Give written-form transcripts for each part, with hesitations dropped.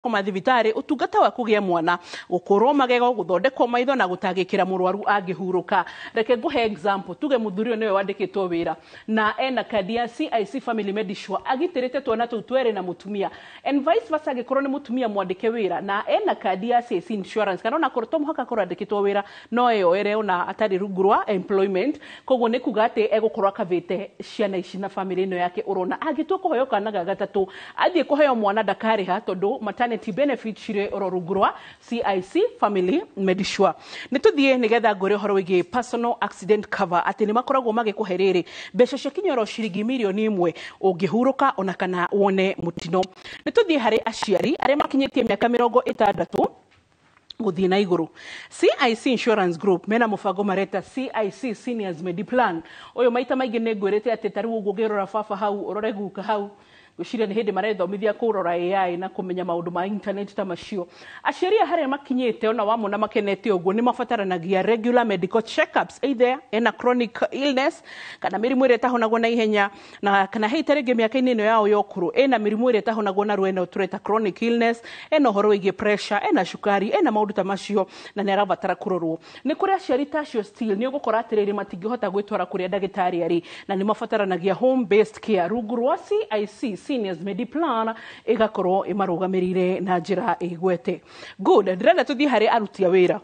Gũkoma thibitarĩ, ũtungata wa kũgĩa mwana, gũkũrwo magego, gũthondekwo maitho na gũtangĩkĩra mũrwaru angĩhurũka. Reke ngũhe example, tuge mũthuri ũyũ nĩwe wandĩkĩtwo wĩra na ena kandi ya CIC Family Medisure, agitĩrĩte twana tũu twerĩ na mũtumia, and vice versa, angĩkorwo nĩ mũtumia mwandĩke wĩra na ena kandi ya CIC Insurance, kana ona korwo to mũhaka akorwo andĩkĩtwo wĩra, no eyoere ona atarĩ rungu rwa employment. Koguo nĩ kuga atĩ egũkorwo akavĩte ciana ici na family ĩno yake. Ũrona angĩtua kũheo kana ga gatatũ, athiĩ kũheo mwana ndakarĩha, tondũ maternity benefit cirĩ oro rungu rwa CIC Family Medisure. Nĩ tũthiĩ nĩgetha ngwĩre ũhoro wĩgiĩ personal accident cover, atĩ nĩ makoragwo magĩkũhe rĩrĩ mbeca cia kinya oro ciringi 1 million ũngĩhurũka ona kana wone mũtino. Nĩ tũthiĩ harĩ aciari arĩa makinyĩtie mĩaka 60 gũthiĩ na igũrũ. CIC Insurance Group mena mũbango mareta CIC Seniors Mediplan. Ũyũ maita maingĩ nĩ ngwĩrĩte atĩ ta rĩu ũguo ũngĩrora baba hau, ũrore guka hau, ngwĩciria nĩ hĩndĩ marethomithia kũrora AI na kũmenya maũndũ ma internet ta macio. Aciari a harĩa makinyĩte ona wamona makenete ũguo, nĩ mabataranagia regular medical checkups, either ena chronic illness kana mĩrimũ ĩrĩa ĩtahonagwo na ihenya, na kana hei ta rĩngĩ mĩaka-inĩ ĩno yao ya ũkũrũ ĩna mĩrimũ ĩrĩa ĩtahonagwo narua, ĩno tũreta chronic illness, ena ũhoro wĩgiĩ pressure, ena cukari, ena maũndũ ta macio na nĩ arabatara kũrorwo. Nĩ kũrĩ aciari ta acio still nĩ ũgũkora atĩrĩrĩ, matingĩhota gwĩtwara kũrĩa ndagĩtarĩ arĩ na nĩ mabataranagia home based care. Rungu rwa CIC Seniors Mediplan ĩgakorwo ĩmarũgamĩrĩire na njĩra ĩgwete. Good, ndĩrenda tũthiĩ harĩ aruti a wĩra,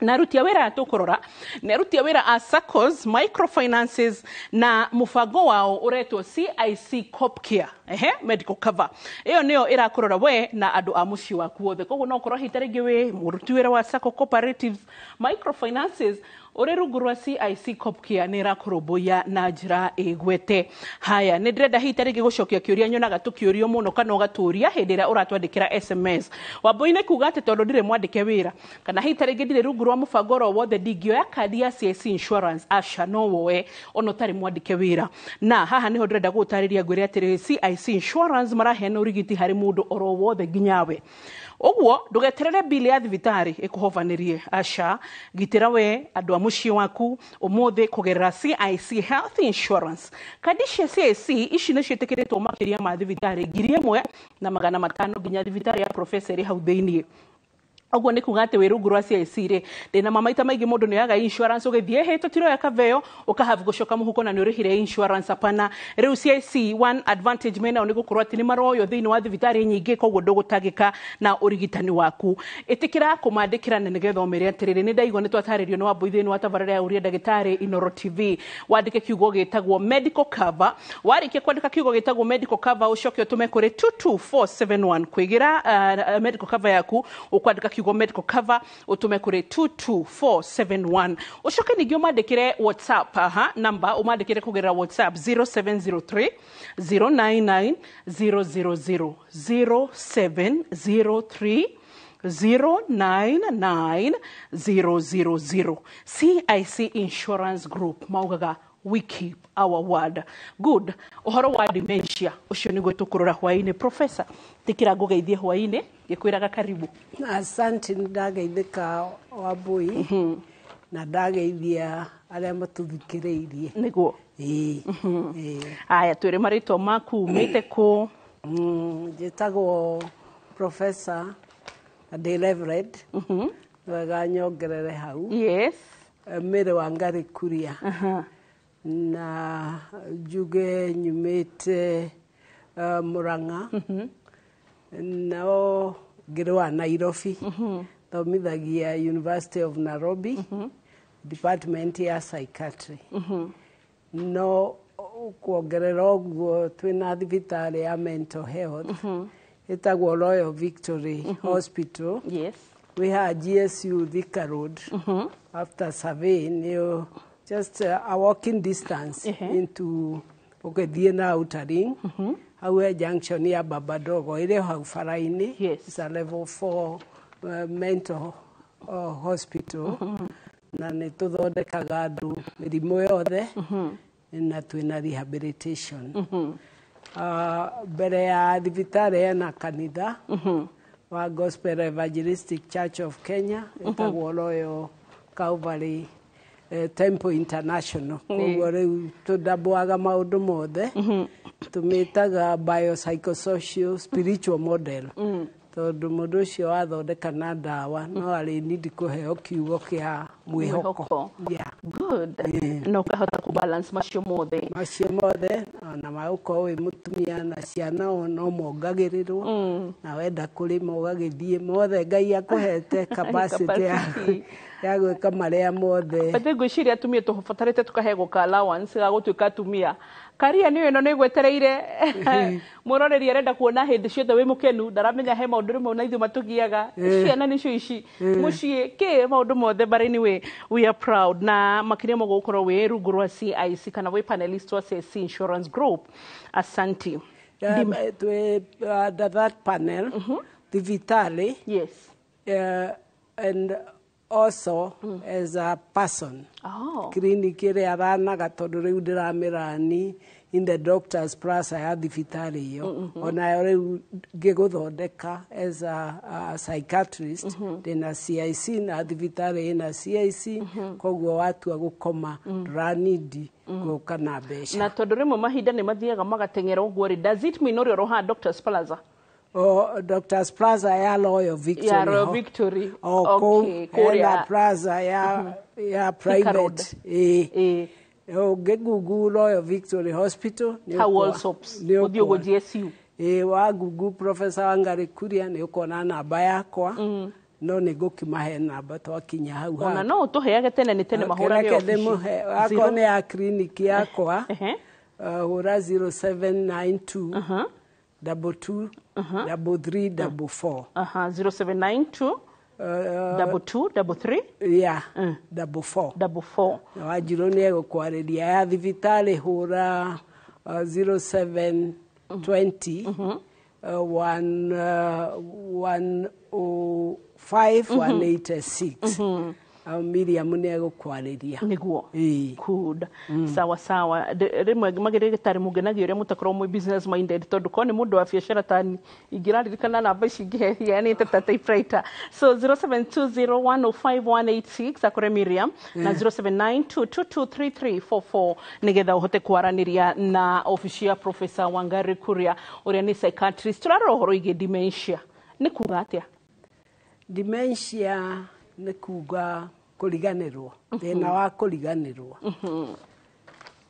na aruti a wĩra aya tũkũrora nĩ aruti a wĩra a SACCOs, microfinances, na mũbango wao ũretwo CIC Copcare, ehe, medical cover. Ĩyo nĩyo ĩrakũrora we na andũ a mũciĩ waku wothe. Koguo no ũkorwo hihi ta rĩngĩ wĩ mũruti wĩra wa SACCO, cooperatives, microfinances, ũrĩ rungu rwa CIC Copcare nĩ ĩrakũrũmbũiya na njĩra ĩgwete. Haya, nĩ ndĩrenda hihi ta rĩngĩ gũcokia kĩũria nyonaga tũkĩũrio mũno kana ũgatũria hĩndĩ ĩrĩa ũratwandĩkĩra SMS. Wambui-inĩ kuga atĩ tondũ ndirĩ mwandĩke wĩra kana hihi ta rĩngĩ ndirĩ rungu rwa mũbango oro wothe, ndingĩoya kandi ya CIC Insurance. Aca, no woe ona ũtarĩ mwandĩke wĩra. Na haha nĩho ndĩrenda gũgũtarĩria, ngwĩre atĩrĩrĩ, CIC Insurance maraheana ũrigiti harĩ mũndũ oro wothe nginyawe. Ũguo ndũgeterere bili ya thibitarĩ ĩkũhobanĩrie. Aca, gitĩra we andũ a mũciĩ waku ũmũthĩ kũgerera CIC Health Insurance. Kandi cia CIC ici nĩ ciĩtĩkĩrĩtwo makĩria ma thibitarĩ 1500, nginya thibitarĩ ya Professor ĩrĩ hau thĩiniĩ. Ũguo nĩ kuga atĩ wĩ rungu rwa CIC rĩ, ndĩna ma maita maingĩ mũndũ nĩ oyaga insurance, ũgĩthiĩ hĩ tũtiroya kaveo, ũkahabu gũcoka mũhuko na nĩ ũrĩhire insurance. Hapana. Rĩu CIC, one advantage menao nĩ gũkorwo atĩ nĩ maroywo thĩinĩ wa thibitarĩ nyingĩ, koguo ndũgũtangĩka na ũrigitani waku. Ĩtĩkĩra kũmandĩkĩra na nĩgetha ũmere atĩrĩrĩ, nĩ ndaigua nĩ twatarĩrio nĩ Wambui thĩinĩ wa tabarĩra ya Ũria Ndagĩtarĩ Inoro TV. Wandĩke kiugo gĩtagwo medical cover. Warĩkia kwandĩka kiugo gĩtagwo medical cover, ũcoke ũtũme kũrĩ 22471. Kwĩgĩra medical cover yaku, ũkwandĩka kiugo medical cover, ũtũme kũrĩ 22471. Ũcoke ningĩ ũmandĩkĩre WhatsApp. Aha, namba ũmandĩkĩre kũgerera WhatsApp, 0703 099 000, 0703 099 000. CIC Insurance Group maugaga, "We keep our word." Good. Ũhoro wa dementia ũcio nĩguo tũkũrora hwaĩ-inĩ. Professor, tĩkĩra ngũgeithie hwaĩ-inĩ ngĩkwĩraga karibu. Asante, nĩ ndageithĩka Wambui na ndageithia arĩa matũthikĩrĩirie. Nĩguo. Ĩĩ. Aya, twĩre marĩtwa maku, umĩte kũ? Njĩtagwo Professor na ndĩ Reverend. Wega nyongerere hau. Mary Wangari Kuria. Na njuge nyumĩte Murang'a, nao ngĩrĩ wa Nairobi, thomithagia University of Nairobi, department ya psychiatry. No kuongerera ũguo, twĩna thibitarĩ ya mental health ĩtagwo Royal Victory Hospital. We have GSU Thika Road, after survey nĩyo, just a walking distance into ũgĩthiĩ na Outer Ring, hau he junction ya Baba Dogo ĩrĩ hau bara-inĩ. It's a level 4 mental hospital, na nĩ tũthondekaga andũ mĩrimũ yothe na twĩna rehabilitation. Mbere ya thibitarĩ ena kanitha wa Gospel Evangelistic Church of Kenya, ĩtagwo Royal Calvary Temple International. Koguo rĩu tũndambũaga maũndũ mothe, tũmĩtaga biopsychosocial spiritual model. Tondũ mũndũ ũcio wathondeka na ndawa no arĩ nindi kũheo kiugo kĩa mwĩhoko. Mwĩhoko. Yeah. Good. Na ũkahota kũ balance macio mothe. Macio mothe ona magũkorwo wĩ mũtumia na ciana o no mongagĩrĩrwo, na wenda kũrĩma ũgagĩthiĩ mothe. Ngai akũhete capacity Capacity. ya gwĩka marĩa mothe. But ngwĩciria atumia tũbatarĩte tũkahegwo ka allowance ga gũtuĩka atumia. Karia nĩyo ĩno nĩ gwetereire mwĩroreri arenda kuona hĩndĩ ciothe wĩ mũkenu, ndaramenya he maũndũ rĩmwe na ithuĩ matũgiaga. Ciana nĩcio ici, mũciĩ kĩ maũndũ mothe, but anyway we are proud na makĩria ma gũkorwo wĩ rungu rwa CIC kana wĩ panelist wa CIC Insurance Group. Asanti. Twĩ under that panel thibitarĩ, and also as a person, clinic ĩrĩa ranaga, tondũ rĩu ndĩramĩrani in the Doctors Plaza ya thibitarĩ ĩyo, onayo rĩu ngĩgũthondeka as a psychiatrist ndĩna CIC na thibitarĩ ĩna CIC, koguo watua gũkoma ndũranindi gũka na mbeca. Na tondũ rĩmwe mahinda nĩ mathiaga magateng'era ũguo rĩ, does it mean ũrĩa ũroha Doctors Plaza? O, Doctors Plaza ya Royal Victory. Ya Royal ho. Victory. O kũu Okay, hena kũrĩa plaza ya Thika Road. private. Ĩĩ. Ũngĩngungu Royal Victory Hospital nĩ Hau Allsops nĩ ũthiĩ ũguo ũkuona. GSU. Ĩĩ, wangungu Professor Wangari Kuria nĩ ũkuona namba yakwa, no nĩ ngũkĩmahe namba twakinya hau. Ona no ũtũheage tene nĩ tene mahũrage Reke obici. ndĩmũhe akorwo nĩ ya clinic yakwa. Ehe. Hũra 0792 22 33 44. Aha, 0792 22 33 Yeah, 44. 44. Wanjirũ nĩ egũkwarĩria. Ya thibitarĩ hũra 0720 1 105 186. Miriam nĩ egũkwarĩria. Nĩguo. Ĩĩ. Good. Sawa sawa. Rĩmwe magĩrĩgĩtarĩ mũngenagia ũrĩa mũtakorwo mwĩ business minded, tondũ korwo nĩ mũndũ wa biacara tani ingĩraririkana namba ici ingĩheanĩte ta typewriter. So 0720105186 akore Miriam na 0792223344 nĩgetha ũhote kwaranĩria na obici ya Professor Wangari Kuria ũrĩa nĩ psychiatrist. Tũrarora ũhoro wĩgiĩ dementia. Nĩ kuga atĩa? Dementia nĩ kuga kũriganĩrwo, thĩna wa kũriganĩrwo.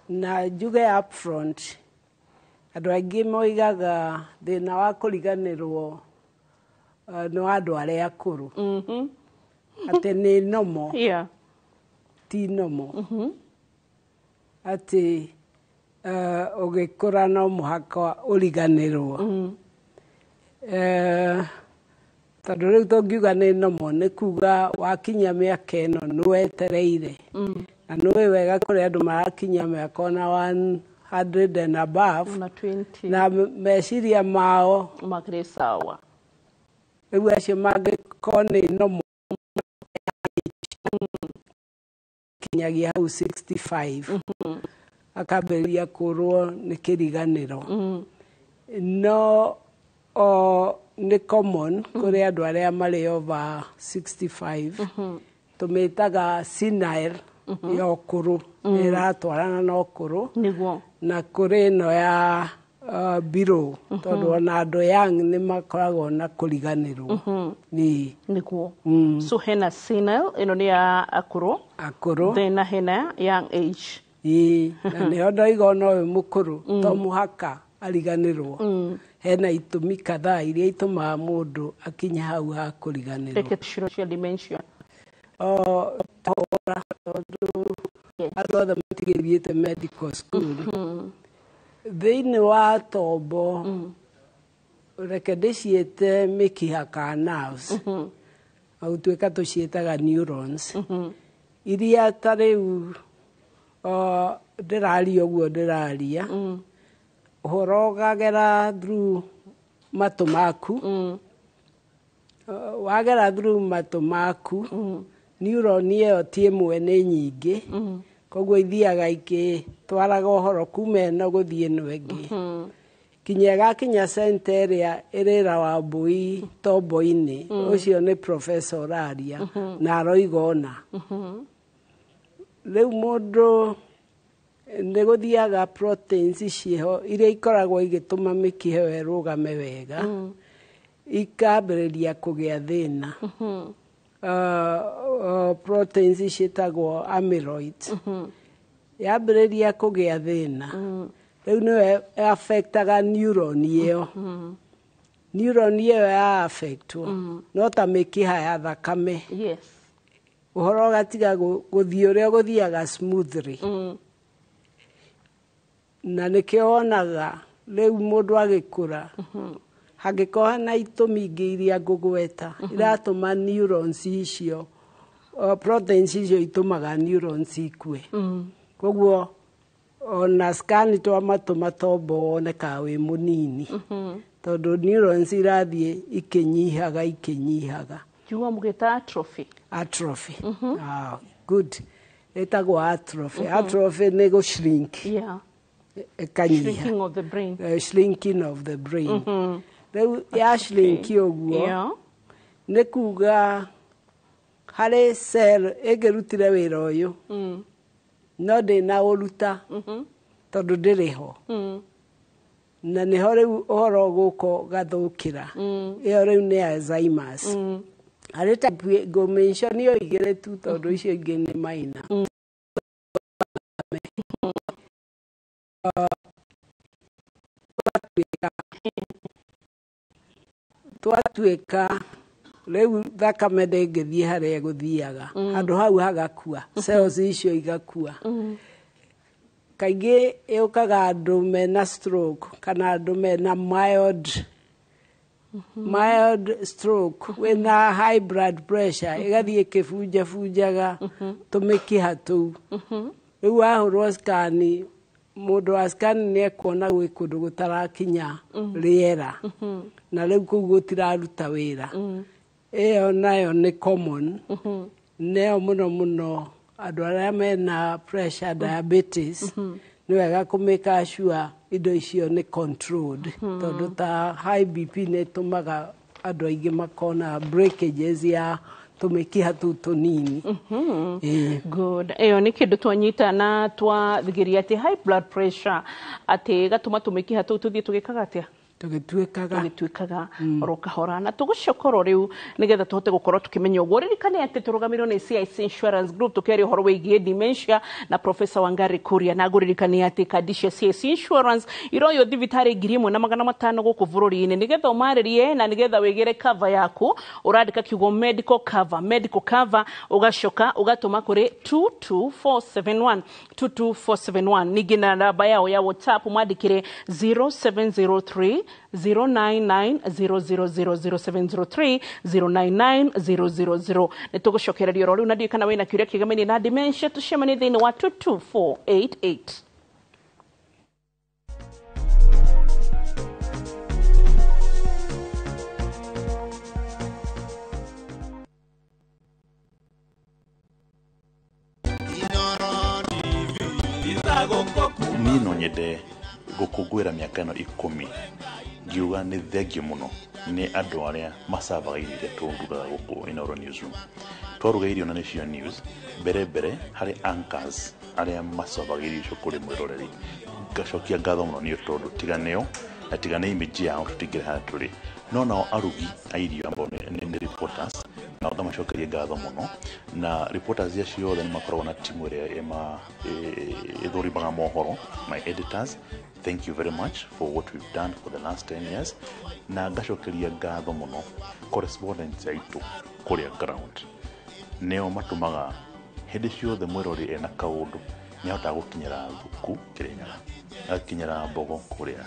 Na njuge upfront, andũ aingĩ moigaga thĩna wa kũriganĩrwo nĩ wa andũ arĩa akũrũ, atĩ nĩ nomo. Ti nomo, atĩ ũgĩkũra no mũhaka ũriganĩrwo. Tondũ rĩu tũngiuga nĩ nomo nĩ kuga wakinya mĩaka ĩno nĩ wetereire, na nĩũĩ wega kũrĩ andũ marakinya mĩaka ona 100 and above na 20 na meciria mao makĩrĩ sawa. Rĩu acio mangĩkorwo nĩ nomo kinyagia hau 65 akambĩrĩria kũrwo nĩ kĩriganĩro. No o nĩ common kũrĩ andũ arĩa marĩ over 65, tũmĩtaga senile ya ũkũrũ, ĩratwarana na ũkũrũ. Na kũrĩ ĩno ya below, tondũ ona andũ young nĩ makoragwo na kũriganĩrwo nĩ. Nĩguo. So hena senile, ĩno nĩ ya akũrũ. Akũrũ. Then na hena young age. Ĩĩ, na nĩho ndoiga ona ũyũ mũkũrũ to mũhaka ariganĩrwo, hena itũmi kadhaa iria itũmaga mũndũ akinye hau ha kũriganĩrwo. Reke ciro cia dementia. O tora, tondũ andũ othe matigĩthiĩte medical school. Thĩinĩ wa tombo, reke ndĩciĩte mĩkiha ka nerves, na gũtuĩka tũciĩtaga neurons, iria ta rĩu o, ndĩraria ũguo ndĩraria ũhoro ũkagera through matũ maku. Wagera through matũ maku, neuron ĩyo ti ĩmwe, nĩ nyingĩ, koguo ithiaga ikĩtwaraga ũhoro kuma ĩno gũthiĩ ĩno ĩngĩ kinya ĩgakinya center ĩrĩa ĩrĩra wa mbũi tombo-inĩ. Ũcio nĩ professor ũraria na aroiga ũna. Rĩu mũndũ nĩ gũthiaga proteins ciĩho iria ikoragwo igĩtũma mĩkiha ĩyo ĩrũgame wega. Ikambĩrĩria kũgĩa thĩna. Proteins ciĩtagwo amyloid. Yambĩrĩria kũgĩa thĩna, rĩu nĩyo affectaga neuron ĩyo. Neuron ĩyo ya affectwo no ta mĩkiha ya thakame, ũhoro ũgatiga gũthiĩ ũrĩa gũthiaga smoothly. Na nĩkĩo wonaga rĩu mũndũ agĩkũra, hangĩkorwo na itũmi ingĩ iria ngũgweta iratũma neurons icio, proteins icio itũmaga neurons ikue. Koguo ona scan twamatũma tombo wonekaga wĩ mũnini, tondũ neurons irathiĩ ikĩnyihaga ikĩnyihaga. Kiugo mũgĩta atrophy. Atrophy. Ah, good. Ĩtagwo atrophy. Atrophy nĩ gũ shrink, ĩkanyiha. Shrinking of the brain. Shrinking of the brain. Rĩu ya shrink ũguo, nĩ kuga harĩ cell ĩngĩrutire wĩra ũyũ, no ndĩnaũruta tondũ ndĩrĩ ho. Na nĩho rĩu ũhoro ũgũka ũgathũkĩra. Ĩyo rĩu nĩ Alzheimer's. Harĩ type ngũmention io igĩrĩ tu, tondũ icio ingĩ nĩ minor. Twatuĩka rĩu thakame ndĩngĩthiĩ harĩa ĩgũthiaga, handũ hau hagakua, cells icio igakua. Kaingĩ yũkaga andũ mena stroke kana andũ mena mild stroke, wĩna high blood pressure, ĩgathiĩ ĩkĩbunjabunjaga tũmĩkiha tũu. Rĩu wahũrwo scan, mũndũ wa scan nĩ ekuona gwĩ kũndũ gũtarakinya rĩera, na rĩu kũu gũtiraruta wĩra. Ĩyo nayo nĩ common, nĩyo mũno mũno andũ arĩa mena pressure, diabetes, nĩ wega kũmĩka sure indo icio nĩ controlled, tondũ ta high BP nĩ ĩtũmaga andũ aingĩ makona breakages ya tũmĩkiha tũu tũnini. Ĩĩ. Good. Ĩyo nĩ kĩndũ twanyita na twathigiria atĩ high blood pressure atĩ gatũma tũmĩkiha tũu tũthiĩ tũgĩkaga atĩa? Tũgĩtuĩkaga. Tũgĩtuĩkaga oro kahora, na tũgũcoka rĩu nĩgetha tũhote gũkorwo tũkĩmenya ũguo. Ririkane atĩ tũrũgamĩrĩirwo nĩ CIC Insurance Group, tũkĩaria ũhoro wĩgiĩ dementia na Professor Wangari Kuria. Na ngũririkanie atĩ kandi cia CIC Insurance iroywo thibitarĩ 1500 gũkũ bũrũri-inĩ. Nĩgetha ũmarĩrie na nĩgetha wĩgĩre cover yaku, ũrandĩka kiugo medical cover, medical cover, ũgacoka ũgatũma kũrĩ 22471, 22471. Ningĩ na namba yao ya WhatsApp mwandĩkĩre 0703 099 000, 0703 099 000. Nĩ tũgũcokereria oro rĩu, na ndiũĩ kana wĩna kĩũria kĩgamainie na dementia. Tũcemanie thĩinĩ wa 22488. Niĩ no nyende gũkũngũĩra mĩaka ĩno 10 ngiuga nĩ thengio mũno nĩ andũ arĩa macavaga irio iria tũrugaga gũkũ Inooro Newsroom. Twaruga irio na nĩcio news mbere mbere, harĩ anchors arĩa macavaga irio icio kũrĩ mwĩroreri, ngacokia ngatho mũno nĩ tondũ tiga nĩo na tiga nĩ image yao tũtingĩrĩ harĩa tũrĩ. No nao arugi a irio ambao nĩ reporters, nao ngamacokeria ngatho mũno. Na reporters acio othe nĩ makoragwo na timu ĩrĩa ĩthũrimaga mohoro. My editors, thank you very much for what we've done for the last 10 years. Na ngacokeria ngatho mũno correspondents aitũ kũrĩa ground, nĩo matũmaga hĩndĩ ciothe mwĩrori ena kaũndũ nĩ ahotaga gũkinyĩra Thuku Kĩrĩnyaga, agakinyĩra Mbogo kũrĩa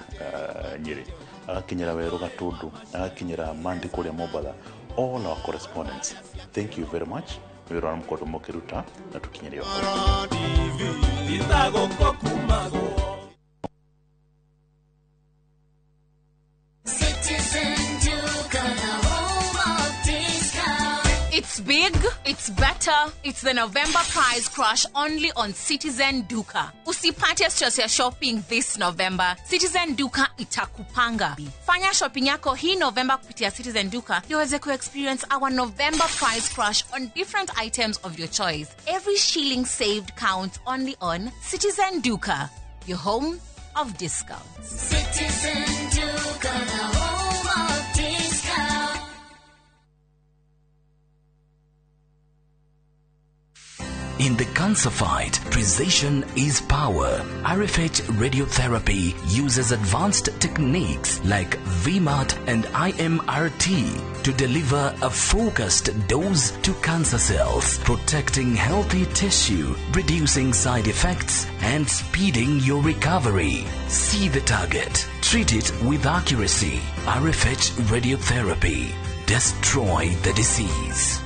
Nyĩrĩ, agakinyĩra Werũ Gatũndũ, agakinyĩra Mandi kũrĩa Mombatha. All our correspondents, thank you very much nĩ wĩra ũrĩa mũkoretwo mũkĩruta na tũkinyĩre o. Citizen Duka, the home of discount. It's big, it's better, it's the November price crash only on Citizen Duka. Usipate stress ya shopping this November. Citizen Duka itakupanga. Fanya shopping yako hii November kupitia Citizen Duka ndio uweze ku-experience our November price crash on different items of your choice. Every shilling saved counts only on Citizen Duka, your home of discounts. Citizen Duka, the home of discount. In the cancer fight, precision is power. RFH radiotherapy uses advanced techniques like VMAT and IMRT to deliver a focused dose to cancer cells, protecting healthy tissue, reducing side effects, and speeding your recovery. See the target. Treat it with accuracy. RFH radiotherapy. Destroy the disease.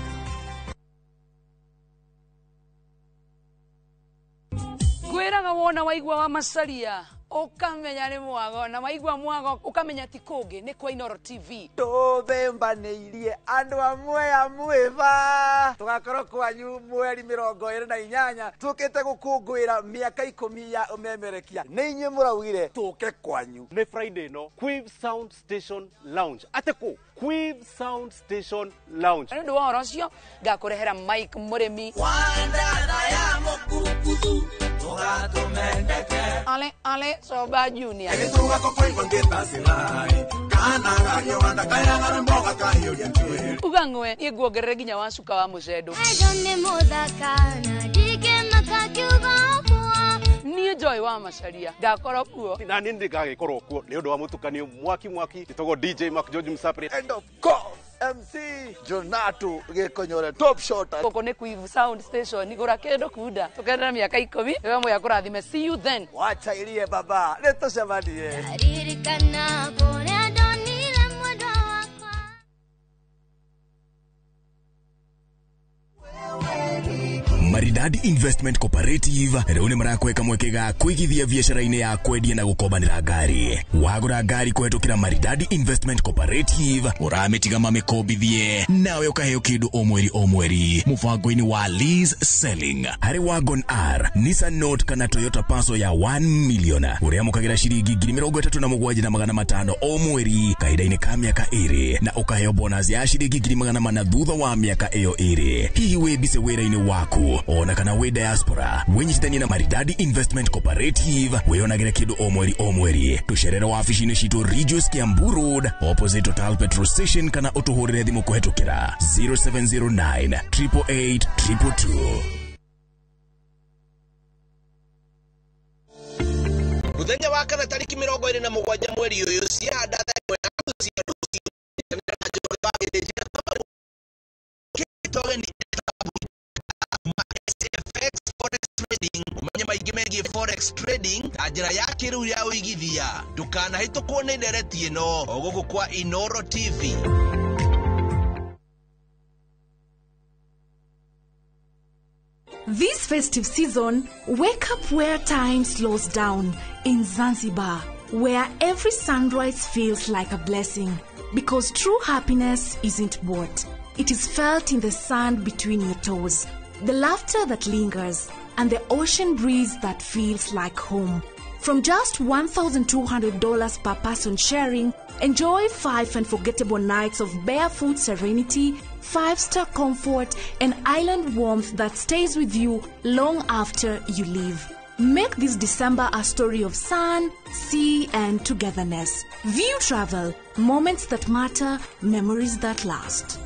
Ngwĩraga wona waigua wa macaria ũkamenya nĩ mwago, na waigua mwago ũkamenya ti kũngĩ nĩ kwa Inooro TV. Tũthembanĩirie andũ amwe a mwĩba tũgakorwo kwanyu mweri 28 tũkĩte gũkũngũĩra mĩaka 10 ya ũmemerekia. Nĩ inyuĩ mũraugire tũke kwanyu. Nĩ Friday no Quiv Sound Station Lounge. Atĩkũ Quiv Sound Station Lounge. Nĩ ũndũ wa ũhoro ũcio ngakũrehera Mike Mũrĩmi. Wandana ya mũkurukuthu tũgatũmendeke. Ale ale Soba Junior. Uga ng'we niĩ nguongerere nginya wa cuka wa mũcendo. Niĩ Joy wa Macaria ngakorwo kuo. Na niĩ ndigagĩkorwo kuo nĩ ũndũ wa mũtukanio mwaki mwaki. Njĩtagwo DJ Mark George Msapri. And of course MC Jonato Gĩkonyore top shot. Gũkũ nĩ Quiv Sound Station, gũra kĩndũ kunda tũkenere mĩaka 10. Wewe moya kũrathime. See you then. Wacha irie baba, nĩ tũcemanie. Ririkana kũrĩa ndonire mwendwa wakwa. Maridadi Investment Cooperative rĩu nĩ marakweka mweke ga kũigithia biacara-inĩ ya kwendia na gũkombanĩra ngari. Wagũra ngari kũhetũkĩra Maridadi Investment Cooperative ũramĩtiga mamĩkombithie nawe ũkaheo kĩndũ o mweri o mweri mũbango-inĩ wa lease selling. Harĩ Wagon R, Nissan Note kana Toyota Passo ya 1 million ũrĩamũkagĩra ciringi 37,500 o mweri kahinda-inĩ ka mĩaka 2 na ũkaheo bonus ya ciringi 400 thutha wa mĩaka ĩyo 2. Hihi wĩ bice wĩra-inĩ waku ona kana wĩ diaspora, wĩnyitithanie na Maridadi Investment Cooperative wĩyonagĩre kĩndũ o mweri o mweri. Tũcerere wabici-inĩ citũ Ridgeways Kiambu Road opposite Total Petrol Station kana ũtũhũrĩre thimũ kũhetũkĩra 0709 888 222. Muthenya wa kana tariki 27 mweri ũyũ ciahanda thaa ĩmwe na nuthu cia rũciinĩ. SFX Forex Trading, ũmenye maingĩ megiĩ Forex Trading na njĩra ya kĩrĩu ya ũigithia. Ndũkanahĩtũkwo nĩ ndereti ĩno o gũkũ kwa Inooro TV. This festive season, wake up where time slows down in Zanzibar, where every sunrise feels like a blessing. Because true happiness isn't bought. It is felt in the sand between your toes, the laughter that lingers, and the ocean breeze that feels like home. From just $1,200 per person sharing, enjoy 5 unforgettable nights of barefoot serenity, 5-star comfort, and island warmth that stays with you long after you leave. Make this December a story of sun, sea, and togetherness. View Travel, moments that matter, memories that last.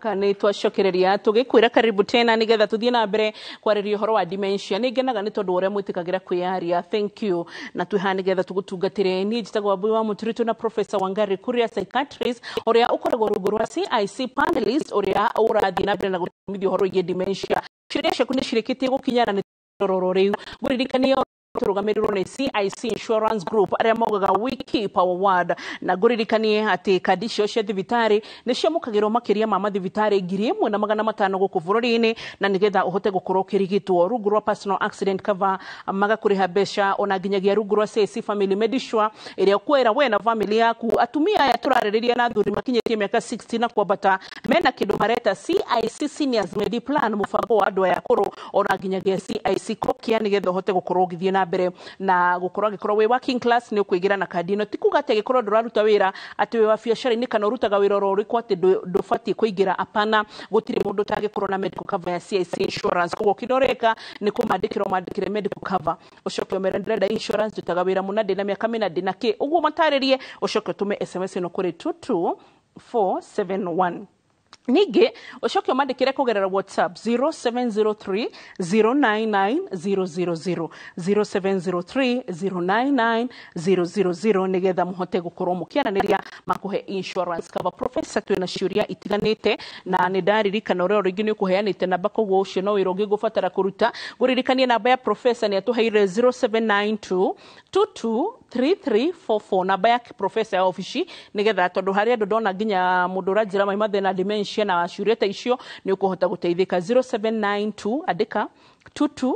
Nĩ twacokereria tũgĩkwĩra karibu tena nĩgetha tũthiĩ na mbere kwarĩria ũhoro wa dementia. Nĩ ngenaga nĩ tondũ ũrĩa mwĩtĩkagĩra kwĩyaria, thank you, na twĩ haha nĩgetha tũgũtungatĩre. Niĩ njĩtagwo Wambui wa Mũtũritũ na Professor Wangari Kuria, psychiatrist ũrĩa ũkoragwo rungu rwa CIC panelist ũrĩa ũrathiĩ na mbere na gũthomithia ũhoro wĩgiĩ dementia. Ciũria ciaku nĩ cirĩkĩtie gũkinya na nĩ rororo rĩu. Ngũririkanie tũrũgamĩrĩrwo nĩ CIC Insurance Group arĩa maugaga we keep our word, na ngũririkanie atĩ kandi icio cia thibitarĩ nĩ ciamũkagĩrwo makĩria ma mathibitarĩ 1500 gũkũ bũrũri-inĩ, na nĩgetha ũhote gũkorwo ũkĩrigitwo rungu rwa personal accident cover magakũrĩha mbeca ona nginyagia rungu rwa CIC Family Medisure ĩrĩa ũkwĩra we na family yaku. Atumia aya tũrarĩrĩria na athuri makinyĩtie mĩaka 60 na kwambata mena kĩndũ mareta CIC Seniors Medi Plan, mũbango wa andũ aya akũrũ, ona nginyagia CIC Kokia, nĩgetha ũhote gũkorwo ũgĩthiĩ na na mbere na gũkorwo angĩkorwo wĩ working class nĩ ũkũingĩra na kandi ĩno. Ti kuga atĩ angĩkorwo ndũraruta wĩra atĩ wĩ wa biacara-inĩ kana ũrutaga wĩra oro ũrĩkũ atĩ ndũbatiĩ kũingĩra. Apana, gũtirĩ mũndũ ũtangĩkorwo na medical cover ya CIC Insurance. Koguo kĩrĩa ũreka nĩ kũmandĩkĩra ũmandĩkĩre medical cover, ũcoke ũmere ndĩrenda insurance, ndutaga wĩra mũna, ndĩna mĩaka mĩna, ndĩna kĩ, ũguo matarĩrie, ũcoke ũtũme SMS ĩno kũrĩ 22471. Ningĩ ũcoke ũmandĩkĩre kũgerera WhatsApp 0703 099 000, 0703 099 000, nĩgetha mũhote gũkorwo mũkĩaranĩria makũhe insurance cover. Professor, twĩna ciũria itiganĩte na nĩ ndaririkana ũrĩa rĩngĩ nĩ ũkũheanĩte namba, koguo ũcio no wĩra ũngĩ ngũbatara kũruta. Ngũririkanie namba ya professor nĩ atũheire 0792 223344, namba ya professor ya obici, nĩgetha tondũ harĩ andũ ndona nginya mũndũ ũranjĩra mai mathĩna dementia na ciũria ta icio, nĩ ũkũhota gũteithĩka. 0792 andĩka 22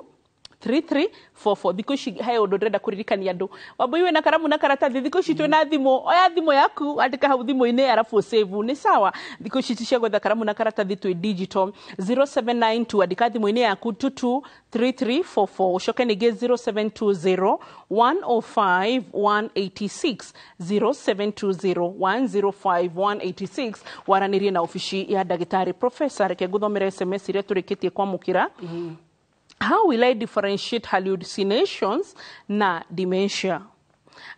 3344. Thikũ ici he ũndũ ndĩrenda kũririkania andũ. Wambui, wĩna karamu na karatathi? Thikũ ici twĩna thimũ, oya thimũ yaku, andĩka hau thimũ-inĩ arabu save, nĩ sawa. Thikũ ici ti cia gwetha karamu na karatathi, twĩ digital. 0792, andĩka thimũ-inĩ yaku 223344. Ũcoke ningĩ 0720 105 186, 0720 105 186, waranĩrie na obici ya ndagĩtarĩ professor. Reke ngũthomere SMS iria tũrĩkĩtie kwamũkĩra. How will I differentiate hallucinations na dementia?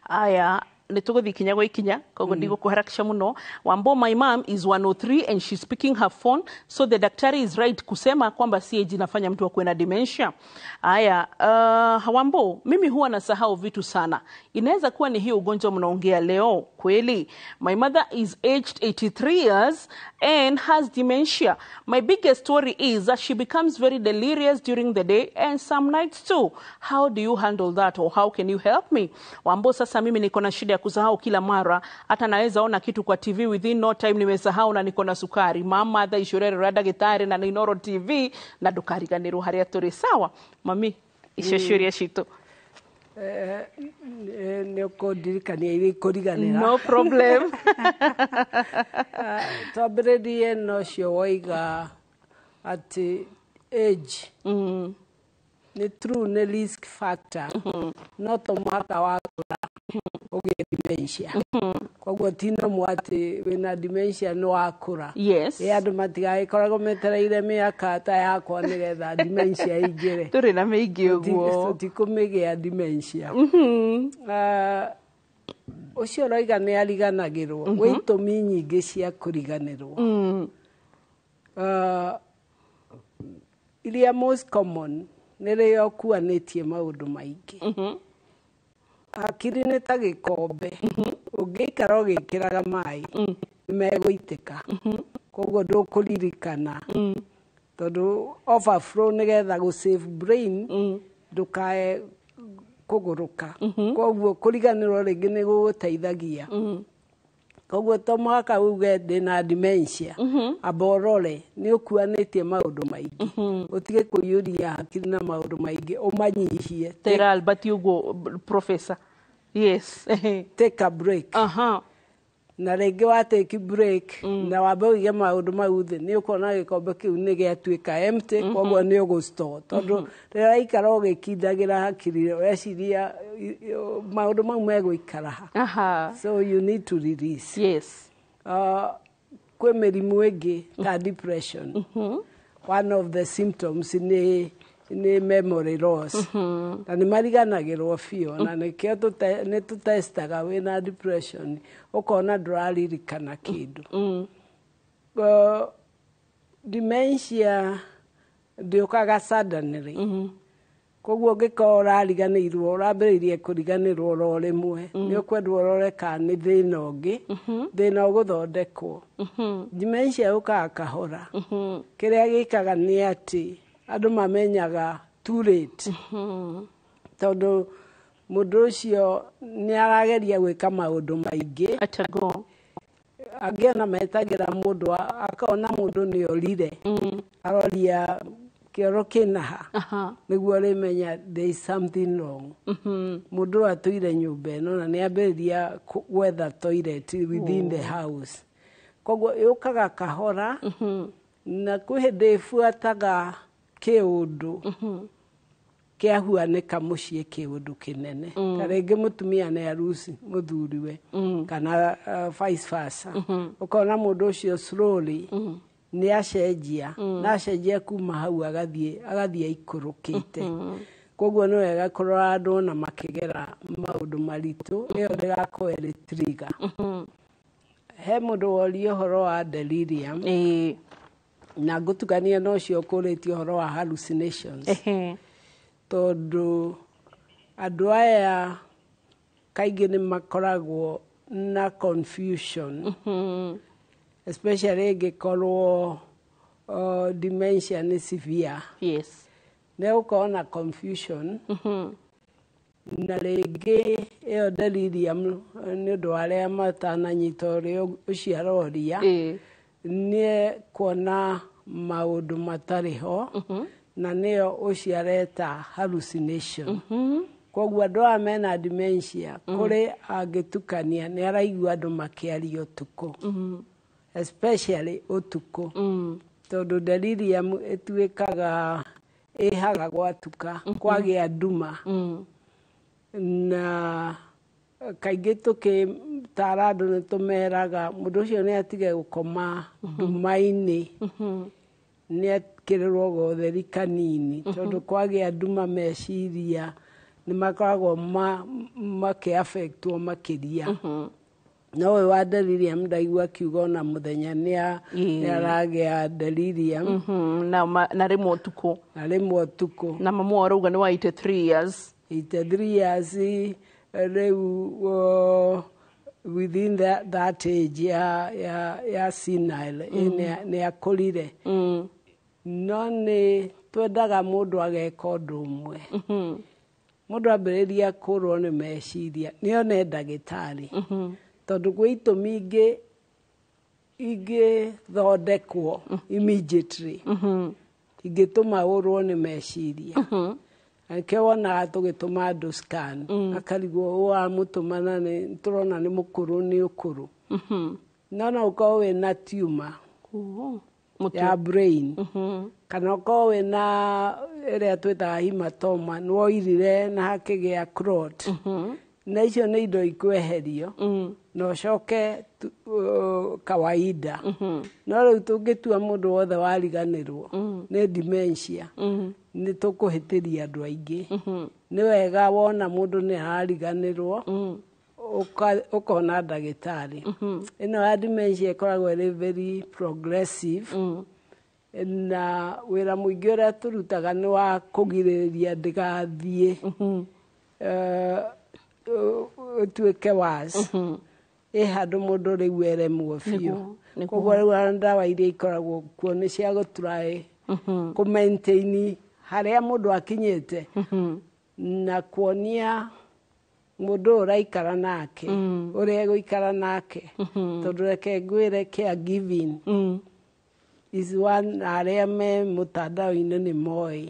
Aya, nĩ tũgũthiĩ ikinya gwa ikinya, koguo ndigũkũharakisha mũno. Wambo, my mom is 103 and she's picking her phone, so the daktari is right kusema kwamba CAG inafanya mtu akuwe na dementia? Aya, Wambo, mimi huwa nasahau vitu sana, inaweza kuwa ni hiyo ugonjwa mnaongea leo kweli? My mother is aged 83 years and has dementia. My biggest story is that she becomes very delirious during the day and some nights too. How do you handle that or how can you help me? Wambo, sasa mimi niko na shida ya kusahau kila mara, hata naweza ona kitu kwa TV, within no time nimesahau, na niko na sukari. Mama tha icurerera ndagĩtarĩ na Inooro TV na ndũkariganĩrwo harĩa tũrĩ. Sawa mami, icio ciũria citũ. Nĩ ũkũndirikania iria ikũriganĩra. No problem. Twambĩrĩrie na ũcio woiga atĩ age nĩ true, nĩ risk factor, no to mũhaka wakũra ũgĩe dementia. Koguo ti normal atĩ wĩna dementia nĩ wakũra. Ĩ andũ matigagĩkoragwo metereire mĩaka ta yakwa nĩgetha dementia ĩingĩre. Tũrĩ na mĩingĩ ũguo. Tũtikũmĩgĩa dementia. Ũcio ũroiga nĩ ariganagĩrwo, gwĩ itũmi nyingĩ cia kũriganĩrwo. Iria most common nĩ rĩrĩa ũkuanĩtie maũndũ maingĩ. Hakiri nĩ ta gĩkombe, ũngĩikara ũgĩkĩraga maĩ nĩ megũitĩka, koguo ndũkũririkana, tondũ overflow, nĩgetha gũ save brain ndũkae kũgũrũka. Koguo kũriganĩrwo rĩngĩ nĩ gũgũteithagia. Koguo to mũhaka uge ndĩna dementia, amba ũrore nĩ ũkuanĩtie maũndũ maingĩ, ũtige kũiyũria hakiri na maũndũ maingĩ, ũmanyihie. Tera Albert ũguo, professor, yes. Take a break. Na rĩngĩ wa take break na wambe ũige maũndũ mau thĩ, nĩ ũkuona gĩkombe kĩu nĩ gĩatuĩka empty, koguo nĩ ũgũ store, tondũ rĩrĩa waikara ũgĩkindagĩra hakiri, ũreciria maũndũ mau megũikara ha. So you need to release. Kwĩ mĩrimũ ĩngĩ ta depression. One of the symptoms nĩ memory loss, na nĩ mariganagĩrwo biũ, na nĩkĩo nĩ tũtestaga wĩna depression ũkona ndũraririkana kĩndũ. Dementia ndĩũkaga suddenly, koguo ũngĩkorwo ũrariganĩirwo, ũrambĩrĩirie kũriganĩrwo oro rĩmwe, nĩ ũkwendwo ũrore kana nĩ thĩna ũngĩ, thĩna ũgũthondekwo. Dementia yũkaga kahora. Kĩrĩa gĩkaga nĩ atĩ andũ mamenyaga too late, tondũ mũndũ ũcio nĩ arageria gwĩka maũndũ maingĩ. Angĩ ona metagĩra mũndũ akona mũndũ nĩ orire, aroria kĩoro kĩna ha, nĩguo ũrĩmenya there is something wrong. Mũndũ ũyũ atũire nyũmba ĩno na nĩ ambĩrĩria gwetha toilet within the house. Koguo yũkaga kahora, na kwĩ hĩndĩ ĩbuataga kĩũndũ. Kĩahuanĩka mũciĩ kĩũndũ kĩnene. Ta rĩngĩ mũtumia nĩ aruci mũthuriwe kana vice versa, ũkona mũndũ ũcio slowly nĩ acenjia na acenjia kuma hau agathiĩ aikũrũkĩte. Koguo nĩ wega kũrora andũ ona makĩgera maũndũ maritũ, ĩyo ndĩgakorwo ĩrĩ trigger. He mũndũ woria ũhoro wa delirium na ngũtukania na ũcio ũkũrĩtie ũhoro wa hallucinations, tondũ andũ aya kaingĩ nĩ makoragwo na confusion, especially ĩngĩkorwo dementia nĩ severe. Nĩ gũkorwo na confusion na rĩngĩ ĩyo delirium nĩ ũndũ wa arĩa matananyita ũrĩa ũcio aroria, nĩ kuona maũndũ matarĩ ho na nĩyo ũcio areta hallucination. Koguo andũ aya mena dementia kũrĩ angĩtukania nĩ araigua andũ makĩaria ũtukũ, especially ũtukũ, tondũ delirium ĩtuĩkaga ĩhaga gwatuka, kwagĩa nduma. Na kaingĩ tũkĩtara andũ nĩ tũmeraga mũndũ ũcio nĩ atige gũkoma nduma-inĩ, nĩ ekĩrĩrwo gotheri kanini, tondũ kwagĩa nduma meciria nĩ makoragwo makĩ-affectwo makĩria. No ũyũ wa delirium ndaigua akiuga ona mũthenya nĩ aragĩa delirium. Na rĩmwe ũtukũ. Na rĩmwe ũtukũ. Na mamu arauga nĩ wa 83 years. 83 years rĩu, within that age ya senile, nĩ akũrire. No nĩ twendaga mũndũ ageka ũndũ ũmwe. Mũndũ ambĩrĩria kũrwo nĩ meciria nĩ one ndagĩtarĩ, tondũ gwĩ itũmi ingĩ ingĩthondekwo immediately ingĩtũma ũrwo nĩ meciria. Nĩkĩo wonaga tũgĩtũma andũ scan, akarigwo ũũ amũtũma na nĩ tũrona nĩ mũkũrũ, nĩ ũkũrũ. No no ũkorwo wĩna tumor ya brain, kana ũkorwo wĩna ĩrĩa twĩtaga hematoma, nĩ woirire na hakĩgĩa clot, na icio nĩ indo ikweherio na ũcoke kawaida. No rĩu tũngĩtua mũndũ wothe wariganĩrwo nĩ dementia, nĩ tũkũhĩtĩria andũ aingĩ. Nĩ wega wona mũndũ nĩ arariganĩrwo ũkona ndagĩtarĩ. Ĩno ya dementia ĩkoragwo ĩrĩ very progressive, na wĩra mũingĩ ũrĩa tũrutaga nĩ wa kũgirĩrĩria ndĩgathiĩ ĩtuĩke worse, ĩ handũ mũndũ rĩu eremwo biũ. Koguo rĩu ona ndawa iria ikoragwo kuo nĩ cia gũtry kũ maintain harĩa mũndũ akinyĩte na kuonia mũndũ ũyũ ũraikara nake ũrĩa egũikara nake, tondũ reke ngwĩre, caregiving is one, arĩa me mũtandao-inĩ nĩ moĩ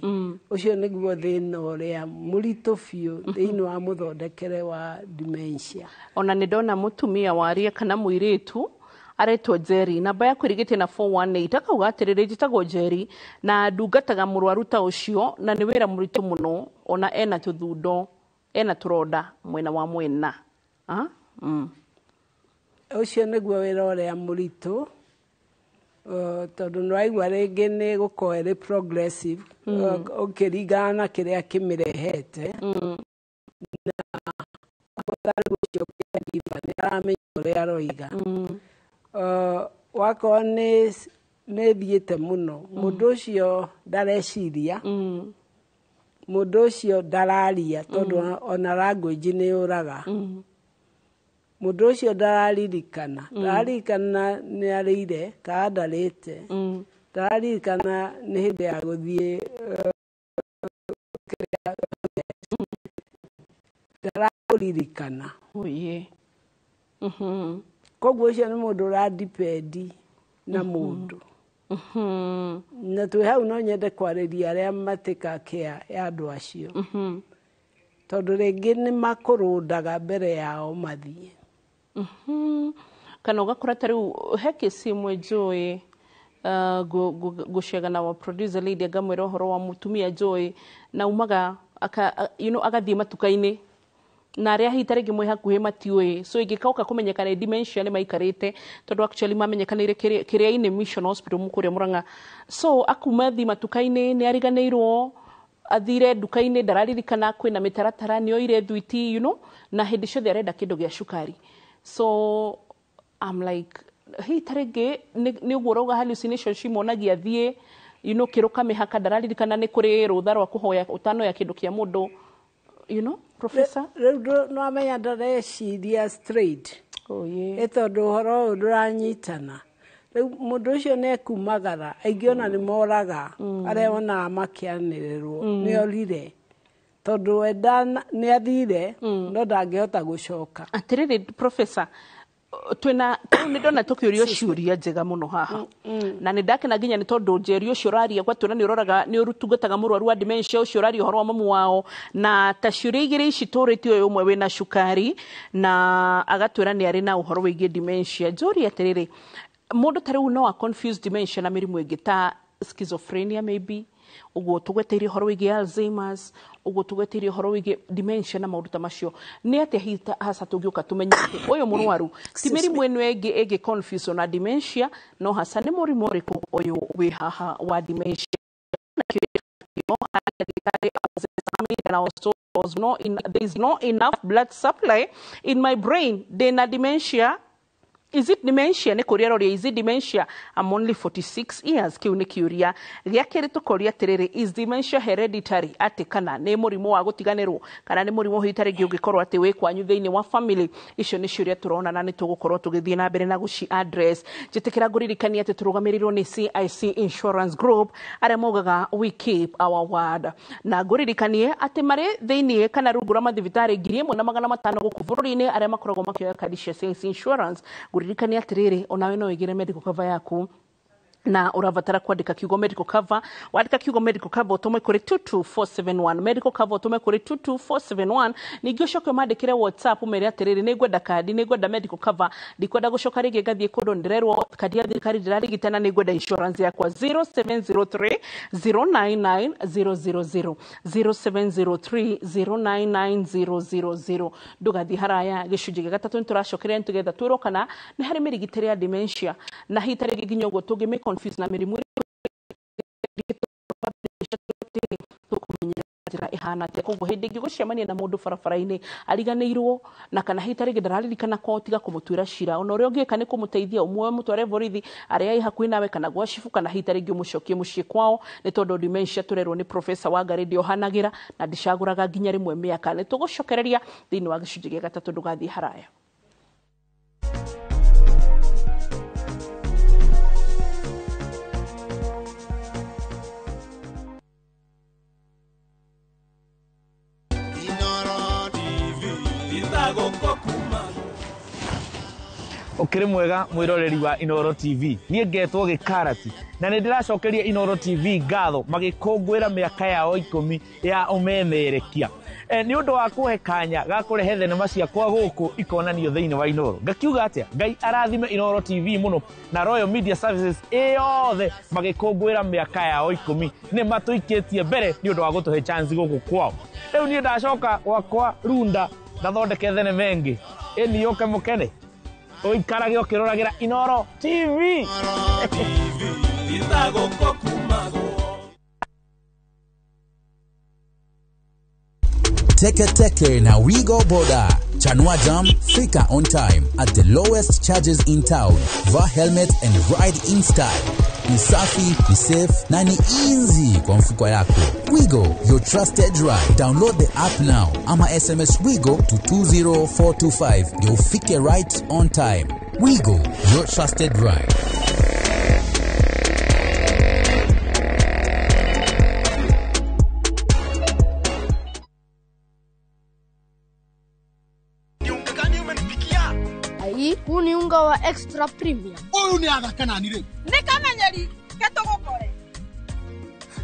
ũcio nĩguo thĩna ũrĩa mũritũ biũ thĩinĩ wa mũthondekere wa dementia. Ona nĩ ndona mũtumia waria kana mũirĩtu aretwo Jerry, namba yaku ĩrigĩtie na 418, akauga atĩrĩrĩ, njĩtagwo Jerry na ndungataga mũrwaru ta ũcio na nĩ wĩra mũritũ mũno, ona ena tũthundo, ena tũronda mwena wa mwena. Ah? Ũcio nĩguo wĩra ũrĩa mũritũ, tondũ nĩ waigua rĩngĩ nĩ gũkorwo ĩrĩ progressive, ũkĩringana na kĩrĩa kĩmĩrehete, na rĩu ũcio caregiver nĩ aramenya ũrĩa aroiga. Wakorwo nĩ thiĩte mũno, mũndũ ũcio ndareciria, mũndũ ũcio ndararia, tondũ ona language nĩ yũraga. Mũndũ ũcio ndararirikana, ndararirikana nĩ arĩire kana ndarĩte, ndararirikana nĩ hĩndĩ ya gũthiĩ kĩrĩa, ndarakũririkana. Koguo ũcio nĩ mũndũ ũradepend na mũndũ. Na twĩ hau no nyende kwarĩria arĩa matĩka care ya andũ acio, tondũ rĩngĩ nĩ makũrũndaga mbere yao mathiĩ. Kana ũgakora ta rĩu he kesi ĩmwe njũĩ, ngũcega na wa producer lady ngamwĩra ũhoro wa mũtumia njũĩ na umaga you know, agathiĩ matuka-inĩ na arĩa hihi ta rĩngĩ mwĩ hakuhĩ matiũĩ, so ĩngĩkoka kũmenyeka nĩ dementia nĩ maikarĩte, tondũ actually mamenyekanĩire Kĩrĩa-inĩ Mission Hospital kũrĩa Murang'a. So akuma thiĩ matuka-inĩ, nĩ ariganĩirwo athire nduka-inĩ, ndararirikana kwĩna mĩtaratara, nĩ oire thwiti, you know, na hĩndĩ ciothe arenda kĩndũ gĩa cukari. So I'm like, hihi ta rĩngĩ nĩ ũguo ũrauga hallucination cimonagia thiĩ, you know, kĩrũka mĩhaka, ndararirikana nĩ kũrĩ rũtha rwa kũhoya ũtanoya kĩndũ kĩa mũndũ, you know, professor. Rĩu nĩwamenya ndareciria straight. Oh, yeah. Ĩ tondũ ũhoro ũyũ ndũranyitana. Rĩu mũndũ ũcio nĩ ekumagara, aingĩ ona nĩ moraga, arĩa onaga makĩanĩrĩrwo, nĩ orire. Tondũ we nĩ athire, no ndangĩhota gũcoka. Atĩrĩrĩ professor, twĩna rĩu nĩ ndona tũkĩũrio ciũria njega mũno haha, na nĩ ndakena nginya nĩ tondũ Njeri ũcio ũraria gwatwĩra nĩ ũroraga, nĩ ũtungataga mũrwaru wa dementia ũcio ũraria ũhoro wa mamu wao, na ta ciũria igĩrĩ ici tũrĩtie ũyũ ũmwe wĩna cukari na agatwĩra nĩ arĩ na ũhoro wĩgiĩ dementia. Njũrie atĩrĩrĩ, mũndũ ta rĩu no a confuse dementia na mĩrimũ ĩngĩ ta schizophrenia maybe, ũguo tũgweteire ũhoro wĩgiĩ Alzheimer's, ũguo tũgweteire ũhoro wĩgiĩ dementia na maũndũ ta macio, nĩ atĩa hihi hasa tũngĩũka tũmenye atĩ ũyũ mũrwaru ti mĩrimũ ĩno ĩngĩ ĩngĩ confuse na dementia, no hasa nĩ mũrimũ ũrĩkũ ũyũ wĩ haha wa dementia? There is no enough blood supply in my brain, ndĩna dementia. Is it dementia? Nĩ kũria roria, is it dementia? I'm only 46 years. Kĩu nĩ kĩũria gĩa kerĩ. Tũkoria atĩrĩrĩ, is dementia hereditary? Atĩ kana nĩ mũrimũ wa gũtiganĩrwo, kana nĩ mũrimũ hihi ta rĩngĩ ũngĩkorwo atĩ wĩ kwanyu thĩinĩ wa family. Icio nĩ ciũria tũrona na nĩ tũgũkorwo tũgĩthiĩ na mbere na gũci address. Njĩtĩkĩra ngũririkania atĩ tũrũgamĩrĩirwo nĩ CIC Insurance Group, arĩa maugaga we keep our word, na ngũririkanie atĩ marĩ thĩinĩ kana rungu rwa mathibitarĩ 1500 gũkũ bũrũri-inĩ arĩa makoragwo makĩoya kandi cia CIC Insurance. Ngũririkania atĩrĩrĩ, onawe no wĩgĩre medical cover yaku, na ũrabatara kwandĩka kiugo medical cover. Wandĩka kiugo medical cover ũtũme kũrĩ 22471, medical cover ũtũme kũrĩ 22471. Ningĩ ũcoke ũmandĩkĩre WhatsApp, ũmere atĩrĩrĩ, nĩ ngwenda kandi, nĩ ngwenda medical cover, ndikwenda gũcoka rĩngĩ ngathiĩ kũndũ ndĩrerwo kandi ya thirikari ndĩrarigitana, nĩ ngwenda insurance yakwa. 0703 099 000, 0703 099 000. Ndũgathiĩ haraya, gĩcunjĩ gĩa gatatũ nĩ tũracokeria nĩtũgetha twĩrwo kana nĩ harĩ mĩrigitĩre ya dementia, na hihi ta rĩngĩ nginya ũguo tũngĩmĩ confuse na mĩrimũ tũkũmenyera njĩra ĩhana atĩa. Koguo hĩndĩ ĩngĩ gũcemania na mũndũ barabara-inĩ ariganĩirwo na kana hihi ta rĩngĩ ndararirikana kwao, tiga kũmũtuĩra cira. Ona ũrĩa ũngĩka nĩ kũmũteithia, ũmuoe mũtware borithi arĩa ĩ hakuhĩ nawe, kana gwa cibu, kana hihi ta rĩngĩ ũmũcokie mũciĩ kwao, nĩ tondũ dementia tũrerwo nĩ professor Wangari ndĩohanagĩra na ndĩcagũraga nginya rĩmwe mĩaka. Nĩ tũgũcokereria thĩinĩ wa gĩcunjĩ gĩa gatatũ, ndũgathiĩ haraya. Ũkĩrĩ mwega mwĩroreri wa Inooro TV, niĩ ngetwo Gĩkarati na nĩ ndĩracokeria Inooro TV ngatho magĩkũngũĩra mĩaka yao 10 ya ũmemerekia, nĩ ũndũ wa kũhe kanya ga kũrehe thenema ciakwa gũkũ ikonanio thĩinĩ wa Inooro. Ngakiuga atĩa, Ngai arathime Inooro TV mũno na Royal Media Services ĩyothe magĩkũngũĩra mĩaka yao 10, nĩ matũikĩtie mbere nĩ ũndũ wa gũtũhe chance gũkũ kwao. Rĩu niĩ ndacoka gwakwa Runda ngathondeke thenema ĩngĩ ĩni yũke mũkene, ũikarage ũkĩroragĩra Inooro TV. Teke Teke na Wigo Boda. Chanua Jam, fika on time at the lowest charges in town. Vaa helmet and ride in style. Ni safi, ni safe na ni easy kwa mfuko yako. Wigo, your trusted ride. Download the app now ama SMS Wigo to 20425 ndio ufike right on time. Wigo, your trusted ride. Huu ni unga wa extra premium. Ũyũ nĩ athaka nani rĩu? Nĩ kamenyeri ke tũgũkore.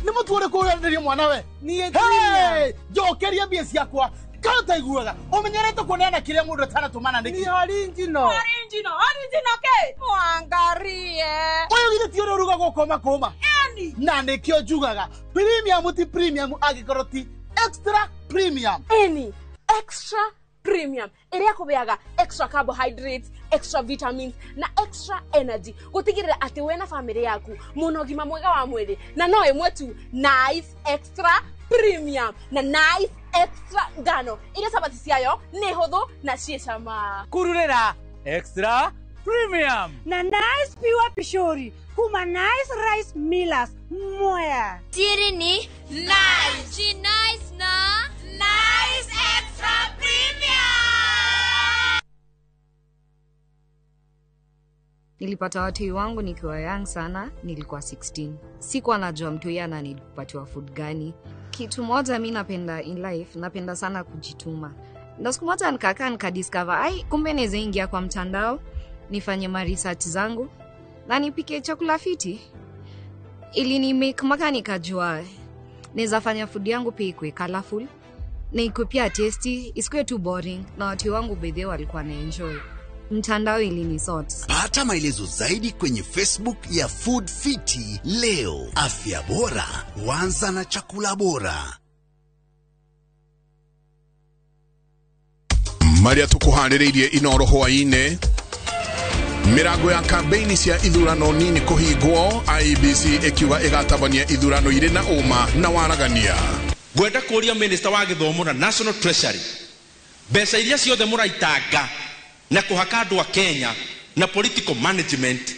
Nĩ mũtu ũrĩkũ ũrenderio mwana we? Niĩ Hey, njokeria mbia ciakwa. Kana ũtaiguaga ũmenyerete kuoneana kĩrĩa mũndũ atanatũmana nĩkĩ? Ni original. Original, original ke? Mwangarie. Ũyũ githĩ ti ũrĩa ũrugagwo kũma kũma? Eni. Na nĩkĩo njugaga premium ti premium angĩkorwo ti Extra Premium. Eni Extra Premium ĩrĩa kũbeaga extra carbohydrates, extra vitamins na extra energy gũtigĩrĩra atĩ we na famĩlĩ yaku mũna ũgima mwega wa mwĩrĩ, na no ĩmwe tu, Nice Extra Premium na Nice Extra Ngano iria cabaci ciayo nĩ hũthũ na ciĩ cama. Kururĩra Extra Premium na Nice Pure Pishori kuma Nice Rice Millers Mwea. Siri ni Nice. She nice na Nice Extra Premium. Nilipata watoi wangu nikiwa young sana, nilikuwa 16. Sikuwa najua mtu yeye ananipatiwa food gani. Kitu moja mi napenda in life, napenda sana kujituma. Na siku moja nikakaa nikadiscover, ai kumbe naweza ingia kwa mtandao, nifanye ma research zangu na nipike chakula fiti. Ili ni make maka nikajua naweza fanya food yangu pia ikuwe colorful na ikuwe pia tasty, isikuwe too boring, na watu wangu bedhe walikuwa na enjoy. Mtandao ilinisort. Pata maelezo zaidi kwenye Facebook ya Food Fiti leo. Afya bora huanza na chakula bora. Maria tukuharĩrĩirie Inoro hwaĩ-inĩ. Mĩrango ya kambeini cia ithurano nini kũhingwo, IEBC ĩkiuga ĩgatabania ithurano irĩ na ũma na waragania. Ngwenda kũria minister wa gĩthomo na National Treasury, mbeca iria ciothe mũraitanga na kũhaka andũ a Kenya na political management,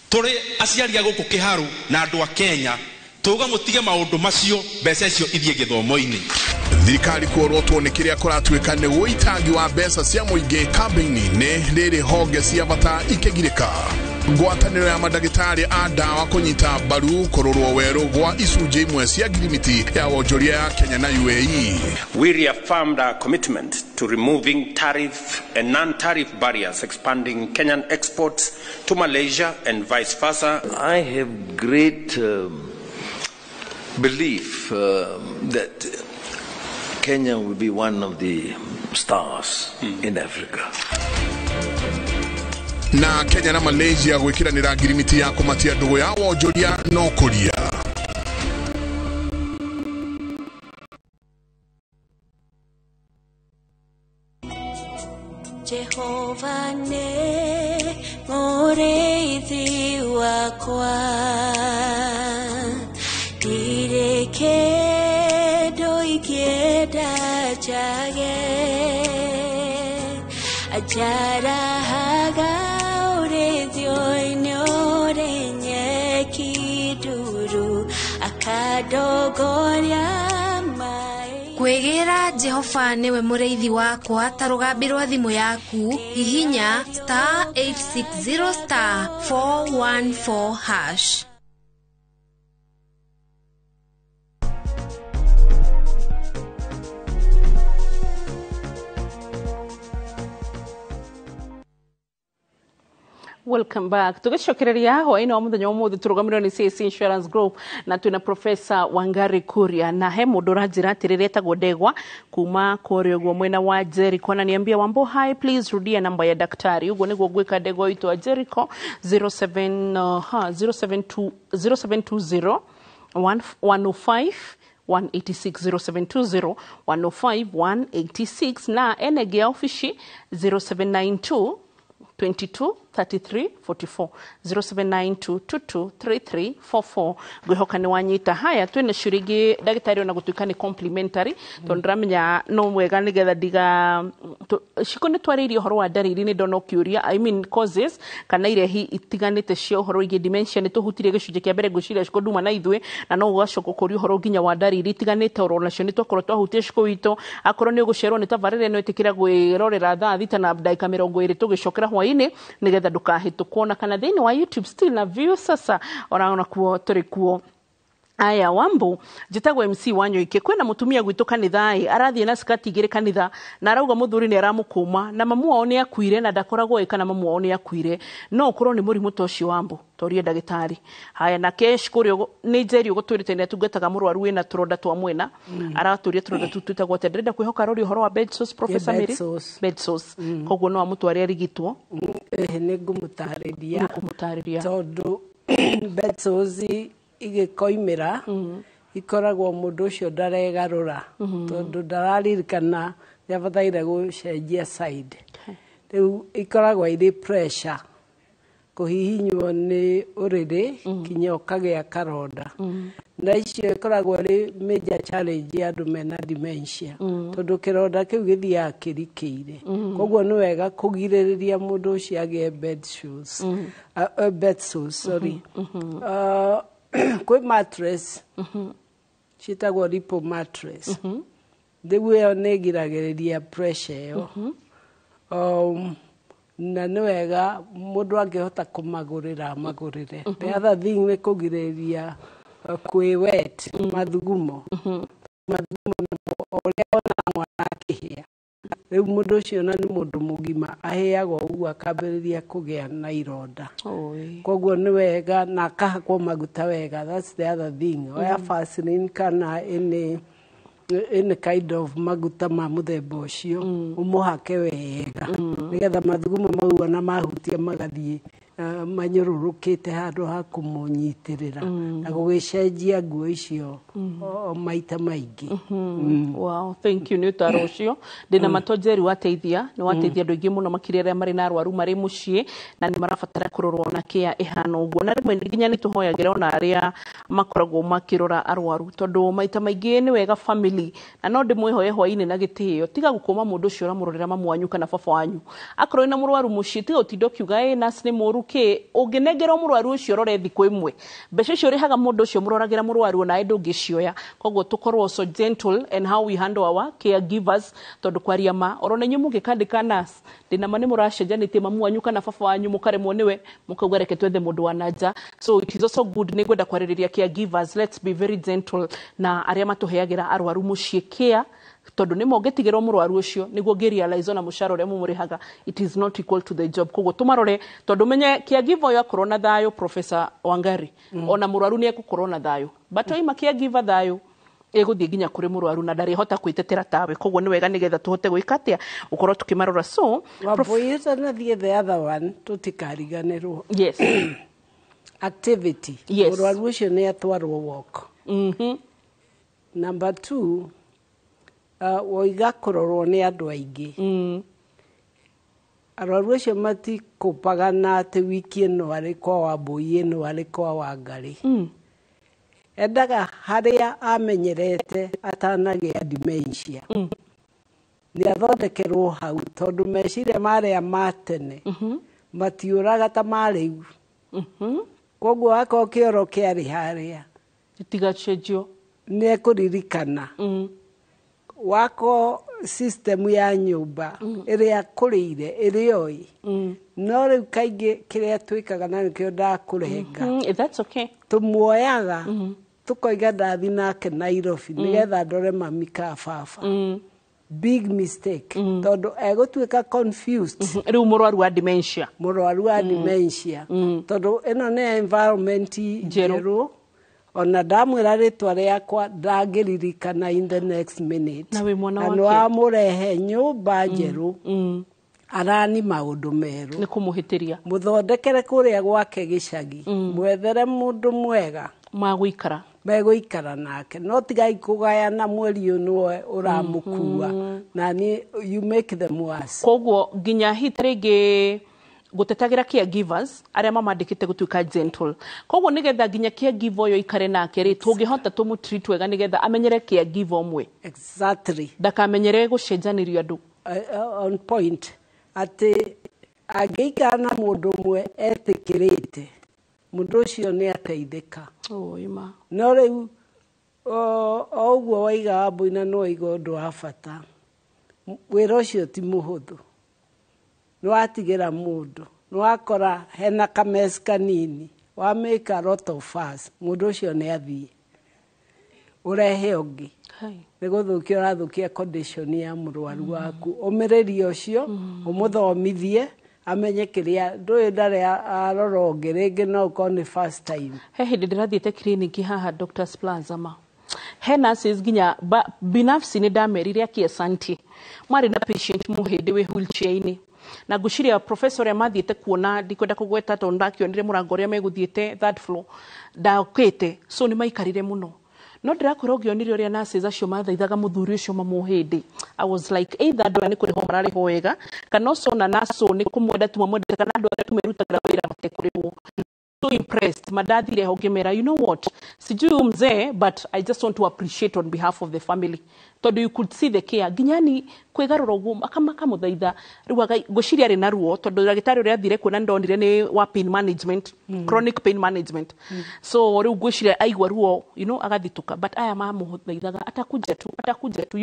tũrĩ aciari a gũkũ Kĩharu na andũ a Kenya tuga mũtige maũndũ macio, mbeca icio ithiĩ gĩthomo-inĩ. Thirikari kuorotwo nĩ kĩrĩa kũratuĩka nĩ ũitangi wa mbeca cia mũingĩ kambĩini-inĩ rĩrĩ honge cia bata ikĩgirĩka. Ngwatanĩro ya mandagĩtarĩ a ndawa kũnyita mbaru kũrorwo werũ gwa icunjĩ imwe cia ngirimiti ya wonjoria ya Kenya na UAE. We reaffirmed our commitment to removing tariff and non-tariff barriers, expanding Kenyan exports to Malaysia and vice versa. I have great belief that Kenya will be one of the stars in Africa. Na Kenya na Malaysia gwĩkĩranĩra ngirimiti ya kũmatia ndũgũ ya wonjoria na ũkũria. Jehova nĩ mũrĩithi wakwa, ndirĩ kĩndũ ingĩenda njage, anjarahaga ũrĩithio-inĩ ũrĩ nyeki nduru, akandongoria maĩ. Kwĩgĩra Jehova nĩwe mũrĩithi wakwa ta rũgambi rwa thimũ yaku, hihinya star 860 star 414 hash. Welcome back. Tugicokereria hwaĩ-inĩ wa mũthenya ũmũthĩ tũrũgamĩrĩirwo nĩ CAC Insurance Group na twĩna Professor Wangari Kuria, na he mũndũ ũranjĩra atĩrĩrĩ etagwo Ndegwa kuma kũrĩa ũguo mwena wa Jericho, na niambia Wambo, hi, please rudia namba ya daktari. Ũguo nĩguo ngwĩka Ndegwa witũ wa Jericho 07 0720 105 186 0720 105 186 na enege ya ofici 0792 22 33 44 0792 22 33 44. Ngwihoka nĩ wanyita. Haya, twĩna ciũria ingĩ ndagĩtarĩ ona gũtuĩka nĩ complimentary, tondũ ndĩramenya no mwega nĩgetha ndiga ciko nĩ twarĩirie ũhoro wa ndariri, nĩ ndona ũkĩũria, I mean causes kana irehi itiganĩte cia ũhoro wĩgiĩ dementia. Nĩ tũhutirie gĩcunjĩ kĩa mbere, ngwĩciria ciko nduma na ithuĩ, na no ũgacoka ũkũria ũhoro nginya wa ndariri itiganĩte oro nacio nĩ twakorwo twahutia ciko witũ. Akorwo nĩ ũgũcerwo nĩ tabarĩra ĩno, ĩtĩkĩra kwĩrorera thaa 6 na ndagĩka 20 tũgĩcokera hwaĩ-inĩ nĩgetha ndũkahĩtũkwo, na kana thĩinĩ wa YouTube still na view sasa ona kuo tũrĩ kuo. Aya, Wambo, njĩtagwo MC Wanyoike. Kwĩna mũtumia gwitũ kanitha-ĩ, arathiĩ na skati igĩrĩ kanitha na arauga mũthuri nĩ aramũkũma na mamu wao nĩ akuire na ndakoragwo ĩ kana mamu wao nĩ akuire. No ũkorwo nĩ mũrimũ ta ũcio Wambo, torie ndagĩtarĩ. Haya, na Kesh kũrĩa nĩ Njeri ũgũtwĩrĩte nĩ atungataga mũrwaru wĩna tũronda twa mwena. Aratũria tũronda tũu twĩtagwo atĩa? Ndĩrenda kwĩhoka arori ũhoro wa bed sores, Professor Mary. Bed sores. Koguo no amũtware arigitwo. Nĩ ngũmũtarĩria. Nĩ ngũmũtarĩria. Tondũ bed sores igĩkoimĩra Ikoragwo mũndũ ũcio ndaregarũra tondũ ndararirikana nĩ abataire gũcenjia side. Rĩu ikoragwo irĩ pressure, kũhihinywo nĩ ũrĩrĩ kinya ũkagĩa karonda, na icio ĩkoragwo ĩrĩ major challenge ya andũ mena dementia, tondũ kĩronda kĩu gĩthiaga kĩrikĩire. Koguo nĩ wega kũgirĩrĩria mũndũ ũcio agĩe bed sores, bed sores, sorry. Kwĩ mattress ciĩtagwo lipo mattress. Rĩu ĩyo nĩ ĩgiragĩrĩria pressure ĩyo. Na nĩ wega mũndũ angĩhota kũmagũrĩra amagũrĩre. The other thing nĩ kũgirĩrĩria kwĩ wet mathugumo. Mathugumo namo, o ũrĩa wona mwana akĩhĩa, rĩu mũndũ ũcio na nĩ mũndũ mũgima ahĩaga ũguo, akambĩrĩria kũgĩa na ironda. Koguo nĩ wega na akahakwo maguta wega. That's the other thing. Oya Vaseline kana any kind of maguta ma mũthemba ũcio, ũmũhake wega, nĩgetha mathugumo mau ona mahutia magathiĩ manyũrũrũkĩte handũ ha kũmũnyitĩrĩra, na gũgĩcenjia nguo icio o maita maingĩ. Wow, thank you nĩ ũtaro ũcio. Ndĩna mato Njeri wateithia, nĩ wateithia andũ aingĩ mũno, makĩria arĩa marĩ na arwaru marĩ mũciĩ na nĩ marabatara kũrorwo na kĩa ĩhana ũguo. Na rĩmwe nginya nĩ tũhoyagĩra ona arĩa makoragwo makĩrora arwaru, tondũ maita maingĩ nĩ wega family, na no ndĩmwĩhoye hwainĩ na gĩtĩo, tiga gũkũma mũndũ ũcio ũramũrorera mamu wanyu kana baba wanyu. Akorwo wĩna mũrwaru mũciĩ, tiga ũtinda ũkiuga ĩ nurse nĩ mũru kĩ. Ũngĩnengerwo mũrwaru ũcio ũrore thikũ ĩmwe, mbeca icio ũrĩhaga mũndũ ũcio mũroragĩra mũrwaru onawe ndũngĩcioya. Koguo tũkorwo so gentle and how we handle our caregivers, tondũ kwaria ma, orona inyuĩ mũngĩkandĩka nurse, ndĩna ma nĩ mũracenjanĩtie mamu wanyu kana baba wanyu, mũkaremwo nĩwe, mũkauga reke twethe mũndũ wa na nja. So it is also good, nĩ ngwenda kwarĩrĩria caregivers, let's be very gentle na arĩa matũheagĩra arwaru mũciĩ care, tondũ nĩ mongĩtigĩrwo mũrwaru ũcio nĩguo ngĩ-realize ona mũcara ũrĩa mũmũrĩhaga, it is not equal to the job. Koguo tũmarore, tondũ menye caregiver ũyũ akorwo na thayũ, Professor Wangari, ona mũrwaru nĩ egũkorwo na thayũ, but oima caregiver thayũ, ĩgũthiĩ nginya kũrĩ mũrwaru na ndarĩhota kwĩtetera tawe. Koguo nĩ wega nĩgetha tũhote gwĩka atĩa, gũkorwo tũkĩmarora. So Wambũi, ũtanathiĩ the other one, tũtikariganĩrwo. Yes. Activity. Yes. Mũrwaru ũcio nĩ atwarwo walk. Number two, woiga kũrorwo nĩ andũ aingĩ. Arwaru acio matikũpaga na atĩ wiki ĩno arĩ kwa Wambũi, ĩno arĩ kwa Wangarĩ. Endaga harĩa amenyerete atanagĩa dementia. Nĩ athondekerwo hau, tondũ meciria marĩa ma tene matiũraga ta ma rĩu. Koguo akorwo kĩoro kĩarĩ harĩa gĩtigacenjio, nĩ ekũririkana. Wako system ya nyũmba ĩrĩa akũrĩire ĩrĩa oĩ. No rĩu kaingĩ kĩrĩa twĩkaga, na nĩkĩo ndakũrenga, That's okay. Tũmuoyaga tũkoiga ndathi nake Nairobi nĩgetha ndore mami ka baba. Big mistake, tondũ egũtuĩka confused. Rĩu mũrwaru wa dementia. Mũrwaru wa dementia, tondũ ĩno nĩ environment njerũ, ona ndamwĩra rĩtwa rĩakwa ndangĩririkana in the next minute. Na wĩ mwana Na wake. nĩ wamũrehe nyũmba njerũ, arani maũndũ merũ. Nĩ kũmũhĩtĩria. Mũthondekere kũrĩa gwake gĩcagi, mwethere mũndũ mwega magũikara megũikara nake, no tigai kũgayana mweri ũyũ nĩwe ũramũkua na ni you make them worse. Koguo nginya hita rĩngĩ gũtetagĩra caregivers arĩa mamandĩkĩte gũtuĩka gentle, koguo nĩgetha nginya caregiver ũyũ aikare nake rĩ, tũngĩhota tũmũtreat wega nĩgetha amenyere caregiver ũmwe. Exactly. Ndakamenyere gũcenjanĩrio andũ. On point, atĩ angĩikara na mũndũ ũmwe etĩkĩrĩte, mũndũ ũcio nĩ ateithĩka. Ĩma. No rĩu o ũguo waiga, Wambũi, na nĩ waiga ũndũ wa bata, wĩra ũcio ti mũhũthũ. Nĩ watigĩra mũndũ, nĩ wakora hena kamesi kanini, wa make a lot of fuss, mũndũ ũcio nĩ athiĩ, ũrehe ũngĩ, nĩ gũthũkia ũrathũkia condition ya mũrwaru waku. Ũmĩrĩrie ũcio, ũmũthomithie amenye kĩrĩa ndũĩ, ndarĩ arora ũngĩ rĩngĩ, no ũkorwo nĩ first time. He hĩndĩ ndĩrathiĩte clinic haha Doctors Plaza, ma he nurses nginya binafsi nĩ ndamerire aki asanti, marĩ na patient mũhĩndĩ wĩ wheelchair-inĩ, na ngwĩciria professor ũrĩa mathiĩte kuona, ndikwenda kũgweta tondũ ndakĩonire mũrango ũrĩa megũthiĩte third floor ndokĩte, so nĩ maikarire mũno. No ndĩrakwĩra ũngĩonire ũrĩa nurses acio mathaithaga mũthuri ũcio mamũhĩndĩ, I was like, either andũ aya nĩ kũrĩhwo mararĩhwo wega, kana ũcio ona nurse nĩ kũmwenda tu mamwendete, kana andũ arĩa tu merutagĩra wĩra matekũrĩhwo. So impressed. Madathire ho ngĩmera, "You know what, sijui huyu mzee, but I just want to appreciate on behalf of the family," tondũ you could see the care, nginya ni kwĩgarũra ũguo makamũthaitha. Rĩu ngwĩciria arĩ na ruo, tondũ ndagĩtarĩ ũrĩa athire kuona ndonire nĩ wa pain management, chronic pain management. So rĩu ngwĩciria aigua ruo agathitũka, but aya mamũthaithaga, "Atakuja tu, atakuja tu."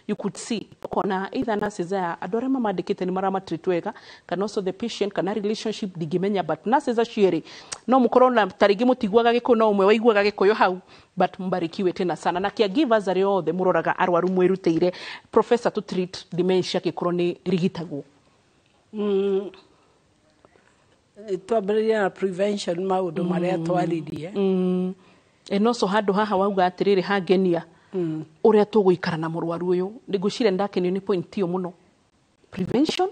You could see, ũkona either nurses aya, andũ arĩa mamandĩkĩte nĩ maramatreat wega, kana also the patient, kana relationship, ndingĩmenya. But nurses acio erĩ, no mũkorwo na tarĩngĩ mũtiguaga Gĩkũyũ, no ũmwe waiguaga Gĩkũyũ hau, but mbarikiwe tena sana. Na caregivers arĩa othe mũroraga arwaru mwĩrutĩire. Professor, to treat dementia gĩkorwo nĩ rigitagwo? Twambĩrĩria na prevention, maũndũ marĩa twaririe. And also handũ haha wauga atĩrĩrĩ, hangenia ũrĩa tũgũikara na mũrwaru ũyũ. Ngwĩciria ndakenio nĩ point ĩyo mũno, prevention,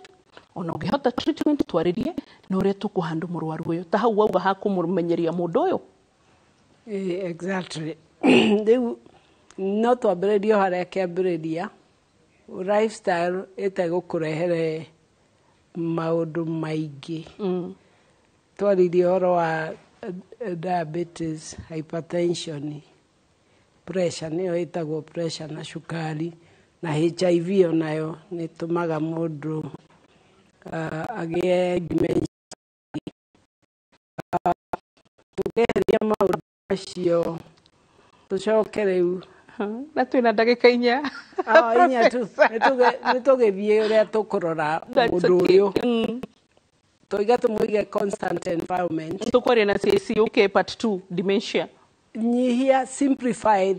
ona ũngĩhota treatment twarĩrie, na ũrĩa tũkũhandũ mũrwaru ũyũ, ta hau wauga hakũmũmenyeria mũndũ ũyũ. Exactly. Rĩu no twambĩrĩrie o harĩa kĩambĩrĩria, lifestyle ĩtegũkũrehere maũndũ maingĩ. Twaririe ũhoro wa diabetes, hypertension, pressure, nĩyo ĩtagwo pressure, na cukari, na HIV onayo nĩ ĩtũmaga mũndũ agĩe dementia. Tũngĩeheria maũndũ macio, tũcoke rĩu Na twĩna ndagĩka 4. Ah, 4 tu. Nĩ tũgĩthiĩ ũrĩa tũkũrora That's mũndũ okay. ũyũ. Tũiga tũmũige constant environment. Tũkwaria na CAC, okay, part 2, dementia. Nyihia, simplify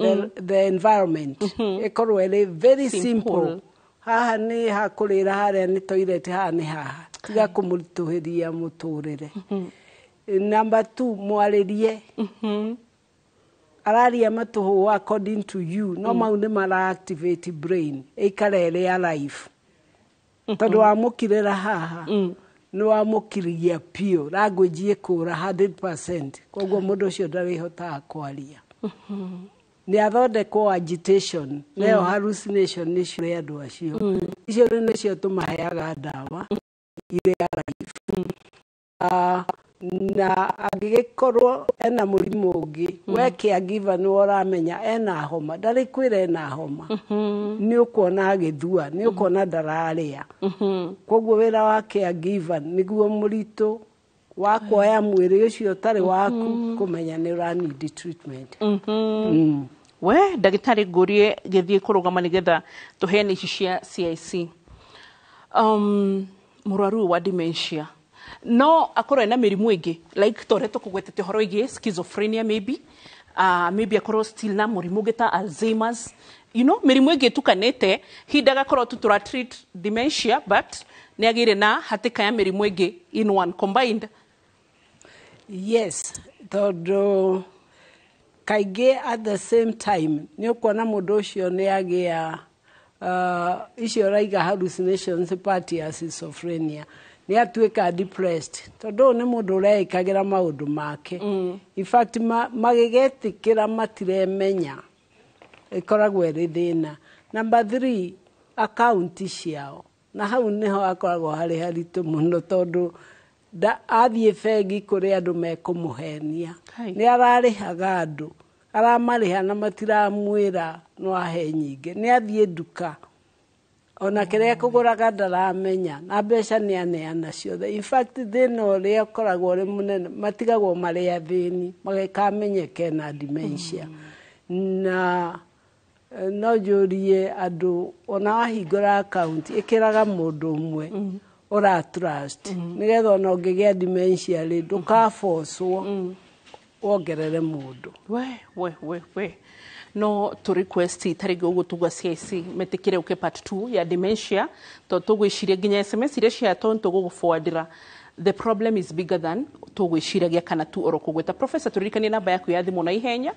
the environment, ĩkorwo ĩrĩ very Simple. simple. Haha nĩ hakũrĩra, harĩa nĩ toilet, haha nĩ haha. Tiga kũmũritũhĩria mũtũrĩre. Number two, mwarĩrie. Araria matũhũ according to you, no mau nĩ mara activate brain ĩikare ĩrĩ alive, tondũ wamũkirĩra haha nĩ wamũkiriria biũ, language ĩkũra 100%. Koguo mũndũ ũcio ndarĩhotaga kwaria. Nĩ athondekwo agitation, nayo hallucination nĩcio rĩ andũ acio. Icio rĩu nĩcio tũmaheaga ndawa irĩ alive. Na angĩgĩkorwo ena mũrimũ ũngĩ, we caregiver nĩwe ũramenya ena homa, ndarĩ kwĩra ena homa, nĩ ũkuona agĩthua, nĩ ũkuona ndararĩa. Koguo wĩra wa caregiver nĩguo mũritũ wa kuoya mwĩrĩ ũcio ũtarĩ waku, kũmenya nĩ ũra need treatment. We ndagĩtarĩ, ngũrie gĩthiĩ kũrũgama nĩgetha tũheane ici cia CIC. Mũrwaru ũyũ wa dementia no akorwo ena mĩrimũ ĩngĩ, like ta ũrĩa tũkũgwetete ũhoro wĩgiĩ schizophrenia, maybe akorwo still na mũrimũ ũngĩ ta Alzheimer's, mĩrimũ ĩngĩ ĩtukanĩte, hinda agakorwo tu tũra treat dementia, but nĩ agĩire na hatĩka ya mĩrimũ ĩngĩ in one combined. Yes, tondũ kaingĩ at the same time nĩ ũkuona mũndũ ũcio nĩ agĩa icio ũraiga hallucinations, part ya schizophrenia, nĩ atuĩka depressed, tondũ ũyũ nĩ mũndũ ũreĩkagĩra maũndũ make. In fact, magĩgetĩkĩra matiremenya, ĩkoragwo ĩrĩ thĩna. Number three, akaunti ciao, na hau nĩho akoragwo harĩ haritũ mũno, tondũ athiĩ bengi kũrĩ andũ mekũmũhenia. Nĩ ararĩhaga andũ, aramarĩha na matiramwĩra no ahe nyingĩ. Nĩ athiĩ nduka, ona kĩrĩa kũgũraga ndaramenya, na mbeca nĩ aneana ciothe. In fact, thĩna ũrĩa ũkoragwo ũrĩ mũnene, matigagwo marĩ athĩni magĩkamenyeke na dementia. Na no njũrie andũ, ona wahingũra akaunti, ĩkĩraga mũndũ ũmwe ũra trust, nĩgetha ona ũngĩgĩa dementia rĩ, ndũkabocwo wongerere mũndũ. We we we we, no tũ request tarĩngĩ ũguo tugua CIC metĩkĩre ũke part 2 ya dementia, tondũ tũgwĩciria nginya SMS iria cia tondũ tũgũgũforwardĩra, the problem is bigger than tũgwĩciragia kana tu oro kũgweta. Professor, tũririkanie namba yaku ya thimũ na ihenya.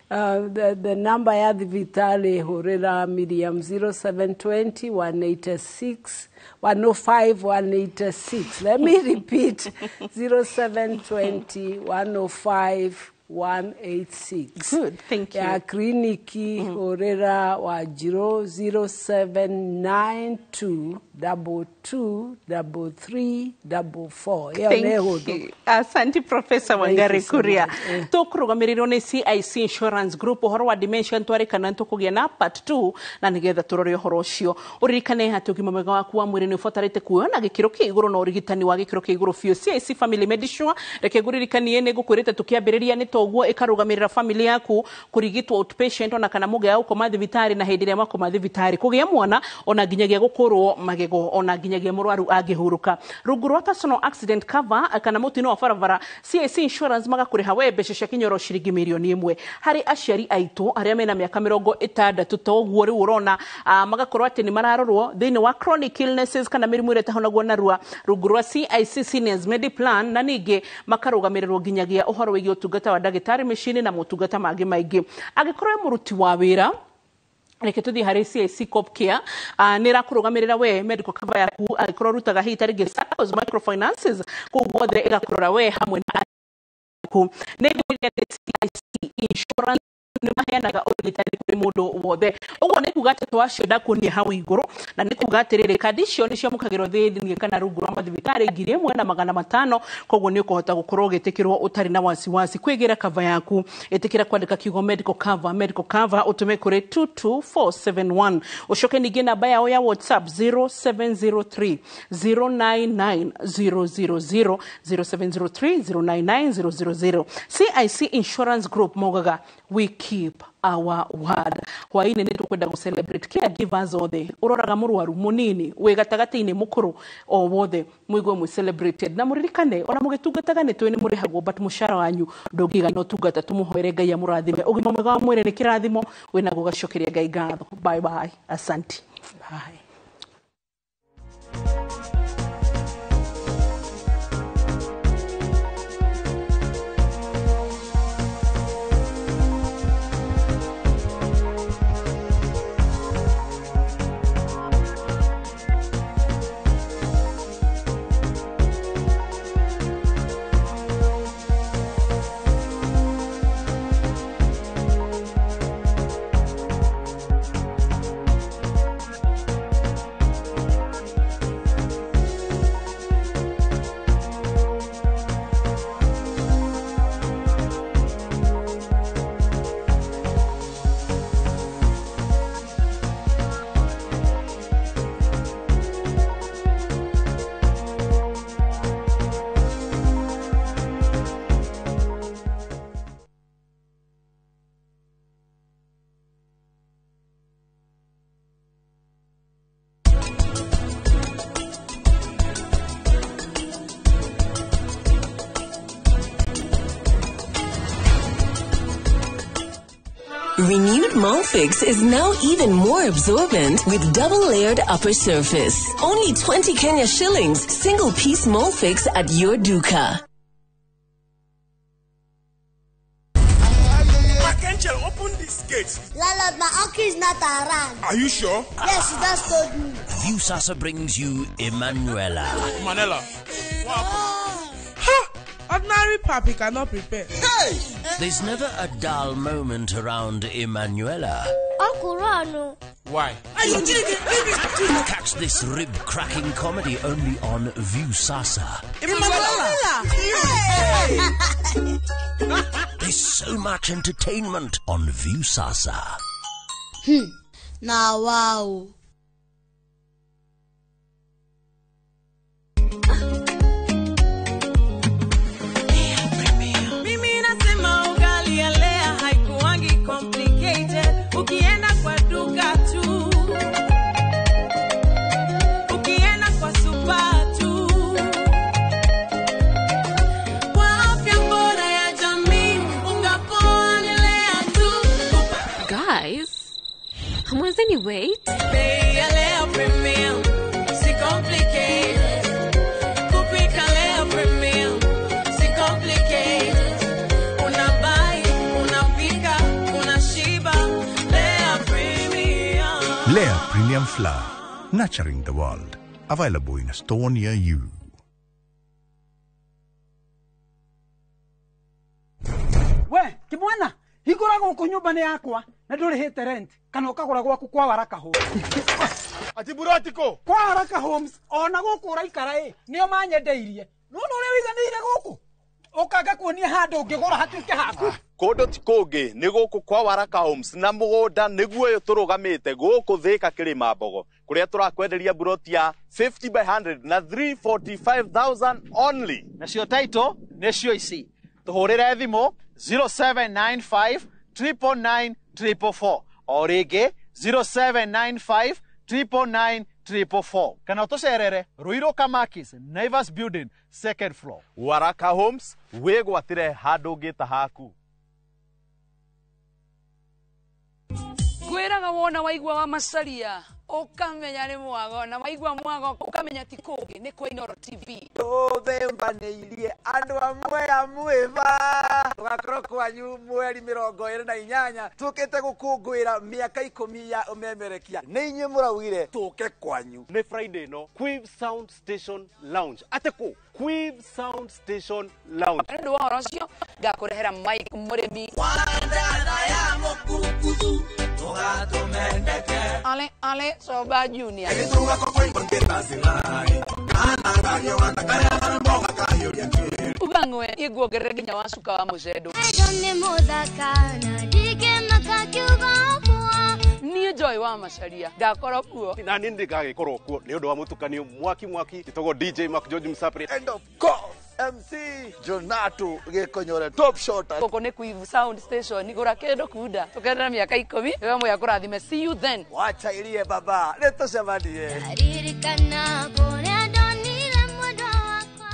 The number ya thibitarĩ, hũrĩra Miriam, 0720 186 105 186. Let me repeat, 0720 105. 186. Good, thank you. Ya kliniki hũrĩra Wanjirũ 0792 22 33 44. Ĩyo nĩ hũthũ. Thank you. Asante Professor Thank you Wangari so Kuria. much. Tũkũrũgamĩrĩrwo nĩ CIC Insurance Group ũhoro wa dementia ntwarĩkana nĩtũkũgĩa na part 2 na nĩgetha tũrore ũhoro ũcio. Ũririkane atĩ ũgima mwega waku wa mwĩrĩ nĩ ũbatarĩte kuoywo na gĩkĩro kĩa igũrũ na ũrigitani wa gĩkĩro kĩa igũrũ biũ. CIC Family Medisure, reke ngũririkanie nĩ ngũkwĩrĩte tũkĩambĩrĩria nĩ toguo ĩkarũgamĩrĩra family yaku kũrigitwo outpatient ona kana mũgĩa gũkoma thibitarĩ na hĩndĩ ĩrĩa makoma thibitarĩ kũgĩa mwana ona nginyagia gũkũrwo magego ona nginyagia mũrwaru angĩhurũka. Rungu rwa personal accident cover kana mũtino wa barabara, CIC Insurance magakũrĩha we mbeca cia kinyoro ciringi mirioni 1 harĩ aciari aitũ arĩa mena mĩaka 60 toguo rĩu ũrona, magakorwo atĩ nĩ mararorwo thĩinĩ wa chronic illnesses kana mĩrimũ ĩrĩa ĩtahonagwo narua rungu rwa CIC Seniors Mediplan, na ningĩ makarũgamĩrĩrwo nginyagia ũhoro wĩgiĩ ũtungata wa ndagĩtarĩ mĩciĩ-inĩ na motungata mangĩ maingĩ. Angĩkorwo wĩ mũruti wa wĩra, reke tũthiĩ harĩ CIC Cop Care, nĩ ĩrakũrũgamĩrĩra we medical cover yaku angĩkorwo ũrutaga hihi ta rĩngĩ SACCOs, microfinances kũu guothe ĩgakũrora we hamwe na aku. Nĩ ngwĩrire atĩ CIC Insurance nĩ maheanaga ũrigitani kũrĩ mũndũ wothe, ũguo nĩ kuga atĩ twacio ndakuonia hau igũrũ, na nĩ kuga atĩrĩrĩ, kandi icio nĩ ciamũkagĩrwo thĩinĩ kana rungu rwa mathibitarĩ 1500, koguo nĩ ũkũhota gũkorwo ũgĩtĩkĩrwo ũtarĩ na wasiwasi kwĩgĩra cover yaku. Ĩtĩkĩra kwandĩka kiugo medical cover, medical cover ũtũme kũrĩ 22471, ũcoke ningĩ namba yao ya WhatsApp 0703 099 000, 0703 099 000. CIC Insurance Group maugaga we keep our word. Hwainĩ nĩ tũkwenda gũ celebrate caregivers othe, ũroraga mũrwaru mũnini wĩ gatagatĩ-inĩ mũkũrũ o wothe, mũigue mwĩ celebrated na mũririkane ona mũgĩtungataga nĩ tũĩ nĩ mũrĩhagwo, but mũcara wanyu ndũngĩigana ũtungata. Tũmũhoere Ngai amũrathime. Ũgima mwega wa mwĩrĩ nĩ kĩrathimo wĩnaguo, gacokeria Ngai ngatho. Bye bye, asante. Bye. Renewed Molfix is now even more absorbent with double-layered upper surface. Only 20 Kenya shillings, single-piece Molfix at your duka. Angel, open this gate. Landlord, my uncle is not around. Are you sure? Yes, he just told me. Viusasa brings you Emanuela. Manela. What happened? Ha! Ordinary papi cannot prepare. Hey! There's never a dull moment around Emanuela. Uncle Ron. Why? Catch this rib-cracking comedy only on Viusasa. Emanuela! There's so much entertainment on Viusasa. Now, wow. Mimi nasema ugali ya Lea haikuangi complicated. Ukienda kwa duka tu, ukienda kwa super tu. Kwa afya bora ya jamii, unga poa ni Lea tu. Guys, hamwezi ni wait? Bei ya Lea Premium, si complicated. Kupika Lea Premium, si complicated. Unabuy, unapika, unashiba. Lea Premium. Lea Premium Flour, nurturing the world. Available in a store near you. We kimwana hingũra gũkũ nyũmba nĩ yakwa na ndũrĩhĩte rent kana ũkagũra gwaku kwa Waraka Homes. Ati burotiko kwa Waraka Homes ona gũkũ ũraikara ĩ nĩo manyendeirie. Nĩwona ũrĩa wĩiganĩire gũkũ ũkanga kuonia handũ ũngĩgũra hatuĩke haku. Kũndũ ti kũngĩ nĩ gũkũ kwa Waraka Homes na mũgũnda nĩguo ũyũ tũrũgamĩte gũkũ Thĩka Kĩrĩma Mbogo kũrĩa tũrakwenderia buroti ya 50 by 100 na 345,000 only. Nacio title nĩcio ici. Tũhũrĩre thimũ 0795 999 444 o rĩngĩ 0795 999 444 kana ũtũcerere Ruiru Kamakis Naivas Building second floor. Waraka Homes wĩgwatĩre handũ ũngĩta haku. Ngwĩraga wona waigua wa Macaria ũkamenya nĩ mwago na waigua mwago ũkamenya ti kũngĩ nĩ kwa Inooro TV. Tũthembanĩirie andũ amwe a mwĩba tũgakorwo kwanyu mweri 28 tũkĩte gũkũngũĩra mĩaka 10 ya ũmemerekia. Nĩ inyuĩ mũraugire tũke kwanyu. Nĩ Friday no Quiv Sound Station Lounge. Atĩ kũ? Quiv Sound Station Lounge. Nĩ ũndũ wa ũhoro ũcio ngakũrehera Mike Mũrĩmi. Ale ale Soba Junior. Uga ng'we iguongerere nginya wa cuka wa mũcendo. Niĩ Joy wa Macaria ngakorwo kuo. Na niĩ ndigagĩkorwo kuo nĩ ũndũ wa mũtukanio mwaki mwaki ĩtagwo DJ Mark George Msapri. And of course MC Jonato Gĩkonyore top shot. Gũkũ nĩ Quiv Sound Station gũra kĩndũ kunda tũkenera mĩaka 10 wewe moya kũrathime. See you then. Wacha irie baba nĩ tũcemanie. Ririkana kũrĩa ndonire mwendwa wakwa.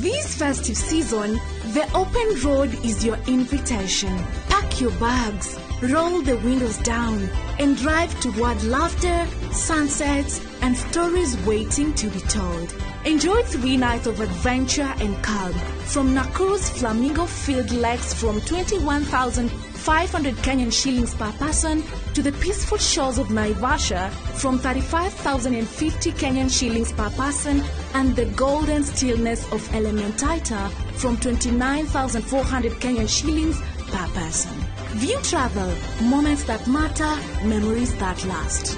This festive season, the open road is your invitation. Pack your bags, roll the windows down, and drive toward laughter, sunsets, and stories waiting to be told. Enjoy 3 nights of adventure and calm from Nakuru's Flamingo Field Lakes from 21,500 Kenyan shillings per person to the peaceful shores of Naivasha from 35,050 Kenyan shillings per person and the golden stillness of Elementaita from 29,400 Kenyan shillings per person. View Travel, moments that matter, memories that last.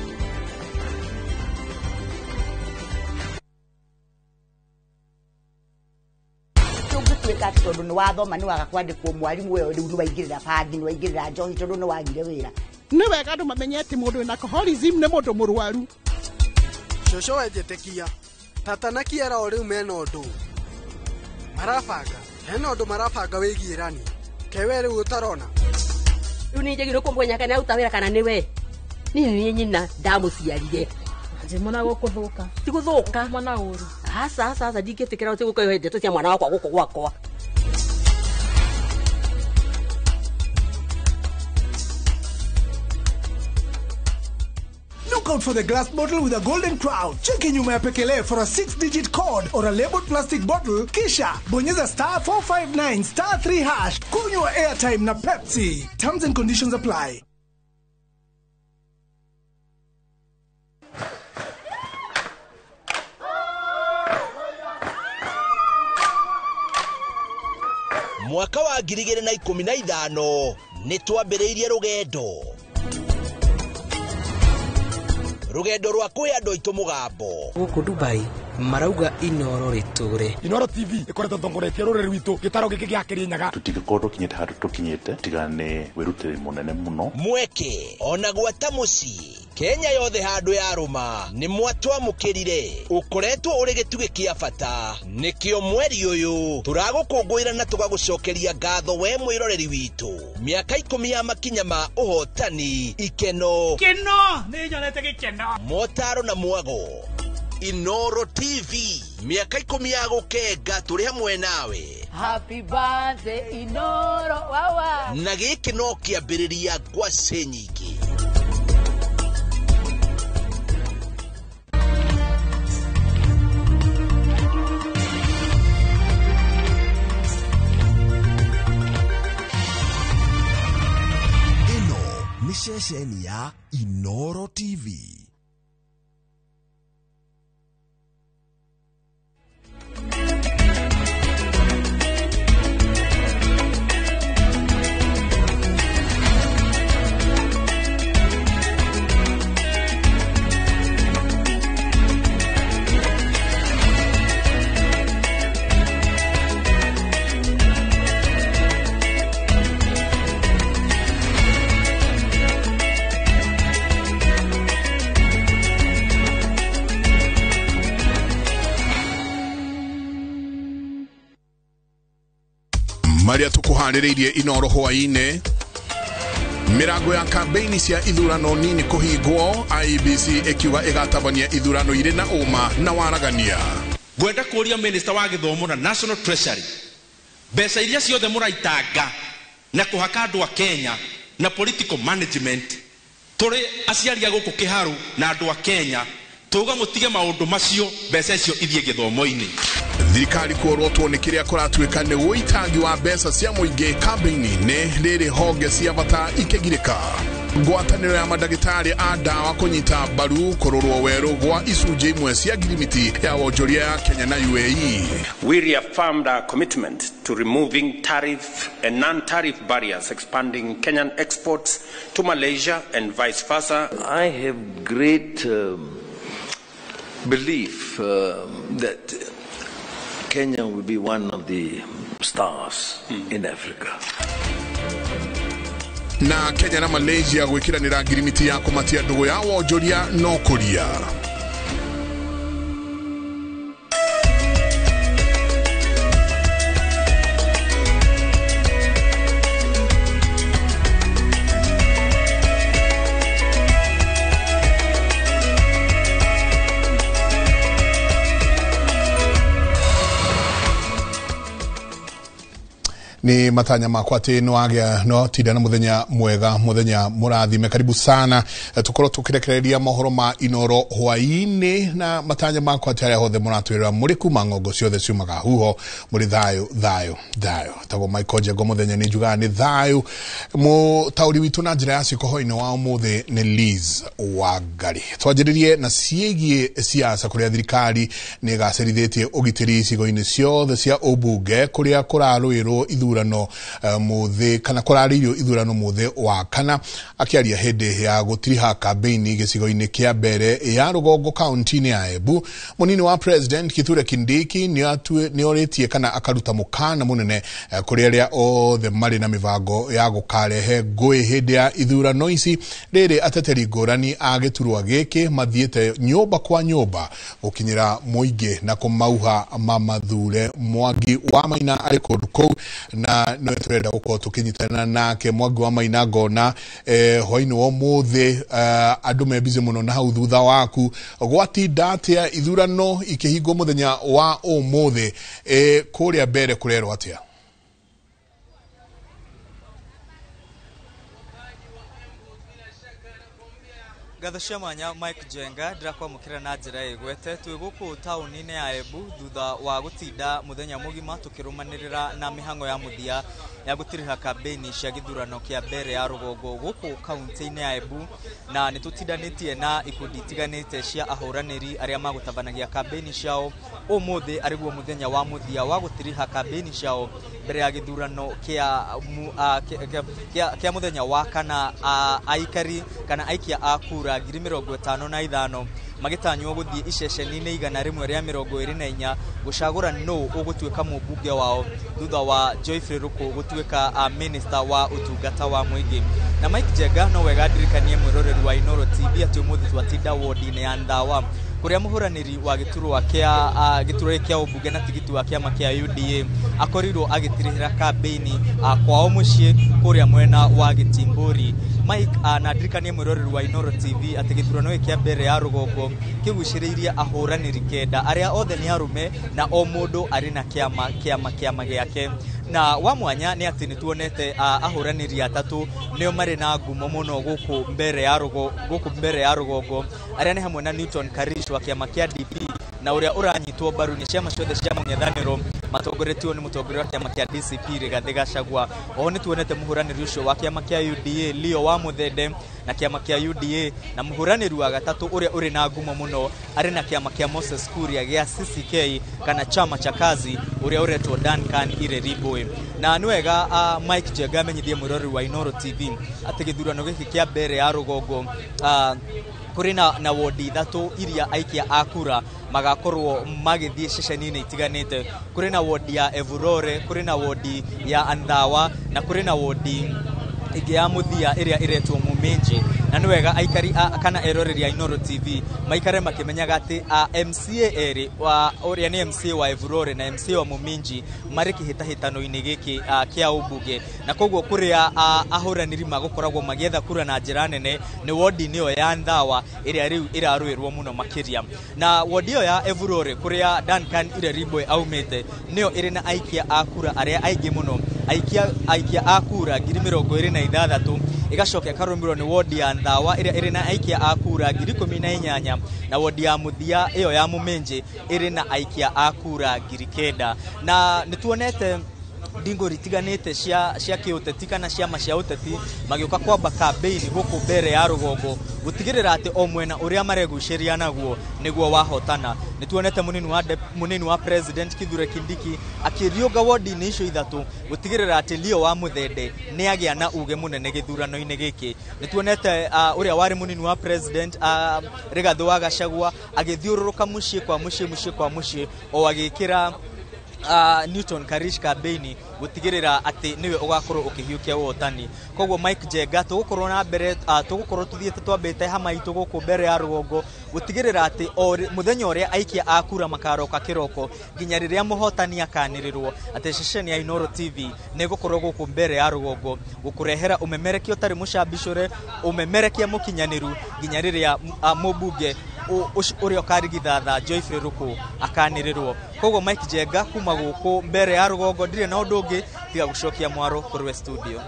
Tondũ nĩ wathoma nĩ waga kwandĩkwo mwarimũ ũyũ rĩu nĩ waingĩrĩra bangi nĩ waingĩrĩra njohi tondũ nĩ wagire wĩra. Nĩ wega andũ mamenye atĩ mũndũ wĩna alcoholism nĩ mũndũ mũrwaru. Cũcũ wenjĩtĩkia tata na Kiara o rĩu mena ũndũ marabanga, hena ũndũ marabanga wĩgiĩ rani kewe rĩu ũtarona. Rĩu nĩ njagĩrĩirwo kũmenya kana aruta wĩra kana nĩ we. Niĩ nĩ nyina ndamũciarire. Mwana gũkũthũka. Ti gũthũka. Mwana ũru. Aca aca aca ndingĩtĩkĩra ũtĩ gũka ndeto cia mwana wakwa gũkũ gwakwa. Look out for the glass bottle with a golden crown. Cheki nyuma ya pekele for a 6-digit code or a labeled plastic bottle. Kisha bonyeza star 459 star 3 hash. Kunywa airtime na Pepsi. Terms and conditions apply. Mwaka wa 2015 nĩ twambĩrĩirie rũgendo rwa kũhe andũ aitũ mũgambo. Gũkũ Dubai marauga Inooro rĩtũre. Inooro TV ĩkoretwo ĩtongoretie rũrĩrĩ rwitũ gĩtaro gĩkĩ gĩa Kĩrĩnyaga. Tũtingĩkorwo tũkinyĩte handũ tũkinyĩte tiga nĩ wĩrutĩri mũnene mũno. Mweke ona gwata mũciĩ Kenya yothe handũ ya rũma nĩ mwatwamũkĩrire ũkoretwo ũrĩ gĩtugĩ kĩa bata nĩkĩo mweri ũyũ tũragũkũngũĩra na tũgagũcokeria ngatho we mwĩroreri witũ. Mĩaka 10 ya makinya ma ũhotani, ikeno keno nĩ nyonete gĩkeno, motaro na mwago. Inooro TV mĩaka 10 ya gũkenga tũrĩ hamwe nawe. Happy birthday Inooro wawa. Na gĩkĩ no kĩambĩrĩria ngwacĩ nyingĩ. Ĩno nĩ ceceni ya Inooro TV. Marĩa tũkũharĩrĩirie Inoro hwaĩ-inĩ. Mirango ya kambeini cia ithurano nini kũhingwo, IEBC ĩkiuga ĩgatabania ithurano irĩ na ũma na waragania. Ngwenda kũria minister wa gĩthomo na National Treasury, mbeca iria ciothe mũraitanga na kũhaka andũ a Kenya na political management, tũrĩ aciari a gũkũ Kĩharũ na andũ a Kenya tuga mũtige maũndũ macio, mbeca icio ithiĩ gĩthomo-inĩ. Thirikari kuorotwo nĩ kĩrĩa kũratuĩka nĩ ũitangi wa mbeca cia mũingĩ kambĩini-inĩ rĩrĩ honge cia bata ikĩgirĩka. Ngwatanĩro ya mandagĩtarĩ a ndawa kũnyita mbaru kũrorwo werũ gwa icunjĩ imwe cia ngirimiti ya wonjoria ya Kenya na UAE. We reaffirmed our commitment to removing tariff and non-tariff barriers, expanding Kenyan exports to Malaysia and vice versa. I have great belief that Kenya will be one of the stars in Africa. Na Kenya na Malaysia gwĩkiranĩra ngirimiti ya kũmatia ndũgũ ya wonjoria no kũria. Ni matanya makwa ati no agĩa no tinda na muthenya mwega, muthenya mũrathime. Karibu sana, tukorwo tukirekereria mohoro ma Inoro hwaĩ-inĩ, na matanya makwa ati arĩa hothe mũratwĩrora mũrĩ kuma ng'ongo ciothe ciumaga huho mũrĩ thayũ thayũ thayũ. Tagwo Michael Njengo mũthenya nĩ njugaga nĩ thayũ. Mũtaũri witũ na njĩra ya ciĩko hwaĩ-inĩ wa ũmũthĩ nĩ Liz Wangari. Twanjĩrĩrie na ciĩgiĩ siasa, kũrĩa thirikari nĩ ĩgacĩrithĩtie ũgitĩri icigo-inĩ ciothe cia ũmbunge kũrĩa kũrarũĩrwo ithurano muthi kana kũrarĩirio ithurano muthi wa kana. Akĩaria hĩndĩ ya gũtiriha kambeini gĩcigo-inĩ kĩa mbere ya rũgongo kaunti-inĩ ya Embu, mũnini wa president Kithure Kindiki nĩorĩtie kana akaruta mũkana mũnene kũrĩ arĩa othe marĩ na mĩbango ya gũkarehe ngũĩ hĩndĩ ya ithurano ici, rĩrĩ ateteri ngũrani a gĩturwa gĩkĩ mathiĩte nyũmba kwa nyũmba gũkinyĩra mũingĩ na kũmauha mamathure. Mwangi wa Maina arĩ kũndũ kũu na no turenda gukorwo tukinyitana nake. Mwangi wa Maina, ngona hwaĩ-inĩ wa ũmũthĩ andũ me busy mũno na hau thutha waku. Gwatinda atĩa ithurano ikĩhingwo mũthenya wa ũmũthĩ? Kũrĩa mbere kũrerwo atĩa? Ngatho cia mwanya Mike Njenga, ndĩrakwamũkĩra na njĩra ĩgwete. Twĩ gũkũ taũni-inĩ ya Embu thutha wa gũtinda mũthenya mũgima tũkĩrũmanĩrĩra na mĩhang'o ya mũthia ya gũtiriha kambĩini cia gĩthurano kĩa mbere ya rũgongo gũkũ kaunti-inĩ ya Embu, na nĩ tũtindanĩtie na ikundi itiganĩte cia ahũranĩri arĩa magũtabanagia kambĩini ciao. Ũmũthĩ arĩguo mũthenya wa mũthia wa gũtiriha kambĩini ciao mbere ya gĩthurano kĩa mũthenya wa kana. Aikari kana aikia a kura 55,000 magĩtanywo gũthiĩ iceceni-inĩ 124 gũcagũra nũ ũgũtuĩka mũmbunge wao thutha wa Geoffrey Ruku gũtuĩka minister wa ũtungata wa mũingĩ. Na Mike Njenga, no wega ndirikanie mwĩroreri wa Inoro TV atĩ ũmũthĩ twatinda wodi-inĩ ya Ndawa kũrĩa mũhũranĩri wa gĩturwa kĩa ũmbunge na tigiti wa kĩama kĩa UDA akorirwo agĩtirihĩra kambĩini kwao mũciĩ kũrĩa mwena wa Gĩtimbũri. Mike, na ndirikanie mwĩroreri wa Inoro TV atĩ gĩthurano gĩkĩ kĩa mbere ya rũgongo kĩgucĩrĩirie ahũranĩri 9 arĩa othe nĩ arũme na o mũndũ arĩ na kĩama gĩake. Na wa mwanya nĩ atĩ nĩ tuonete ahũranĩri 3 nĩo marĩ na ngumo mũno gũkũ mbere ya rũgongo, arĩa nĩ hamwe na Newton Karish wa kĩama kĩa DP na ũrĩa ũranyitwo mbaru nĩ ciama ciothe cia mũng'ethanĩro matongoretio nĩ mũtongoria wa kĩama kĩa DCP Rigathĩ Gachagua. Oho nĩ tuonete mũhũranĩri ũcio wa kĩama kĩa UDA Leo wa Muthende na kĩama kĩa UDA, na mũhũranĩri wa gatatũ ũrĩa ũrĩ na ngumo mũno arĩ na kĩama kĩa Moses Kuria gĩa CCK kana chama cha kazi, ũrĩa ũretwo Duncan Ireribwe. Na nĩ wega Mike Njenga amenyithie mwĩroreri wa Inoro TV atĩ gĩthurano gĩkĩ kĩa mbere ya rũgongo kũrĩ na wodi 3 iria aikia a kura magakorwo magĩthiĩ ceceni-inĩ itiganĩte. Kũrĩ na wodi ya Evurore, kũrĩ na wodi ya Andhawa, na kũrĩ na wodi ĩngĩ ya mũthia ĩrĩa ĩretwo Muminji. Na nĩ wega aikari kana eroreri a Inooro TV maikare makĩmenyaga atĩ MCA erĩ wa ũrĩa nĩ MCA wa Evurore na MCA wa Muminji marĩ kĩhĩtahĩtano-inĩ gĩkĩ kĩa ũmbunge, na koguo kũrĩa ahũranĩri magũkoragwo magĩetha kura na njĩra nene nĩ wodi-inĩ ĩyo ya Nthawa ĩrĩa rĩu ĩrarũĩrwo mũno makĩria. Na wodi ĩyo ya Evurore kũrĩa Duncan Ireribwe aumĩte nĩyo ĩrĩ na aikia a kura arĩa aingĩ mũno, aikia a kura 26,000, ĩgacoka ĩkarũmĩrĩrwo nĩ wodi ya Nthawa ĩrĩa ĩrĩ na aikia a kura 18,000, na wodi ya mũthia ĩyo ya Muminji ĩrĩ na aikia a kura 9,000. Na nĩ tuonete ndingũri itiganĩte cia kĩũteti kana ciama cia ũteti magĩũka kwamba kambĩini gũkũ mbere ya rũgongo gũtigĩrĩra atĩ o mwena ũrĩa maregucĩria naguo nĩguo wahotana. Nĩ tuonete mũnini wa president Kithure Kindiki akĩriũnga wodi-inĩ icio ithatũ gũtigĩrĩra atĩ Leo wa Mũthende nĩ agĩa na uge mũnene gĩthurano-inĩ gĩkĩ. Nĩ tuonete ũrĩa warĩ mũnini wa president Rigathĩ wa Gachagua agĩthiũrũrũka mũciĩ kwa mũciĩ mũciĩ kwa mũciĩ o agĩkĩra Newton Karish kambĩini gũtigĩrĩra atĩ nĩwe ũgakorwo ũkĩhiũkia ũhotani. Koguo Mike Njenga tũgũkorwo na mbere, tũgũkorwo tũthiĩte twambĩte hama itũ gũkũ mbere ya rũgongo gũtigĩrĩra atĩ o mũthenya ũrĩa aikia a kura makaroka kĩroko nginya rĩrĩa mũhotani akanĩrĩrwo atĩ ceceni ya Inooro TV nĩ ĩgũkorwo gũkũ mbere ya rũgongo gũkũrehera ũmemerekia ũtarĩ mũcambicũre, ũmemerekia mũkinyanĩru nginya rĩrĩa mũmbunge ũrĩa ũkarigithatha Joyfrey Ruku akanĩrĩrwo. Koguo Mike Njenga kuma gũkũ mbere ya rũgongo ndirĩ na ũndũ ũngĩ tiga gũcokia mwaro kũrĩ studio.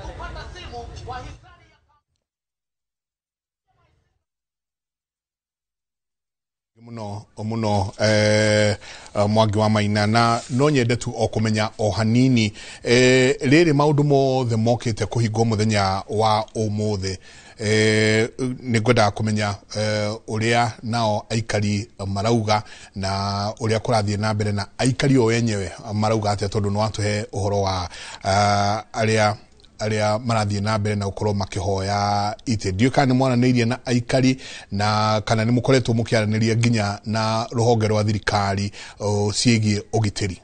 Muno Mwangi wa Maina, na no nyende tu o kũmenya o hanini rĩrĩ maũndũ mothe mokĩte kũhingwo mũthenya wa ũmũthĩ, nĩ ngwendaga kũmenya ũrĩa nao aikari marauga na ũrĩa kũrathiĩ na mbere na aikari o enyewe marauga atĩa, tondũ nĩ watũhe ũhoro wa arĩa marathiĩ na mbere na gũkorwo makĩhoya itĩ. Ndiũĩ kana nĩ mwaranĩirie na aikari na kana nĩ mũkoretwo mũkĩaranĩria nginya na rũhonge rwa thirikari ciĩgiĩ ũgitĩri.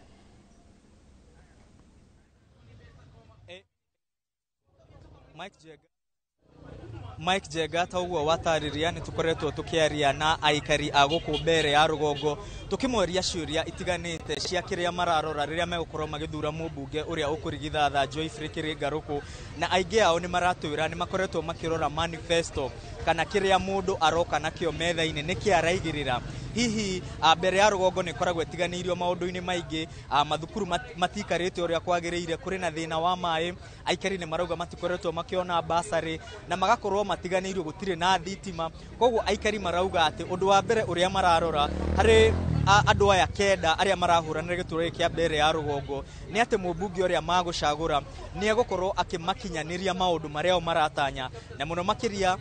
Mike Njenga ta ũguo watarĩria nĩ tũkoretwo tũkĩaria na aikari a gũkũ mbere ya rũgongo tũkĩmoria ciũria itiganĩte cia kĩrĩa mararora rĩrĩa megũkorwo magĩthura mũmbunge ũrĩa ũkũrigithatha Joyfrey Kĩrĩnga Rũkũ, na aingĩ ao nĩ maratwĩra nĩ makoretwo makĩrora manifesto kana kĩrĩa mũndũ aroka nakĩo metha-inĩ nĩkĩ araigĩrĩra. Hihi mbere ya rũgongo nĩ ĩkoragwo ĩtiganĩirio maũndũ-inĩ maingĩ, mathukuru matiikarĩte ũrĩa kwagĩrĩire, kũrĩ na thĩna wa maĩ, aikari nĩ marauga matikoretwo makĩona basarĩ na magakorwo matiganĩirio, gũtirĩ na thitima. Koguo aikari marauga atĩ ũndũ wa mbere ũrĩa mararora harĩ andũ aya kenda arĩa marahũranĩra gĩturwa gĩkĩ kĩa mbere ya rũgongo nĩ atĩ mũmbunge ũrĩa magũcagũra nĩ egũkorwo akĩmakinyanĩria maũndũ marĩa o maratanya, na mũno makĩria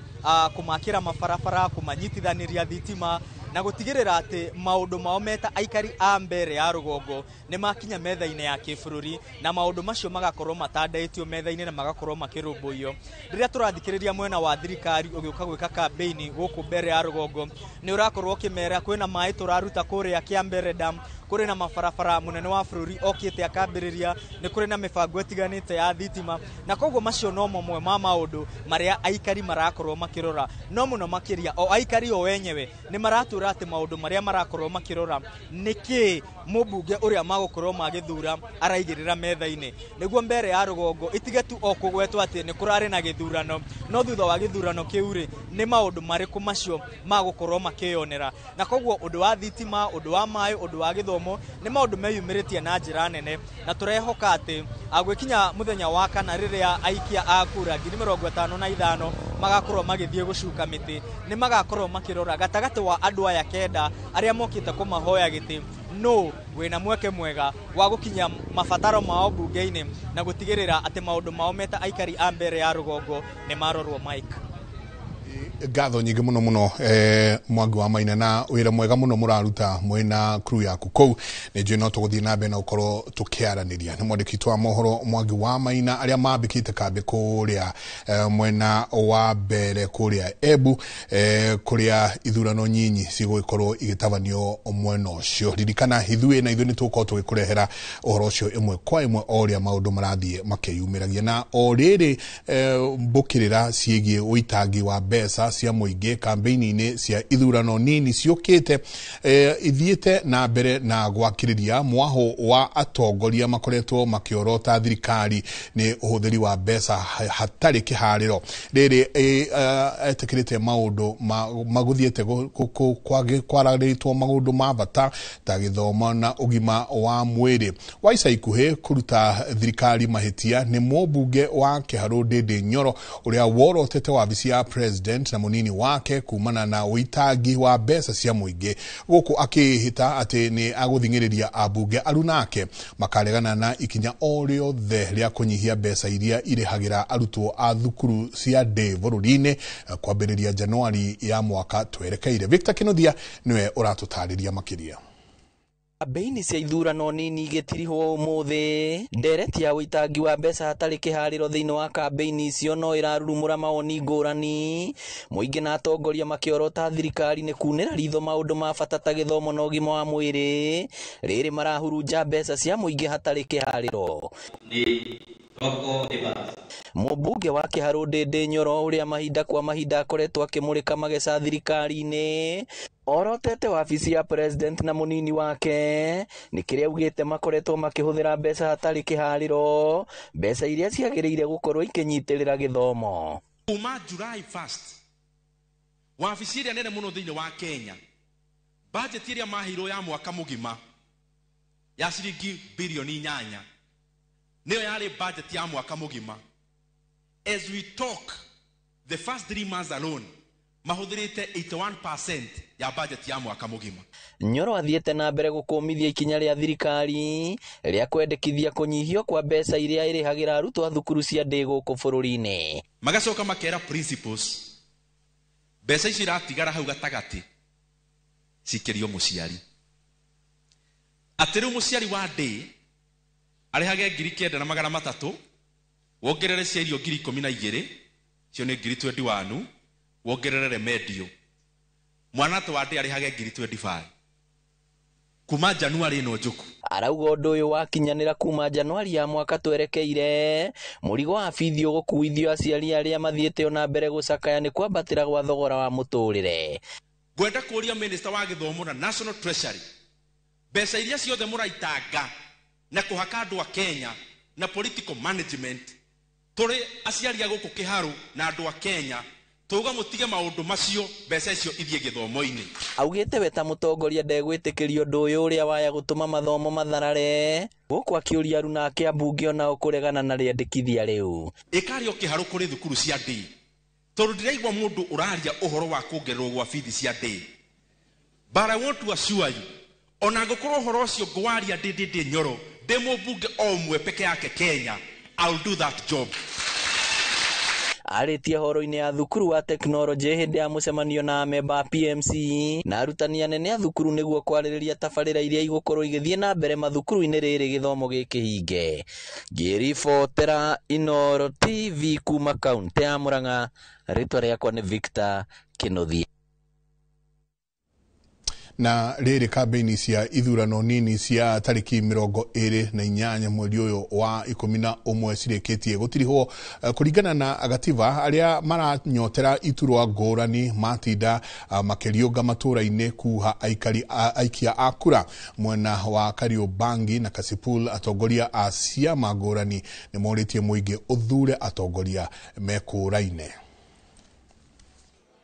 kũmakĩra mabarabara, kũmanyitithanĩria thitima na gũtigĩrĩra atĩ maũndũ mao meta aikari a mbere ya rũgongo nĩ makinya metha-inĩ ya kĩbũrũri, na maũndũ macio magakorwo matandaĩtio metha-inĩ na magakorwo makĩrũmbũiyo. Rĩrĩa tũrathikĩrĩria mwena wa thirikari ũgĩũka gwĩka kambĩini gũkũ mbere ya rũgongo nĩ ũrakorwo ũkĩmera kwĩna maĩ tũraruta kũrĩa Kĩambere Dam, kũrĩ na mabarabara mũnene wa bũrũri okĩte akambĩrĩria, nĩ kũrĩ na mĩbango ĩtiganĩte ya thitima, na koguo macio no mamwe ma maũndũ marĩa aikari marakorwo makĩrora. No mũno makĩria o aikari o enyewe nĩ maratwĩra atĩ maũndũ marĩa marakorwo makĩrora nĩ kĩĩ mũmbunge ũrĩa magũkorwo magĩthura araigĩrĩra metha-inĩ, nĩguo mbere ya rũgongo itige tu o kũgwetwo atĩ nĩ kũrarĩ na gĩthurano, no thutha wa gĩthurano kĩu rĩ nĩ maũndũ marĩkũ macio magũkorwo makĩyonera. Na koguo ũndũ wa thitima, ũndũ wa maĩ, ũndũ wa gĩthomo nĩ maũndũ meyumĩrĩtie na njĩra nene, na tũrehoka atĩ gwĩkinya mũthenya wa kana rĩrĩa aikia a kura 55,000 magakorwo magĩthiĩ gũcuka mĩtĩ, nĩ magakorwo makĩrora gatagatĩ wa andũ aya kenda arĩa mokĩte kũmahoya gĩtĩ no wĩna mweke mwega wa gũkinya mabataro mao mbunge-inĩ na gũtigĩrĩra atĩ maũndũ mao meta aikari a mbere ya rũgongo nĩ marorwo. Mike, ngatho nyingĩ mũno mũno Mwangi wa Maina na wĩra mwega mũno mũraruta mwĩna crew yaku kũu. Nĩ njũĩ no tũgũthiĩ na mbere na gũkorwo tũkĩaranĩria. Nĩ mwandĩki witũ wa mohoro Mwangi wa Maina arĩa mambĩkĩte kambĩ kũrĩa mwena wa mbere kũrĩa Embu, kũrĩa ithurano nyinyi cigũgĩkorwo igĩtabanio mwena ũcio. Ririkana ithuĩ na ithuĩ nĩ tũgũkorwo tũgĩkũrehera ũhoro ũcio ĩmwe kwa ĩmwe o ũrĩa maũndũ marathiĩ makĩyumĩragia. Na o rĩrĩ mbũkĩrĩra ciĩgiĩ ũitangi wa mbeca mbeca cia mũingĩ kambĩini-inĩ cia ithurano nini ciũkĩte ithiĩte na mbere na gwakĩrĩria mwaho wa atongoria makoretwo makĩorota thirikari nĩ ũhũthĩri wa mbeca hatarĩ kĩharĩro. Rĩrĩ etĩkĩrĩte maũndũ magũthiĩte kwararĩtwo maũndũ ma bata ta gĩthomo na ũgima wa mwĩrĩ. Wa ica ikuhĩ kũruta thirikari mahĩtia nĩ mũmbunge wa Kĩharũ Ndĩndĩ Nyoro ũrĩa worotete wabici ya president na mũnini wake kumana na ũitangi wa mbeca cia mũingĩ, gũkũ akĩhĩta atĩ nĩ agũthing'ĩrĩria ambunge arunake makaregana na ikinya o rĩothe rĩa kũnyihia mbeca iria irĩhagĩra arutwo a thukuru cia ndĩ bũrũri-inĩ kwambĩrĩria Januari ya mwaka twerekeire. Victor Kinuthia niwe ũratũtarĩria makĩria. Kambĩini cia ithurano nini igĩtirihwo ũmũthĩ, ndereti ya ũitangi wa mbeca hatarĩ kĩharĩro thĩinĩ wa kambĩini icio no ĩrarurumũra mawoni ngũrani, mũingĩ na atongoria makĩorota thirikari nĩ kunĩra ritho maũndũ ma bata ta gĩthomo na ũgima wa mwĩrĩ, rĩrĩ marahurunja mbeca cia mũingĩ hatarĩ kĩharĩro. Mũmbunge wa Kĩharũ Ndĩndĩ Nyoro ũrĩa mahinda kwa mahinda akoretwo akĩmũrĩka mageca thirikari-inĩ orotete wabici ya president na mũnini wake nĩ kĩrĩa augĩte makoretwo makĩhũthĩra mbeca hatarĩ kĩharĩro, mbeca iria ciagĩrĩire gũkorwo ikĩnyitĩrĩra gĩthomo. Kuma July 1st wabici ĩrĩa nene mũno thĩinĩ wa Kenya budget ĩrĩa maheirwo ya mwaka mũgima ya ciringi bilioni 8 nĩyo yarĩ budget ya mwaka mũgima. As we talk, the first 3 months alone mahũthĩrĩte 81% ya budget ya mwaka mũgima. Nyoro athiĩte na mbere gũkũmithia ikinya rĩa thirikari rĩa kwendekithia kũnyihio kwa mbeca iria ĩrĩhagĩra arutwo a thukuru cia ndĩ gũkũ bũrũri-inĩ. Magacoka makera principles mbeca ici iratigara hau gatagatĩ cikĩrio mũciari, atĩ rĩu mũciari wa ndĩ arĩhage 9,300 wongerere cia irio 12,000 cio nĩ 21,000 wongerere remedio mwana to wa ndĩ arĩhage 25,000 kuma Januari ĩno njũku. Arauga ũndũ ũyũ wakinyanĩra kuma Januari ya mwaka twerekeire, mũrigo wa bithi ũgũkuithio aciari arĩa mathiĩte ona mbere gũcakaya nĩ kwambatĩra gwa thogora wa mũtũrĩre. Ngwenda kũria minister wa gĩthomo na National Treasury mbeca iria ciothe mũraitanga na kũhaka andũ a Kenya na political management tũrĩ aciari a gũkũ Kĩharũ na andũ a Kenya tuga mutige maundu macio mbeca icio ithie githomo-inĩ. Augĩte we ta mũtongoria ndegwĩtĩkĩria ũndũ ũyũ ũrĩa waya gũtũma mathomo matharare, gũkũ akĩũria aruna ake ambunge onao kũregana na rĩendekithia rĩu. Ĩkario Kĩharũ kũrĩ thukuru cia ndĩ, tondũ ndĩraigua mũndũ ũraria ũhoro wa kuongererwo gwa bithi cia ndĩ. But I want to assure you, ona ngũkorwo ũhoro ũcio ngwaria ndĩ Nyoro ndĩ mũmbunge o ũmwe peke yake Kenya, I'll do that job. Arĩtie horo-inĩ ya thukuru wa tekinoronjĩ hĩndĩ ya mũcemanio na amemba a PMC na arutani anene a thukuru nĩguo kwarĩrĩria tabarĩra iria igũkorwo igĩthiĩ na mbere mathukuru-inĩ rĩrĩ gĩthomo gĩkĩhinge. Ngĩribotera Inooro TV kuma kaunti ya Murang'a, rĩtwa rĩakwa nĩ Victor Kinuthia. Na rĩrĩ kambĩini cia ithurano nini cia tarĩki 28 mweri ũyũ wa 11 cirĩkĩtie gũtirihwo kũringana na gatiba. Arĩa maranyotera iturwa ngũrani matinda makĩriũnga matũra-inĩ kuha aikia a kura mwena wa Kariobangi na Kasipul. Atongoria a ciama ngũrani nĩ morĩtie mũingĩ ũthure atongoria mekũraine.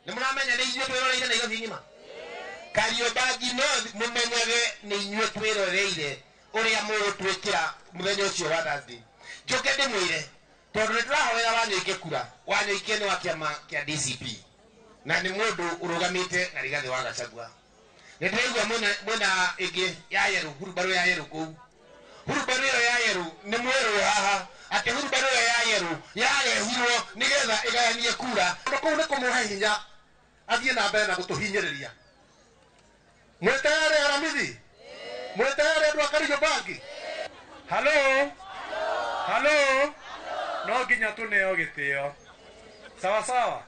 Nĩ mũramenya nĩ ithuĩ twĩroreire Nairobi ng'ima Kariobangi North, mumenyage nĩ inyuĩ twĩroreire ũrĩa mũgũtwĩkĩra mũthenya ũcio wa Thursday. Njoke ndĩmwĩre tondũ nĩ tũrahoera Wanyoike kura, Wanyoike nĩ wa kĩama kĩa DCP na nĩ mũndũ ũrũgamĩte na Rigathĩ wa Gachagua. Nĩ ndĩraigua mwena ĩngĩ ya yerũ, hurumbarũ ya yerũ kũu, hurumbarũ ĩyo ya yerũ nĩ mwerũ haha atĩ hurumbarũ ĩyo ya yerũ yarehirwo nĩgetha ĩgayanie kura. Tondũ kũu nĩ kũmũhe hinya athiĩ na mbere na gũtũhinyĩrĩria. Mwĩtayarĩ Aramithi? Mwĩtayarĩ andũ a Kariobangi? Halo? Halo? No nginya tũneo gĩtĩo. Sawa sawa?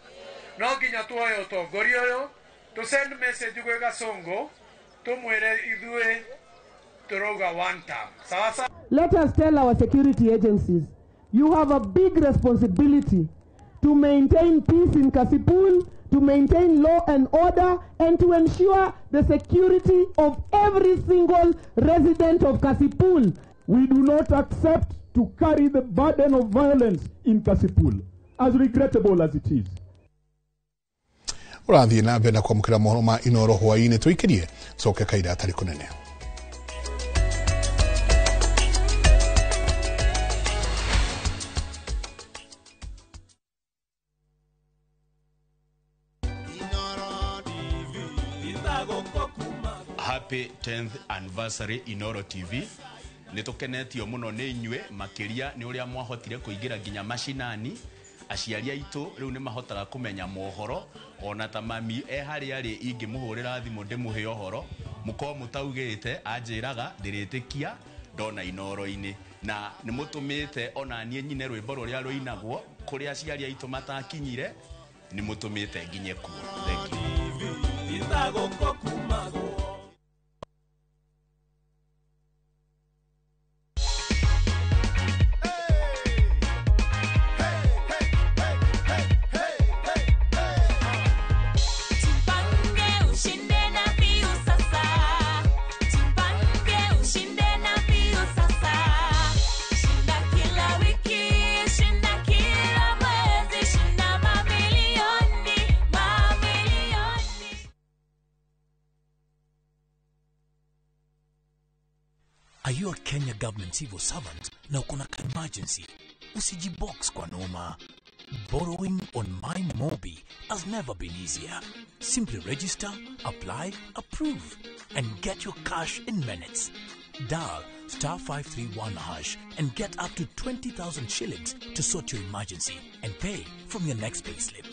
No nginya tuoye ũtongoria ũyũ, tũ send message gwĩ Gasongo, tũmwĩre ithuĩ tũrauga one term. Sawa sawa? Let us tell our security agencies, you have a big responsibility to maintain peace in Kasipul, to maintain law and order, and to ensure the security of every single resident of Kasipul. We do not accept to carry the burden of violence in Kasipul, as regrettable as it is. Ũrathiĩ na mbere na kwamũkĩra mohoro ma Inoro hwaĩ-inĩ tũikĩrie coke kaira atarĩ kũnene. Happy 10th anniversary Inoro TV. Nĩ tũkenetio mũno nĩ inyuĩ makĩria nĩ ũrĩa mwahotire kũingĩra nginya macinani. Aciari aitũ rĩu nĩ mahotaga kũmenya mohoro ona ta mami e harĩa arĩ ingĩmũhũrĩra thimũ ndĩmũhe ũhoro mũkorwo mũtaugĩte anjĩraga ndĩrĩtĩkia ndona Inoro-inĩ na nĩ mũtũmĩte ona niĩ nyine rwĩmbo rũrĩa rũinagwo kũrĩa aciari aitũ matakinyire nĩ mũtũmĩte nginye kuo. Thank you. Are you a Kenya government civil servant na uko na emergency? Usijibox kwa noma. Borrowing on MyMobi has never been easier. Simply register, apply, approve, and get your cash in minutes. Dial *531# and get up to 20,000 shillings to sort your emergency and pay from your next payslip.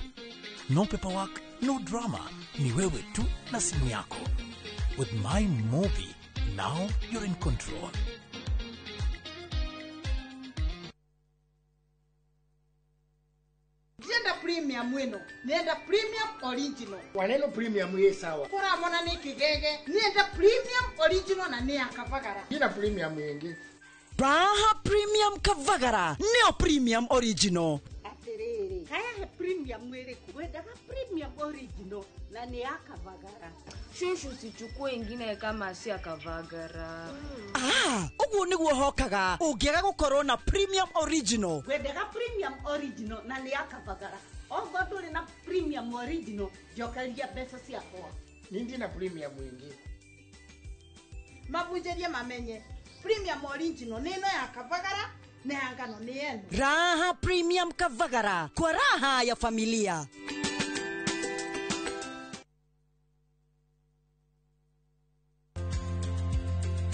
No paperwork, no drama. Ni wewe tu na simu yako. With MyMobi, now you're in control. Nenda premium wino, nenda premium original. Waneno premium ye sawa. Kora mona ni kigege, nenda premium original na ni akavagara. Ina premium yengi. Raha premium kavagara, neo premium original. Atiriri, haya he premium wiriku, wendaga premium original na ni akavagara. Shushu sichukue ingine kama si akavagara. Ah, uguo niguo hokaga ungiaga gukorwo na premium original. Wendaga premium original na ni akavagara. Ongo nduri na premium original, njokeria mbeca ciakwa. Nindi na premium ingi. Mabunjerie mamenye premium original ni ino ya kavagara na ya ngano ni yenu. Raha premium kavagara kwa raha ya familia.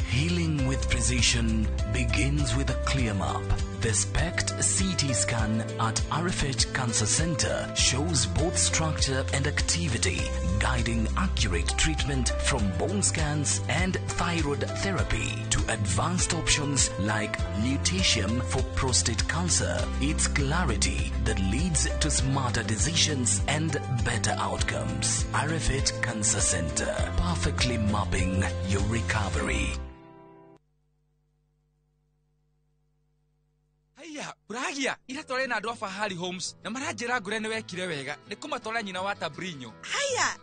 Healing with precision begins with a clear map. The SPECT CT scan at RFH Cancer Center shows both structure and activity, guiding accurate treatment from bone scans and thyroid therapy to advanced options like lutetium for prostate cancer. It's clarity that leads to smarter decisions and better outcomes. RFH Cancer Center, perfectly mapping your recovery. Uragia ira tware na andu a Fahari Homes na maranjira ngure ni wekire wega ni kumatwara nyina wa Tabrinyo. Haya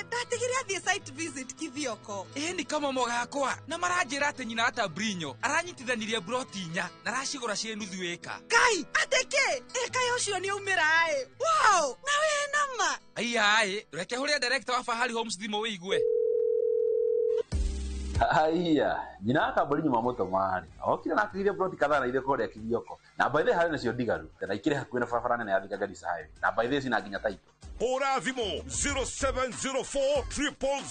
ndatigire athie site visit Kithioko. Ni kama mogakwa na maranjira ati nyina wa Tabrinyo aranyitithanirie broti inya na aracigura cie nuthu eka. Kai ateke eka ucio ni umira ai. Wow, na we nama. Aya ai reke huria director wa Fahari Homes thimu wigue. Haiya, nyina akamburi nyuma moto mari. Okire na akire broti kadhaa na ile kore Kithioko. Na by the harĩ nacio ndigaru. Na ikire hakuhĩ na barabara nene ya Thika Garissa Highway. Na by the cina nginya taito. Hũra thimũ 0704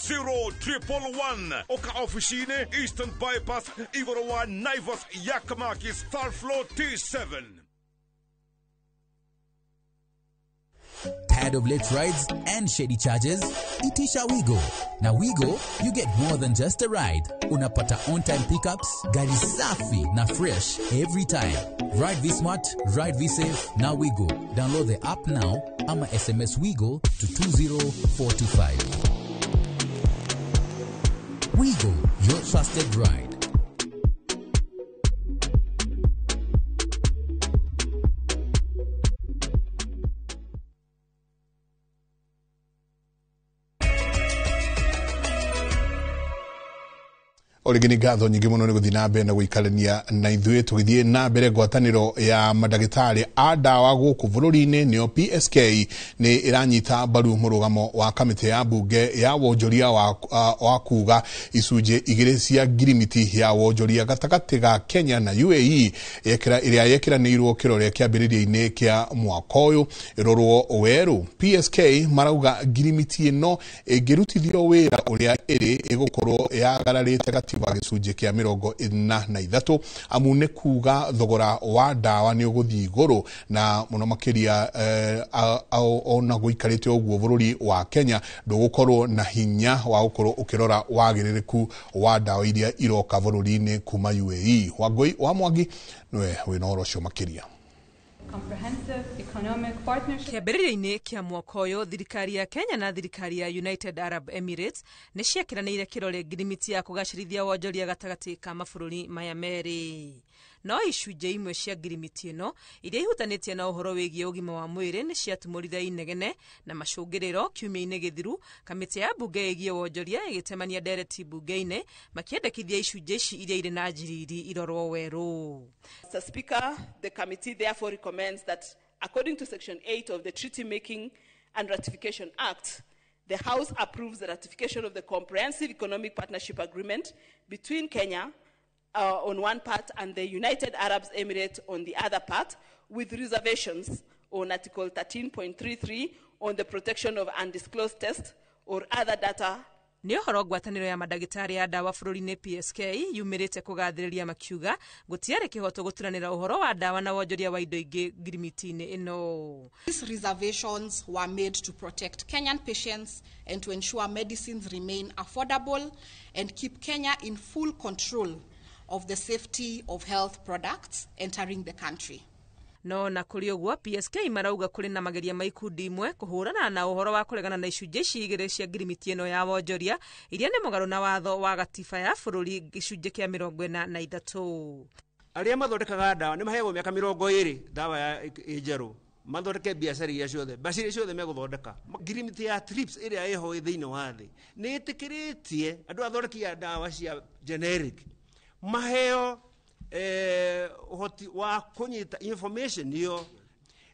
000 111. Oka ofici-inĩ Eastern Bypass igũrũ wa Naivas Yakamakis third floor T7. Tired of late rides and shady charges? Itisha Wigo. Na Wigo, you get more than just a ride. Unapata on-time pickups, gari safi na fresh every time. Ride V-Smart, ride V-Safe, na Wigo. Download the app now ama SMS Wigo to 20425. Wigo, your trusted ride. Orĩngĩ nĩ ngatho nyingĩ mũno nĩ gũthiĩ na mbere na gũikarania na ithuĩ tũgĩthiĩ na mbere. Ngwatanĩro ya mandagĩtarĩ a ndawa gũkũ bũrũri-inĩ nĩyo PSK nĩ ĩranyita mbaru mũrũgamo wa kamĩtĩ ya mbunge ya wonjoria wa kuga icunjĩ igĩrĩ cia ngirimiti ya wonjoria gatagatĩ ga Kenya na UAE ĩrĩa yekĩranĩirwo kĩrore kĩambĩrĩria-inĩ kĩa mwaka ũyũ ĩrorwo werũ. PSK marauga ngirimiti ĩno ĩngĩrutithio wĩra ũrĩa ĩrĩ ĩgũkorwo yagararĩte gatiba gĩcunjĩ kĩa 43 amu nĩ kuga thogora wa ndawa nĩ ũgũthiĩ igũrũ na mũno makĩria ona gũikarĩte ũguo bũrũri wa Kenya ndũgũkorwo na hinya wa gũkorwo ũkĩrora wagĩrĩrĩku wa ndawa iria iroka bũrũri-inĩ kuma UAE. Wangũi wa Mwangi nĩwe wĩna ũhoro ũcio makĩria. Kĩambĩrĩria-inĩ kĩa mwaka ũyũ thirikari ya Kenya na thirikari ya United Arab Emirates nĩ ciekĩranĩire kĩrore ngirimiti ya kũgacĩrithia wonjoria gatagatĩ ka mabũrũri maya merĩ. No icunjĩ imwe cia ngirimiti ĩno iria ihutanĩtie na ũhoro wĩgiĩ ũgima wa mwĩrĩ nĩ ciatumũrire inegene na macũngĩrĩro kiumia-inĩ gĩthiru kamĩtĩ ya mbunge ĩgiĩ wonjoria ĩgĩtemania ndereti mbunge-inĩ makĩendekithia icunjĩ ici iria irĩ na njiriri irorwo werũ. Mr. Speaker, the committee therefore recommends that according to Section 8 of the Treaty Making and Ratification Act, the House approves the ratification of the Comprehensive Economic Partnership Agreement between Kenya on one part and the United Arab Emirates on the other part, with reservations on Article 13.33 on the protection of undisclosed tests or other data. Nĩ ũhoro ngwatanĩro ya mandagĩtarĩ ya ndawa bũrũri-inĩ PSK yumĩrĩte kũgathĩrĩria makiuga gũtiarĩ kĩhoto gũturanĩra ũhoro wa ndawa na wonjoria wa indo ingĩ ngirimiti-inĩ ĩno. These reservations were made to protect Kenyan patients and to ensure medicines remain affordable and keep Kenya in full control of the safety of health products entering the country. No na kũrĩ ũguo PSK marauga kũrĩ na mageria ma ikundi imwe kũhũrana na ũhoro wa kũregana na icunjĩ ici igĩrĩ cia ngirimiti ĩno ya wonjoria iria nĩ mũgarũ na watho wa gatiba ya bũrũri gĩcunjĩ kĩa 43. Arĩa mathondekaga ndawa nĩ maheagwo mĩaka 20 ndawa ya njerũ mathondeke biacara iria ciothe mbeca iria ciothe megũthondeka. Ngirimiti ya TRIPS ĩrĩa ĩho thĩinĩ wa thĩ nĩ ĩtĩkĩrĩtie andũ athondeki a ndawa cia generic maheo ũhoti wa kũnyita information iyo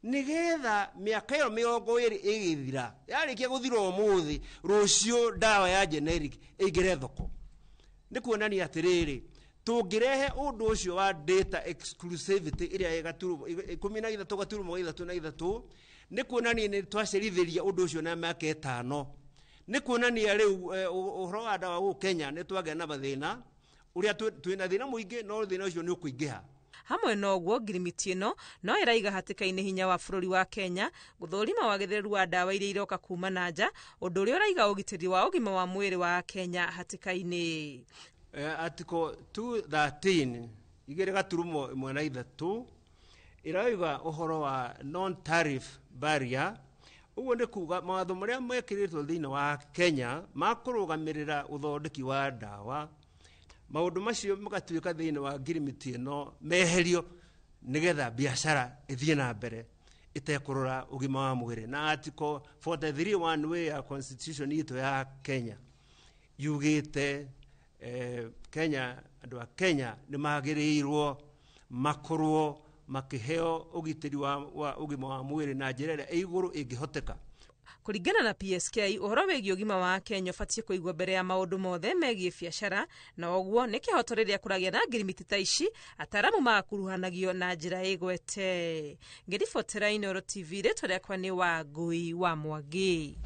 nĩgetha mĩaka ĩyo 20 ĩgĩthira yarĩkia gũthira ũmũthĩ rũciũ ndawa ya generic ĩingĩre thoko. Nĩ kuonania atĩrĩrĩ tũngĩrehe ũndũ ũcio wa data exclusivity ĩrĩa ĩ 13.3 nĩ kuonania nĩ twacerithĩria ũndũ ũcio na mĩaka 5. Nĩ kuonania rĩu ũhoro wa ndawa gũkũ Kenya nĩ twagĩa na mathĩna uria twina thina muingi no thina ucio ni ukuingiha. Hamwe na ũguo ngirimiti ĩno no ĩraiga hatĩka-inĩ hinya wa bũrũri wa Kenya gũthũrima wagĩrĩru wa ndawa iria iroka kuma na nja ũndũ ũrĩa ũraiga ũgitĩri wa ũgima wa mwĩrĩ wa Kenya hatĩka-inĩ. Article 213 2.13 ĩrauga ũhoro wa non tariff barrier. Ũguo nĩ kuga mawatho marĩa mekĩrĩtwo thĩinĩ wa Kenya ma kũrũgamĩrĩra ũthondeki wa ndawa maũndũ macio magatuĩka thĩinĩ wa ngirimiti ĩno meherio nĩgetha biacara ĩthiĩ na mbere ĩtekũrora ũgima wa mwĩrĩ. Na Article 43(1) ya constitution itũ ya Kenya yugĩte Kenya andũ a Kenya nĩ magĩrĩirwo makorwo makĩheo ũgitĩri wa ũgima wa mwĩrĩ na njĩra ĩrĩa ĩ igũrũ ĩngĩhoteka. Kũringana na PSK ũhoro wĩgiĩ ũgima wa Kenya ũbatiĩ kũigwo mbere ya maũndũ mothe megiĩ biacara na ũguo nĩ kĩhoto rĩrĩa kũragĩa na ngirimiti ta ici ataramu magakuruhanagio na njĩra ĩgwete. Ngĩribotera Inooro TV rĩtwa rĩakwa nĩ Wangũi wa Mwangi.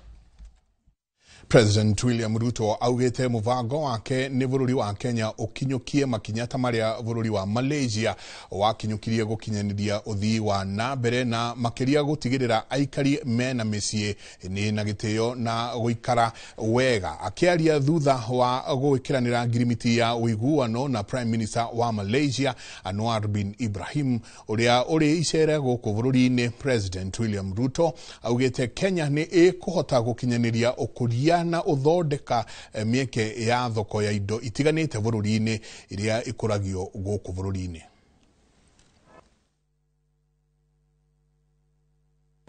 President William Ruto augite muvango wake ni bururi wa Kenya ukinyukie makinya ta maria bururi wa Malaysia wakinyukirie gukinyaniria uthii wa na mbere na makiria gutigirira aikari mena micii ni na gitio na guikara wega. Akiaria thutha wa gwikiranira ngirimiti ya uiguano na Prime Minister wa Malaysia Anwar bin Ibrahim uria uri icere guku bururi-ini, President William Ruto augite Kenya ni ikuhota gukinyaniria ukuria na uthondeka mieke ya thoko ya indo itiganite bururi-ini iria ikuragio guku bururi-ini.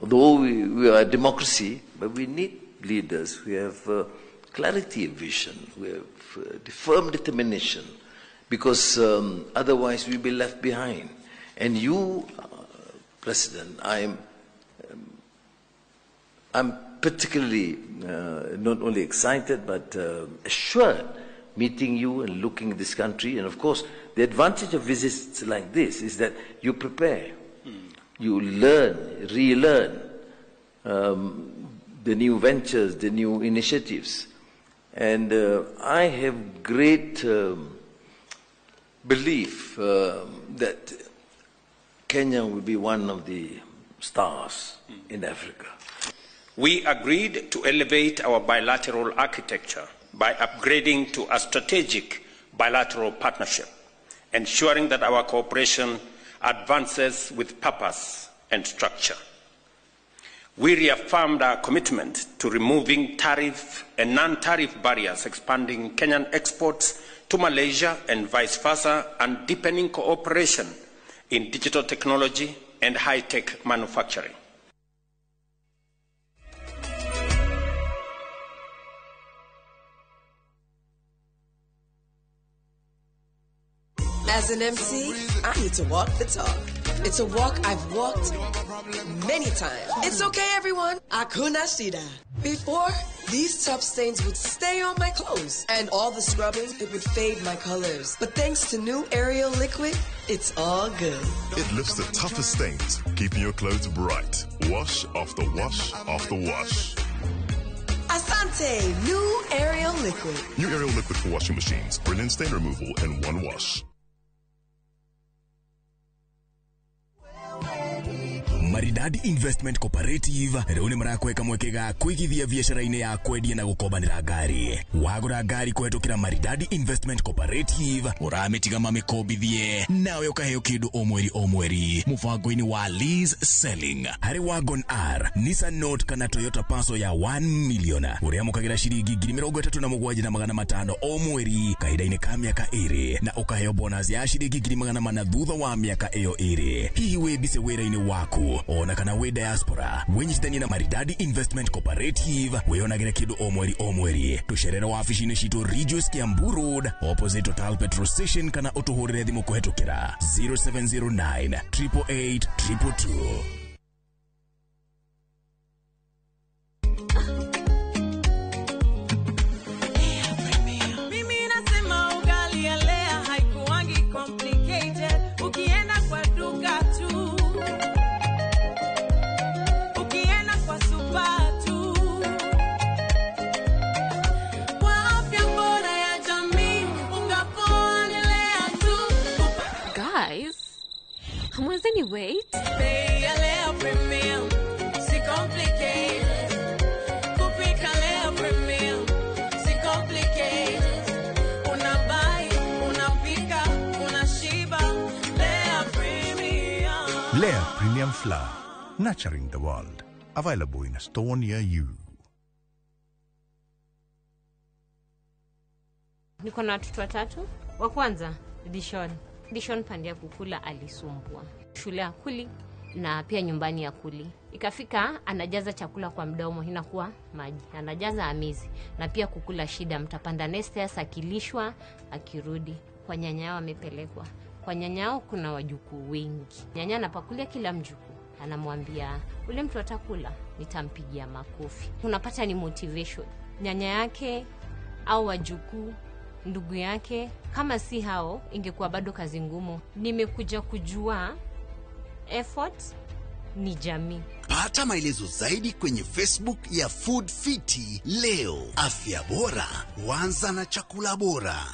Although we are a democracy, but we need leaders who have clarity of vision, we have the firm determination, because otherwise we'll be left behind. And you, President, I'm particularly not only excited but assured meeting you and looking at this country. And of course, the advantage of visits like this is that you prepare, you learn, relearn the new ventures, the new initiatives. And I have great belief that Kenya will be one of the stars in Africa. We agreed to elevate our bilateral architecture by upgrading to a strategic bilateral partnership, ensuring that our cooperation advances with purpose and structure. We reaffirmed our commitment to removing tariff and non-tariff barriers, expanding Kenyan exports to Malaysia and vice versa, and deepening cooperation in digital technology and high-tech manufacturing. As an MC, I need to walk the talk. It's a walk I've walked many times. It's okay, everyone. Akuna Shida. Before, these tough stains would stay on my clothes, and all the scrubbing, it would fade my colors. But thanks to new Ariel liquid, it's all good. It lifts the toughest stains, keeping your clothes bright. Wash after wash after wash. Asante, new Ariel liquid. New Ariel liquid for washing machines. Brilliant stain removal in one wash. Maridadi Investment Cooperative rĩu nĩ marakweka mweke ga kũigithia biacara-inĩ ya kwendia na gũkombanĩra ngari. Wagũra ngari kũhetũkĩra Maridadi Investment Cooperative ũramĩtiga mamĩkombithie nawe ũkaheo kĩndũ o mweri o mweri mũbango-inĩ wa lease selling. Harĩ Wagon R, Nissan Note kana Toyota Passo ya 1 million ũrĩamũkagĩra ciringi 37,500 o mweri kahinda-inĩ ka mĩaka 2 na ũkaheo bonus ya ciringi 400 thutha wa mĩaka ĩyo 2. Hihi wĩ busy wĩra-inĩ waku ona kana wĩ diaspora, wĩnyitithanie na Maridadi Investment Cooperative wĩonagĩre kĩndũ o mweri o mweri. Tũcerere wabici-inĩ citũ Ridgeways Kiambu Road opposite Total Petrol Station kana ũtũhũrĩre thimũ kũhetũkĩra 0709 888 222. Mimi nasema ugali ya Lea haikuangi complicated. Ukienda kwa duka tu, ukienda kwa super tu, kwa afya bora ya jamii, unga poa ni Lea tu. Guys, hamwezeni wait? Bei ya Lea Premium, si complicated. Kupika Lea Premium, si complicated. Unabuy, unapika, unashiba. Lea Premium. Lea Premium Flour, nurturing the world. Available in a store near you. Niko na watoto watatu. Wa kwanza Dishon. Dishon pande ya kukula alisumbua. Shule akuli na pia nyumbani akuli. Ikafika anajaza chakula kwa mdomo inakuwa maji. Anajaza amizi na pia kukula shida. Mtapanda nesters akilishwa akirudi. Kwa nyanya yao amepelekwa. Kwa nyanya yao kuna wajukuu wengi. Nyanya anapakulia kila mjukuu. Anamwambia ule mtu atakula nitampigia makofi. Unapata ni motivation. Nyanya yake au wajukuu, ndugu yake, kama si hao ingekuwa bado kazi ngumu. Nimekuja kujua effort ni jamii. Pata maelezo zaidi kwenye Facebook ya Food Fiti leo. Afya bora huanza na chakula bora.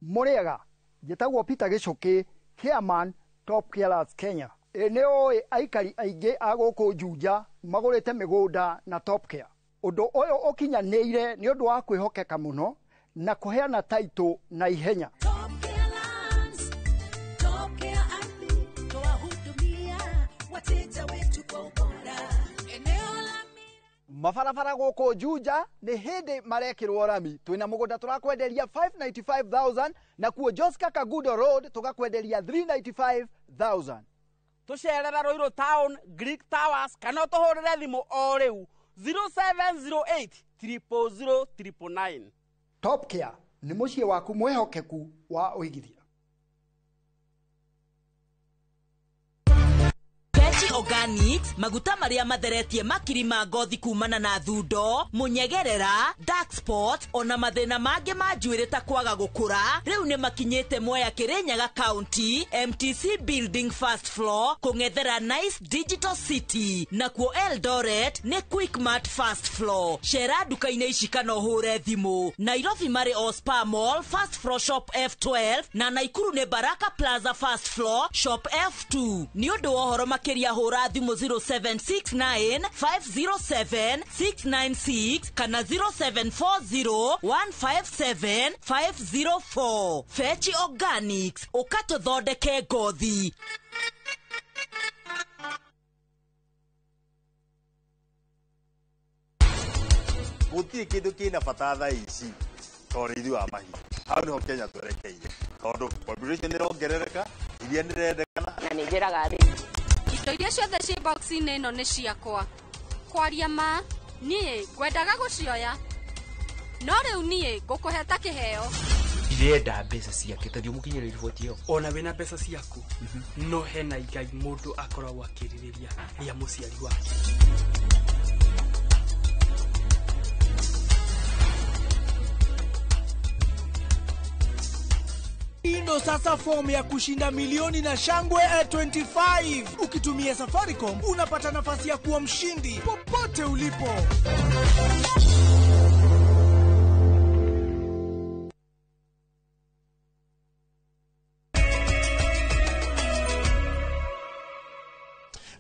Muriega, njĩtagwo Peter Gĩcũkĩ, chairman Top Carers Kenya. Ĩ nĩ ũĩ aikari aingĩ a gũkũ Juja magũrĩte mĩgũnda na Top Care. Ũndũ ũyũ ũkinyanĩire nĩ ũndũ wa kwĩhokeka mũno na kũheana taitũ na ihenya. Top Care Ardhi, twawahudumia wateja wetu kwa ubora. Eneo la Mabarabara gũkũ Juja nĩ hĩndĩ marekĩrwo rami. Twĩna mũgũnda tũrakwenderia 595,000 na kuo Joska Kagudo Road tũgakwenderia 395,000. Tũcerere Ruiru Town, Greek Towers kana ũtũhũrĩre thimũ o rĩu 0708 000 999. Top Care nĩ mũciĩ waku mwĩhokeku wa ũigithia. Pechi Organics maguta maria matheretie makiri ma ngothi kumana na thundo munyegerera dark spot ona mathina mangi ma njuiri ta kwaga gukura riu ni makinyite Mwea Kirinyaga County MTC Building first floor kung'ethera Nice Digital City nakuo Eldoret ni Quickmart first floor. Cera nduka-inĩ ici kana ũhũre thimũ. Nairobi marĩ o Spa Mall first floor shop F12 na Naikuru ni Baraka Plaza first floor shop F2. Ni ũndũ wa ũhoro makĩria hũra thimũ 0769 507 696 kana 0740 157 504. Fechi Organics ũkatũthondeke ngothi. Gũtirĩ kĩndũ kĩna bata thaa ici ta ũrĩithi wa mahiũ. Hau nĩho Kenya twerekeire tondũ population nĩrongerereka, iria nĩrendekana. Na nĩ njĩraga thĩ indo iria ciothe ciĩ box-inĩ ĩno nĩ ciakwa. Kwaria ma niĩ ngwendaga gũcioya, no rĩu niĩ ngũkũhe ta kĩheo. Ndirenda mbeca ciake tathi ũmũkinyĩre riboti ĩyo. Ona wĩna mbeca ciaku no hena igai mũndũ akoragwo akĩrirĩria rĩa mũciari wake. Ndo sasa fomu ya kushinda milioni na shangwe 25. Ukitumia Safaricom unapata nafasi ya kuwa mshindi popote ulipo.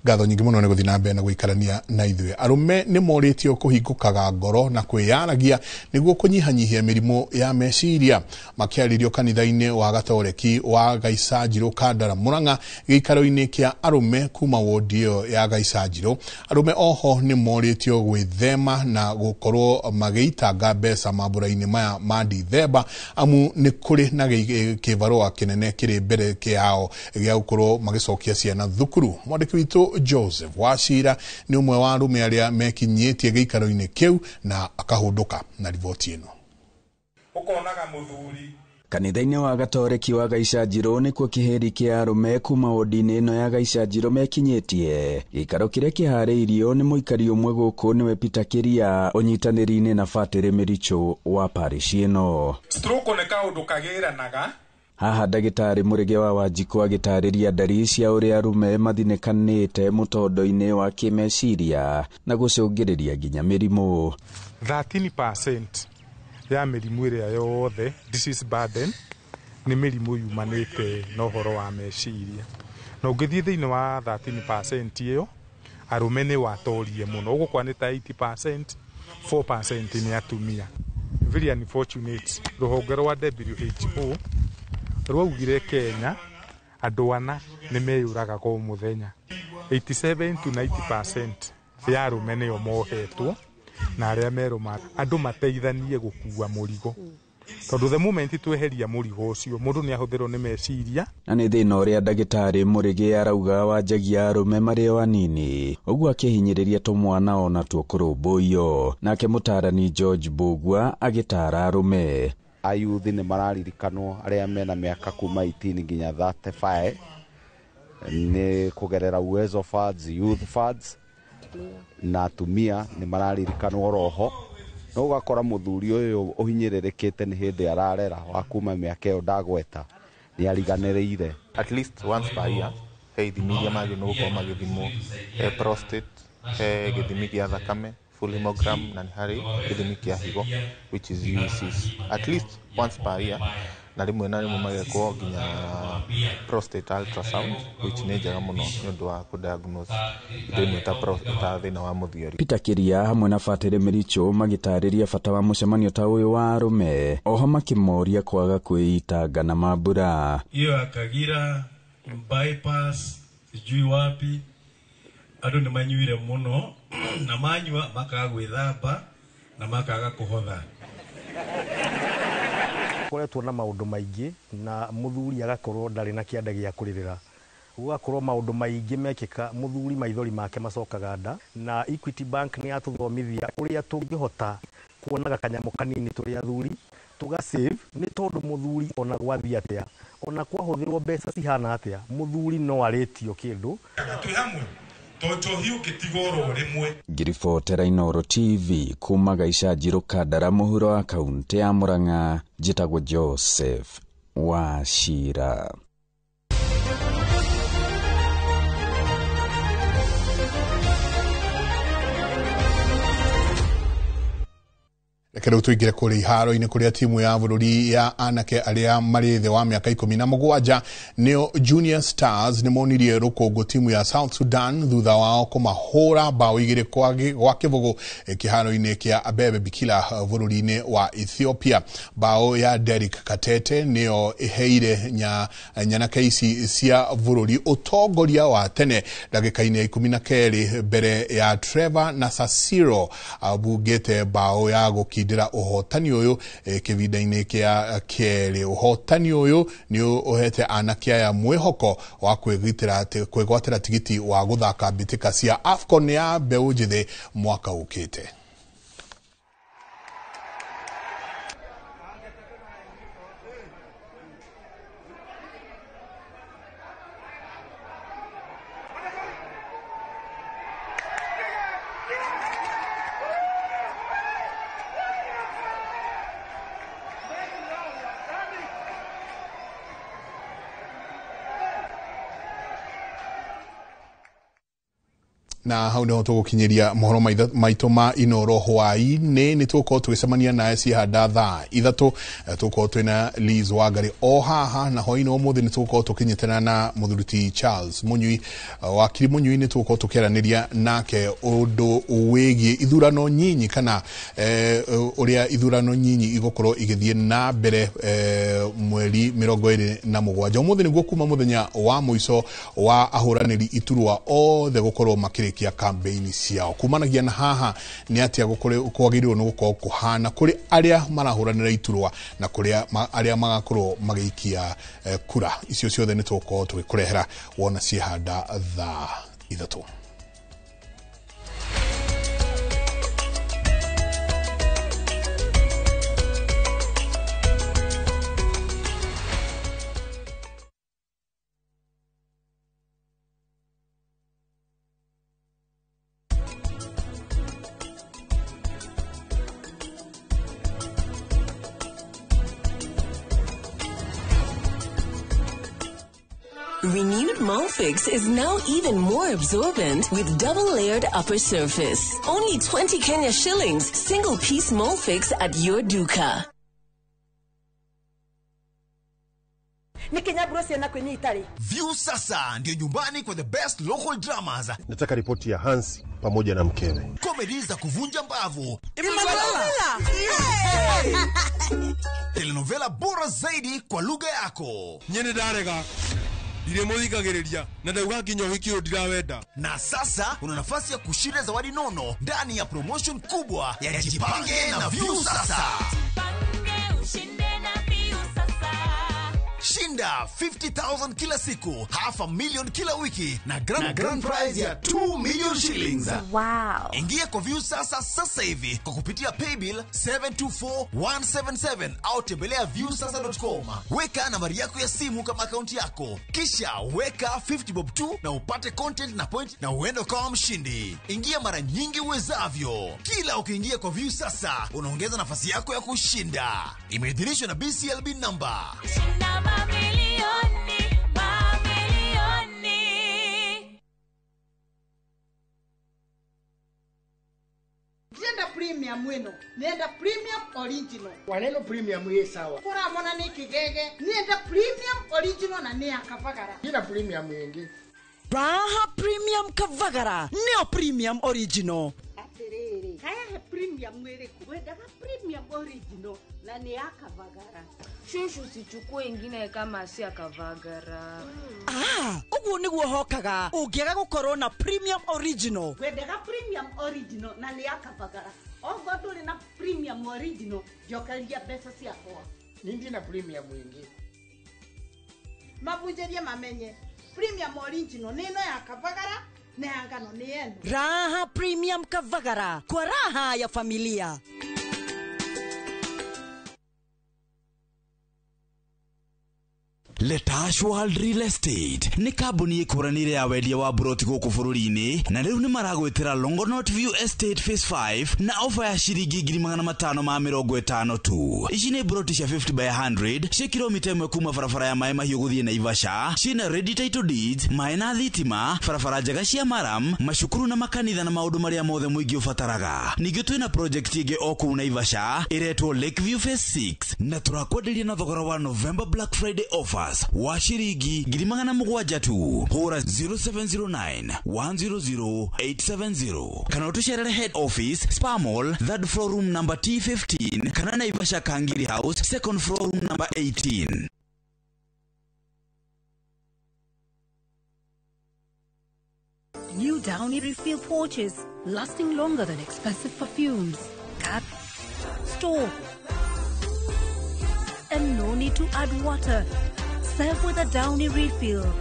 Ngatho nyingĩ mũno nĩ gũthiĩ na mbere na gũikarania na ithuĩ. Arũme nĩ morĩtio kũhingũkaga ngoro na kwĩyaragia nĩguo kũnyihanyihia mĩrimũ ya meciria. Makĩarĩrio kanitha-inĩ wa Gatoreki wa Gaicanjirũ Kandara Murang'a gĩikaro-inĩ kĩa arũme kuma wodi ĩyo ya Gaicanjirũ. Arũme oho nĩ morĩtio gwĩthema na gũkorwo magĩitanga mbeca mambũra-inĩ maya ma Dithemba amu nĩ kũrĩ na kĩbarũa kĩnene kĩrĩ mbere kĩao gĩa gũkorwo magĩcokia ciana thukuru. Mwandĩki witũ Joseph Wachira nĩ ũmwe wa arũme arĩa mekinyĩtie gĩikaro-inĩ kĩu na akahũndũka na riboti ĩno. Ũkonaga mũthuri Kanitha-inĩ wa Gatoreki wa Gaicanjirũ nĩkuo kĩhĩri kĩa arũme kuma wodi-inĩ ĩno ya Gaicanjirũ mekinyĩtie. Gĩikaro kĩrĩa kĩharĩirio nĩ mũikari ũmwe gũkũ nĩwe Peter Kĩria ũnyitanĩri-inĩ na Batĩrĩ Mĩrichũ wa parish ĩno. Stroke nĩ kaũndũ kagĩranaga. Haha ndagĩtarĩ Mũrĩge wa Wanjikũ agĩtarĩria ndari cia ũrĩa arũme mathinĩkanĩte mũtondo-inĩ wa kĩmeciria na gũcũngĩrĩria nginya mĩrimũ. 13% ya mĩrimũ ĩrĩa yothe disease burden nĩ mĩrimũ yumanĩte na ũhoro wa meciria. Na ũngĩthiĩ thĩinĩ wa 13% ĩyo arũme nĩ watorie mũno, ũgũkora nĩ ta 80%, 4% nĩ atumia. Very unfortunate, rũhonge rwa WHO rwaugire Kenya andũ ana nĩ meyũragaga o mũthenya. 87 to 90% ya arũme nĩo mohetwo na arĩa merũma andũ mateithanie gũkua mũrigo tondũ the moment tweheria mũrigo ũcio mũndũ nĩ ahũthĩrwo nĩ meciria. Na nĩ thĩna ũrĩa ndagĩtarĩ Mũrĩge arauga wanjagia arũme marĩ o anini ũguo akĩhinyĩrĩria tũmwana ona tuo kũrũmbũiyo. Nake mũtarani George Mbũgua agĩtara arũme. Ayuthi nĩ mararirikanwo arĩa mena mĩaka kuma 18 nginya 35 nĩ kũgerera Uwezo Funds, Youth Funds na atumia nĩ mararirikanwo roho. No ũgakora mũthuri ũyũ ũhinyĩrĩrĩkĩte nĩ hĩndĩ ararera wa kuma mĩaka ĩyo ndagweta nĩ ariganĩrĩire. At least once per year he ithimi iria magĩrĩirwo gũkorwo magĩthimwo, he prostate, he gĩthimi gĩa thakame full hemogram, na nĩ harĩ gĩthimi kĩa higo which is UECs. At least once per year, na rĩmwe na rĩmwe magekwo nginya prostate ultrasound which nĩ njega mũno nĩ ũndũ wa kũ-diagnose indo imwe ta thĩna wa mũthiori. Peter Kĩria hamwe na Batĩrĩ Mĩrichũ magĩtarĩria bata wa mũcemanio ta ũyũ wa arũme oho makĩmoria kwaga kwĩitanga na mambura. Iyo ya Kagira bypass sijui wapi andũ nĩ manyuire mũno na manyua makaga gwĩthamba na makaga kũhotha. Koretwo na maũndũ maingĩ na mũthuri agakorwo ndarĩ na kĩanda gĩa kũrĩrĩra Gũgakorwo maũndũ maingĩ mekĩka mũthuri maithori make macokaga nda, na Equity Bank nĩ yatũthomithia ũrĩa tũngĩhota kuonaga kanyamũ kanini tũrĩ athuri tũga save, nĩ tondũ mũthuri ona gwathiĩ atĩa, ona kwahũthĩrwo mbeca cihana atĩa, mũthuri no arĩtio kĩndũ. Twĩ hamwe to njohi ũngĩtiga oro rĩmwe. Ngiribotera Inooro TV kuma Gaicanjirũ Kandara mũhuro wa kaunti ya Murang'a, njĩtagwo Joseph Wachira. Reke rĩu tũingĩre kũrĩa iharo-inĩ kũrĩa timu ya bũrũri ya anake arĩa marĩ thĩ wa mĩaka 17 nĩo Junior Stars nĩmonirie rũkũngũ timu ya South Sudan thutha wao kũmahũra bao 2 gwa kĩbũgũ kĩharo-inĩ kĩa Abebe Bikila bũrũri-inĩ wa Ethiopia. Bao ya Derrick Katete nĩyo ĩheire nyanake ici cia bũrũri ũtongoria wa tene ndagĩka-inĩ ya 12 mbere ya Trevor na Sasiro abungĩte bao ya gũkindĩra ũhotani ũyũ kĩbinda-inĩ kĩa kerĩ. Ũhotani ũyũ nĩ ũhete anake aya mwĩhoko wa kwĩgwatĩra tigiti wa gũthaka mbĩtĩka cia AFCON ya mbeũ njĩthĩ mwaka ũkĩte. Na hau niho tũgũkinyĩria mohoro maitũ ma Inooro hwaĩ-inĩ. Nĩ tũgũkorwo tũgĩcemania nawe ciehanda thaa 3, tũgũkorwo twĩna Liz Wangari o haha, na hwaĩ-inĩ ũmũthĩ nĩ tũgũkorwo tũkĩnyitana na mũthuri Charles Mũnyui, wakiri Mũnyui. Nĩ tũgũkorwo tũkĩaranĩria nake ũndũ wĩgiĩ ithurano nyinyi kana ũrĩa ithurano nyinyi igũkorwo igĩthiĩ na mbere mweri 27. Ũmũthĩ nĩguo kuma mũthenya wa mũico wa ahũranĩri iturwa othe gũkorwo makĩrĩkia campaign ciao. Kumanagia na haha nĩ atĩa kwagĩrĩirwo nĩ gũkorwo kũhana kũrĩ arĩa marahũranĩra iturwa na kũrĩa arĩa magakorwo magĩikia kura. Icio ciothe nĩ tũgũkorwo tũgĩkũrehera wona ciehanda thaa 3. Renewed Molfix is now even more absorbent with double-layered upper surface. Only 20 Kenya shillings, single-piece Molfix at your duka. View sasa ndio nyumbani kwa the best local dramas. Nataka ripoti ya Hansi pamoja na mkewe. Comedy za kuvunja mbavu. Telenovela bora zaidi kwa lugha yako. Nyene darega. Na Na sasa una nafasi ya kushinda zawadi nono ndani ya promotion kubwa ya Jipange na View Sasa. Shinda 50,000 kila siku, 500,000 kila wiki na grand prize ya 2 million shillings. Wow. Ingia kwa View Sasa sasa hivi kwa kupitia paybill 724177 au tembelea viewsasa.com. Weka nambari yako ya simu kama akaunti yako. Kisha weka 50 bob 2 na upate content na point na uende kama mshindi. Ingia mara nyingi uwezavyo. Kila ukiingia kwa View Sasa unaongeza nafasi yako ya kushinda. Imeidhinishwa na BCLB number. Shinda mamilioni, mamilioni. Nenda premium wino, nenda premium original. Waneno premium ye sawa. Kora mona ni kigege, nenda premium original na ni akavagara. Nina premium yengi. Raha premium kavagara, neo premium original. Atiriri, haya he premium mwiriku, wendaga premium original na ni akavagara. Shushu sichukue ingine kama si akavagara. Ah, uguo niguo hokaga ungiaga gukorwo na premium original. Wendaga premium original na ni akavagara. Ogo nduri na premium original, njokeria mbeca ciakwa. Nindi na premium ingi. Mabunjerie mamenye. Premium original nĩ ĩno ya Kavagara na ya ngano nĩ ĩno. Raha Premium Kavagara kwa raha ya familia. Letash World Real Estate nĩ kambuni ĩkũranĩire ya wendia wa buroti gũkũ bũrũri-inĩ, na rĩu nĩ maragwĩtĩra Longonot View Estate Phase 5 na ofa ya ciringi 550 tu. Ici nĩ buroti cia 50 by 100 cia kilomita 1 kuma barabara ya Maĩ Mahiũ gũthiĩ Naivasha, ciĩna ready title deeds, maĩ na thitima, barabara njega cia maram, macukuru na makanitha na maũndũ marĩa mothe mũingĩ ũbataraga. Ningĩ twĩna project ĩngĩ o kũu Naivasha ĩretwo Lakeview Phase 6 na tũrakwenderia na thogora wa November Black Friday offer wa shiringi 700 tu. Hũra 0709 100 870 kana ũtũcerere head office Spa Mall, third floor room number T15 kana Naivasha Kangiri House, second floor room number 18. New Downy refill pouches, lasting longer than expensive perfumes. Cut, store, and no need to add water. Serve with a Downy refill.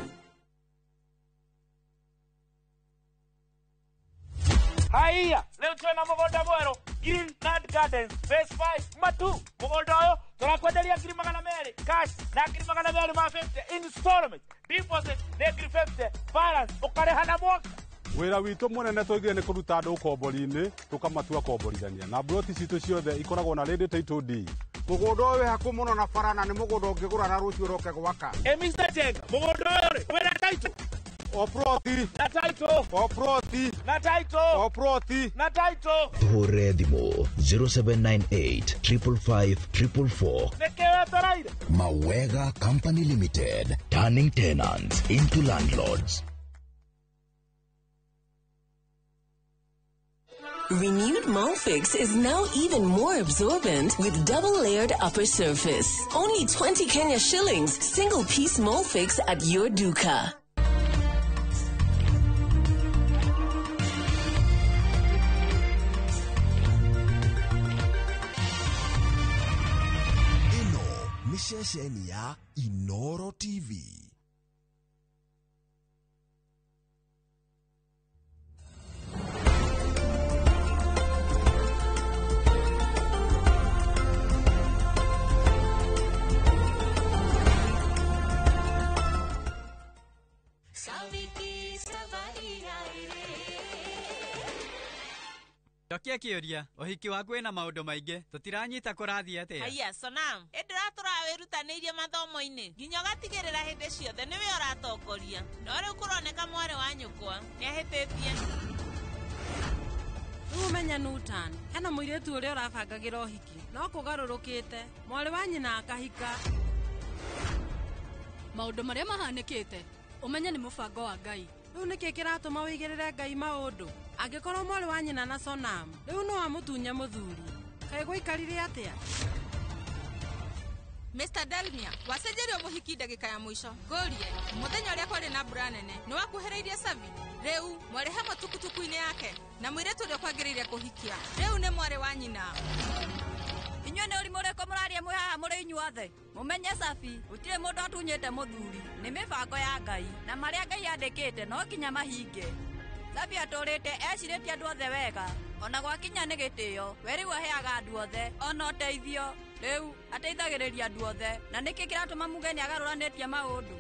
Haiya, leo twena mũgũnda mwerũ Green Nut Gardens Phase 5 Matu. Mũgũnda ũyũ tũrakwenderia 200,000 cash na 250 installment, deposit nĩ 50, balance ũkarĩha na mwaka. Wĩra witũ mũnene tũigire nĩ kũruta andũ ũkombori-inĩ tũkamatua komborithania, na mburoti citũ ciothe ikoragwo na ready title deed. Mũgũnda ũyũ wĩ hakuhĩ mũno na bara na nĩ mũgũnda ũngĩgũra na rũciũ ũroke gwaka. Mr. Jenga, mũgũnda ũyũ rĩ wĩna title? O ploti. Na title. O ploti. Na title. O ploti. Na title. Tũhũre thimũ 0798 555 444. Nĩkĩ wetereire? Mawega Company Limited, turning tenants into landlords. Renewed Molfix is now even more absorbent with double-layered upper surface. Only 20 Kenya shillings, single-piece Molfix at your duka. Ĩno nĩ ceceni ya Inoro TV. Njokia kĩũria, ũhiki waku wĩna maũndũ maingĩ, tũtiranyita kũrathiĩ atĩa? Haiya Sonam, ĩndĩ ũratũrawĩrutanĩirie mathomo-inĩ nginya ũgatigĩrĩra hĩndĩ ciothe nĩwe ũratongoria, no rĩu kũroneka mwarĩ wa nyũkwa nĩahĩtĩtie. Rĩu ũmenye Nutan, hena mũirĩtu ũrĩa ũrabangagĩra ũhiki no kũgarũrũkĩte, mwarĩ wa nyina akahika. Maũndũ marĩa mahanĩkĩte ũmenye nĩ mũbango wa Ngai. Rĩu nĩkĩ kĩratũma wĩigĩrĩre Ngai maũndũ? Angĩkorwo mwarĩ wa nyina na Sonam rĩu no amũtunye mũthuri, kaĩ gũikarire atĩa? Mr. Delmia, wacenjerio mũhiki ndagĩka ya mũico. Ngũrie, mũthenya ũrĩa kwarĩ na mbura nene, nĩ wakuhĩrĩirie Savi? Rĩu mwarĩ hamwe tukutuku-inĩ yake na mũirĩtu ũrĩa ũkwagĩrĩire kũhikia rĩu nĩ mwarĩ wa nyina. Inyuĩ nĩ ũrimũ ũrĩkũ mũraria mwĩ haha mũrĩ inyuothe? Mũmenye Safi, gũtirĩ mũndũ atunyĩte mũthuri, nĩ mĩbango ya Ngai, na marĩa Ngai andĩkĩte no nginya mahinge. Safi atũrĩte ecirĩtie andũ othe wega, ona gwakinya nĩ gĩtĩo, we rĩu aheaga andũ othe, ona ũteithio, rĩu ateithagĩrĩria andũ othe, na nĩkĩ kĩratũma muge nĩ agarũranĩtie maũndũ?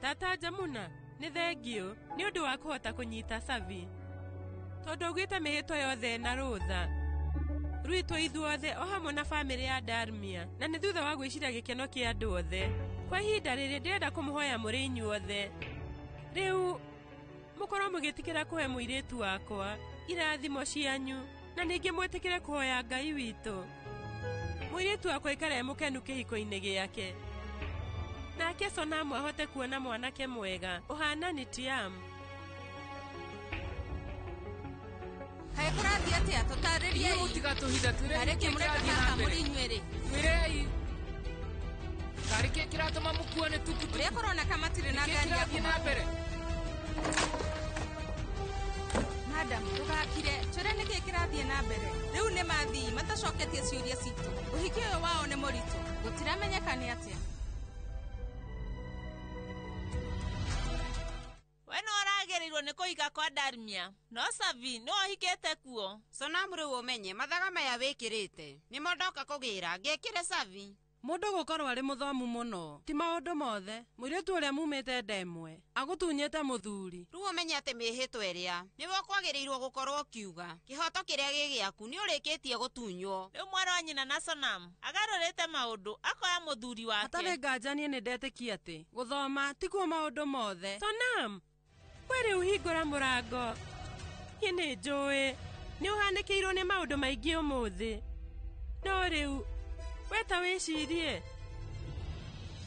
Tata Jamuna, nĩ thengiũ nĩ ũndũ wa kũhota kũnyita Savi, tondũ augĩte mĩhĩtwa yothe na rũtha rwitũ ithuothe o hamwe na bamĩrĩ ya Darmia, na nĩ thutha wa gwĩciria gĩkeno kĩa andũ othe. Kwa ihinda rĩrĩ ndĩrenda kũmũhoya mũrĩ inyuothe, rĩu mũkorwo mũgĩtĩkĩra kũhe mũirĩtu wakwa irathimo cianyu, na ningĩ mwĩtĩkĩre kũhoya Ngai witũ mũirĩtu wakwa aikare mũkenu kĩhiko-inĩ gĩake, nake Sonamu ahote kuona mwanake mwega ũhana nĩ Tiam. Kaĩ kũrathiĩ atĩa? Tũtarĩriei. Mũtigatũhithe, twĩrei Harĩ nĩkĩ kĩ mũreka kĩrathiĩ na haha mbere. mũrĩ inyuerĩ? Twĩrei. Karĩ kĩ kĩratũma mũkuo nĩ tukutuku? Ũrĩa kũroneka matirĩ na Nĩkĩ ngari ya kĩrathiĩ na mbere? Madam, ndũgakire, twĩre nĩkĩ kĩrathiĩ na mbere. Rĩu nĩ mathii matacoketie ciũria citũ. Ũhiki ũyũ wao nĩ mũritũ, gũtiramenyeka nĩ atĩa. We nĩ ũragĩrĩirwo nĩ kũhika kwa Darmia, no Savi nĩwe ũhikĩte kuo. Sonamu rĩu ũmenye mathaga maya wĩkĩrĩte nĩmo ndoka kũgĩra ngĩkĩre Savi. Mũndũ gũkorwo arĩ mũthomu mũno ti maũndũ mothe. Mũirĩtu ũrĩa mumĩte nda ĩmwe agũtunyĩte mũthuri. Rĩu ũmenye atĩ mĩhĩtwa ĩrĩa nĩwe ũkwagĩrĩirwo gũkorwo ũkiuga kĩhoto kĩrĩa gĩ gĩaku nĩ ũrĩkĩtie gũtunywo. Rĩu mwarĩ wa nyina na Sonam agarũrĩte maũndũ akoya mũthuri wake. Hatarĩ nganja niĩ nĩ ndetĩkia atĩ gũthoma tikuo maũndũ mothe. Sonam, we rĩu hingũra mũrango. Niĩ nĩ njũĩ nĩ ũhanĩkĩirwo nĩ maũndũ maingĩ ũmũthĩ, no rĩu we ta wĩcirie,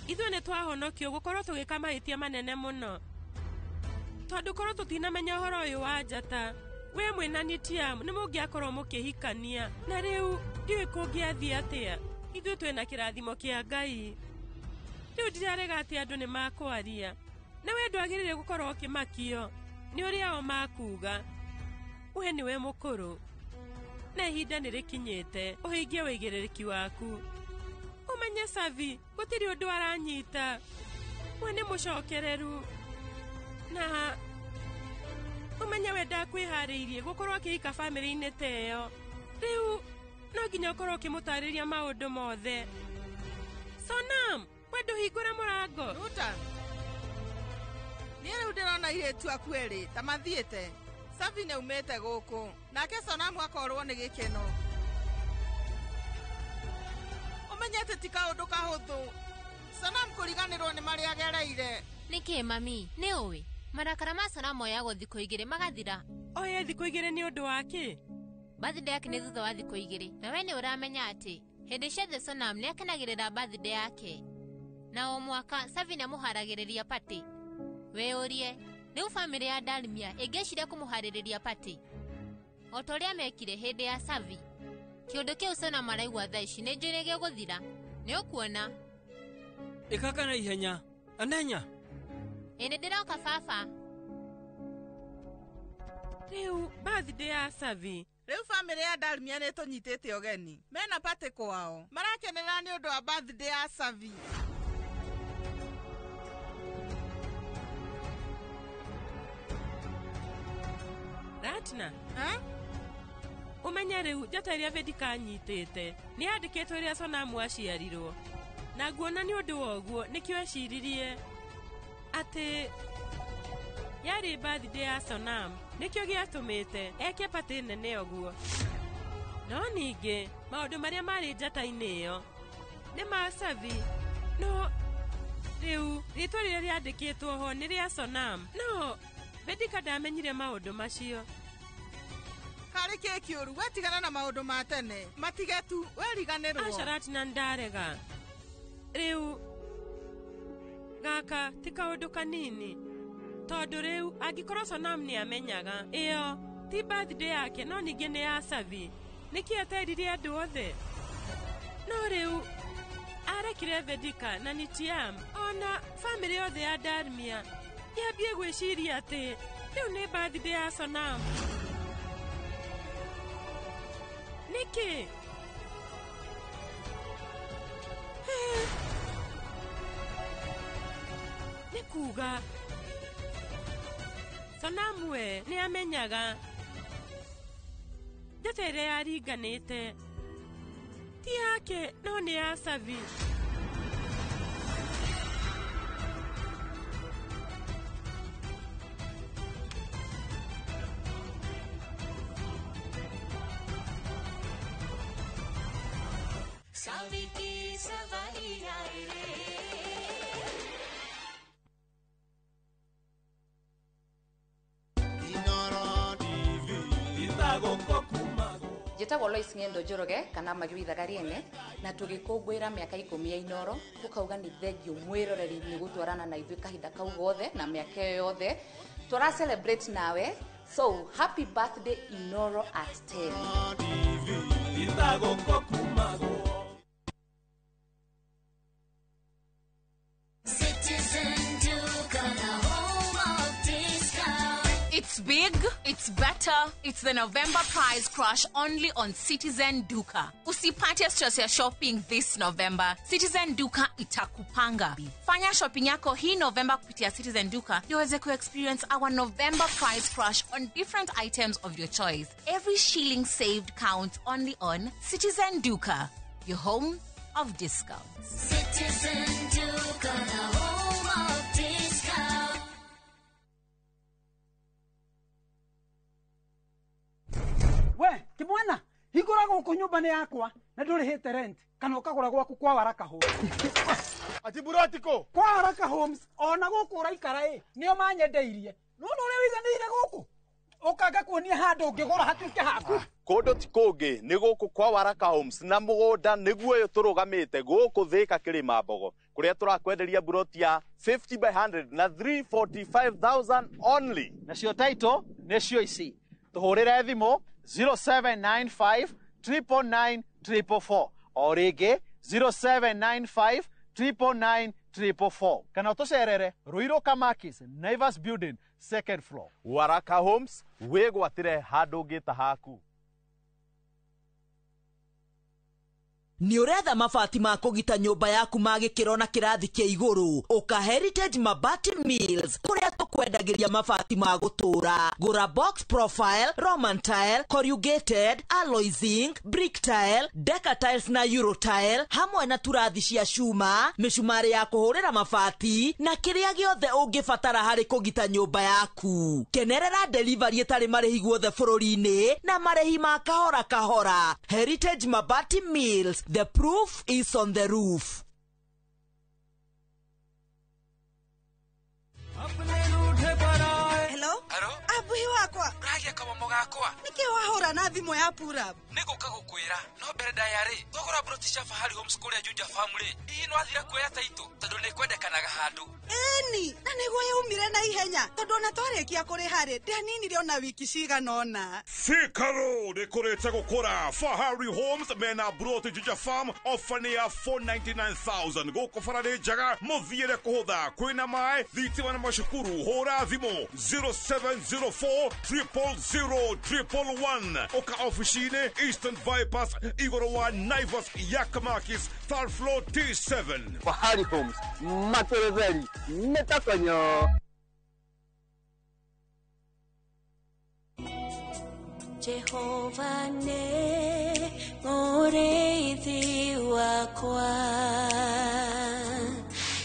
ithuĩ nĩ twahonokio gũkorwo tũgĩka mahĩtia manene mũno, tondũ korwo tũtinamenya ũhoro ũyũ wa njata, we mwĩna Nitiam nĩ mũngĩakorwo mũkĩhikania, na rĩu ndiũĩ kũngĩathiĩ atĩa. Ithuĩ twĩna kĩrathimo kĩa Ngai. Rĩu ndirarega atĩ andũ nĩ makwaria, na we ndwagĩrĩire gũkorwo ũkĩmakio nĩ ũrĩa o makuga. We nĩwe mũkũrũ na ihinda nĩ rĩkinyĩte ũhingie wĩigĩrĩrĩki waku. Ũmenye Savi gũtirĩ ũndũ aranyita, we nĩ mũcokereru, na ũmenye we ndakwĩharĩirie gũkorwo akĩhika bamĩrĩ-inĩ ta ĩyo. Rĩu no nginya ũkorwo ũkĩmũtarĩria maũndũ mothe. Sonam, we ndũhingũre mũrango. Ruta, niĩ rĩu ndĩrona airĩtu aku erĩ ta mathiĩte. Savi nĩ aumĩte gũkũ, nake Sonamu akorwo nĩ gĩkeno. Ũmenye atĩ ti kaũndũ kahũthũ Sonamu kũriganĩrwo nĩ marĩa agereire. Nĩkĩ mami, nĩ ũĩ marakara ma Sonamu oyagwo thikũ igĩrĩ magathira. Oye thikũ igĩrĩ nĩ ũndũ wa kĩ? Birthday yake nĩ thutha wa thikũ igĩrĩ, na we nĩ ũramenya atĩ hĩndĩ ciothe Sonam nĩ akenagĩrĩra birthday yake, na o mwaka Savi nĩ amũharagĩrĩria party. Wĩyũrie, rĩu bamĩrĩ ya Dalmia ĩngĩciria kũmũharĩrĩria party o ta ũrĩa mekire hĩndĩ ya Savi. Kĩũndũ kĩu Sonam araigua thaa ici nĩ njũĩ nĩ gĩgũthira. Nĩ ũkuona. Ĩkaka na ihenya anenya. Ĩ nĩ ndĩroka baba. Rĩu birthday ya Savi. Rĩu bamĩrĩ ya Dalmia nĩ ĩtũnyitĩte ũgeni, mena party kwao, marakenerera nĩ ũndũ wa birthday ya Savi. Ratna, ũmenye rĩu njata ĩrĩa Vedika anyitĩte nĩ yandĩkĩtwo ĩrĩa Sonamu aciarirwo, na nguona nĩ ũndũ wa ũguo nĩkĩo eciririe atĩ yarĩ birthday ya Sonam, nĩkĩo gĩatũmĩte eke party nene ũguo. No ningĩ maũndũ marĩa marĩ njata-inĩ ĩyo nĩ ma Savi, no rĩu rĩtwa rĩrĩa rĩandĩkĩtwo ho nĩ rĩa Sonam, no Vedika ndamenyire maũndũ macio. Karĩ kĩ kĩũru, we tigana na maũndũ ma tene, matige tu, we riganĩrwo. Aca Ratna, ndarega. Rĩu gaka ti kaũndũ kanini, tondũ rĩu angĩkorwo Sonam nĩ amenyaga ĩyo ti birthday yake, no ningĩ nĩ ya Savi, nĩkĩ ateririe andũ othe? No rĩu arekire Vedika na Nitiam ona bamĩrĩ yothe ya Dalmia yambie gwĩciria atĩ rĩu nĩ birthday ya Sonam. Nĩkĩ? Nĩ kuga Sonamu we nĩ amenyaga njata ĩrĩa yaringanĩte ti yake, no nĩ ya Savi. Savi ki savari ai re. Njĩtagwo Lois Ng'endo Njoroge kana Magĩrithaga Rĩene, na tũgĩkũngũĩra mĩaka 10 ya Inoro, tũkauga nĩ thengio mwĩroreri nĩ gũtwarana na ithuĩ kahinda kau gothe na mĩaka ĩyo yothe tũra celebrate nawe. So happy birthday Inoro at 10. It's big, it's better, it's the November price crash only on Citizen Duka. Usipate stress ya shopping this November. Citizen Duka itakupanga. Fanya shopping yako hii November kupitia Citizen Duka ndio uweze ku-experience our November price crash on different items of your choice. Every shilling saved counts only on Citizen Duka, your home of discounts. Citizen Duka, the home of discount. We kimwana hingũra gũkũ nyũmba nĩ yakwa na ndũrĩhĩte rent kana ũkagũra gwaku kwa Waraka Homes. Ati burotiko kwa Waraka Homes ona gũkũ ũraikara ĩ nĩo manyendeirie. Nĩwona ũrĩa wĩiganĩire gũkũ ũkanga kuonia handũ ũngĩgũra hatuĩke haku. Kũndũ ti kũngĩ nĩ gũkũ kwa Waraka Homes na mũgũnda nĩguo ũyũ tũrũgamĩte gũkũ Thĩka Kĩrĩma Mbogo kũrĩa tũrakwenderia buroti ya 50 by 100 na 345,000 only. Nacio title nĩcio ici tũhũrĩre thimũ 0795 999 444 o rĩngĩ 0795 999 444 kana ũtũcerere Ruiru Kamakis Naivas Building second floor. Waraka Homes wĩgwatĩre handũ ũngĩta haku. Nĩ ũretha mabati ma kũgita nyũmba yaku ma gĩkĩro na kĩrathi kĩa igũrũ ũka Heritage Mabati Mills kũrĩa tũkwendagĩria mabati ma gũtũũra. Gũra box profile, Roman tile, corrugated, alloy zinc, brick tile, deca tiles na euro tile hamwe na turathi cia cuma, mĩcumarĩ ya kũhũrĩra mabati na kĩrĩa gĩothe ũngĩbatara harĩ kũgita nyũmba yaku. Kenerera delivery ĩtarĩ marĩhi guothe bũrũri-inĩ na marĩhi ma kahora kahora. Heritage Mabati Mills, the proof is on the roof. Hello? Abuhi wakwa. Ũragia kamomo gakwa. Nĩkĩ wahũra na thimũ ya Purab? Nĩ gũka gũkwĩra no mbere ndaya rĩ twagũra broti cia Fahari Homes kũrĩa Juja Farm rĩ hihi nĩwathire kuoya taitũ tondũ nĩ kwendekanaga handũ. Ĩni na nĩguo yaumire na ihenya tondũ ona twarĩkia kũrĩha rĩ ndianinire ona wiki cigana ũna. Thika Road ĩkũrĩte gũkũra. Fahari Homes mena broti Juja Farm ofa nĩ ya 499,000 gũkũ bara nĩ njega mũthiĩre kũhũtha kwĩna maĩ thitima na macukuru. Hũra thimũ 0704 000 111 ũka ofici-inĩ Eastern Bypass igũrũ wa Naivas ya Kamakis third floor T7. Fahari Homes materetheri mĩtakonyo. Jehova nĩ mũrĩithi wakwa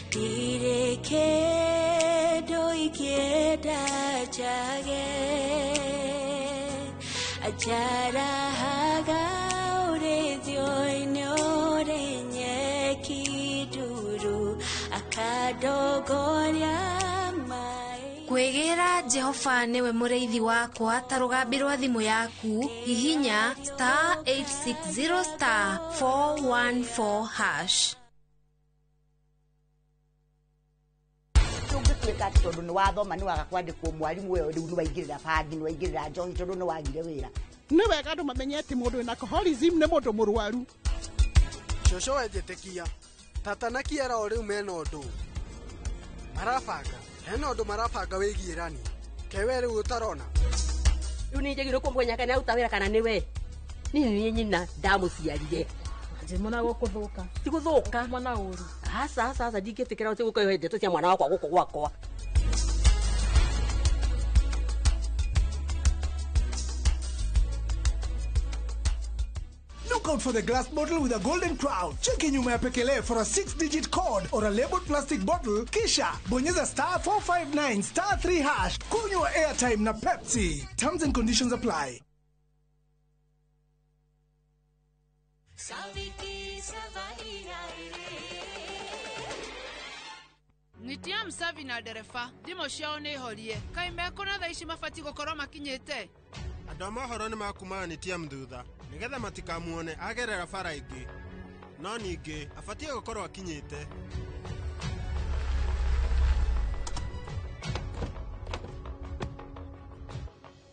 ndirĩ kĩndũ ingĩenda njage anjarahaga ũrĩithio-inĩ ũrĩ nyeki nduru akandongoria. Kwĩgĩra Jehova nĩwe mũrĩithi wakwa ta rũgambi rwa thimũ yaku hihinya star 860 star 414 hash. Tũngĩtuĩka atĩ tondũ nĩ wathoma nĩ waga kwandĩkwo mwarimũ we rĩu nĩ waingĩrĩra bangi nĩ waingĩrĩra njohi tondũ nĩ wagire wĩra. Nĩ wega andũ mamenye atĩ mũndũ wĩna alcoholism nĩ mũndũ mũrwaru. Cũcũ wenjĩtĩkia tata na Kiara o rĩu mena ũndũ marabanga. Hena ũndũ marabanga wĩgiĩ rani kewe rĩu ũtarona. Rĩu nĩ njagĩrĩirwo kũmenya kana aruta wĩra kana nĩwe. Niĩ nĩ nyina ndamũciarire. Njimona gũkũthũka. Ti gũthũka. Mwana ũru. Aca aca aca ndingĩtĩkĩra atĩ gũkahe ndeto cia mwana wakwa gũkũ gwakwa. Look out for the glass bottle with a golden crown. Cheki nyuma ya pekele for a 6-digit code or a labeled plastic bottle. Kisha bonyeza star 459 star 3 hash. Kunywa airtime na Pepsi. Terms and conditions apply. Nitia msavi na ndereba thimũ ciao nĩ horie kaĩ mekũna thaa ici mabatiĩ gũkorwo makinyĩte. Andũ a mohoro nĩ makumana Nitiam thutha nĩgetha matikamuone agerera bara ĩngĩ no ningĩ abatiĩ gũkorwo akinyĩte.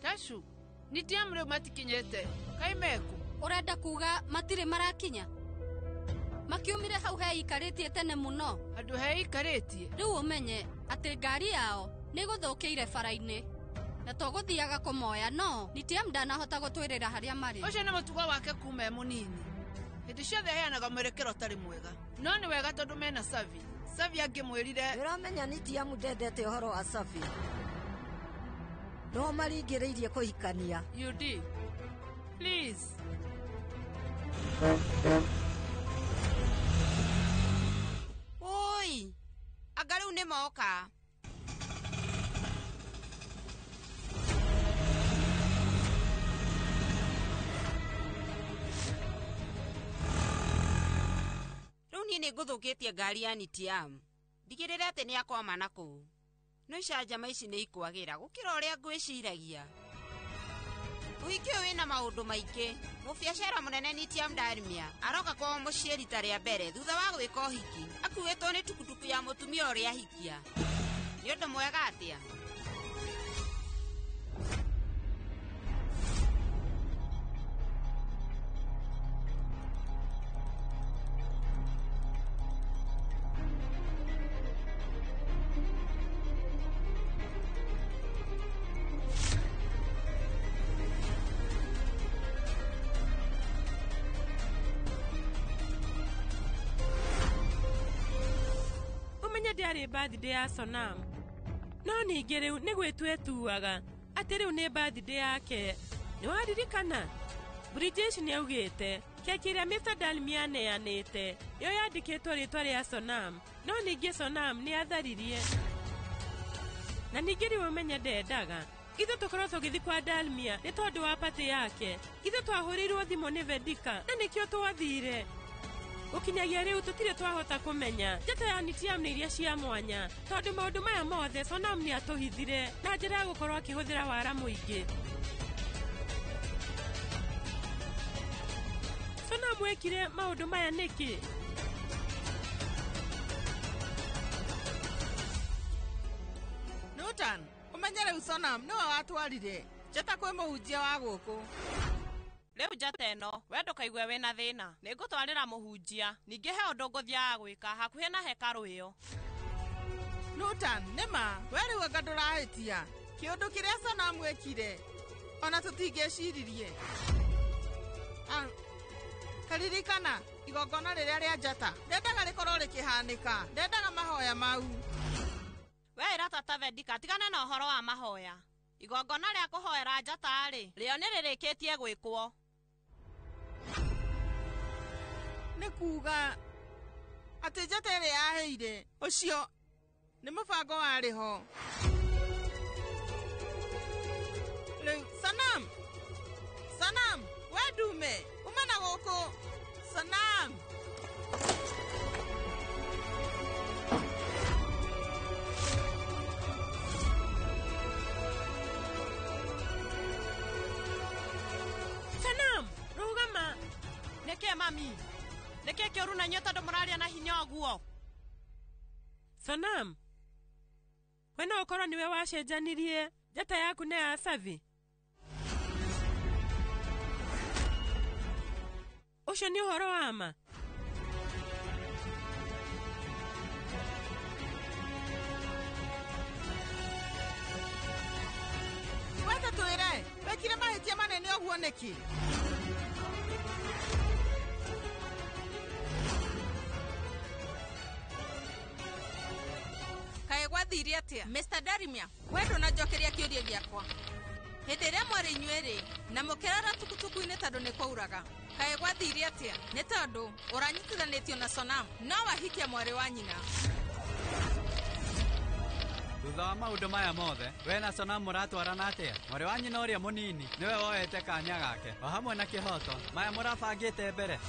Tashu Nitiam rĩu matikinyĩte kaĩ meku. Ũrenda kuga matirĩ marakinya? Makiumire hau heikarĩtie tene mũno. Handũ heikarĩtie? Rĩu ũmenye atĩ ngari yao nĩ gũthũkĩire bara-inĩ. Na tũgũthiaga kũmoya no Nitiam ndanahota gũtwĩrĩra harĩa marĩ. Ũcio nĩ mũtugo wake kuma e mũnini. Hĩndĩ ciothe aheanaga mwerekero ũtarĩ mwega. No nĩ wega tondũ mena Savi. Savi angĩmwĩrire. Nĩũramenya Nitiam ndendete ũhoro wa Savi. No maringĩrĩirie kũhikania. UD. Please. Oi, anga rĩu nĩ moka. Rĩu niĩ nĩ ngũthũkĩtie ngari ya Nitiam. Ndigĩrĩre atĩ nĩ akwama na kũu. No icanjama ici nĩ ikwagĩra gũkĩra ũrĩa ngwĩciragia. Ũhiki ũyũ wĩna maũndũ maingĩ. Mũbiacara mũnene Nitiam Dalmia aroka kwao mũciĩ rita rĩa mbere thutha wa gwĩka ũhiki. Akuĩtwo nĩ tukutuku ya mũtumia ũrĩa ahikia. Nĩ ũndũ mwega atĩa? Ndiarĩ birthday ya Sonam. No ningĩ rĩu nĩ gwĩtua etuaga atĩ rĩu nĩ birthday yake. Nĩ waririkana? Brijesh nĩ augĩte keki ĩrĩa Mr. Dalmia aneanĩte yo yandĩkĩtwo rĩtwa rĩa Sonam, no ningĩ Sonam nĩ atharirie. Na ningĩ rĩu ũmenye ndendaga ithuĩ tũkorwo tũgĩthiĩ kwa Dalmia nĩ tondũ wa party yake. Ithuĩ twahũrĩirwo thimũ nĩ Vedika na nĩkĩo twathire. Gũkinyagia rĩu tũtirĩ twahota kũmenya njata ya Nitiam nĩ iria cia mwanya tondũ maũndũ maya mothe Sonam nĩ atũhithire na njĩra ya gũkorwo akĩhũthĩra wara mũingĩ. Sonam wekire maũndũ maya nĩkĩ? Nutan, ũmenye rĩu Sonam nĩwe watwarire njata kwĩ mũhunjia wa gũkũ. Rĩu njata ĩno we ndũkaigue wĩna thĩna, nĩ ngũtwarĩra mũhunjia. Ningĩ he ũndũ ngũthiaga gwĩka hakuhĩ na hekarũ ĩyo. Nutan, nĩma we rĩu anga ndũrahĩtia. Kĩũndũ kĩrĩa Sonam wekire ona tũtingĩeciririe. Karirikana igongona rĩrĩa rĩa njata ndendaga rĩkorwo rĩkĩhanĩka, ndendaga mahoya mau. We ĩra tata Vedika tigana na ũhoro wa mahoya. Igongona rĩa kũhoera njata rĩ, rĩo nĩ rĩrĩkĩtie gwĩkwo. Nĩ kuuga atĩ njata ĩrĩa yaheire ũcio nĩ mũbango warĩ ho. Rĩu Sonam, Sonam, we ndume, uma na gũkũ. Sonam. Sonam, rũgama. Nĩkĩ mami? Nĩkĩ kĩũru na inyuĩ tondũ mũraria na hinya ũguo? Sonam, we no ũkorwo nĩwe wacenjanirie njata yaku na ya Savi? Ũcio nĩ ũhoro wa ma? We ta twĩre, wekire mahĩtia manene ũguo nĩkĩ? Kaĩ gwathire atĩa? Mr. Dalmia, we ndũnanjokeria kĩũria gĩakwa. Hĩndĩ ĩrĩa mwarĩ inyuĩ na mũkĩrara tukutuku-inĩ tondũ nĩ kwauraga. Kaĩ gwathire atĩa? Nĩ tondũ ũranyitithanĩtio na Sonam no wahikia mwarĩ wa nyina. Thutha wa maũndũ maya mothe, we na Sonam mũratwarana atĩa? Mwarĩ wa nyina ũrĩa mũnini nĩwe woete kanya gake o hamwe na kĩhoto maya mũrabangĩte mbere.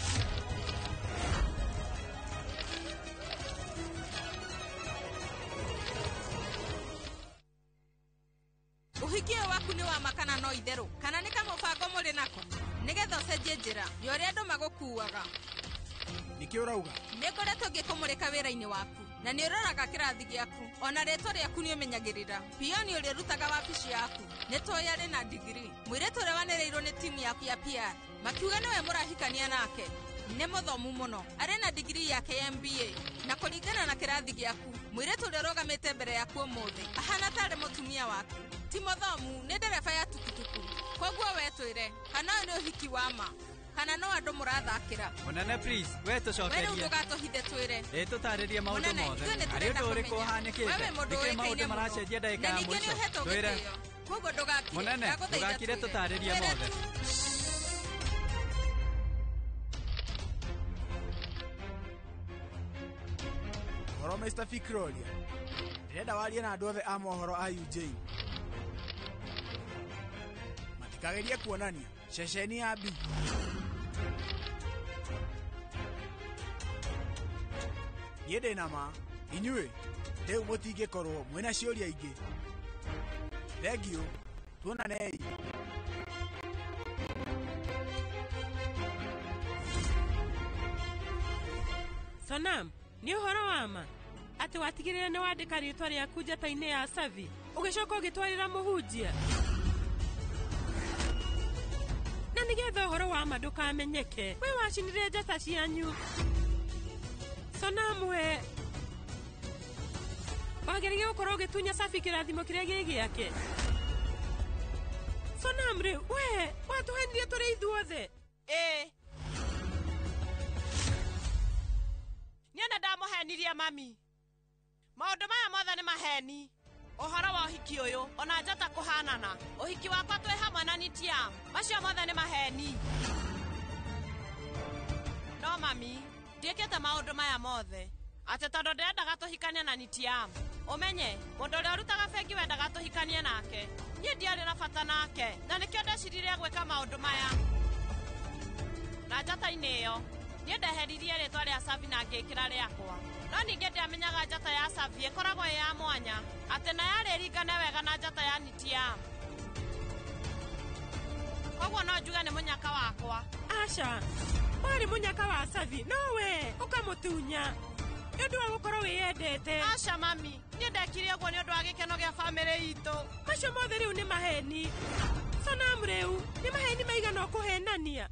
Ũhiki ũyũ waku nĩ wa ma kana no itherũ, kana nĩ kamũbango mũrĩ nako nĩgetha ũcenjie njĩra ya ũrĩa andũ magũkuaga. Nĩkĩ ũrauga? Nĩ ngoretwo ngĩkũmũrĩka wĩra-inĩ waku na nĩ ũroraga kĩrathi gĩaku, ona rĩtwa rĩaku nĩ ũmenyagĩrĩra. Pioni ũrĩa ũrutaga wabici yaku nĩ tũĩ arĩ na digiri. Mũirĩtu ũrĩa wanĩrĩirwo nĩ timu yaku ya PR makiuga nĩwe mũrahikania nake nĩ mũthomu mũno, arĩ na digiri yake ya MBA na kũringana na kĩrathi gĩaku Mũirĩtu ũrĩa ũrũgamĩte mbere yaku ũmũthĩ ahana tarĩ mũtumia waku. Ti mũthomu, nĩ ndereba ya tukutuku. Koguo we twĩre, kana ũyũ nĩ ũhiki wa ma, kana no andũ mũrathakĩra. Mũnene please, we We rĩu tũcokerie. ndũgatũhithe twĩre. Ĩ tũtarĩrie maũndũ Mũnene, mothe. ithuĩ nĩ Harĩ tũrenda ũndũ ũrĩkũ kũmenya. ũhanĩkĩte? We wĩ mũndũ Nĩkĩ ũĩkaine maũndũ mũno. maracenjia ndagĩka Na ya ningĩ nĩ mũico? ũhetwo Twĩre. gĩtĩo. Koguo ndũgakire. Mũnene, Ndagũthaitha ndũgakire twĩre. tũtarĩrie Twĩre mothe. tu. Ũhoro Mr. Fikroria. Ndĩrenda warie na andũ othe a mohoro a UJ. Matikagerie kuonania ceceni ya B. Niĩ ndĩ na ma inyuĩ rĩu mũtingĩkorwo mwĩna ciũria ingĩ. Thengiũ, tuonanei. Sonam, nĩ ũhoro wa ma atĩ watigĩrĩra nĩ wandĩka rĩtwa rĩaku njata-inĩ ya Savi ũgĩcoka ũgĩtwarĩra mũhunjia na nĩgetha ũhoro wa ma ndũkamenyeke we wacinire njata cianyu. Sonam, we wagĩrĩire gũkorwo ũgĩtunya Savi kĩrathimo kĩrĩa gĩ gĩake. Sonam, rĩ we watũhenirie tũrĩ ithuothe. Ĩĩ. Niĩ nĩ ndamũhenirie mami. Maũndũ maya mothe nĩ maheni. Ũhoro wa ũhiki ũyũ ona njata kũhanana. Ũhiki wakwa twĩ hamwe na Nitiam. Macio mothe nĩ maheni. No mami, ndiĩkĩte maũndũ maya mothe atĩ tondũ ndĩrendaga tũhikanie na Nitiam. Ũmenye, mũndũ ũrĩa ũrutaga bengi wendaga tũhikanie nake. Niĩ ndiarĩ na bata nake, na nĩkĩo ndeciririe gwĩka maũndũ maya. Na njata-inĩ ĩyo, niĩ ndeheririe rĩtwa rĩa Savi na ngĩkĩra rĩakwa. No ningĩ ndiamenyaga njata ya Savi ĩkoragwo ĩ ya mwanya, atĩ na yarĩ ĩringane wega na njata ya Nitiam. Koguo no njuge nĩ mũnyaka wakwa. Aca, warĩ mũnyaka wa Savi, no we ũkamũtunya nĩ ũndũ wa gũkorwo wĩyendete. Aca mami, niĩ ndekire ũguo nĩ ũndũ wa gĩkeno gĩa bamĩrĩ itũ. Macio mothe rĩu nĩ maheni. Sonam, rĩu nĩ maheni maigana ũkũhenania.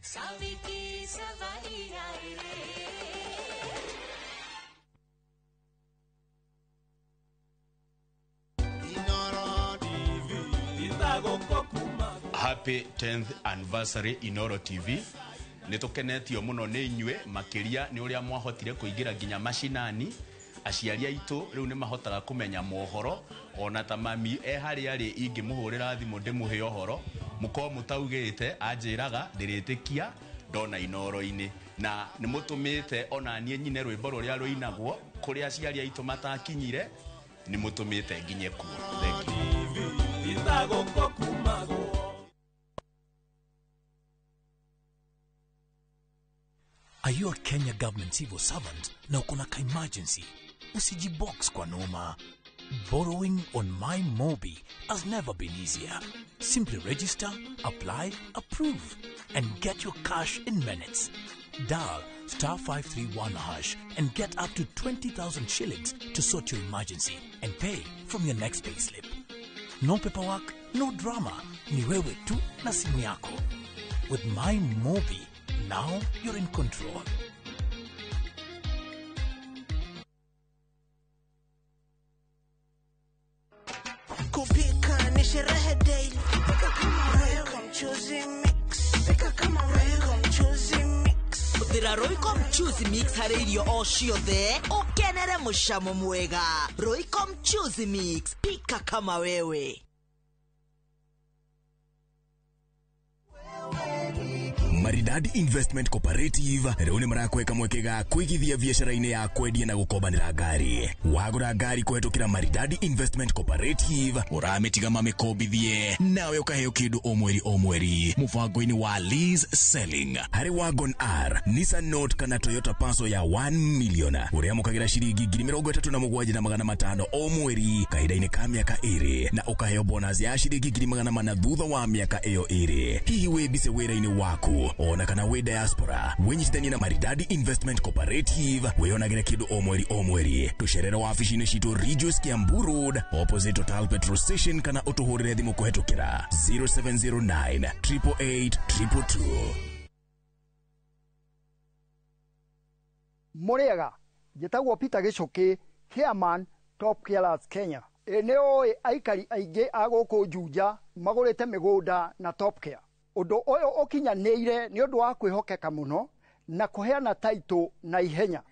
Saviki savaria ire. Happy 10th anniversary Inoro TV. Nĩ tũkenetio mũno nĩ inyuĩ makĩria nĩ ũrĩa mwahotire kũingĩra nginya macinani. Aciari aitũ rĩu nĩ mahotaga kũmenya mohoro ona ta mami e harĩa arĩ ingĩmũhũrĩra thimũ ndĩmũhe ũhoro mũkorwo mũtaugĩte anjĩraga ndĩrĩtĩkia ndona Inoro-inĩ. Na nĩ mũtũmĩte ona niĩ nyine rwĩmbo rũrĩa rũinagwo kũrĩa aciari aitũ matakinyire nĩ mũtũmĩte nginye kuo. Thank you. Are you a Kenya government civil servant na uko na ka-emergency? Usijibox kwa noma. Borrowing on My Mobi has never been easier. Simply register, apply, approve, and get your cash in minutes. Dial star 531 hash and get up to 20,000 shillings to sort your emergency and pay from your next payslip. No paperwork, no drama. Ni wewe tu na simu yako. With My Mobi, now you're in control. Kupika ni sherehe daily. Pika kama wewe, mchuzi mix. Pika kama wewe, mchuzi mix. Hũthĩra Royco Mchuzi Mix harĩ irio o ciothe ũkenere mũcamo mwega. Royco Mchuzi Mix, pika kama wewe. Maridadi Investment Cooperative rĩu nĩ marakweka mweke ga kũigithia biacara-inĩ ya kwendia na gũkombanĩra ngari. Wagũra ngari kũhetũkĩra Maridadi Investment Cooperative ũramĩtiga mamĩkombithie nawe ũkaheo kĩndũ o mweri o mweri mũbango-inĩ wa lease selling. Harĩ Wagon R, Nissan Note kana Toyota Passo ya 1 million ũrĩamũkagĩra ciringi 37,500 o mweri kahinda-inĩ ka mĩaka ĩrĩ na ũkaheo bonus ya ciringi 400 thutha wa mĩaka ĩyo ĩrĩ. Hihi wĩ mbise wĩra-inĩ waku ona kana wĩ diaspora, wĩnyitithanie na Maridadi Investment Cooperative wĩyonagĩre kĩndũ o mweri o mweri. Tũcerere wabici-inĩ citũ Ridgeways Kiambu Road opposite Total Petrol Station kana ũtũhũrĩre thimũ kũhetũkĩra 0709 888 222. Mũrĩega, njĩtagwo Peter Gĩcũkĩ Chairman Top Carers Kenya. Ĩ nĩ ũĩ aikari aingĩ a gũkũ Juja magũrĩte mĩgũnda na Top Care. Ũndũ ũyũ ũkinyanĩire nĩ ũndũ wa kwĩhokeka mũno na kũheana taitũ na ihenya.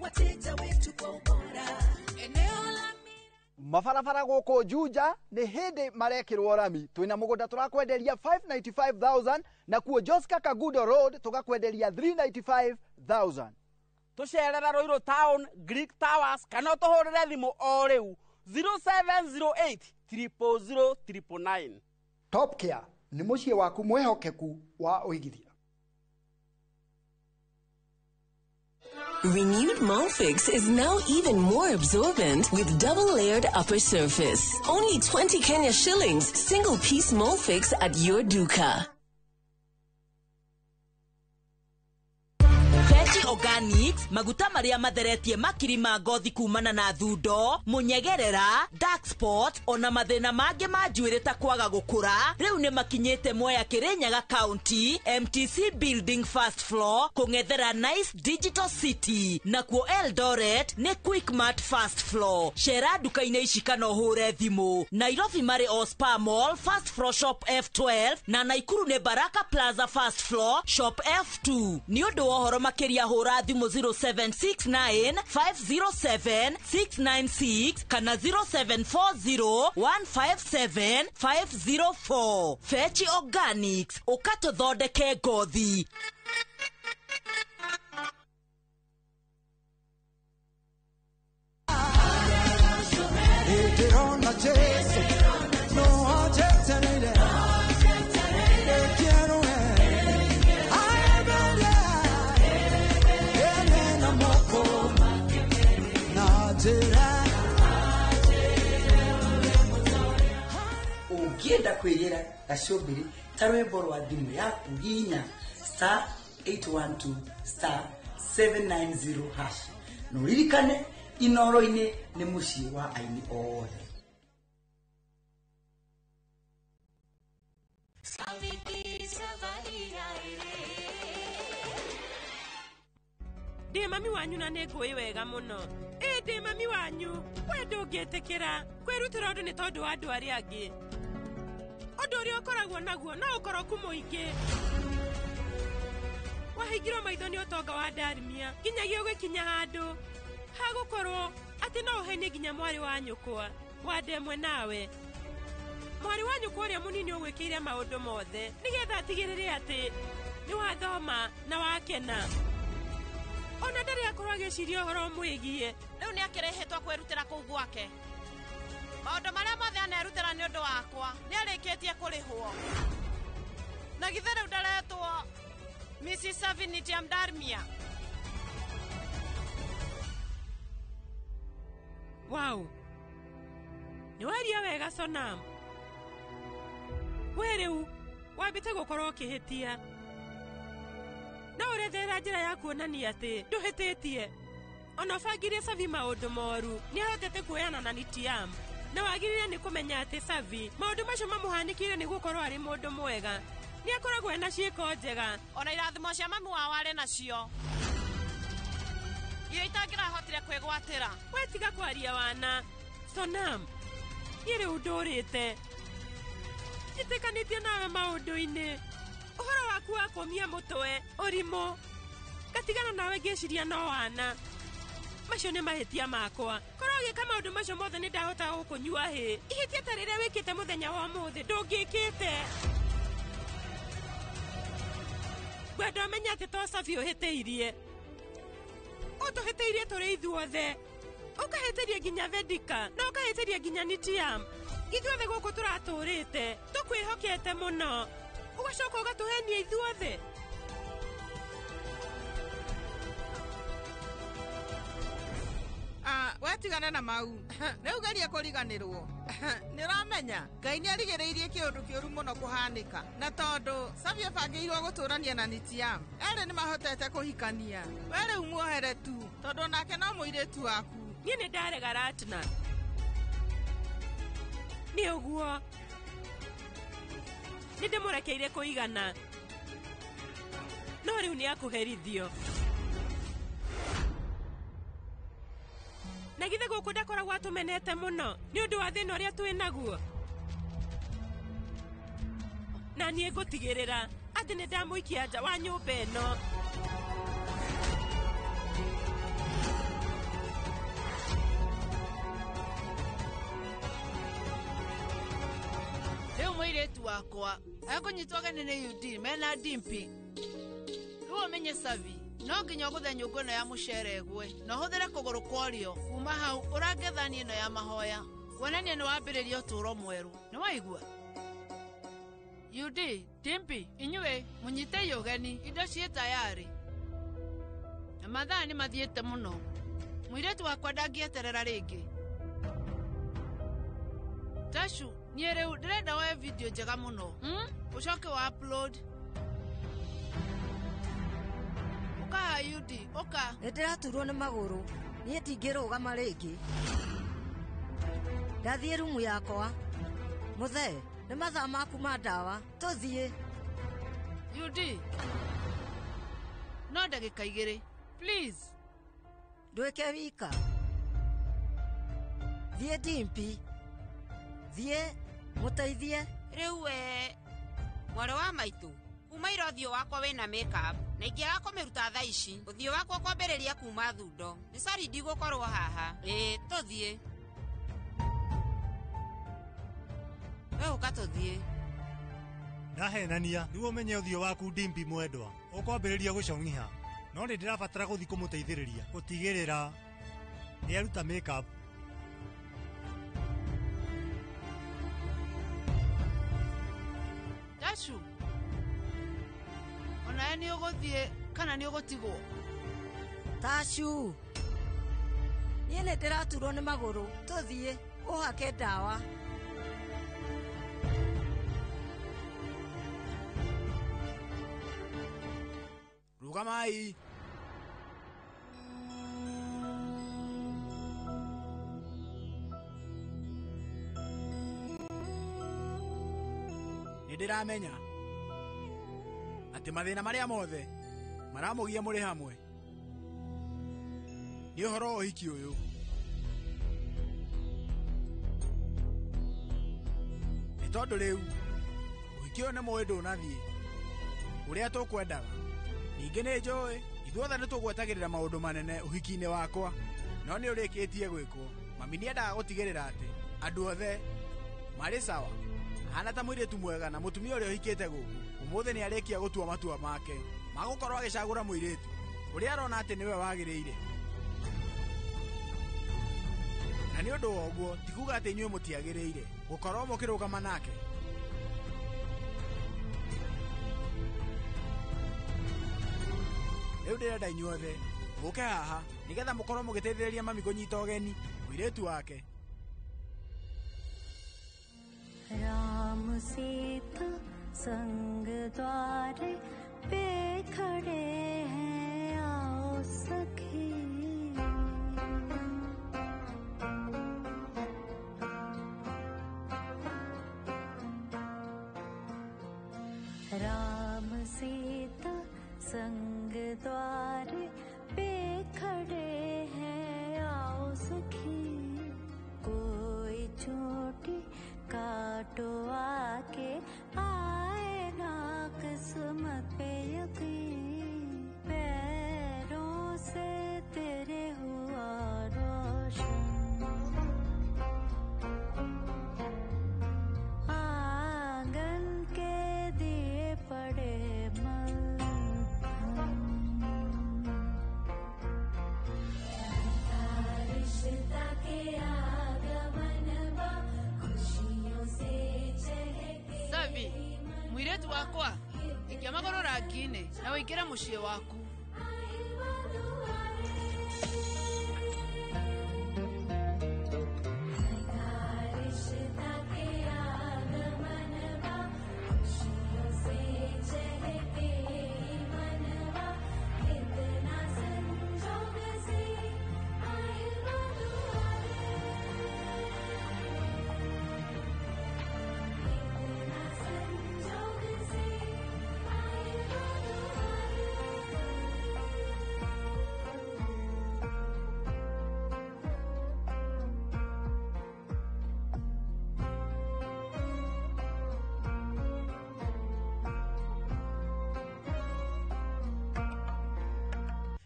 Wateja wetu kwa ubora. Eneo la Mabarabara gũkũ Juja nĩ hĩndĩ marekĩrwo rami. Twĩna mũgũnda tũrakwenderia 595,000 nakuo Joska Kagudo Road tũgakwenderia 395,000. Tũcerere Ruiru Town, Greek Towers kana ũtũhũrĩre thimũ o rĩu 0708 000 999. Top Care nĩ mũciĩ waku mwĩhokeku wa ũigithia. Renewed Molfix is now even more absorbent with double layered upper surface. Only 20 Kenya shillings, single piece Molfix at your duka. Veggie Organics maguta maria matheretie makiri ma ngothi kumana na thundo munyegerera dark spot ona mathina mangĩ ma njuĩrĩ ta kwaga gũkũra rĩu nĩ makinyĩte Mwea Kirinyaga County MTC Building first floor kũng'ethera Nice Digital City nakuo Eldoret nĩ Quickmart first floor. Cera nduka-inĩ ici kana ũhũre thimũ. Nairobi marĩ o Spa Mall first floor shop F12 na Naikuru nĩ Baraka Plaza first floor shop F2. Nĩ ũndũ wa ũhoro makĩria hũra thimũ 0769 507 696 kana 0740 157 504. Fechi Organics ũkatũthondeke ngothi. Ndĩrona Jesu no anjetereire ĩkĩrũe aeberie ene na moko na njĩra. Ũngĩenda kwĩrĩra gacũmbĩrĩ ta rwĩmbo rwa thimũ yaku hihinya star 812 star 790 hash na ũririkane Inoro-inĩ nĩ mũciĩ wa aini othe. Ndĩ mami wanyu na nĩ ngũĩ wega mũno. Ĩ ndĩ mami wanyu, we ndũngĩtĩkĩra kwĩrutĩra ũndũ nĩ tondũ wa andũ arĩa angĩ. Ũndũ ũrĩa ũkoragwo naguo no ũkoroku mũingĩ. Wahingirwo maitho nĩ ũtonga wa Ndarmia nginyagia ũgĩkinya handũ hagũkorwo atĩ no ũhenie nginya mwarĩ wa nyũkwa wa ndemwe nawe. Mwarĩ wa nyũkwa ũrĩa mũnini ũgwĩkĩire maũndũ mothe nĩgetha atigĩrĩre atĩ nĩ wathoma na wakena. Ona ndarĩ akorwo agĩciria ũhoro ũmwĩgiĩ. Rĩu nĩ akĩrĩhĩtwo kwĩrutĩra kũu gwake. Maũndũ marĩa mothe anerutĩra nĩ ũndũ wakwa nĩ arĩkĩtie kũrĩhwo. Na githĩ rĩu ndaretwo Mrs. Savinity Amdarmia. Wow. Nĩ waria wega Sonam. We rĩu wambĩte gũkorwo ũkĩhĩtia. No ũretherera njĩra ya kuonania atĩ ndũhĩtĩtie. Ona ũbangire Savi maũndũ moru nĩ ahotete kuoyana na Nitiam. Na wagĩrĩire nĩ kũmenya atĩ Savi maũndũ macio mamũhanĩkĩire nĩ gũkorwo arĩ mũndũ mwega. Nĩ akoragwo ena ciĩko njega. Ona irathimo cia mami wao arĩ nacio iria itangĩrahotire kwĩgwatĩra. We tiga kwaria wana. Sonam, niĩ rĩu ndũrĩte. Njĩtĩkanĩtie nawe maũndũ-inĩ. Ũhoro waku wa kũmia mũtwe, ũrimũ. Ngatigana nawe ngĩciria no wana. Macio nĩ mahĩtia makwa. Korwo ũgĩka maũndũ macio mothe nĩ ndahotaga gũkũnyua hĩ. Ihĩtia ta rĩrĩa wĩkĩte mũthenya wa ũmũthĩ ndũngĩkĩte. Ngwenda ũmenye atĩ to Savi ũhĩtĩirie. Ũtũhĩtĩirie tũrĩ ithuothe. Ũkahĩtĩria nginya Vedika na ũkahĩtĩria nginya Nitiam. Ithuothe gũkũ tũratũrĩte tũkwĩhokete mũno. Ũgacoka ũgatũhenia ithuothe. Wetigane na mau. Rĩu geria kũriganĩrwo. Nĩ ũramenya Ngai nĩ arigĩrĩirie kĩũndũ kĩũru mũno kũhanĩka. Na tondũ Savi abangĩirwo gũtũrania na Nitiam, erĩ nĩ mahotete kũhikania. We rĩu muohere tu tondũ onake no mũirĩtu waku. Niĩ nĩ ndarega Ratna. Nĩ ũguo. Nĩ ndĩmũrekeire kũigana. No rĩu nĩ akũherithio. Na githĩ gũkũ ndakoragwo atũmenete mũno nĩ ũndũ wa thĩna ũrĩa twĩ naguo. Na niĩ ngũtigĩrĩra atĩ nĩ ndamũikia nja wa nyũmba ĩno. Rĩu mũirĩtu wakwa ekũnyitwo ageni nĩ UD mena Dimpi. Rĩu ũmenye Savi no nginya ũgũthe nyũngũ ĩno ya mũcere ĩgwe na ũhũthĩre kũgũrũ kwa ũrĩo kuma hau ũrange thani ĩno ya mahoya kuonania nĩ wambĩrĩria ũtũũro mwerũ. Nĩ waigua? UD, Dimpi, inyuĩ mũnyitei ũgeni, indo ciĩ tayarĩ na mathaa nĩ mathiĩte mũno. Mũirĩtu wakwa ndangĩeterera rĩngĩ. Tashu, niĩ rĩu ndĩrenda woe video njega mũno. Ũcoke wa upload. Ũka haha UD, ũka. Nĩ ndĩraturwo nĩ magũrũ. Niĩ ndingĩrũgama rĩngĩ. Ndathiĩ rumu yakwa. Mũthee, nĩ mathaa maku ma ndawa. Tũthiĩ. UD, no ndagĩka igĩrĩ. Please. Ndwĩke wika. Thiĩ Dimpi. Thiĩ, mũteithie. Rĩu we mwarĩ wa maitũ kuma ira ũthiũ wakwa wĩna makeup na ingĩaga kũmĩruta thaa ici ũthiũ wakwa kwambĩrĩria kuma thundo. Nĩ cari ndigũkorwo haha. Ĩĩ tũthiĩ. We ũka tũthiĩ. Ndahenania nĩguo ũmenye ũthiũ waku Dimpi mwendwa ũkwambĩrĩria gũcong'iha no nĩ ndĩrabatara gũthiĩ kũmũteithĩrĩria gũtigĩrĩra nĩaruta makeup. Tashu, onawe nĩ ũgũthiĩ kana nĩ ũgũtigwo? Tashu, niĩ nĩ ndĩraturwo nĩ magũrũ. Tũthiĩ ũhake ndawa. Rũgamai. Nĩ ndĩramenya atĩ mathĩna marĩa mothe maramũgia mũrĩ hamwe nĩ ũhoro wa ũhiki ũyũ. Nĩ tondũ rĩu ũhiki ũyũ nĩ mũĩ ndũnathiĩ ũrĩa tũkwendaga. Ningĩ nĩ njũĩ ithuothe nĩ tũgwetagĩrĩra maũndũ manene ũhiki-inĩ wakwa, no nĩ ũrĩkĩtie gwĩkwo. Mami nĩendaga gũtigĩrĩra atĩ andũ othe marĩ sawa. Ahana ta mũirĩtu mwega na mũtumia ũrĩa ũhikĩte gũkũ ũmũthĩ nĩ arĩkia gũtua matua make magũkorwo agĩcagũra mũirĩtu ũrĩa arona atĩ nĩwe wagĩrĩire. Na nĩ ũndũ wa ũguo ti kuga atĩ inyuĩ mũtiagĩrĩire gũkorwo mũkĩrũgama nake. Rĩu ndĩrenda inyuothe mũke haha nĩgetha mũkorwo mũgĩteithĩrĩria mami kũnyita ũgeni mũirĩtu wake. Ram Sita संग द्वारे पे खड़े हैं आओ सखी। राम सीता संग द्वारे पे खड़े हैं आओ सखी। कोई चोटी काटो आके आए ना किस्मत पे यकीन। पैरों से तेरे हुआ रोशन आंगन के दिए पड़े मलहम। रिश्ता के आगमन बा खुशियों से चहके। Savi, mũirĩtu wakwa ikia magũrũ rangi-inĩ na ũingĩre mũciĩ waku. रिश्ता के आगमन बा खुशियों से चहके मनवा। कितना संजोग से आए दुआरे। कितना संजोग से आए दुआरे।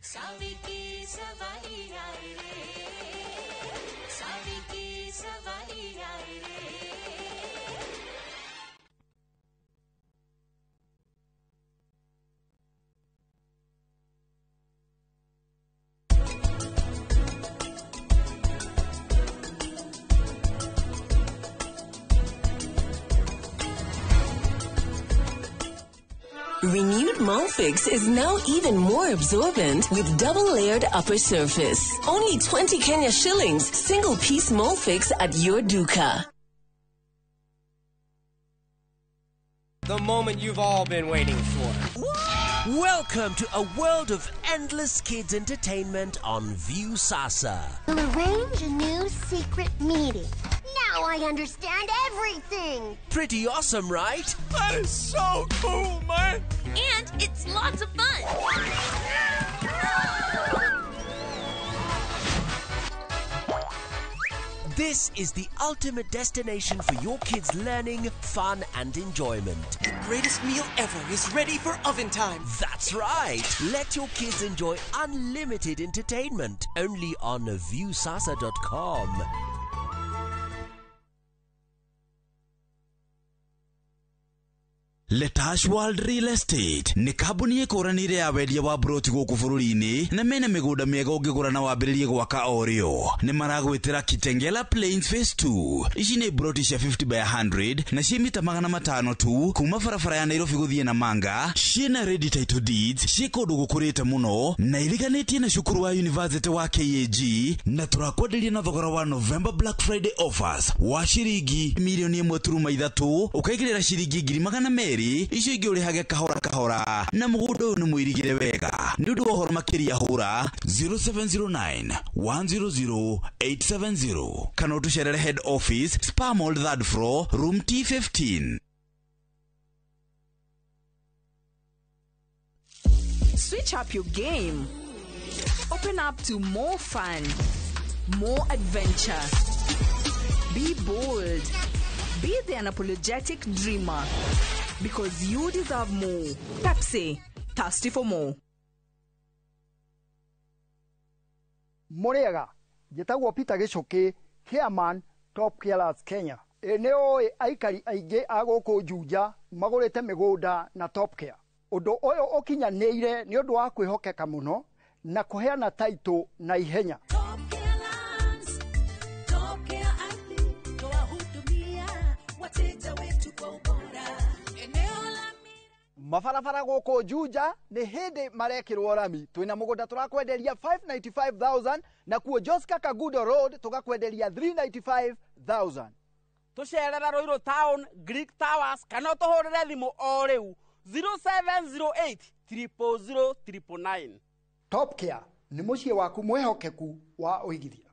सावी की सवारी आए रे, सावी की सवारी आए रे। Renewed Molfix is now even more absorbent with double-layered upper surface. Only 20 Kenya shillings, single piece Molfix at your duka. The moment you've all been waiting for. Welcome to a world of endless kids entertainment on Viusasa. We'll arrange a new secret meeting. Now I understand everything. Pretty awesome, right? That is so cool, man. And it's lots of fun. This is the ultimate destination for your kids' learning, fun, and enjoyment. The greatest meal ever is ready for oven time. That's right. Let your kids enjoy unlimited entertainment only on Viusasa.com. Letash World Real Estate nĩ kambuni ĩkũranĩire ya wendia wa broti gũkũ bũrũri-inĩ na mena mĩgũnda mĩega ũngĩgũra na wambĩrĩrie gwaka o rĩo. Nĩ maragwĩtĩra Kitengela Plains Phase 2. Ici nĩ broti cia 50 by 100 na ciĩ mita 500 tu kuma barabara ya Nairobi gũthiĩ Namanga. Ciĩna ready title deeds, ciĩ kũndũ gũkũrĩte mũno na iriganĩtie na cukuru wa University wa KAG, na tũrakwenderia na thogora wa November Black Friday offers wa ciringi milioni 1.3 ũkaigĩrĩra ciringi 200,000 icio ingĩ ũrĩhage kahora kahora, na mũgũnda ũyũ nĩ mũirigĩre wega. Nĩ ũndũ wa ũhoro makĩria hũra 0709 100 870 kana ũtũcerere head office Spa Mall 3rd floor room T15. Switch up your game. Open up to more fun, more adventure. Be bold. Be the unapologetic dreamer. Because you deserve more. Pepsi, thirsty for more. Mũrĩega, njĩtagwo Peter Gĩcũkĩ, chairman Top Carers Kenya. Ĩ nĩ ũĩ aikari aingĩ a gũkũ Juja magũrĩte mĩgũnda na Top Care. Ũndũ ũyũ ũkinyanĩire nĩ ũndũ wa kwĩhokeka mũno na kũheana taitũ na ihenya. Top Care Lands, Top Care Ardhi, twahudumia wateja wetu kwa ubora. Eneo la Mabarabara gũkũ Juja nĩ hĩndĩ marekĩrwo rami. Twĩna mũgũnda tũrakwenderia 595,000 na kuo Joska Kagudo Road tũgakwenderia 395,000. Tũcerere Ruiru Town, Greek Towers kana ũtũhũrĩre thimũ o rĩu 0708 000 999. Top Care nĩ mũciĩ waku mwĩhokeku wa ũigithia.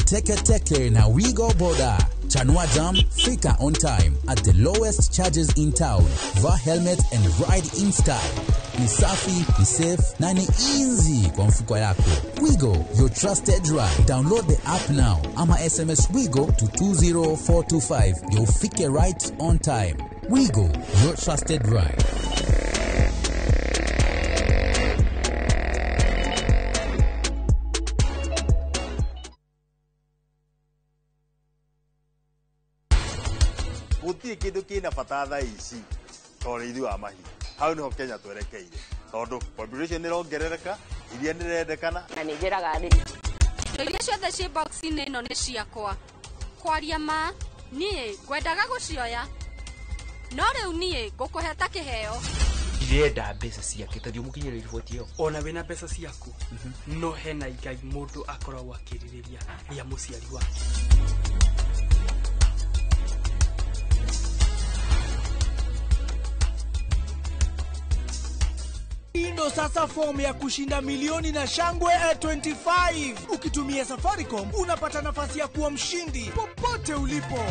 Teke Teke na Wigo Boda. Chanua Jam, fika on time at the lowest charges in town. Vaa helmet and ride in style. Ni safi, ni safe na ni easy kwa mfuko yako. Wigo, your trusted ride. Download the app now ama SMS Wigo to 20425. You'll fike right on time. Wigo, your trusted ride. Gũtirĩ kĩndũ kĩna bata thaa ici ta ũrĩithi wa mahiũ. Hau nĩho Kenya twerekeire, tondũ population nĩ ĩrongerereka, iria nĩ rĩrendekana. Na nĩ njĩraga arĩmi Indo iria ciothe ciĩ box-inĩ ĩno nĩ ciakwa. Kwaria ma, niĩ ngwendaga gũcioya. No rĩu niĩ ngũkũhe ta kĩheo. Ndirenda mbeca ciake ta thiĩ ũmũkinyĩre riboti ĩyo. Ona wĩna mbeca ciaku, no hena igai mũndũ akoragwo akĩrirĩria rĩa mũciari wake. Ndo sasa fomu ya kushinda milioni na shangwe 25. Ukitumia Safaricom unapata nafasi ya kuwa mshindi popote ulipo.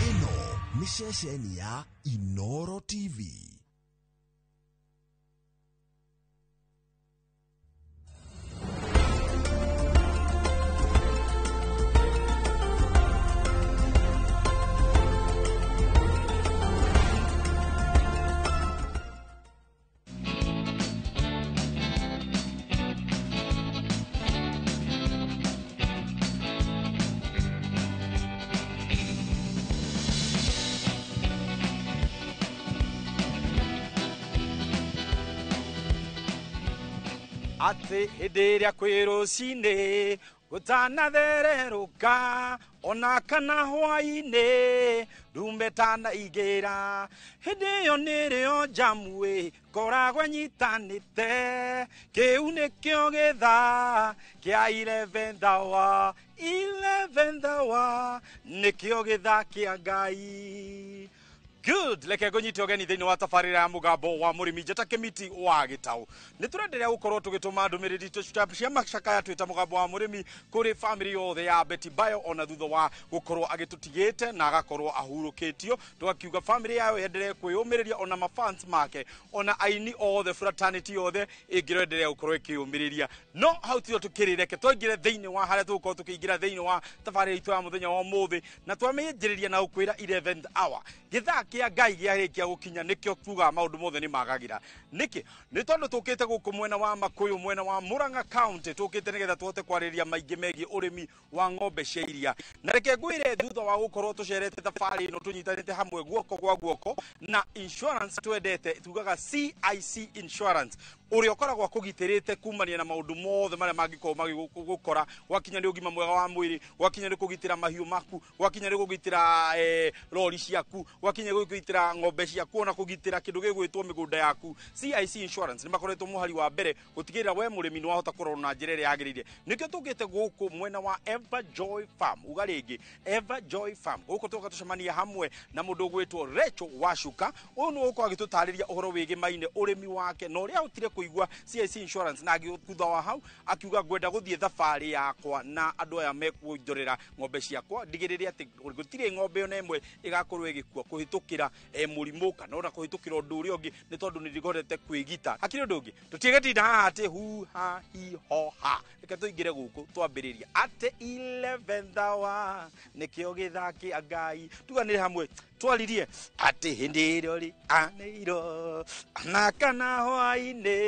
Ĩno nĩ ceceni ya Inoro TV. Atĩ hĩndĩ ĩrĩa kwĩ rũcinĩ gũtanathererũka ona kana hwainĩ ndume tanaingĩra hĩndĩ ĩyo nĩrĩo njamuĩ ngoragwo nyitanĩte kĩu nĩkĩo gĩthaa kĩa 11th hour 11th hour nĩkĩo gĩthaa kĩa Ngai. Good, reke ngũnyite ũgeni thĩinĩ wa tabarĩra ya mũgambo wa mũrĩmi njata kĩmiti wa gĩtaũ. Nĩ tũrenderea gũkorwo tũgĩtũma ndũmĩrĩri cia macakaya twĩta mũgambo wa mũrĩmi kũrĩ famĩlĩ yothe ya Betty Bayo ona thutha wa gũkorwo agĩtũtigĩte na agakorwo ahurũkĩtio. Tũgakiuga famĩlĩ yayo yenderee kwĩyũmĩrĩria ona mafans make ona aini othe fraternity yothe ĩngĩrenderea gũkorwo ĩkĩyũmĩrĩria. No hau tiho tũkĩrĩ, reke twaingĩre thĩinĩ wa harĩa tũgũkorwo tũkĩingĩra thĩinĩ wa tabarĩra itũ ya mũthenya wa ũmũthĩ na twamĩanjĩrĩria na gũkwĩra 11th hour gĩthaa kĩa Ngai gĩarĩkia gũkinya nĩkĩo tugaga maũndũ mothe nĩ magagĩra. Nĩkĩ? Nĩ tondũ tũkĩte gũkũ mwena wa Makuyu, mwena wa Murang'a County, tũkĩte nĩgetha tũhote kwarĩrĩria maingĩ megiĩ ũrĩmi wa ng'ombe cia iria. Na reke ngwĩre thutha wa gũkorwo tũcerete thabarĩ ĩno tũnyitanĩte hamwe guoko kwa guoko na insurance twendete tugaga CIC Insurance ũrĩa ũkoragwo akũgitĩrĩte kumania na maũndũ mothe marĩa mangĩkorwo magĩgũkora gwakinya nĩ ũgima mwega wa mwĩrĩ, gwakinya nĩ kũgitĩra mahiũ maku, gwakinya nĩ kũgitĩra rori ciaku, gwakinya nĩ kũgitĩra ng'ombe ciaku ona kũgitĩra kĩndũ gĩgwĩtwo mĩgũnda yaku. CIC Insurance nĩ makoretwo mũhari wa mbere gũtigĩrĩra we mũrĩmi nĩ wahota kũrorwo na njĩra ĩrĩa yagĩrĩire. Nĩkĩo tũkĩte gũkũ mwena wa Ever Joy Farm, uga rĩngĩ Ever Joy Farm, gũkũ tũka tũcemania hamwe na mũndũ ũgwĩtwo Rachel Wacuka. Ũyũ nĩwe ũgũkorwo agĩtũtarĩria ũhoro wĩgĩmaine ũrĩmi wake na ũrĩa ahotire kũigua CIC Insurance na thutha wa hau akiuga ngwenda gũthiĩ thabarĩ yakwa na andũ aya mekũnjorera ng'ombe ciakwa ndigĩrĩre atĩ gũtirĩ ng'ombe ona ĩmwe ĩgakorwo ĩgĩkua kũhĩtũkĩra mũrimũ kana ona kũhĩtũkĩra ũndũ ũrĩa ũngĩ nĩ tondũ nĩ ndĩhotete kwĩgita. Hakĩrĩ ũndũ ũngĩ tũtiĩgĩtinda haha atĩ hu ha hi ho ha, reke tũingĩre gũkũ twambĩrĩria atĩ 11th hour nĩkĩo gĩthaa kĩa Ngai. Tuganĩre hamwe twaririe atĩ hĩndĩ ĩrĩa rĩ anĩirwo na kana hwainĩ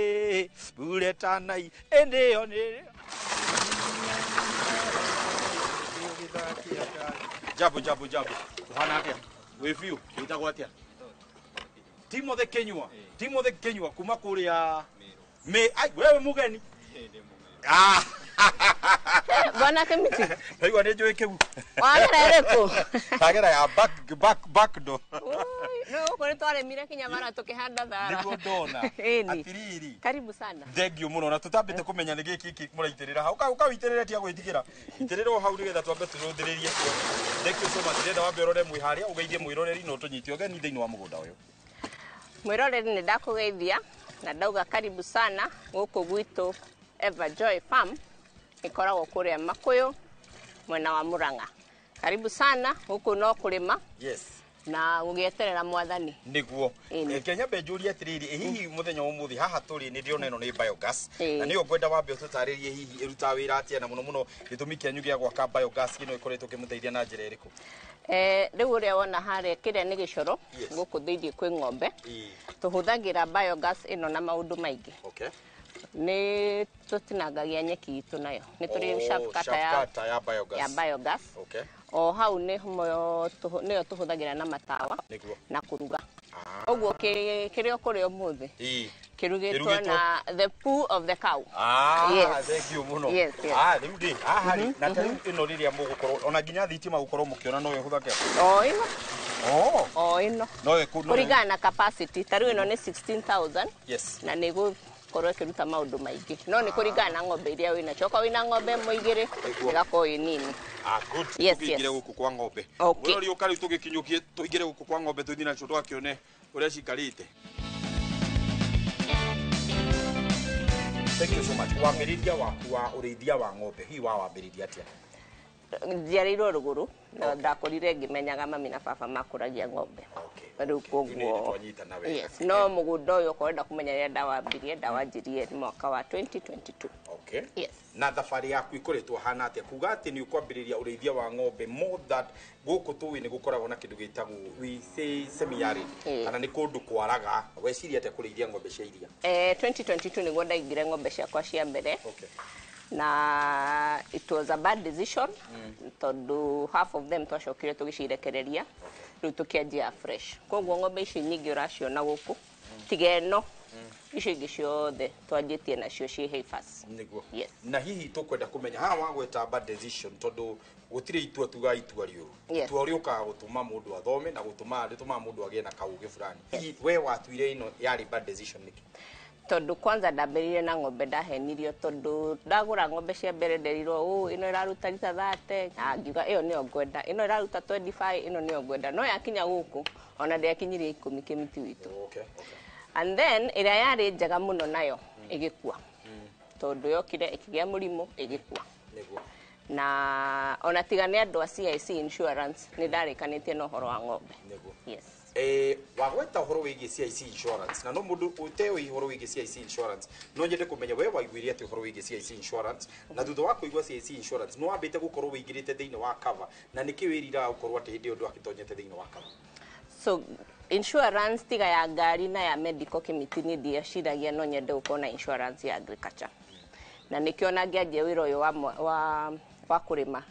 mbura ĩtanai ĩndĩ ĩyo nĩ Jambo jambo jambo, ũhana atĩa? Wĩ biũ, wĩtagwo atĩa? Timothy Kinyua. Timothy Kinyua kuma kũrĩa me ai wewe mũgeni. Ah. Bwana Kemiti. Ndaigua nĩ njũĩ kĩu. Wagera ĩrĩkũ? Ndagera ya back back back door. No gũkũ nĩ twarĩmire kinya mara tũkĩhanda thara. Nĩguo ndona. Ĩni. Atiriri. Karibu sana. Thank you mũno na tũtambĩte kũmenya nĩ gĩkĩ gĩkĩ mũraitĩrĩra hau. Ũka ũitĩrĩre tia gwĩtigĩra. Itĩrĩra o hau nĩgetha twambe tũrũthĩrĩrie. Thank you so much. Ndĩrenda wambe ũrore mwĩ harĩa ũgeithie mwĩroreri na ũtũnyite ũgeni thĩinĩ wa mũgũnda ũyũ. Mwĩroreri nĩ ndakũgeithia na ndauga karibu sana gũkũ gwitũ Ever Joy Farm ĩkoragwo kũrĩa Makuyu mwena wa Murang'a. Karibu sana gũkũ no kũrĩma. Yes. Na gũgĩeterera mwathani. Nĩguo. Reke nyambe njũrie atĩrĩrĩ, hihi mũthenya wa ũmũthĩ haha tũrĩ nĩ ndĩrona ĩno nĩ biogas na nĩyo ngwenda wambe ũtũtarĩrie hihi ĩrutaga wĩra atĩa na mũno mũno gĩtũmi kĩanyu gĩa gwaka biogas ĩno ĩkoretwo ĩkĩmũteithia na njĩra ĩrĩkũ? Rĩu ũrĩa wona harĩa kĩrĩa nĩ gĩcoro gũkũ thĩinĩ kwĩ ng'ombe. Tũhũthagĩra biogas ĩno na maũndũ maingĩ. Okay. Nĩ tũtinangagia nyeki itũ nayo. Nĩ tũrĩ sharp cutter ya biogas. Ya biogas. Okay. O hau nĩyo tũhũthagĩra na matawa na kũruga. Ũguo kĩrĩa ũkũrĩa ũmũthĩ kĩrugĩtwo na the poo of the cow. Yes. Thank you mũno. Yes, yes. Rĩu ndĩ haha rĩ na ta rĩu ĩno rĩrĩa mũgũkorwo ona nginya thitima gũkorwo mũkĩona no ĩhũthagĩra. O ĩno. O ĩno. No ĩkũ kũringana na capacity ta rĩu ĩno nĩ 16,000. Yes. Na nĩ ĩgũkorwo ĩkĩruta maũndũ maingĩ no nĩ kũringana na ng'ombe iria wĩnacio. Okorwo wĩna ng'ombe ĩmwe igĩrĩ ĩgakorwo ĩ nini. Good. Yes, tũkĩingĩre yes. gũkũ kwa ng'ombe. Okay. Mwĩrori ũka rĩu tũgĩkinyũkie tũingĩre gũkũ kwa ng'ombe tũthiĩ nacio tũgakĩone ũrĩa cikarĩte. Thank you so much. Wambĩrĩria waku wa ũrĩithia wa ng'ombe hihi wawambĩrĩria atĩa? Njiarĩirwo rũgũrũ na ndakũrire ngĩmenyaga mami na baba makũragia ng'ombe. Rĩu koguo yes, no mũgũnda ũyũ okorwo ũrenda kũmenya rĩrĩa ndawambirie ndawanjirie mwaka wa 2022. Okay. Yes. Na thabarĩ yaku ĩkoretwo hana atĩa kuga atĩ nĩ ũkwambĩrĩria ũrĩithia wa ng'ombe more that gũkũ tũĩ nĩ gũkoragwo na kĩndũ gĩtagwo we say semi arid kana nĩ kũndũ kwaraga, weciria atĩa kũrĩithia ng'ombe cia iria? 2022 nĩguo ndaingire ng'ombe ciakwa cia mbere. Okay. Na it was a bad decision tondũ half of them twacokire tũgĩcirekereria rĩu tũkĩanjia fresh. Koguo ng'ombe ici nyingĩ ũraciona gũkũ tiga ĩno Icio ingĩ ciothe twanjĩtie nacio ciĩ heifers. Nĩguo. Yes. Na hihi tũkwenda kũmenya haha wagweta bad decision, tondũ gũtirĩ itua tuga itua rĩũru. Itua rĩũkaga gũtũma mũndũ athome na gũtũma rĩtũmaga mũndũ agĩe na kaũgĩ fulani. Hihi we watuire ĩno yarĩ bad decision nĩkĩ? Tondũ kwanza ndambĩrĩire na ng'ombe ndahenirio, tondũ ndagũra ng'ombe cia mbere nderirwo ũ ĩno ĩraruta rita 30, na ngiuga ĩyo nĩyo ngwenda, ĩno ĩraruta 25, ĩno nĩyo ngwenda, no yakinya gũkũ ona ndĩakinyirie 10 kĩmiti witũ. And then ĩrĩa yarĩ njega mũno nayo ĩgĩkua, tondũ yokire ĩkĩgĩa mũrimũ ĩgĩkua. Na ona tiga nĩ andũ a CIC insurance nĩ ndarĩkanĩtie na ũhoro wa ng'ombe. Yes. Wagweta ũhoro wĩgiĩ CIC insurance, na no mũndũ ũteũĩ ũhoro wĩgiĩ CIC insurance, no nyende kũmenya we waiguire atĩ ũhoro wĩgiĩ CIC insurance, na thutha wa kũigua CIC insurance nĩ wambĩte gũkorwo wĩingĩrĩte thĩinĩ wa cover, na nĩkĩ wĩriraga gũkorwo atĩ hĩndĩ ĩyo ndwagĩtonyete thĩinĩ wa cover? So insurance tiga ya ngari na ya medical kĩmiti niĩ ndieciragia no nyende gũkorwo na insurance ya agriculture, na nĩkĩo ona ngĩanjia wĩra ũyũ wa kũrĩma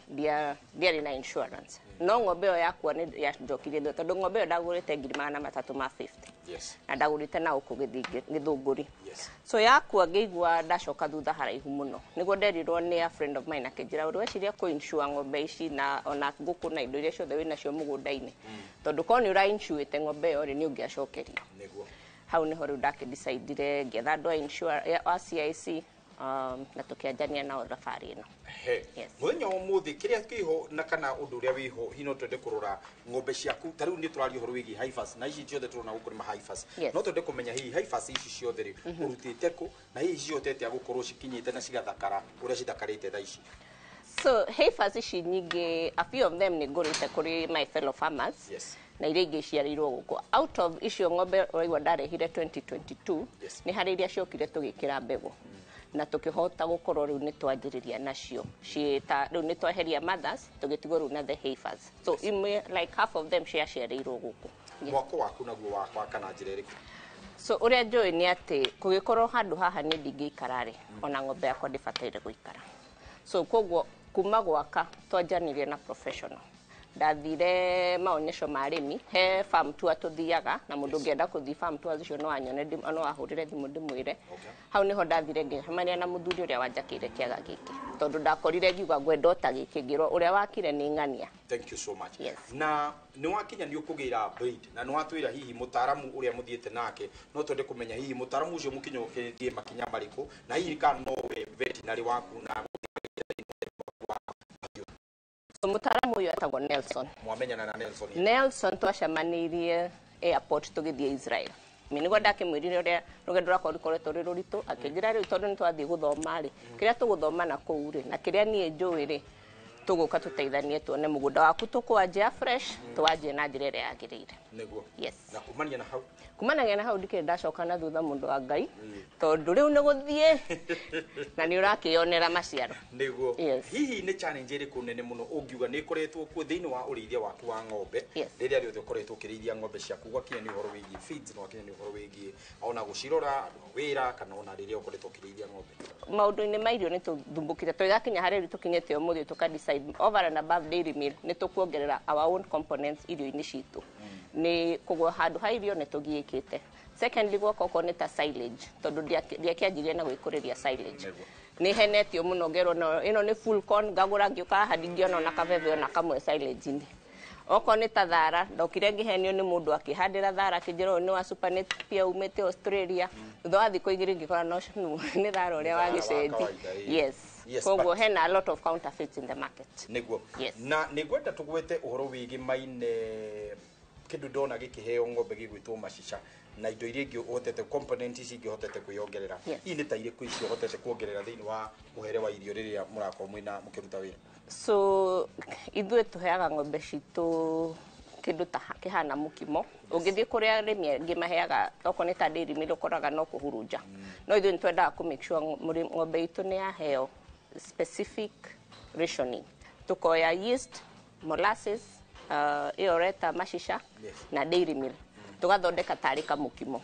ndiarĩ na insurance. No ng'ombe ĩyo yakwa nĩ yanjokirie thutha, tondũ ng'ombe ĩyo ndagũrĩte 350,000. Na ndagũrĩte na gũkũ Gĩthũngũri. So yakua ngĩigua ndacoka thutha haraihu mũno. Nĩguo nderirwo nĩ a friend of mine akĩnjĩra ũrĩ weciria kũ insure ng'ombe ici na ona ngũkũ na indo iria ciothe wĩnacio mũgũnda-inĩ, tondũ korwo nĩ ũra insurĩte ng'ombe ĩyo rĩ, nĩ ũngĩacokerio. Hau nĩho rĩu ndakĩdecidire ngĩetha andũ a insure a CIC, na tũkĩanjania nao thabarĩ ĩno. Mũthenya wa ũmũthĩ kĩrĩa kĩho na kana ũndũ ũrĩa wĩho, hihi no twende kũrora ng'ombe ciaku. Ta rĩu nĩ tũraria ũhoro wĩgiĩ heifers, na ici ciothe tũrona gũkũ nĩ ma heifers. No twende kũmenya hihi heifers ici ciothe rĩ, ũrutĩte kũ, na hihi cihotete gũkorwo cikinyĩte na cigathakara ũrĩa cithakarĩte thaa ici? So heifers ici nyingĩ, a few of them nĩ ngũrĩte kũrĩ my fellow farmers. Na iria ingĩ iciarĩirwo gũkũ. Out of icio ng'ombe ũraigua ndarehire 2022, nĩ harĩ iria ciokire tũgĩkĩra mbegũ, na tukihota gukorwo riu ni twanjiriria nacio ciita riu ni tweheria mothers tugitigwo riu na the heifers. So imwe like half of them ciaciarĩirwo gũkũ. Mwako waku naguo wakwa kana njĩra ĩrĩkũ? So ũrĩa njũĩ nĩ atĩ kũgĩkorwo handũ haha nĩ ndingĩikara rĩ, ona ng'ombe yakwa ndĩbataire gũikara. So koguo kuma gwaka twanjanirie na professional. Ndathire maonyesho ma arĩmi, he farm tour tũthiaga, na mũndũ ũngĩenda kũthiĩ farm tour icio no anyone, no ahũrĩre thimũ ndĩmwĩre. Hau nĩho ndathire ngĩcemania na mũthuri ũrĩa wanjakĩire kĩaga gĩkĩ, tondũ ndakorire ngiuga ngwenda o ta gĩkĩ, ngĩrwo ũrĩa wakire nĩ ng'ania. Thank you so much. Na nĩ wakinya nĩ ũkũgĩra breed, na nĩ watwĩra hihi mũtaaramu ũrĩa mũthiĩte nake, no twende kũmenya hihi mũtaaramu ũcio mũkinyũkĩtie makinya marĩkũ, na hihi kana no we veterinary waku na Mũtaaramu ũyũ etagwo Nelson. Mwamenyana na Nelson? Nelson twacemanirie airport tũgĩthiĩ Israel. Mi nĩguo ndakĩmwĩrire ũrĩa rũgendo rwakwa rũkoretwo rwĩ rũritũ, akĩnjĩra rĩu tondũ nĩ twathiĩ gũthoma rĩ, kĩrĩa tũgũthoma na kũu rĩ, na kĩrĩa niĩ njũĩ rĩ, tũgũka tũteithanie tuone mũgũnda waku tũkwanjia fresh, twanjie na njĩra ĩrĩa yagĩrĩire. Nĩguo. Yes. Na kumania na hau? Kumanagia na hau ndikĩrĩ ndacoka na thutha mũndũ wa Ngai, tondũ rĩu nĩ gũthiĩ na nĩ ũrakĩonera maciaro. Nĩguo. Hihi nĩ challenge ĩrĩkũ nene mũno ũngiuga nĩ ĩkoretwo kuo thĩinĩ wa ũrĩithia waku wa ng'ombe, rĩrĩa rĩothe ũkoretwo ũkĩrĩithia ng'ombe ciaku, gwakinya nĩ ũhoro wĩgiĩ feeds, na gwakinya nĩ ũhoro wĩgiĩ ona gũcirora andũ a wĩra, kana ona rĩrĩa ũkoretwo ũkĩrĩithia ng'ombe? Maũndũ-inĩ ma irio nĩ tũthumbũkire, tũgĩgakinya harĩa rĩu tũkinyĩte ũmũthĩ tũka decide over and above dairy meal nĩ tũkuongerera our own components irio-inĩ citũ. Nĩ koguo handũ ha irio nĩ tũgiĩkĩte. Secondly, gwoka okorwo nĩ ta silage, tondũ ndiakĩanjirie na gwĩkũrĩria silage. Nĩ henetio mũno ngerwo no ĩno nĩ full corn, ngagũra ngĩũka haha ndingĩona ona kabebe ona kamwe silage-inĩ. Okorwo nĩ ta thara, ndokire ngĩhenio nĩ mũndũ akĩhandĩra thara akĩnjĩra ũyũ nĩ wa Supernet pia umĩte Australia. Thutha wa thikũ igĩrĩ ngĩkora no nĩ thara ũrĩa wa gĩcenji. Yes. Koguo hena a lot of counterfeits in the market. Nĩguo. Na nĩngwenda tũgwete ũhoro wĩgiĩ maine kĩndũ ndona gĩkĩheo ng'ombe gĩgwĩtwo macica, na indo iria ingĩ ũhotete, component ici ingĩ ũhotete kwĩyongerera. Hihi nĩ ta irĩkũ icio ũhotete kuongerera thĩinĩ wa mũhere wa irio rĩrĩa mũrakorwo mwĩna mũkĩruta wĩra? So ithuĩ tũheaga ng'ombe citũ kĩndũ ta kĩhana mũkimo. Ũngĩthiĩ kũrĩa arĩmi angĩ maheaga okorwo nĩ ta dairy meal ũkoraga no kũhurunja. No ithuĩ nĩ twendaga kũ make sure ng'ombe itũ nĩ yaheo specific rationing. Tũkoya yeast, molasses, ĩyo ũreta macica, na dairy meal. Tũgathondeka tarĩ kamũkimo.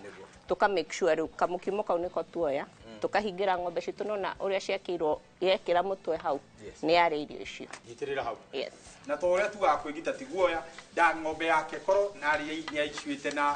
Tũka make sure rĩu kamũkimo kau nĩko tuoya, Tũkahingĩra ng'ombe citũ nona ũrĩa ciakĩirwo yekĩra mũtwe hau nĩ yarĩa irio icio. Nyitĩrĩra hau. Yes. Na to ũrĩa tugaga kwĩgita ti guoya nda ng'ombe yake korwo na nĩ aicũĩte na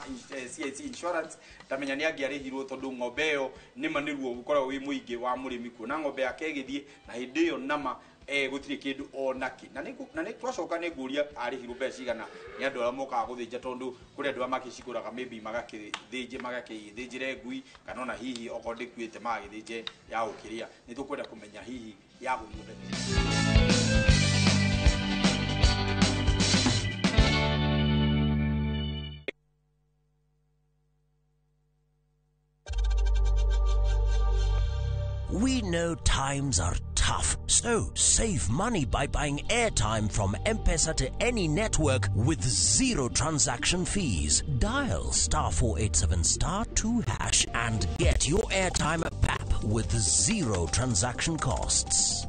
CIC insurance ndamenya nĩ angĩarĩhirwo tondũ ng'ombe ĩyo nĩma nĩruo ũkoragwo wĩ mũingĩ wa mũrĩmi kuona ng'ombe yake ĩgĩthiĩ na hĩndĩ ĩyo nama gũtirĩ kĩndũ ona kĩ na nĩ twacoka nĩ ngũria arĩhirwo mbeca cigana nĩ andũ arĩa mokaga gũthĩnja tondũ kũrĩ andũ arĩa makĩcigũraga maybe magakĩthĩnje magakĩthĩnjĩre ngui kana ona hihi okorwo ndĩkuĩte magagĩthĩnje ya gũkĩrĩa nĩ tũkwenda kũmenya hihi ya gũthio mbeca. We know times are tough, so save money by buying airtime from M-Pesa to any network with zero transaction fees. Dial *487*2# and get your airtime app with zero transaction costs.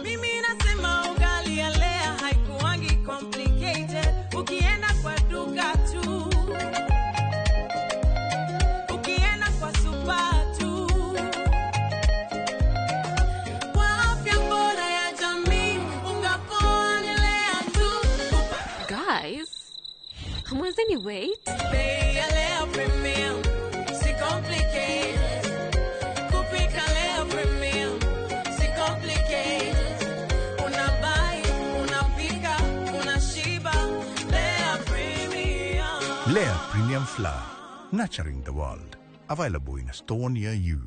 Mimi nasema ugali ya Lea haikuangi complicated. Ukienda kwa duka tu, ukienda kwa super tu, kwa afya bora ya jamii, unga poa ni Lea tu. Guys, hamwezeni wait? Bei ya Lea Premium, si complicated. Kupika Lea Premium, si complicated. Unabuy, unapika, unashiba. Lea Premium. Lea Premium Flour, nurturing the world. Available in a store near you.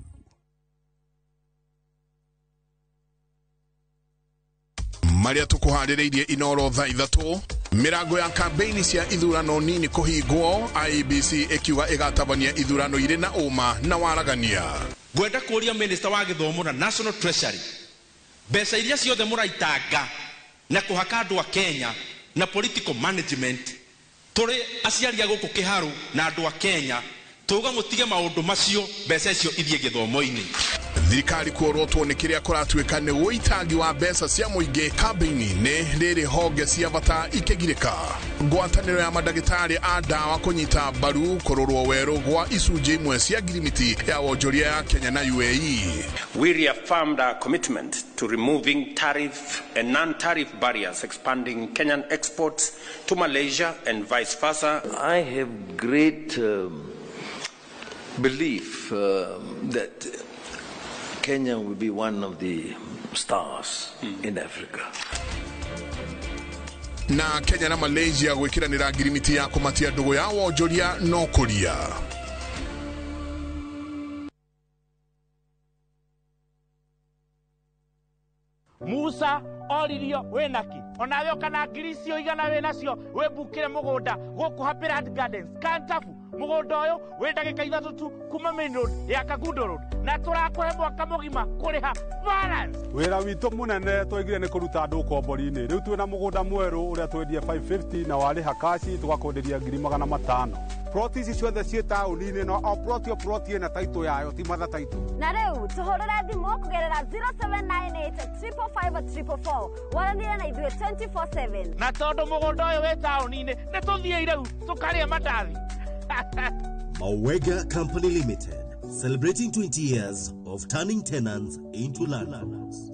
Maria tukuharĩrĩirie Inoro thaa 3 mĩrango ya kambeini cia ithurano nini kũhingwo IEBC ĩkiuga ĩgatabania ithurano irĩ na ũma na waragania. Ngwenda kũria minister wa gĩthomo na National Treasury mbeca iria ciothe mũraitanga na kũhaka andũ a Kenya na political management tũrĩ aciari a gũkũ Kĩharũ na andũ a Kenya tuga mũtige maũndũ macio mbeca icio ithiĩ gĩthomo-inĩ. Thirikari kuorotwo nĩ kĩrĩa kũratuĩka nĩ ũitangi wa mbeca cia mũingĩ kambĩini-inĩ rĩrĩ honge cia bata ikĩgirĩka. Ngwatanĩro ya mandagĩtarĩ a ndawa kũnyita mbaru kũrorwo werũ gwa icunjĩ imwe cia ngirimiti ya wonjoria ya Kenya na UAE. We reaffirmed our commitment to removing tariff and non-tariff barriers, expanding Kenyan exports to Malaysia and vice versa. I have great belief that Kenya will be one of the stars in Africa. Na Kenya na Malaysia gwĩkiranĩra ngirimiti ya kũmatia ndũgũ ya wonjoria no kũria. Musa oririo wĩnaki onawe ũkana ngiri icio igana wĩnacio wĩmbukĩre mũgũnda gũkũ Happy Land Gardens Kantafu mũgũnda ũyũ wĩ ndagĩka 3 tu kuma main road ya Kangundo Road na tũrakũhe mwaka mũgima kũrĩha balance. Wĩra witũ mũnene twaigire nĩ kũruta andũ ũkombori-inĩ rĩu twĩna mũgũnda mwerũ ũrĩa twendie 550 na warĩha kaci tũgakwenderia 500,000. Ploti ici ciothe ciĩ taũni-inĩ no o ploti o ploti ĩna taitũ yayo ti matha taitũ. Na rĩu tũhũrĩre thimũ kũgerera 0798 555 444 waranĩre na ithuĩ 24/7. Na tondũ mũgũnda ũyũ wĩ taũni-inĩ nĩ tũthiĩ rĩu tũkarĩe mandathi. Mawega Company Limited, celebrating 20 years of turning tenants into landlords.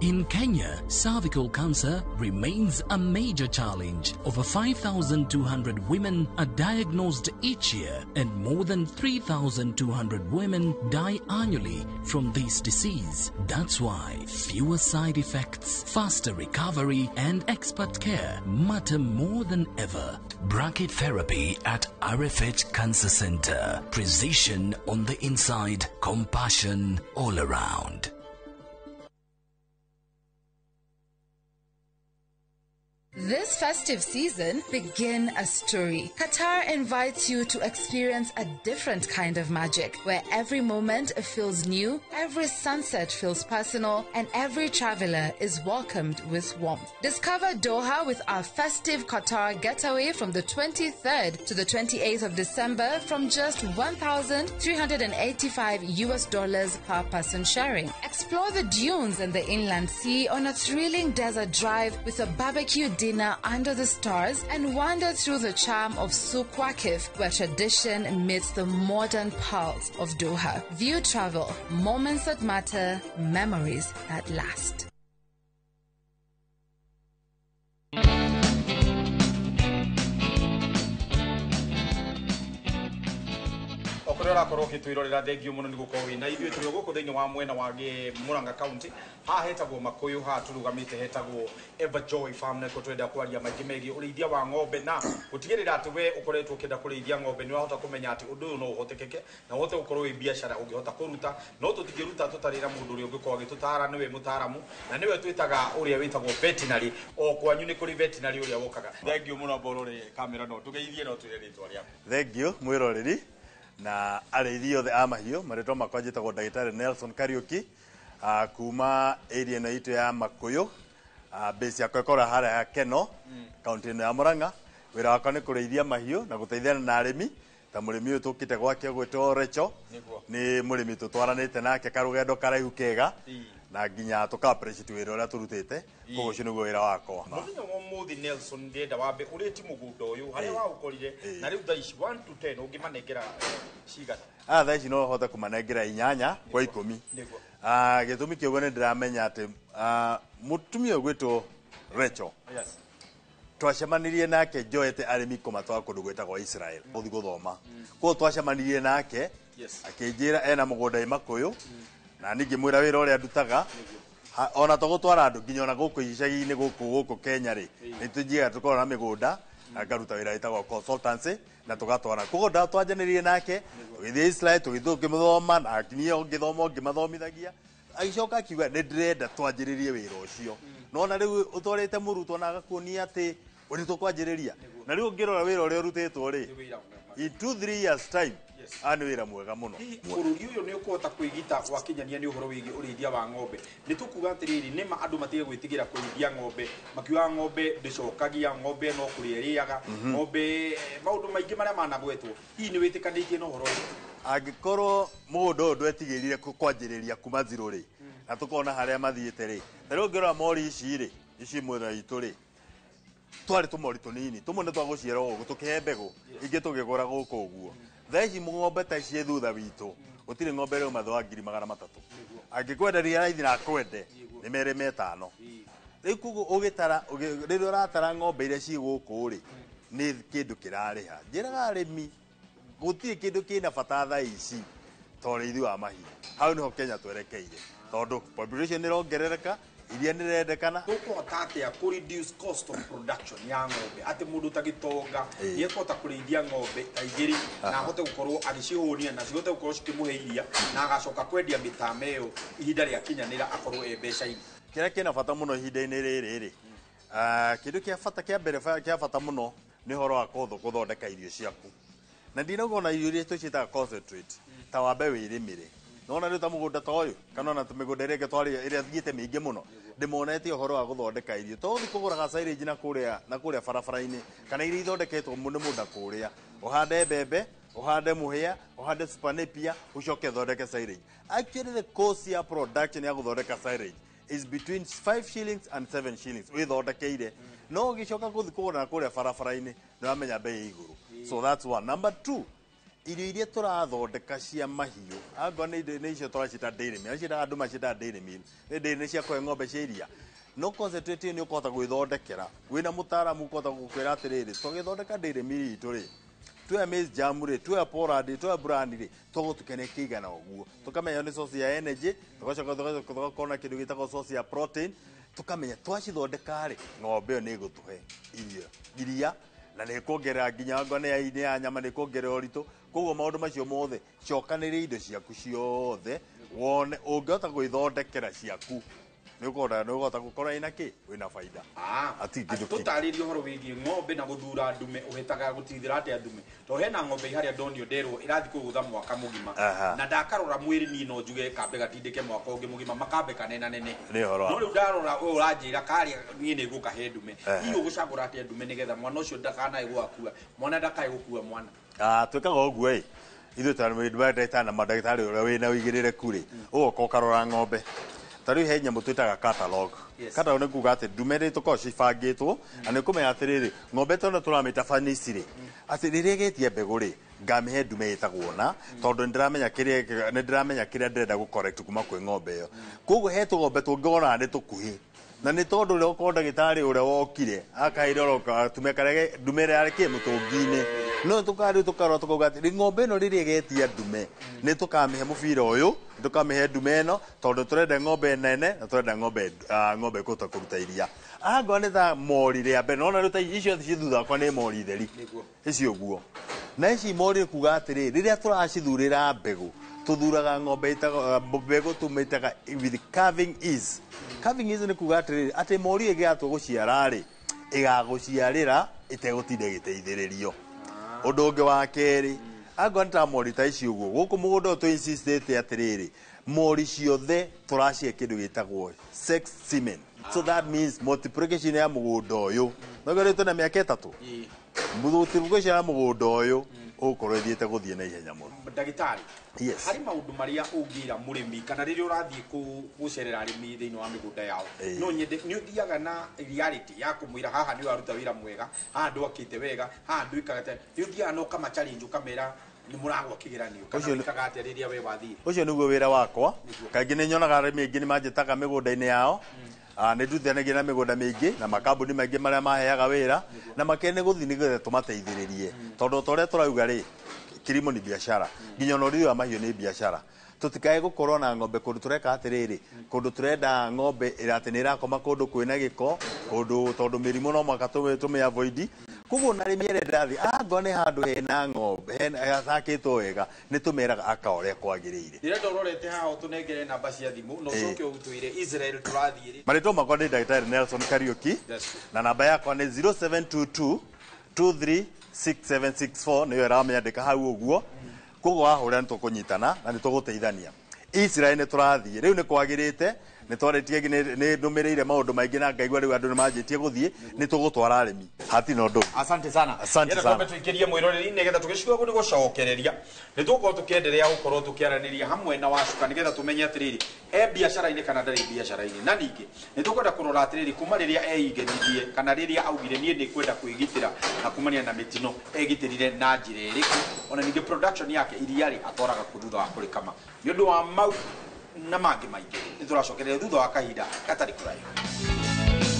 In Kenya, cervical cancer remains a major challenge. Over 5,200 women are diagnosed each year and more than 3,200 women die annually from this disease. That's why fewer side effects, faster recovery and expert care matter more than ever. Brachytherapy at RFH Cancer Center. Precision on the inside, compassion all around. This festive season, begin a story. Qatar invites you to experience a different kind of magic, where every moment feels new, every sunset feels personal, and every traveler is welcomed with warmth. Discover Doha with our festive Qatar getaway from the 23rd to the 28th of December from just $1,385 per person sharing. Explore the dunes and the inland sea on a thrilling desert drive with a barbecue dinner under the stars and wander through the charm of Souk Waqif, where tradition meets the modern pulse of Doha. View Travel, moments that matter, memories that last. O kũrĩa ũrakorwo ũgĩtwĩrorera, thengio mũno nĩ gũkorwo wĩna ithuĩ. Tũrĩ o gũkũ thĩinĩ wa mwena wa Murang'a County. Haha hetagwo Makuyu, haha tũrũgamĩte hetagwo Everjoy Farm, na nĩkuo tũrenda kwaria maingĩ megiĩ ũrĩithia wa ng'ombe na gũtigĩrĩra atĩ we ũkoretwo ũkĩenda kũrĩithia ng'ombe nĩ wahota kũmenya atĩ ũndũ ũyũ no ũhotekeke na ũhote gũkorwo wĩ biacara ũngĩhota kũruta. No tũtingĩruta tũtarĩ na mũndũ ũrĩa ũngĩkorwo agĩtũtara, nĩwe mũtaaramu na nĩwe twĩtaga ũrĩa wĩtagwo veterinary. O kwanyu nĩ kũrĩ veterinary ũrĩa wokaga. Thengio mũno, mborore kamera no tũgeithie no twĩre rĩtwa rĩaku. Thengio mwĩroreri na arĩithi othe a mahiũ. Marĩtwa makwa njĩtagwo ndagĩtarĩ Nelson Kariuki, kuma area ĩno itũ ya Makuyu. Base yakwa ĩkoragwo harĩa ya Keno, kaunti ĩno ya Murang'a. Wĩra wakwa nĩ kũrĩithia mahiũ na gũteithania na arĩmi ta mũrĩmi ũyũ tũkĩte gwake gwĩtwo Recho. Nĩ mũrĩmi tũtwaranĩte nake karũgendo karaihu kega na nginya tũka appreciate wĩra ũrĩa tũrutĩte. Koguo ũcio nĩguo wĩra wakwa. Mũthenya wa ũmũthĩ, Nelson, ndĩrenda wambe ũrĩti mũgũnda ũyũ harĩa waũkorire na rĩu thaa ici, 1 to 10 ũngĩmanengera cigana? Thaa ici no hote kũmanengera 8 kwa 10. Gĩtũmi kĩũguo nĩ ndĩramenya atĩ mũtumia ũyũ gwĩtwo Recho, twacemanirie nake njoete arĩmi kũmatwara kũndũ gwĩtagwo Israel gũthiĩ gũthoma. Koguo twacemanirie nake, akĩnjĩra ena mũgũnda ĩ Makũyũ, na niĩ ngĩmwĩra wĩra ũrĩa ndutaga, ona to gũtwara andũ nginya ona gũkũ icagi-inĩ gũkũ Kenya rĩ, nĩ tũthiaga tũkorwo na mĩgũnda na ngaruta wĩra wĩtagwo consultancy na tũgatwara. Koguo twanjanĩrie nake tũgĩthiĩ Israel, tũgĩthiĩ tũkĩmũthoma na niĩ ngĩthoma ngĩmathomithagia. Agĩcoka akiuga nĩ ndĩrenda twanjĩrĩrie wĩra ũcio. Nona rĩu ũtwarĩte mũrutwo na agakuonia atĩ ũrĩ tũkwanjĩrĩria, na rĩu ũngĩrora wĩra ũrĩa ũrutĩtwo rĩ, in 2 3 years time, aya nĩ wĩra mwega mũno. Bũrũri ũyũ nĩ ũkũhota kwĩgita wakinyania nĩ ũhoro wĩgiĩ ũrĩithia wa ng'ombe? Nĩ tũkuga atĩrĩrĩ, nĩma andũ matige gwĩtigĩra kũrĩithia ng'ombe makiugaga ng'ombe ndĩcokagia, ng'ombe no kũrĩa ĩrĩaga, ng'ombe maũndũ maingĩ marĩa managwetwo. Hihi nĩ wĩtĩkanĩtie na ũhoro ũyũ? Angĩkorwo mũgũnda ũyũ ndwetigĩrire kwanjĩrĩria kuma zero rĩ, na tũkona harĩa mathiĩte rĩ, ta rĩu ũngĩrora mori ici rĩ, ici mwena witũ rĩ, twarĩ tũmori tũnini tũmwe nĩ twagũciarwo gũkũ tũkĩhe mbegũ, ingĩ tũgĩgũra gũkũ ũguo. Thaa ici ng'ombe ta ici thutha witũ gũtirĩ ng'ombe ĩrauma thĩ wa 300,000. Angĩkwenderia raithi na akwende nĩ 2 5. Rĩu koguo ũgĩtara rĩrĩa ũratara ng'ombe iria ciĩ gũkũ rĩ, nĩ kĩndũ kĩrarĩha. Njĩraga arĩmi gũtirĩ kĩndũ kĩna bata thaa ici ta ũrĩithi wa mahiũ. Hau nĩho Kenya twerekeire, tondũ population nĩ ĩrongerereka, iria nĩ ĩrendekana. Tũkũhota atĩa kũ reduce cost of production ya ng'ombe, atĩ mũndũ ta gĩtonga nĩ ekũhota kũrĩithia ng'ombe ta igĩrĩ na ahote gũkorwo agĩcihũnia na cihote gũkorwo cikĩmũhe iria na agacoka kwendia mĩtama ĩyo ihinda rĩakinyanĩra akorwo e mbeca-inĩ? Kĩrĩa kĩna bata mũno ihinda-inĩ rĩrĩ rĩ, kĩndũ kĩa bata kĩa mbere kĩa bata mũno nĩ ũhoro wa gũthondeka irio ciaku, na ndinauga ona irio iria tũciĩtaga concentrate, ta wambe wĩrĩmĩre. Nona rĩu ta mũgũnda ta ũyũ kana ona mĩgũnda ĩrĩa ĩngĩ twarĩ ĩrĩa thiĩte mĩingĩ mũno, ndĩmonetie ũhoro wa gũthondeka irio, to ũthiĩ kũgũraga silage na kũrĩa barabara-inĩ kana iria ithondeketwo nĩ mũndũ kũrĩa. Ũhande mbembe, ũhande mũhĩa, ũhande super napier, ũcoke ũthondeke silage. Actually, the cost ya production ya gũthondeka silage is between 5 shillings and 7 shillings wĩthondekeire, no ũgĩcoka gũthiĩ kũgũra na kũrĩa barabara-inĩ nĩ wamenya bei igũrũ. So that's one. Number two, irio iria tũrathondeka cia mahiũ, angorwo nĩ icio tũracita dairy meal, aciĩtaga andũ maciĩtaga dairy meal, nĩ dairy nĩ cia kũhe ng'ombe cia iria. No concentrate ĩyo nĩ ũkũhota gwĩthondekera wĩna mũtaaramu ũkũhota gũkwĩra atĩrĩrĩ, tũgĩthondeka dairy meal itũ rĩ, tuoya maize germ rĩ, tuoya pollard rĩ, tuoya bran rĩ, tũgũtukania kĩigana ũguo, tũkamenya nĩ source ya energy, tũgacoka tũgakorwo na kĩndũ gĩtagwo source ya protein, tũkamenya twacithondeka rĩ, ng'ombe ĩyo nĩ ĩgũtũhe irio iria na nĩ ĩkuongerera nginya angorwo nĩ ya nyama, nĩ ĩkuongerera ũritũ. Koguo maũndũ macio mothe, cokanĩrĩria indo ciaku ciothe wone ũngĩhota gwĩthondekera ciaku. Nĩ ũkona nĩ ũgota gũkorwo ĩna kĩ wĩna baida. Ati kĩndũ kĩngĩ. Tũtarĩrie ũhoro wĩgiĩ ng'ombe na gũthura ndume ũhĩtaga gũtigithĩra atĩa ndume tondũ hena ng'ombe harĩa ndonio nderwo ĩrathiĩ kũgũtha mwaka mũgima. Na ndakarora mwĩrĩ niĩ no njuge kambe gatindĩke mwaka ũngĩ mũgima makambe kanenanene. Nĩ ũhoro wa No rĩu ndarora ũyũ ũranjĩra karĩa niĩ nĩ ngũkahe ndume. Ehe. Hihi ũgũcagũra atĩa ndume nĩgetha mwana ũcio ndakanae gwakua mwana ndakae gũkua mwana? Twĩkaga ũguo ĩ ithuĩ ta ndagĩtarĩ na mandagĩtarĩ ũrĩa wĩna ũigĩrĩrĩku rĩ ũgoka ũkarora ng'ombe ta rĩu he nyamũ twĩtaga catalog. Yes. Catalog nĩ kuga atĩ ndume rĩ tũkoragwo cibangĩtwo na nĩ ũkũmenya atĩrĩrĩ ng'ombe tondũ tũramĩta banici rĩ atĩ rĩrĩa ĩgĩtie mbegũ rĩ ngamĩhe ndume ĩtagwo na tondũ nĩndĩramenya kĩrĩa nĩndĩramenya kĩrĩa ndĩrenda gũ correct kuma kwĩ ng'ombe ĩyo. Koguo he tũng'ombe tũngĩona nĩ tũkuhĩ na nĩ tondũ ũrĩa ũkorwo ndagĩtarĩ ũrĩa wokire akaire oro tume karĩa ndume ĩrĩa yarĩ kĩ mũtũngi-inĩ no tũkarĩu tũkarora tũkauga atĩ ng'ombe ĩno rĩrĩa ĩgetia ndume nĩ tũkamĩhe mũbira ũyũ nĩ tũkamĩhe ndume ĩno tondũ tũrenda ng'ombe nene na tũrenda ng'ombe ng'ombe ĩkũhota kũruta iria. Angorwo nĩ ta mori rĩa mbere nona rĩu ta icio ciĩ thutha wakwa nĩ mori theri icio ũguo na ici mori nĩ kuga atĩrĩ rĩrĩa tũracithurĩra mbegũ tũthuraga ng'ombe ĩtagwo mbegũ tũmĩtaga with calving ease. Calving ease nĩ kuga atĩrĩrĩ atĩ mori ĩgĩgatua gũciara rĩ ĩgagũciarĩra ĩtegũtinda ĩgĩteithĩrĩrio. Ũndũ ũngĩ wa kerĩ angorwo nĩ ta mori ta ici ũguo gũkũ mũgũnda ũyũ tũ-insistĩte atĩrĩrĩ mori ciothe tũracihe kĩndũ gĩtagwo sex semen. So that means multiplication ya mũgũnda ũyũ noguo rĩu twĩna mĩaka 3 multiplication ya mũgũnda ũyũ ũgũkorwo ĩthiĩte gũthiĩ na ihenya mũno. Ndagĩtarĩ, Yes. harĩ maũndũ marĩa ũngĩra mũrĩmi kana rĩrĩa ũrathiĩ gũcerera arĩmi thĩinĩ wa mĩgũnda yao no nyende nĩ ũthiaga na reality ya kũmwĩra haha nĩ ũraruta wĩra mwega haha ndwakĩte wega haha ndwĩkaga atĩa nĩ ũthiaga na ũkama challenge ũkamera nĩ mũragwa kĩgeranio kana Ũcio nĩ- wĩkaga atĩa rĩrĩa we wathiĩ? Ũcio nĩguo wĩra wakwa. Kaingĩ nĩ nyonaga arĩmi aingĩ nĩ manjĩtaga mĩgũnda-inĩ yao. Nĩ ndutithanagia na mĩgũnda mĩingĩ na makambuni maingĩ marĩa maheaga wĩra na makĩria nĩ gũthiĩ nĩgetha tũmateithĩrĩrie tondũ ta ũrĩa tũrauga rĩ kilimo ni biashara nginya ona ũrĩithi wa mahiũ nĩ biashara. Tũtikae gũkorwo na ng'ombe kũndũ tũreka atĩrĩrĩ kũndũ tũrenda ng'ombe atĩ nĩ ĩrakoma kũndũ kwĩna gĩko kũndũ tondũ mĩrimũ no mũhaka tũmĩ avoid. Koguo na arĩmi arĩa ndĩrathiĩ angorwo nĩ handũ hena ng'ombe hatakĩtwo wega nĩ tũmeraga aka ũrĩa kwagĩrĩire. Ndĩrenda ũrorete haha ũtũnengere namba cia thimũ na ũcoke ũtwĩre Israel tũrathiĩ rĩ. Marĩtwa makwa nĩ ndagĩtarĩ Nelson Kariuki na namba yakwa nĩ 0722 236764 nĩyo ĩramĩandĩka hau ũguo. Koguo wahũra nĩ tũkũnyitana na nĩ tũgũteithania. Israel nĩ tũrathiĩ rĩu nĩ kwagĩrĩte nĩ twarĩtie nĩ ndũmĩrĩire maũndũ maingĩ na ngaigua rĩu andũ nĩ manjĩtie gũthiĩ nĩ tũgũtwara arĩmi hatirĩ ũndũ. Asante sana. Asante Nĩgetha sana. twambe tũingĩrie mwĩroreri nĩgetha tũgĩcigo nĩ gũcokereria nĩ tũgũkorwo tũkĩenderea gũkorwo tũkĩaranĩria hamwe na Wacuka nĩgetha tũmenye atĩrĩrĩ e biacara-inĩ kana ndarĩ biacara-inĩ na ningĩ nĩ tũkwenda kũrora atĩrĩrĩ kuma rĩrĩa eigenirie kana rĩrĩa augire niĩ nĩ kwenda kwĩgitĩra na kumania na mĩtino egitĩrire na njĩra ĩrĩkũ ona ningĩ production yake iria rĩ atwaraga kũ thutha wa kũrĩkama nĩ ũndũ wa mau na mangĩ maingĩ nĩ tũracokereria thutha wa kahinda gatarĩ kũraihu.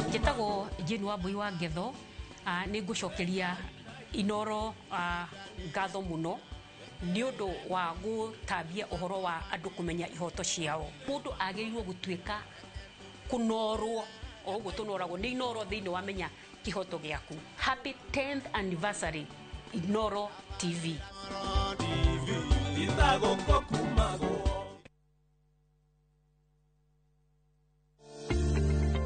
Njĩtagwo Jane Wambui wa Ngetho. Nĩ ngũcokeria Inoro ngatho mũno nĩ ũndũ wa gũtambia ũhoro wa andũ kũmenya ihoto ciao. Mũndũ agĩrĩirwo gũtuĩka kũnorwo o ũguo tũnoragwo nĩ Inoro thĩinĩ wa menya kĩhoto gĩaku. Happy 10th anniversary Inoro TV.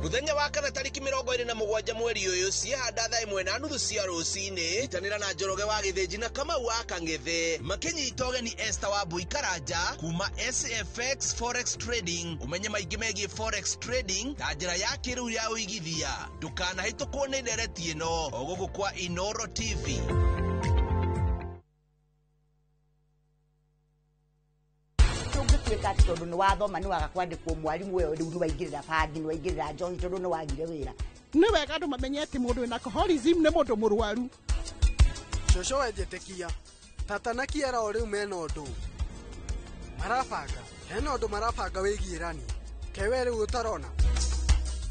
Muthenya wa kana tariki 27 mweri uyu ciehanda thaa 1:30 cia rucini itanira na Njoroge wa Githinji na Kamau wa Kang'ethe makinyita ũgeni Esther wa Mbui Karanja kuma SFX Forex Trading umenye maingĩ megiĩ Forex Trading ta njĩra ya kĩrĩu ya ũigithia. Ndũkanahĩtũkwo nĩ ndereti ĩno o gũkũ kwa Inoro TV. Tũngĩtuĩka atĩ tondũ nĩ wathoma nĩ waga kwandĩkwo mwarimũ wewe rĩu nĩ waingĩrĩra bangi nĩ waingĩrĩra njohi tondũ nĩ wagire wĩra. Nĩ wega andũ mamenye atĩ mũndũ wĩna alcoholism nĩ mũndũ mũrwaru. Cũcũ wenjĩtĩkia tata na Kiara o rĩu mena ũndũ marabanga, hena ũndũ marabanga wĩgiĩ rani kewe rĩu ũtarona.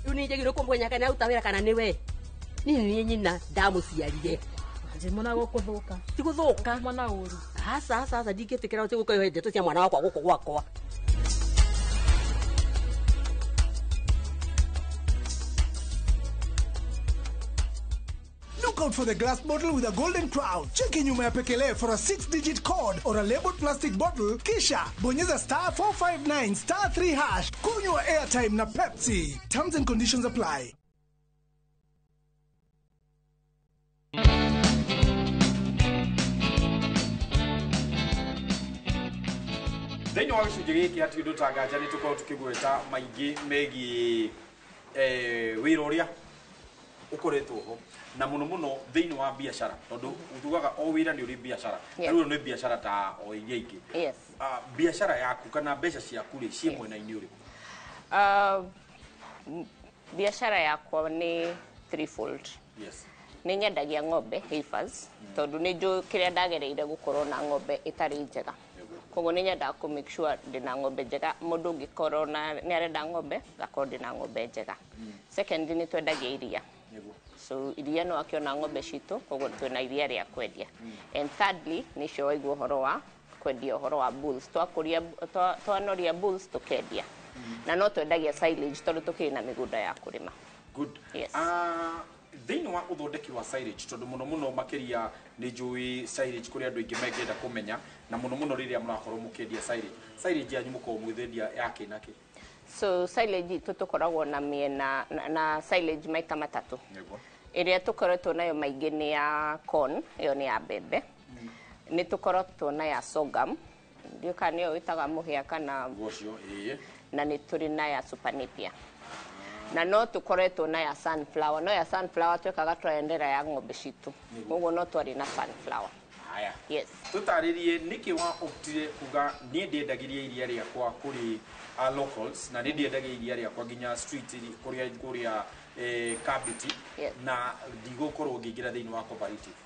Rĩu nĩ njagĩrĩirwo kũmenya kana aruta wĩra kana nĩ we. Niĩ nĩ nyina ndamũciarire. Njimona gũkũthũka. Ti gũthũka. Mwana ũru. Aca aca aca ndingĩtĩkĩra atĩ gũkũhe ndeto cia mwana wakwa gũkũ gwakwa. Look out for the glass bottle with a golden crown. Cheki nyuma ya pekele for a 6-digit code or a labeled plastic bottle, kisha bonyeza star 459 star 3 hash. Kunywa airtime na Pepsi. Terms and conditions apply. Thĩinĩ wa gĩcunjĩ gĩkĩ hatirĩ ũndũ tanganja nĩ tũkorwo tũkĩgweta maingĩ megiĩ wĩra ũrĩa ũkoretwo ho na mũno mũno thĩinĩ wa biacara tondũ tugaga o wĩra nĩ ũrĩ biacara Yes. rĩu nĩ biacara ta o iria ingĩ. Yes. Biacara yaku kana mbeca ciaku rĩ ciĩ mwena-inĩ ũrĩkũ? Biacara yakwa nĩ threefold. Yes. Nĩ nyendagia ng'ombe heifers tondũ nĩ njũĩ kĩrĩa ndagereire gũkorwo na ng'ombe ĩtarĩ njega. Koguo nĩ nyendaga kũ make sure ndĩna ng'ombe njega, mũndũ ũngĩkorwo na nĩ arenda ng'ombe ngakorwo ndĩna ng'ombe njega. Secondly nĩ twendagia iria. So iria no akĩona ng'ombe citũ, koguo twĩna iria rĩa kwendia. And thirdly nĩcio waigua ũhoro wa kwendia ũhoro wa bulls, twakũria twanoria bulls tũkendia. Na no twendagia silage tondũ tũkĩrĩ na mĩgũnda ya kũrĩma. Good. Yes. Thĩinĩ wa ũthondeki wa silage tondũ mũno mũno makĩria nĩ njũĩ silage kũrĩ andũ aingĩ mangĩenda kũmenya na mũno mũno rĩrĩa mũrakorwo mũkĩendia silage, silage yanyu mũkoragwo mũgĩthendia ya kĩ na kĩ? So silage itũ tũkoragwo na mĩena na silage maita matatũ. Nĩguo. Ĩrĩa tũkoretwo nayo maingĩ nĩ ya corn, ĩyo nĩ ya mbembe. Nĩ tũkoretwo na ya sorghum, ndiũĩ kana nĩyo wĩtaga mũhĩa kana Ũcio ĩĩ. Na nĩ tũrĩ na ya super napier. Na no tũkoretwo na ya sunflower, no ya sunflower twekaga twaendera ya ng'ombe citũ, koguo no twarĩ na sunflower. Haya. Yes. Tũtarĩrie nĩkĩ wa optire kuga niĩ ndiendagĩria iria rĩakwa kũrĩ locals na nĩ ndiendagia iria rĩakwa nginya street kũrĩa kũrĩa Kabiti. Yes. Na ndigũkorwo ngĩingĩra thĩinĩ wa cooperative.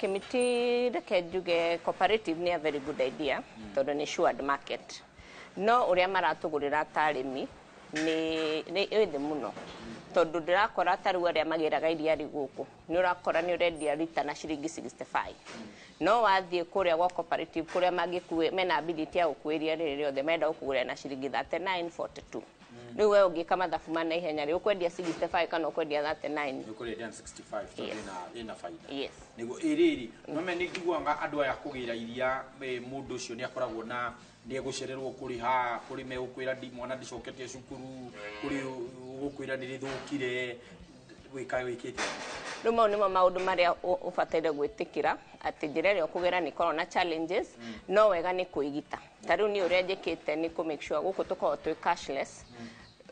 Kĩmiti reke njuge cooperative nĩ a very good idea tondũ nĩ assured market, no ũrĩa maratũgũrĩra ta arĩmi nĩ ĩ thĩ mũno tondũ ndĩrakora ta rĩu arĩa magĩraga iria rĩ gũkũ nĩ ũrakora nĩ ũrendia rita na ciringi 65, no wathiĩ kũrĩa gwa cooperative kũrĩa mangĩkue mena ability ya gũkua iria rĩrĩ rĩothe menda gũkũgũrĩra na ciringi 39 42. Rĩu we ũngĩka mathabu ma naihenya rĩ ũkwendia 65 kana ũkwendia 39? Nĩ ũkũrendia 65 tondũ ĩna baida. Yes. Nĩguo ĩrĩrĩ nome nĩ njiguaga andũ aya kũgĩra iria mũndũ ũcio nĩ akoragwo na nĩ egũcererwo kũrĩha kũrĩ megũkwĩra mwana ndicoketie cukuru kũrĩ ũgũkwĩra nĩ rĩthũkire wĩka wĩkĩte. Rĩu mau nĩmo maũndũ marĩa ũbataire gwĩtĩkĩra atĩ njĩra ĩrĩa ũkũgera nĩ ĩkoragwo na challenges, no wega nĩ kwĩgita. Ta rĩu niĩ ũrĩa njĩkĩte nĩ kũ make sure gũkũ tũkoragwo twĩ cashless.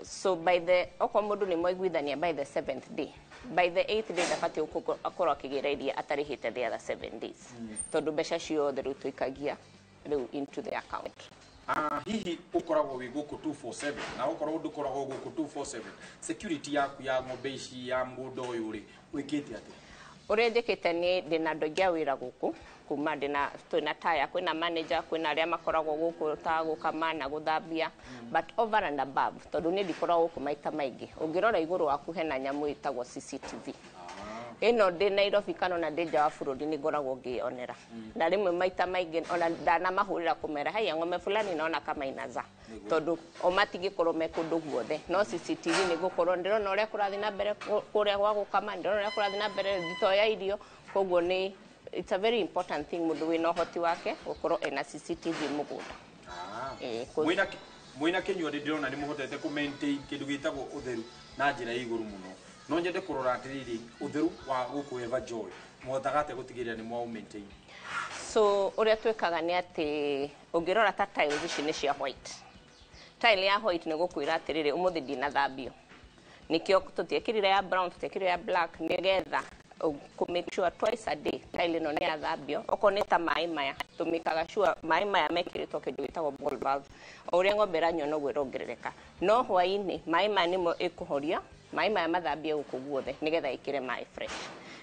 So by the okorwo mũndũ nĩ mwaiguithania by the 7th day, by the 8th day ndabatiĩ akorwo akĩgĩra iria atarĩhĩte the other 7 days tondũ mbeca ciothe rĩu tũikagia rĩu into the account. Hihi ũkoragwo wĩ gũkũ 247 na ũkorwo ndũkoragwo gũkũ 247 security yaku ya ng'ombe ici ya mũgũnda ũyũ rĩ wĩkĩte atĩa? Ũrĩa njĩkĩte nĩ ndĩna andũ aingĩ a wĩra gũkũ kuma ndĩna twĩna taya kwĩna manager kwĩna arĩa makoragwo gũkũ ta gũkama na gũthambia, but over and above tondũ niĩ ndikoragwo gũkũ maita maingĩ, ũngĩrora igũrũ waku hena nyamũ ĩtagwo CCTV. Ĩno ndĩ Nairobi kana ona ndĩ nja wa bũrũri nĩ ngoragwo ngĩyonera na rĩmwe maita maingĩ ona ndanamahũrĩra kũmera haiya ng'ombe fulani naona kama inaza tondũ o matingĩkorwo me kũndũ guothe, no CCTV nĩ ngũkorwo ndĩrona ũrĩa kũrathiĩ na mbere kũrĩa gwa gũkama, ndĩrona ũrĩa kũrathiĩ na mbere thitoo ya irio, koguo nĩ it's a very important thing mũndũ wĩna ũhoti wake gũkorwo ena CCTV mũgũnda. Mwĩna kĩnyua ndĩrona nĩ mũhotete kũ maintain kĩndũ gĩtagwo ũtheru na njĩra ya igũrũ mũno. No nyende kũrora atĩrĩrĩ ũtheru wa gũkũ Everjoy mũhotaga atĩa gũtigĩrĩra nĩ mwaũ maintain? So ũrĩa twĩkaga nĩ atĩ ũngĩrora ta tiles ici nĩ cia white. Tile ya white nĩ gũkwĩra atĩrĩrĩ ũmũthĩ ndinathambio, nĩkĩo tũtiekĩrire ya brown tũtiekĩrire ya black nĩgetha kũ make sure twice a day tile ĩno nĩ yathambio. Okorwo nĩ ta maĩ maya tũmĩkaga sure maĩ maya mekĩrĩtwo kĩndũ gĩtagwo ball valve, o ũrĩa ng'ombe ĩranyua noguo ĩrongerereka, no hwaĩ-inĩ maĩ maya nĩmo ĩkũhoria maĩ maya mathambie gũkũ guothe nĩgetha ĩkĩre maĩ fresh.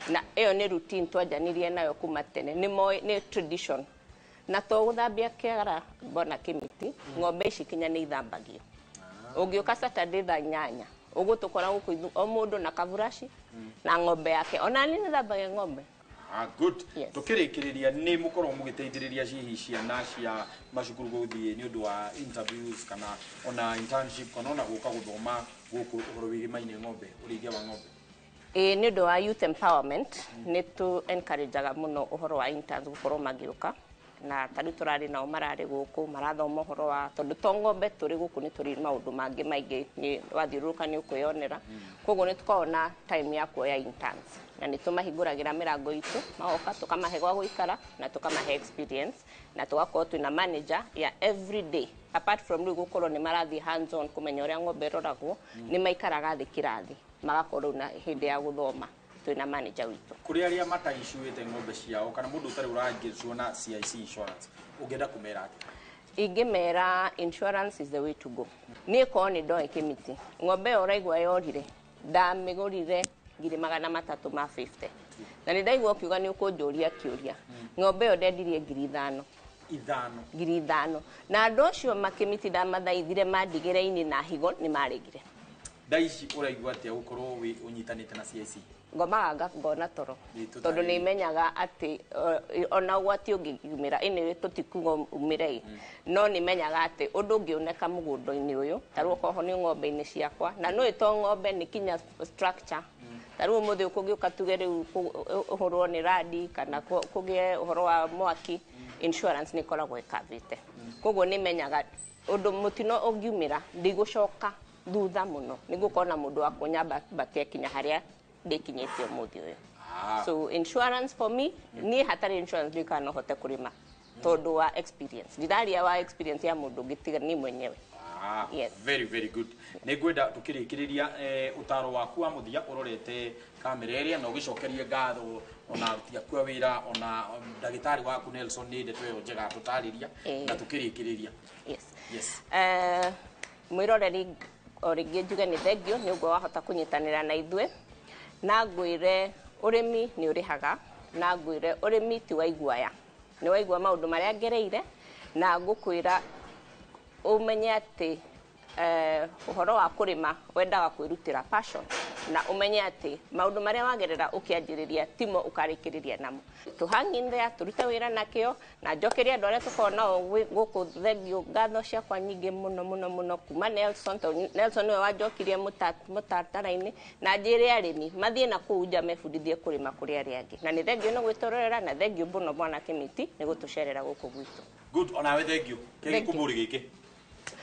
Na ĩyo nĩ routine twanjanirie nayo kuma tene, nĩ moĩ nĩ tradition na to gũthambia kĩara mbona kĩmiti ng'ombe ici kinya nĩ ithambagio. Ũngĩũka Saturday thaa 8 ũgũtũkora gũkũ o mũndũ na kaburaci na ng'ombe yake, ona niĩ nĩthambagia ng'ombe. Good. Tũkĩrĩkĩrĩria nĩ mũkorwo mũgĩteithĩrĩria hihi ciana cia macukuru gũthiĩ nĩ ũndũ wa interviews kana ona internship kana ona gũka gũthoma gũkũ ũhoro wĩgĩmaine ng'ombe, ũrĩithia wa ng'ombe? Ĩĩ, nĩ ũndũ wa youth empowerment nĩ tũ encourageaga mũno ũhoro wa interns gũkorwo magĩũka, na ta rĩu tũrarĩ nao mararĩ gũkũ marathoma ũhoro wa, tondũ to ng'ombe tũrĩ gũkũ, nĩ tũrĩ maũndũ mangĩ maingĩ, nĩ wathiũrũrũka nĩ ũkwĩyonera. Koguo nĩ tũkoragwo na time ya kuoya interns na nĩ tũmahingũragĩra mĩrango itũ, magoka, tũkamahe gwa gũikara na tũkamahe experience, na tũgakorwo twĩna manager ya every day. Apart from rĩu gũkorwo nĩ marathiĩ hands on kũmenya ũrĩa ng'ombe ĩroragwo, nĩ maikaraga thĩ kĩrathi, magakorwo na hĩndĩ ya gũthoma twĩna manager witũ. Kũrĩ arĩa mataincuĩte ng'ombe ciao kana mũndũ ũtarĩ ũraingĩrwo na CIC insurance, ũngĩenda kũmera atĩa? Ingĩmera insurance is the way to go. Niĩ korwo nĩ ndoĩ Kĩmiti, ng'ombe ĩyo ũraigua yorire, ndamĩgũrire 350,000, na nĩ ndaigua ũkiuga nĩ ũkũnjũria kĩũria. Ng'ombe ĩyo ndendirie 5,000. 5. 5,000. Na andũ acio makĩmiti ndamathaithire mandigĩre-inĩ na higo nĩ maregire. Thaa ici ũraigua atĩa gũkorwo wĩ ũnyitanĩte na CIC? Ngomaga ngona toro, Ĩ, tũtarĩrie. tondũ nĩ menyaga atĩ ona ũgwati ũngĩumĩra anyway tũtikuga umĩre ĩ, no nĩ menyaga atĩ ũndũ ũngĩoneka mũgũnda-inĩ ũyũ, ta rĩu okorwo nĩ ng'ombe-inĩ ciakwa, na nĩ to ng'ombe, nĩ kinya structure. Ta rĩu ũmũthĩ kũngĩũka tuge rĩu ũhũrwo nĩ radi kana kũgĩe ũhoro wa mwaki, insurance nĩ ĩkoragwo ĩkavĩte. Koguo nĩ menyaga ũndũ mũtino ũngiumĩra ndigũcoka thutha mũno, nĩ ngũkorwo na mũndũ wa kũnyambatia kinya harĩa ndĩkinyĩtie ũmũthĩ ũyũ. So insurance for me, niĩ hatarĩ insurance ndiũĩ kana no hote kũrĩma, tondũ wa experience, ndiraria wa experience ya mũndũ ũngĩ tiga niĩ mwenyewe. Yes. Very very good. Nĩ ngwenda tũkĩrĩkĩrĩria, ũtaro waku wa mũthia ũrorete kamera ĩrĩa, na ũgĩcokerie ngatho ona aruti aku a wĩra, ona ndagĩtarĩ waku Nelson nĩ ndeto ĩyo njega tũtarĩria, na tũkĩrĩkĩrĩria. Yes. Yes. Mwĩroreri, o rĩngĩ njuge nĩ thengio nĩ ũguo wahota kũnyitanĩra na ithuĩ, na ngwĩre ũrĩmi nĩ ũrĩhaga, na ngwĩre ũrĩmi ti wa iguaya, nĩ waigua maũndũ marĩa ngereire, na ngũkwĩra ũmenye atĩ ũhoro wa kũrĩma wendaga kwĩrutĩra passion, na ũmenye atĩ maũndũ marĩa wagerera ũkĩanjĩrĩria timo ũkarĩkĩrĩria namo. Tũ hang in there, tũrute wĩra nakĩo, na njokerie andũ arĩa tũkoragwo nao gũkũ thengio ngatho ciakwa nyingĩ mũno mũno mũno, kuma Nelson, tondũ Nelson nĩwe wanjokirie mũtaratara-inĩ, na njĩre arĩmi mathiĩ na kũu nja mebundithie kũrĩma kũrĩ arĩa angĩ. Na nĩ thengio nĩ gwĩtũrorera, na thengio mũno mwana Kĩmiti nĩ gũtũcerera gũkũ gwitũ. Good, onawe thengio. Thank you. Kĩgĩkũmũrĩ gĩkĩ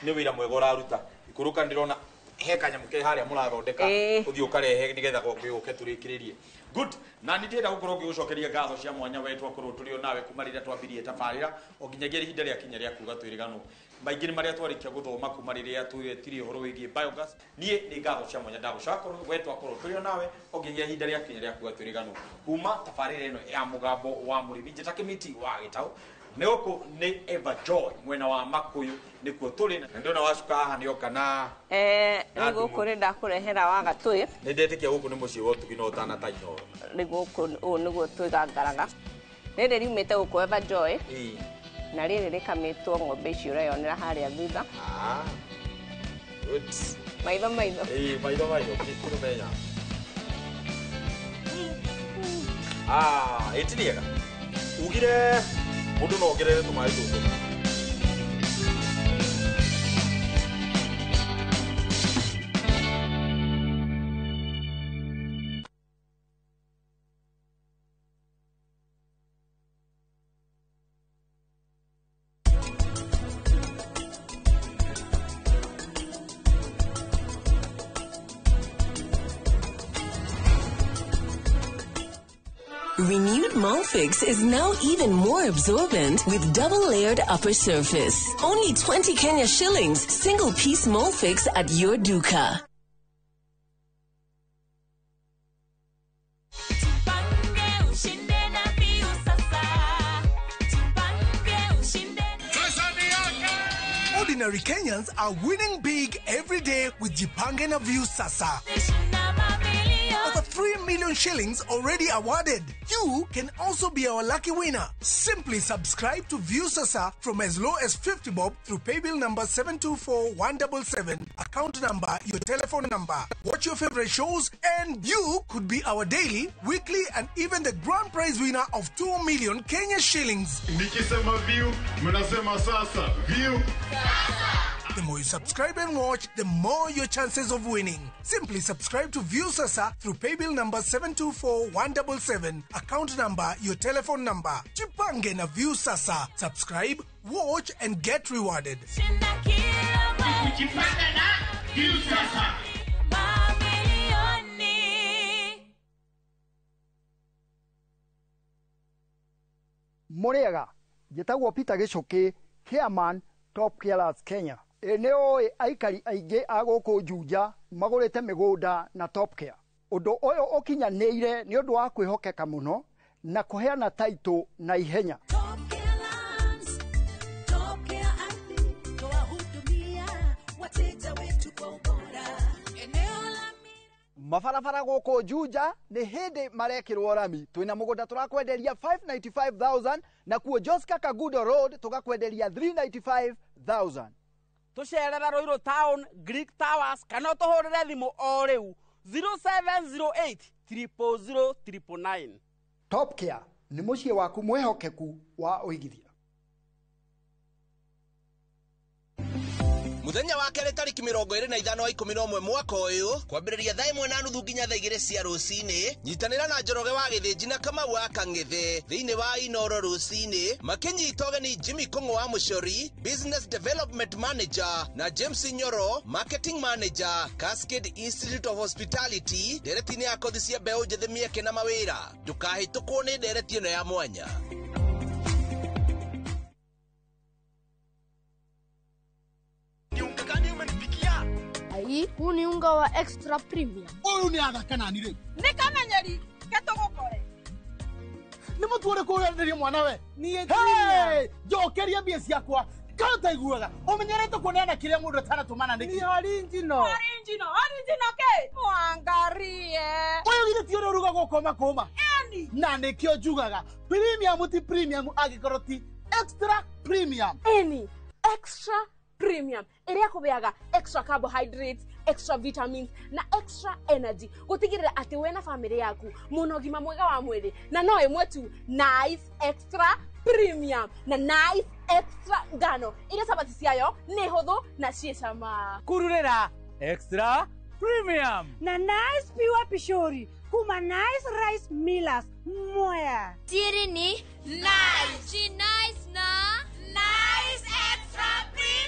nĩ wĩra mwega ũraruta. Ikũrũka, ndĩrona he kanyamũ ke harĩa mũrathondeka, ũthiĩ ũkarehe nĩgetha gũke tũrĩkĩrĩrie. Good. Na nĩ ndĩrenda gũkorwo ngĩgũcokeria ngatho cia mwanya we twakorwo tũrĩ o nawe kuma rĩrĩa twambirie tabarĩra o nginyagia ihinda rĩa kinya rĩa kuga twĩrĩganwo. Maingĩ nĩ marĩa twarĩkia gũthoma kuma rĩrĩa twetirie ũhoro wĩgiĩ biogas. Niĩ nĩ ngatho cia mwanya ndagũcoka we twakorwo tũrĩ o nawe o nginyagia ihinda rĩa kinya rĩa kuga twĩrĩganwo kuma tabarĩra ĩno ya mũgambo wa mũrĩmi. Njĩta Kĩmiti wa Gĩtaũ, nĩ gũkũ nĩ Eva Joy mwena wa Makuyu nĩkuo tũrĩ, na ndĩrona wacuka haha nĩ oka na na Rĩu gũkũ nĩ ndakũrehera wa gatũĩ. Nĩ ndetĩkia gũkũ nĩ mũciĩ wa ũtugi na ũtana ta Inooro. Rĩu gũkũ ũũ nĩguo twĩgangaraga. Rĩrĩ riumĩte gũkũ Eva Joy, na rĩrĩ rĩkamĩtwo ng'ombe ici ũreyonera harĩa thutha. Good. Maitho maitho. Ĩĩ, maitho maitho kĩrũmenya. Ĩti rĩega ugire mũndũ no ongerere tũmaĩ tũtũ. Renewed Molfix is now even more absorbent with double-layered upper surface. Only 20 Kenya shillings, single-piece Molfix at your duka. Ordinary Kenyans are winning big every day with Jipange na Viusasa. Over 3 million shillings already awarded. You can also be our lucky winner. Simply subscribe to Viusasa from as low as 50 bob through paybill number 724177, account number, your telephone number. Watch your favorite shows and you could be our daily, weekly and even the grand prize winner of 2 million Kenya shillings. Nikisema view, mnasema sasa. View. Sasa. The more you subscribe and watch, the more your chances of winning. Simply subscribe to Viusasa through paybill number 724177, account number, your telephone number. Jipange na Viusasa. Subscribe, watch and get rewarded. Jipange na Viusasa. Muriaga njĩtagwo Peter Gĩcũkĩ, chairman Top Carers Kenya. Ĩ nĩ ũĩ aikari aingĩ a gũkũ Juja magũrĩte mĩgũnda na Top Care. Ũndũ ũyũ ũkinyanĩire nĩ ũndũ wa kwĩhokeka mũno na kũheana taitũ na ihenya. Mabarabara gũkũ Juja nĩ hĩndĩ marekĩrwo rami. Twĩna mũgũnda tũrakwenderia 595,000 na kuo Joska Kagudo Road tũgakwenderia 395,000. Tũcerere Ruiru Town, Greek Towers kana ũtũhũrĩre thimũ o rĩu 0708 000 999. Top Care nĩ mũciĩ waku mwĩhokeku wa ũigithia. Muthenya wa kerĩ tarĩki 25 wa 11 mwaka ũyũ kwambĩrĩria thaa 1:30 nginya thaa 2 cia rũcinĩ nyitanĩra na Njoroge wa Gĩthĩnji na Kamau wa Kang'ethe thĩinĩ wa Inoro rũcinĩ makĩnyita ũgeni Jimmy Kũng'ũ wa Mũcori, Business Development Manager, na James Nyoro, Marketing Manager, Cascade Institute of Hospitality, ndereti-inĩ ya kothi cia mbeũ njĩthĩ mĩeke na mawĩra. Ndũkahĩtũkwo nĩ ndereti ĩno ya mwanya. Ai, huu ni unga wa extra premium. Ũyũ nĩ athaka nani rĩu? Nĩ kamenyeri ke tũgũkore. Nĩ mũtu ũrĩkũ ũrenderio mwana we? Niĩ Hey, njokeria mbia ciakwa. Kana ũtaiguaga ũmenyerete kuoneana kĩrĩa mũndũ atanatũmana nĩkĩ? Ni original. Original, original ke? Mwangarie. Ũyũ githĩ ti ũrĩa ũrugagwo kũma kũma? Eni. Na nĩkĩo njugaga premium ti premium angĩkorwo ti extra premium. Eni, extra premium ĩrĩa kũbeaga extra carbohydrates, extra vitamins na extra energy gũtigĩrĩra atĩ we na famĩlĩ yaku mũna ũgima mwega wa mwĩrĩ na no ĩmwe tu Nice Extra Premium na Nice Extra ngano ĩrĩa cabaci ciayo nĩ hũthũ na ciĩ cama. Kururĩra Extra Premium na Nice Pure Pishori kuma Nice Rice Millers Mwea. Siri ni Nice. She nice na Nice Extra Premium.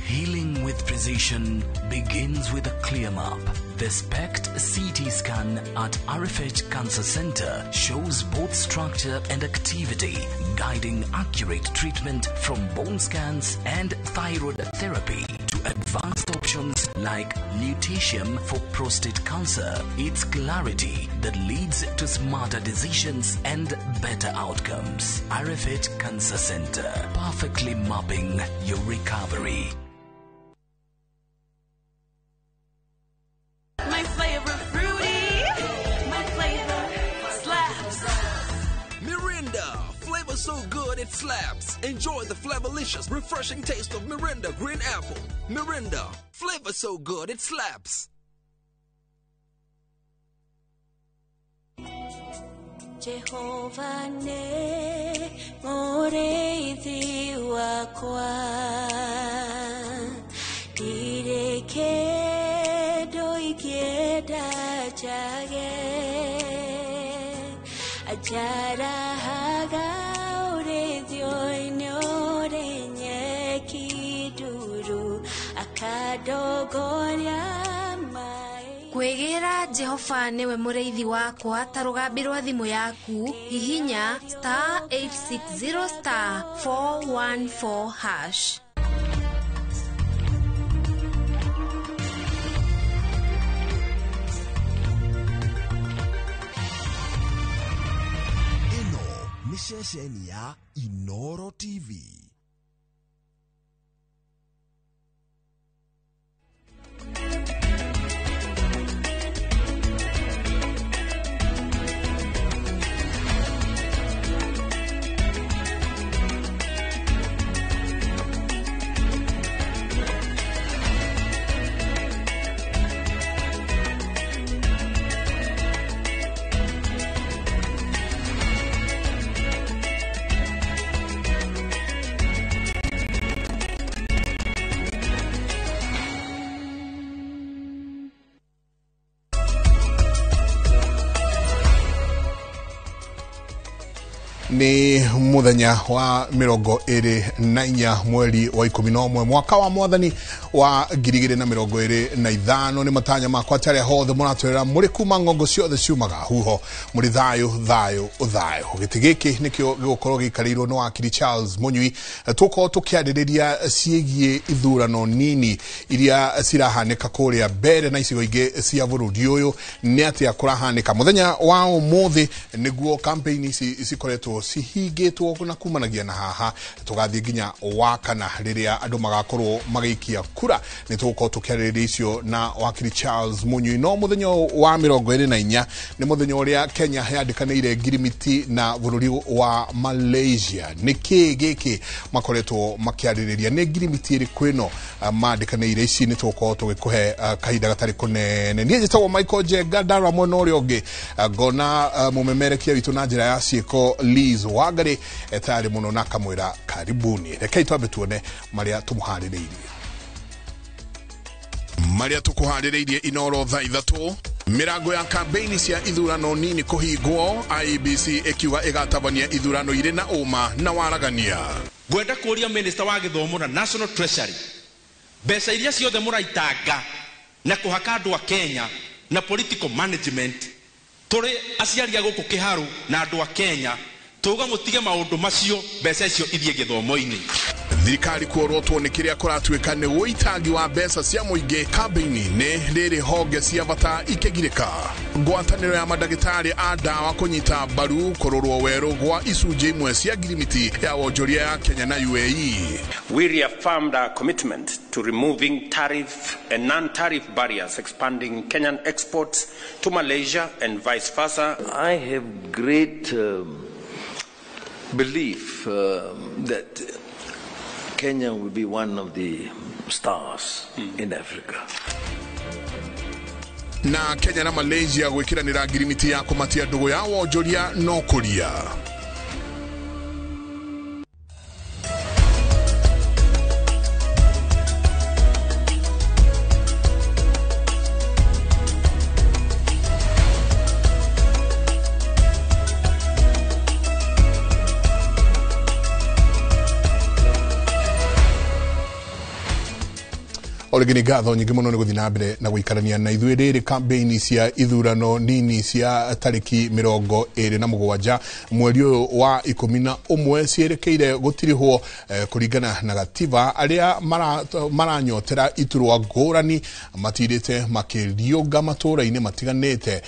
Healing with precision begins with a clear map. The SPECT CT scan at RFH Cancer Center shows both structure and activity, guiding accurate treatment from bone scans and thyroid therapy to advanced options like lutetium for prostate cancer. It's clarity that leads to smarter decisions and better outcomes. RFH Cancer Center, perfectly mapping your recovery. My flavor fruity, my flavor slaps. Mirinda, flavor so good it slaps. Enjoy the flavorlicious, refreshing taste of Mirinda Green Apple. Mirinda, flavor so good it slaps. Jehovah ne mureithi wakwa ndireke ndoikienda njage ajarahaga ũrĩithio-inĩ ũrĩ nyeki nduru akandongoria. Kwĩgĩra Jehova nĩwe mũrĩithi wakwa ta rũgambi rwa thimũ yaku hihinya star 860 star 414 hash. Ĩno nĩ ceceni ya Inoro TV. Nĩ mũthenya wa 24 mweri wa 11 mwaka wa mwathani wa 2025. Nĩ matanya makwa atĩ arĩa hothe mũratwĩrĩra mũrĩ kuma ng'ongo ciothe ciumaga huho mũrĩ thayũ thayũ thayũ. Gĩtĩ gĩkĩ nĩkĩo gĩgũkorwo gĩikarĩirwo nĩ wakiri Charles Mũnyui. Tũkorwo tũkĩarĩrĩria ciĩgiĩ ithurano nini iria cirahanĩka kũrĩa mbere na icigo ingĩ cia bũrũri ũyũ. Nĩ atĩa kũrahanĩka mũthenya wa ũmũthĩ nĩguo campaign ici cikoretwo cihingĩtwo na kumanagia na haha tũgathiĩ nginya wa kana rĩrĩa andũ magakorwo magĩikia kura. Nĩ tũgũkorwo tũkĩarĩrĩria icio na wakiri Charles Mũnyui. No mũthenya wa 24 nĩ mũthenya ũrĩa Kenya yandĩkanĩire ngirimiti na bũrũri wa Malaysia. Nĩ kĩĩ gĩkĩ makoretwo makĩarĩrĩria? Nĩ ngirimiti ĩrĩkũ ĩno mandĩkanĩire? Ici nĩ tũgũkorwo tũgĩkũhe kahinda gatarĩ kũnene. Niĩ njĩtagwo Michael Njenga, ndarora mwena ũrĩa ũngĩ ngona mũmemerekia witũ na njĩra ya ciĩko Liz Wangari etayarĩ mũno na akamwĩra karibuni. Rekei twambe tuone marĩa tũmũharĩrĩirie. Marĩa tũkũharĩrĩirie Inoro thaa 3. Mĩrango ya kambeini cia ithurano nini kũhingwo, IEBC ĩkiuga ĩgatabania ithurano irĩ na ũma na waragania. Ngwenda kũria minister wa gĩthomo na National Treasury, mbeca iria ciothe mũraitanga na kũhaka andũ a Kenya na political management, tũrĩ aciari a gũkũ Kĩharũ na andũ a Kenya tuga mũtige maũndũ macio, mbeca icio ithiĩ gĩthomo-inĩ. Thirikari kuorotwo nĩ kĩrĩa kũratuĩka nĩ ũitangi wa mbeca cia mũingĩ kambĩini-inĩ rĩrĩ honge cia bata ikĩgirĩka. Ngwatanĩro ya mandagĩtarĩ a ndawa kũnyita mbaru kũrorwo werũ gwa icunjĩ imwe cia ngirimiti ya wonjoria ya Kenya na UAE. We reaffirmed our commitment to removing tariff and non-tariff barriers, expanding Kenyan exports to Malaysia and vice versa. I have great belief that Kenya will be one of the stars in Africa. Na Kenya na Malaysia gwĩkiranĩra ngirimiti ya kũmatia ndũgũ ya wonjoria no kũria. Orĩngĩ nĩ ngatho nyingĩ mũno nĩ gũthiĩ na mbere na gũikarania na ithuĩ rĩrĩ kambeini cia ithurano nini cia tarĩki 27 mweri ũyũ wa 11 ciĩrĩkĩire gũtirihwo kũringana na gatiba. Arĩa maranyotera iturwa ngũrani matirĩte makĩriũnga matũũra-inĩ matiganĩte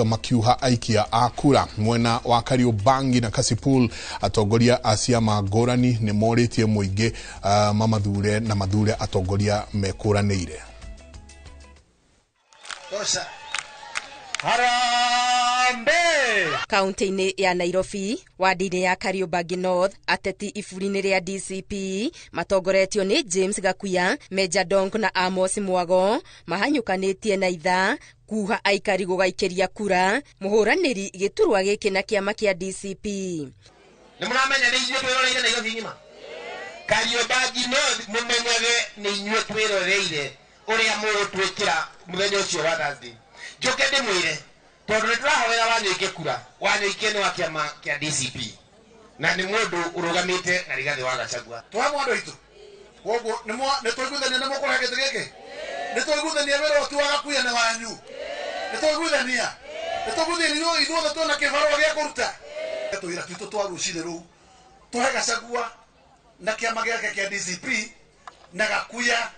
makiuha aikia a kura. Mwena wa Kariobangi na Kasipul atongoria a ciama ngũrani nĩ morĩtie mũingĩ mamathure na mathure atongoria mekũranĩire. Harambee! Kaunti-inĩ ya Nairobi, wadi-inĩ ya Kariobangi North, ateti iburi-inĩ rĩa DCP matongoretio nĩ James Gakuya, Meja Donk na Amos Mwago mahanyũkanĩtie na ithaa kuha aikari gũgaikĩria kura mũhũranĩri gĩturwa gĩkĩ na kĩama kĩa DCP. Nĩ mũramenya nĩ ithuĩ twĩroreire Nairobi ng'ima. Kariobangi North mũmenyage nĩ inyuĩ twĩroreire ũrĩa mũgũtwĩkĩra mũthenya ũcio wa Thursday. Njoke ndĩmwĩre tondũ nĩ tũrahoera Wanyoike kura, Wanyoike nĩ wa kĩama kĩa DCP na nĩ mũndũ ũrũgamĩte na Rigathĩ wa Gachagua. Twamwe andũ aitũ koguo nĩ twaiguithania nĩ mũkũrehe gĩtĩ gĩkĩ, nĩ twaiguithania wĩra ũyũ ti wa Gakuya nĩ wanyu, nĩ twaiguithania ithuothe twĩna kĩbarũa gĩa kũruta tũwĩra twitũ twa rũcinĩ rũu tũhe Gachagua na kĩama gĩake kĩa DCP na Gakuya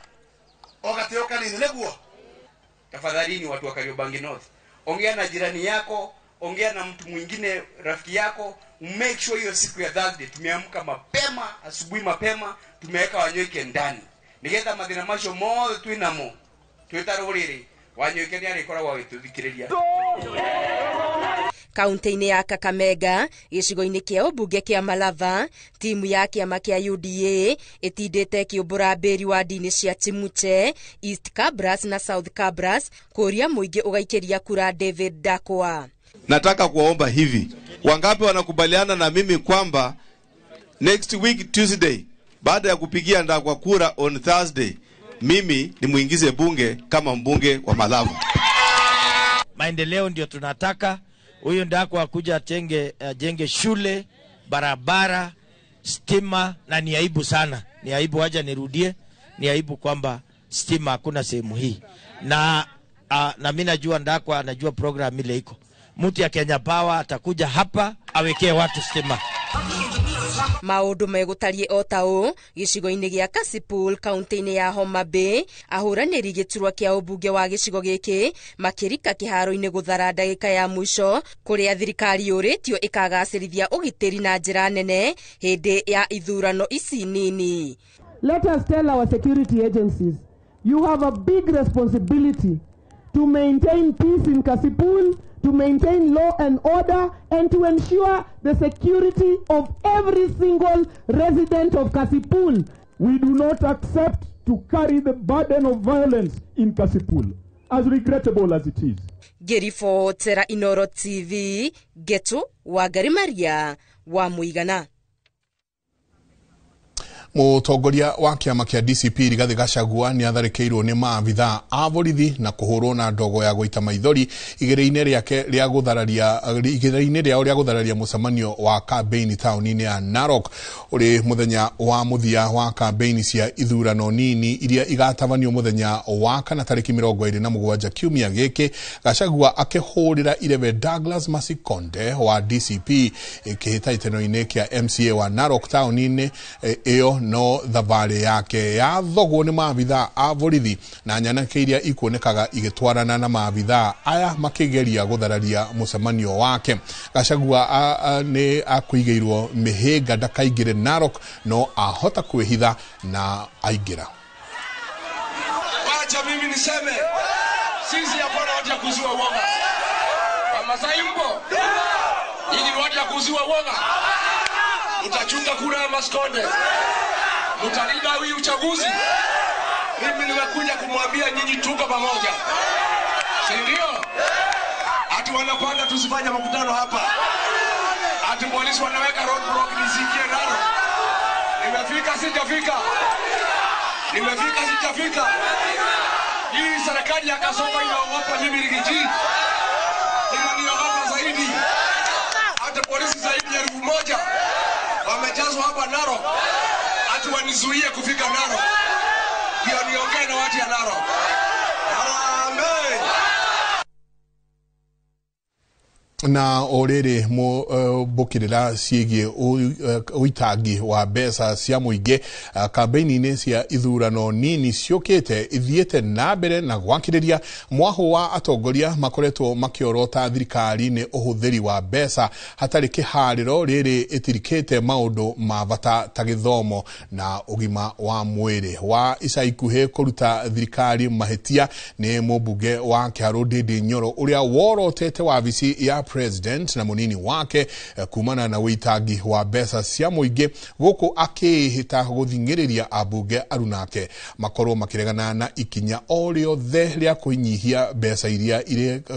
o gatĩo kanini nĩguo. Tafadhalini watu wa Kariobangi North, ongea na jirani yako, ongea na mtu mwingine rafiki yako, make sure hiyo siku ya Thursday tumeamka mapema, asubuhi mapema, tumeweka Wanyoike ndani nigetha mathina macio mothe twinamo twita rũrĩrĩ, Wanyoike nĩ arĩkoragwo agĩtũthikĩrĩria. Kaunti-inĩ ya Kakamega gĩcigo-inĩ kĩa ũmbunge kĩa Malava, timu ya kĩama kĩa UDA ĩtindĩte ĩkĩũmbũra mbĩri wadi-inĩ cia Chimuche, East Kabras na South Kabras kũria mũingĩ ũgaikĩria kura David Ndakwa. Nataka kuwaomba hivi, wangapi wanakubaliana na mimi kwamba next week Tuesday, baada ya kupigia Ndakwa kura on Thursday, mimi nimuingize bunge kama mbunge wa Malava? Maendeleo ndio tunataka. Huyu Ndakwa akuja ajenge shule, Barabara, stima, na ni aibu sana. Ni aibu, acha nirudie, ni aibu kwamba stima hakuna sehemu hii. Na mimi najua Ndakwa anajua program ile iko. Mtu ya Kenya Power atakuja hapa awekee watu stima. Maundu megũtariĩ o ta ũũ gĩcigo-inĩ gĩa Kasipul kaunti-inĩ ya Homa Bay, ahũranĩri gĩturwa kĩa ũmbunge wa gĩcigo gĩkĩ makĩrika kĩharo-inĩ gũthara ndagĩka ya mũico kũrĩa thirikari yũrĩtio ĩkagacĩrithia ũgitĩri na njĩra nene hĩndĩ ya ithurano ici nini. Let us tell our security agencies, you have a big responsibility to maintain peace in Kasipul, to maintain law and order, and to ensure the security of every single resident of Kasipul. We do not accept to carry the burden of violence in Kasipul, as regrettable as it is. Ngĩribotera Inoro TV, Getu Wangari Maria wa Mũigana. Mũtongoria wa kĩama kĩa DCP Rigathĩ Gachagua nĩ atharĩkĩirwo nĩ maabithaa a borithi na kũhũrwo na ndogo ya gũita maithori igĩrĩ-inĩ rĩake rĩa gũthararia igĩrĩ-inĩ rĩao rĩa gũthararia mũcemanio wa kambeini taũni-inĩ ya Narok ũrĩ mũthenya wa mũthia wa kambeini cia ithurano nini iria igatabanio mũthenya wa kana tarĩki 27 kiumia gĩkĩ. Gachagua akĩhũrĩra irebe Douglas Masikonde wa DCP kĩhĩtahĩtano-inĩ kĩa MCA wa Narok taũni-inĩ ĩyo, no thabarĩ yake yathogwo nĩ maabithaa a borithi na nyanake iria ikuonekaga igĩtwarana na maabithaa aya makĩgeria gũthararia mũcemanio wake. Gachagua nĩ akũigĩirwo mĩhĩnga ndakaingĩre Narok, no ahota kwĩhitha na aingĩra. Wacha mimi niseme, sisi hapana watu ya kuzua uoga. Wamasai mpo? Nyinyi ni watu ya kuzua uoga? Mtachunga kura ya Masikonde? Mtalinda hii uchaguzi? Mimi nimekuja kumwambia nyinyi tuko pamoja, si ndio? Ati wanapanga tusifanye makutano hapa, ati polisi wanaweka roadblock nisiingie Narok. Nimefika sijafika? Nimefika sijafika? Hii serikali ya Kasongo inaogopa mimi Rigiji, inaniogopa zaidi. Hata polisi zaidi ya 1000 wamejazwa hapa Narok, ati wanizuie kufika Narok ndio niongee na watu ya Narok. Harambee! Na o rĩrĩ mbũkĩrĩra ciĩgiĩ ũitangi wa mbeca cia mũingĩ kambeini-inĩ cia ithurano nini ciũkĩte ithiĩte na mbere na gwakĩrĩria mwahũ wa atongoria makoretwo makĩorota thirikari nĩ ũhũthĩri wa mbeca hatarĩ kĩharĩro rĩrĩ ĩtirikĩte maũndũ ma bata ta gĩthomo na ũgima wa mwĩrĩ. Wa ica ikuhĩ kũruta thirikari mahĩtia nĩ mũmbunge wa Kĩharũ Ndindi Nyoro ũrĩa worotete wabici ya president na munini wake kumana na wĩitangi wa mbeca cia mũingĩ gũkũ akĩĩhĩta gũthing'ĩrĩria ambunge arunake makorwo makĩregana na ikinya o rĩothe rĩa kũnyihia mbeca iria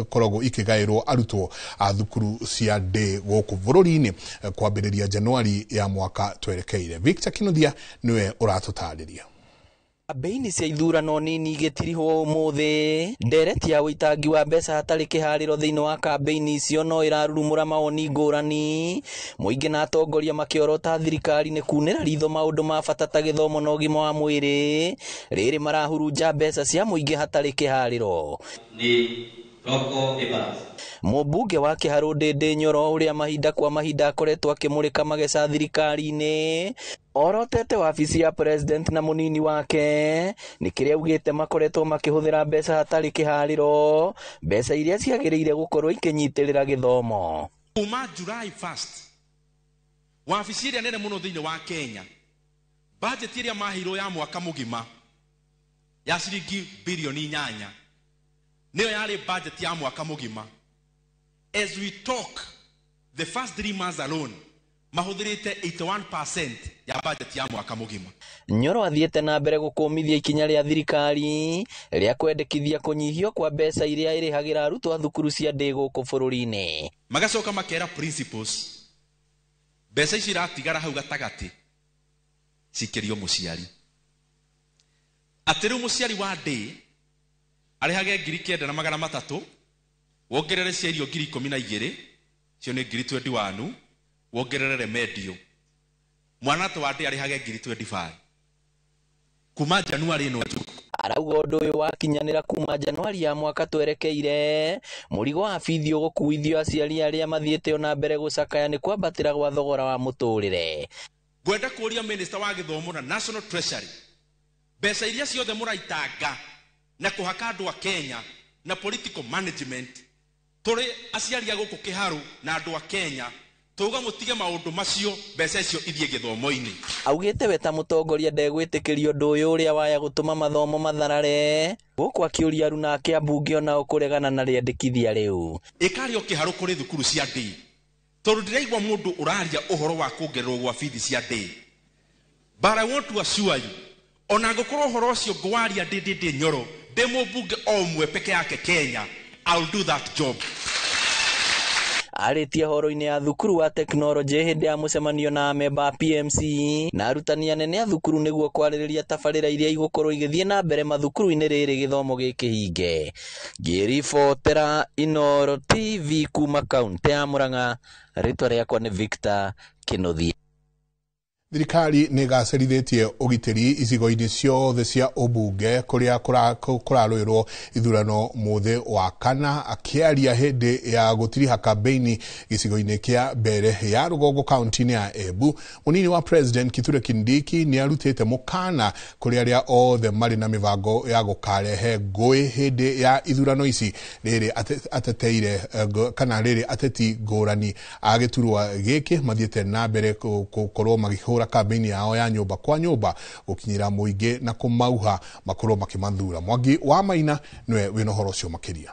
ikoragwo ikĩgaĩrwo arutwo a thukuru cia ndĩ gũkũ bũrũri-inĩ kwambĩrĩria Januari ya mwaka twerekeire. Victor Kinuthia nĩwe ũratũtarĩria. Kambeini cia ithurano nini igĩtirihwo ũmũthĩ, ndereti ya ũitangi wa mbeca hatarĩ kĩharĩro thĩinĩ wa kambeini icio no ĩrarurumũra mawoni ngũrani, mũingĩ na atongoria makĩorota thirikari nĩ kunĩra ritho maũndũ ma bata ta gĩthomo na ũgima wa mwĩrĩ rĩrĩ marahurunja mbeca cia mũingĩ hatarĩ kĩharĩro. Mũmbunge wa Kĩharũ Ndindi Nyoro ũrĩa mahinda kwa mahinda akoretwo akĩmũrĩka mageca thirikari-inĩ orotete wabici ya president na mũnini wake nĩ kĩrĩa augĩte makoretwo makĩhũthĩra mbeca hatarĩ kĩharĩro, mbeca iria ciagĩrĩire gũkorwo ikĩnyitĩrĩra gĩthomo. Kuma July 1st wabici ĩrĩa nene mũno thĩinĩ wa Kenya budget ĩrĩa maheirwo ya mwaka mũgima ya ciringi bilioni 8 nĩyo yarĩ budget ya mwaka mũgima. As we talk, the first 3 months alone mahũthĩrĩte 81% ya budget ya mwaka mũgima. Nyoro athiĩte na mbere gũkũmithia ikinya rĩa thirikari rĩa kwendekithia kũnyihio kwa mbeca iria ĩrĩhagĩra arutwo a thukuru cia ndĩ gũkũ bũrũri-inĩ. Magacoka makera principles mbeca ici iratigara hau gatagatĩ cikĩrio mũciari, atĩ rĩu mũciari wa ndĩ arĩhage 9,300 wongerere cia irio 12,000 cio nĩ 21,000 Wongerere remedio. Mwana to wande arĩhage ngiri 25. Kuma Januari ĩno njuku. Arauga ũndũ ũyũ wakinyanĩra kuma Januari ya mwaka twerekeire mũrigo wa bithi ũgũkuithio aciari arĩa mathiĩte ona mbere gũcakaya nĩ kwambatĩra gwa thogora wa mũtũrĩre. Ngwenda kũria minister wa gĩthomo na National Treasury mbeca iria ciothe mũraitanga na kũhaka andũ a Kenya na political management tũrĩ aciari a gũkũ Kĩharũ na andũ a Kenya tuga mutige maundu macio mbeca icio ithie githomo-ini. Augite we ta mutongoria ndegwitikiria undu uyu uria waya gutuma mathomo matharare guku akiuria aruna ake ambunge onao kuregana na riendekithia riu. Ikario Kiharu kuri thukuru cia day tondu ndiraigua mundu uraria uhoro wa kuongererwo gwa bithi cia day, but I want to assure you ona ngukorwo uhoro ucio ngwaria ndi nyoro ndi mumbunge o umwe peke yake Kenya, I'll do that job. Arĩtie horo-inĩ ya thukuru wa tekinoronjĩ hĩndĩ ya mũcemanio na amemba a PMC na arutani anene a thukuru nĩguo kwarĩrĩria tabarĩra iria igũkorwo igĩthiĩ na mbere mathukuru-inĩ rĩrĩ gĩthomo gĩkĩhinge. Ngĩribotera Inooro TV kuma kaunti ya Murang'a, rĩtwa rĩakwa nĩ Victor Kĩnuthia. Thirikari nĩ ĩgacerithĩtie ũgitĩri icigo-inĩ ciothe cia ũmbunge kũrĩa kũrarũĩrwo ithurano mũthĩ wa kana. Akĩaria hĩndĩ ya gũtiriha kambeini gĩcigo-inĩ kĩa mbere ya rũgongo kaunti-inĩ ya Embu, mũnini wa President Kithure Kindiki nĩ arutĩte mũkana kũrĩ arĩa othe marĩ na mĩbango ya gũkarehe ngũĩ hĩndĩ ya ithurano ici, rĩrĩ ateteire kana rĩrĩ ateti ngũrani a gĩturwa gĩkĩ mathiĩte na mbere gũkorwo makĩhũra kambeini yao ya nyũmba kwa nyũmba gũkinyĩra mũingĩ na kũmauha makorwo makĩmathura. Mwangi wa Maina nĩwe wĩna ũhoro ũcio makĩria.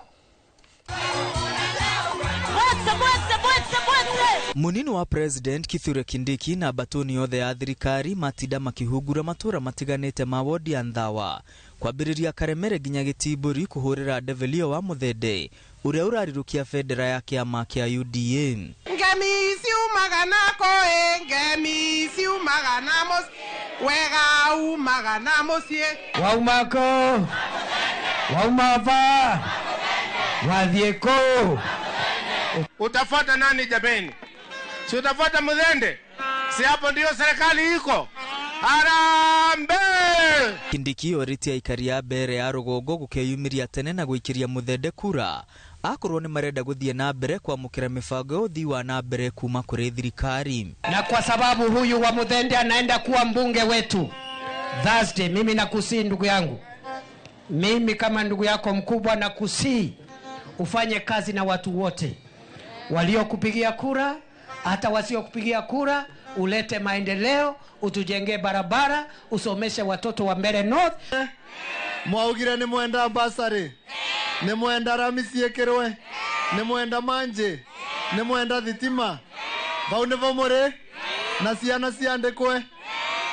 Munini wa President Kithure Kindiki na batoni yothe ya thirikari matinda makĩhungura matũra matiganĩte ma wodi ya Nthawa kwambĩrĩria Karemere nginya Gĩtimbũri kũhũrĩra Develio wa Mũthende ũrĩa ũrarirũkia bendera ya kĩama kĩa UDA. Ngemi ciumaga na kũĩ, ngemi ciumaga na mũciĩ, wega umaga na mũciĩ. Wauma kũ? Wauma va? Wathiĩ kũ? Utafuata nani jameni? Si utafuata Muthende? Si hapo ndio serikali iko? Harambee! Kindiki orĩtie aikari a mbere ya rũgongo gũkeyumĩria tene na gũikĩria Muthende kura akorwo nĩ marenda gũthiĩ na mbere kwamũkĩra mĩbango ya ũthii wa na mbere kuma kũrĩ thirikari. Na kwa sababu huyu wa Muthende anaenda kuwa mbunge wetu Thursday, mimi nakusii ndugu yangu, mimi kama ndugu yako mkubwa nakusii ufanye kazi na watu wote waliokupigia kura, hata wasiokupigia kura, ulete maendeleo, utujengee barabara, usomeshe watoto wa Mbeere North. Mwaugire ni mwenda basari, ni mwenda ramisi ekerwe, ni mwenda manje, ni mwenda thitima, bau nivo muri na ciana ciandikwe.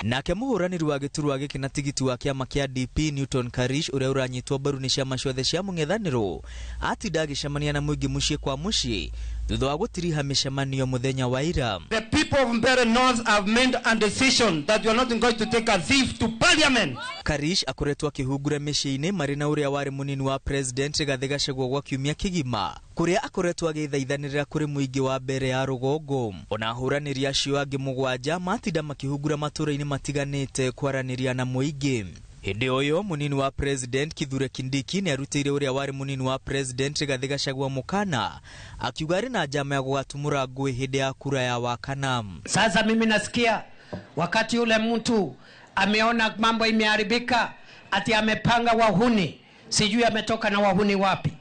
Nake mũhũranĩri wa gĩturwa gĩkĩ na tigiti wa kĩama kĩa DP Newton Karish ũrĩa ũranyitwo mbaru nĩ ciama ciothe cia mũng'ethanĩro atinda agĩcemania na mũingĩ mũciĩ kwa mũciĩ thutha wa gũtiriha mĩcemanio mũthenya wa ira. The people of Mbeere North have made a decision that we are not going to take a thief to parliament. Karish akoretwo akĩhungura mĩciĩ-inĩ marĩ na ũrĩa warĩ mũnini wa President Rigathĩ Gachagua gwa kiumia kĩgima kũrĩa akoretwo agĩthaithanĩrĩra kũrĩ mũingĩ wa mbere ya rũgongo. Ona ahũranĩri acio angĩ mũgwanja matinda makĩhungura matũra-inĩ matiganĩte kwaranĩria na mũingĩ. Hĩndĩ ũyũ mũnini wa President Kithure Kindiki nĩ arutĩire ũrĩa warĩ mũnini wa President Rigathĩ Gachagua mũkana akiuga arĩ na njama ya gũgatumũra ngũĩ hĩndĩ ya kura ya wakana. Sasa mimi nasikia wakati ule mtu ameona mambo imeharibika, ati amepanga wahuni, sijui ametoka na wahuni wapi,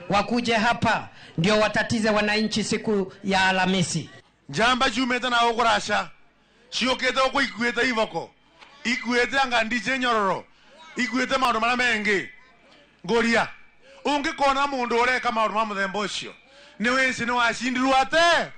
wakuje hapa ndio watatize wananchi siku ya Alhamisi. Njamba ciumĩte na gũkũraca ciũkĩte gũkũ ikuĩte iboko, ikuĩte anga ndiche nyororo, ikuĩte maũndũ marĩa mengĩ. Ngũria ũngĩkona mũndũ ũreka maũndũ ma mũthemba ũcio nĩ wĩci nĩ wacindirwo ate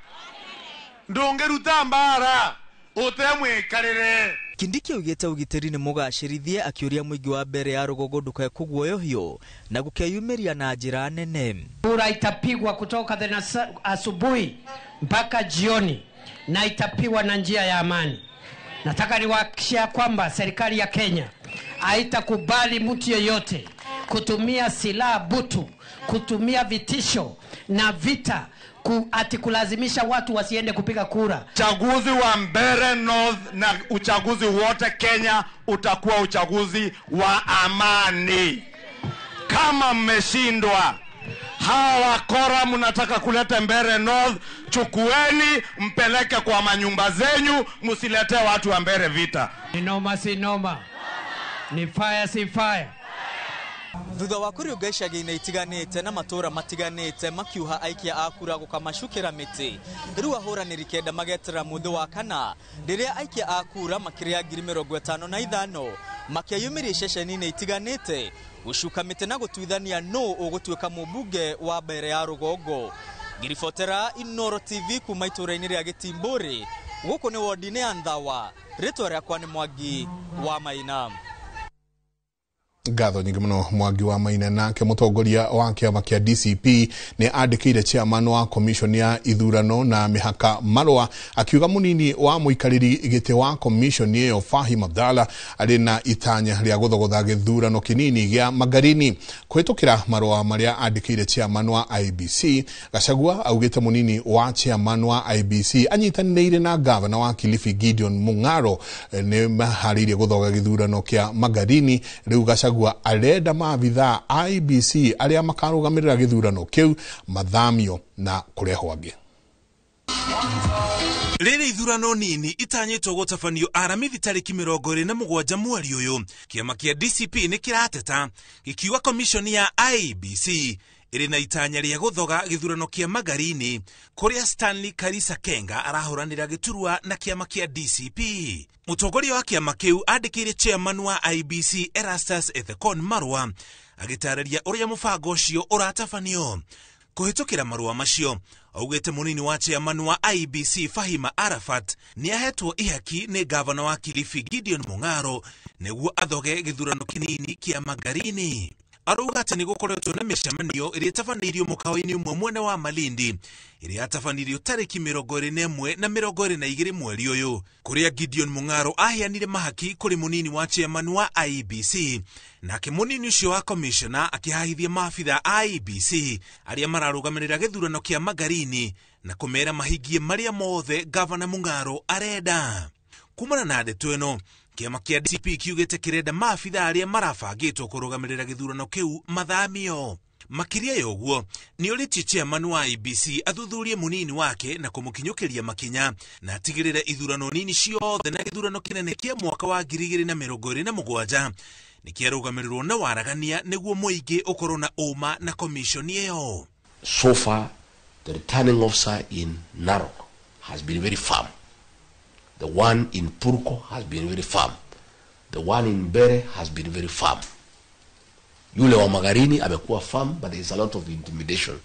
ndũngĩruta mbara ũtemwĩkarĩre. Kindiki augĩte ũgitĩri nĩ mũgacĩrithie akĩũria mũingĩ wa mbere ya rũgongo ndũkae kũguoyohio na gũkeyumĩria na njĩra nene. Kura itapigwa kutoka asubuhi mpaka jioni na itapigwa na njia ya amani. Nataka niwahakikishie kwamba serikali ya Kenya haitakubali mtu yeyote kutumia silaha butu, kutumia vitisho na vita ati kulazimisha watu wasiende kupiga kura. Uchaguzi wa Mbeere North na uchaguzi wote Kenya utakuwa uchaguzi wa amani. Kama mmeshindwa, hawa wakora mnataka kuleta Mbeere North, chukueni mpeleke kwa manyumba zenyu, msilete watu wa Mbeere vita. Ni noma si noma, ni fire si fire. Thutha wa kũriũnga icagi-inĩ itiganĩte na matũra matiganĩte makiuha aikia a kura gũkamacukĩra mĩtĩ, rĩu ahũranĩri kenda magetera mũthĩ wa kana rĩrĩa aikia a kura makĩrĩa 55,000 makĩyumĩria ceceni-inĩ itiganĩte gũcuka mĩtĩ na gũtuithania nũ ũgũtuĩka mũmbunge wa Mbeere ya Rũgongo. Ngiribotera Inooro TV kuma itũra-inĩ rĩa Gĩtimbũrĩ, gũkũ nĩ wodi-inĩ ya Nthawa. Rĩtwa rĩakwa nĩ Mwangi wa Maina. Ngatho nyingĩ mũno Mwangi wa Maina. Nake mũtongoria wa kĩama kĩa DCP nĩ andĩkĩire chairman wa commission ya ithurano na mĩhaka marũa akiuga mũnini wa mũikarĩri gĩtĩ wa commission ĩyo Fahim Abdalla arĩ na itanya rĩa gũthogotha gĩthurano kĩnini gĩa Magarini. Kũhĩtũkĩra marũa marĩa andĩkĩire chairman wa IEBC, Gachagua augĩte mũnini wa chairman wa IEBC anyitanĩire na gavana wa Kilifi Gideon Mung'aro nĩ maharĩirie gũthoga gĩthurano kĩa Magarini. Rĩu Gachagua arenda maabithaa IEBC arĩa makarũgamĩrĩra gĩthurano kĩu mathamio na kũrehwo angĩ. Rĩrĩ ithurano nini itanyĩtwo gũtabanio Aramithi tarĩki 27 mweri ũyũ, kĩama kĩa DCP nĩ kĩrateta gĩkiuga commission ya IEBC ĩrĩ na itanya rĩa gũthoga gĩthurano kĩa Magarini kũrĩa Stanley Karisa Kenga arahũranĩra gĩturwa na kĩama kĩa DCP. Mũtongoria wa kĩama kĩu andĩkĩire chairman wa IEBC Erastus Ethekon marũa agĩtarĩria ũrĩa mũbango ũcio ũratabanio. Kũhĩtũkĩra marũa macio, augĩte mũnini wa chairman wa IEBC Fahima Arafat nĩ ahetwo ihaki nĩ gavana wa Kilifi Gideon Mung'aro nĩguo athoge gĩthurano kĩnini kĩa Magarini. Arauga atĩ nĩ gũkoretwo na mĩcemanio ĩrĩa ĩtabanĩirio mũkawa-inĩ ũmwe mwena wa Malindi ĩrĩa yatabanĩirio tarĩki 21 na 22 mweri ũyũ, kũrĩa Gideon Mung'aro aheanire mahaki kũrĩ mũnini wa chairman wa IEBC, nake mũnini ũcio wa commissioner akĩhahithia maabitha a IEBC arĩa mararũgamĩrĩra gĩthurano kĩa Magarini na kũmera mahingie marĩa mothe gavana Mung'aro arenda. Kumana na ndeto ĩno, kĩama kĩa DCP kiugĩte kĩrenda maabitha arĩa marabangĩtwo kũrũgamĩrĩra gĩthurano kĩu mathamio. Makĩria ya ũguo, nĩ ũrĩtie chairman wa IEBC athuthurie mũnini wake na kũmũkinyũkĩria makinya na atigĩrĩre ithurano nini ciothe na gĩthurano kĩnene kĩa mwaka wa 2027 nĩ kĩarũgamĩrĩrwo na waragania nĩguo mũingĩ ũkorwo na ũma na commission ĩyo. So far, the returning officer in Narok has been very firm. The one in Purko has been very firm. The one in Mbeere has been very firm. Yule wa Magarini amekuwa firm, but there is a lot of intimidation.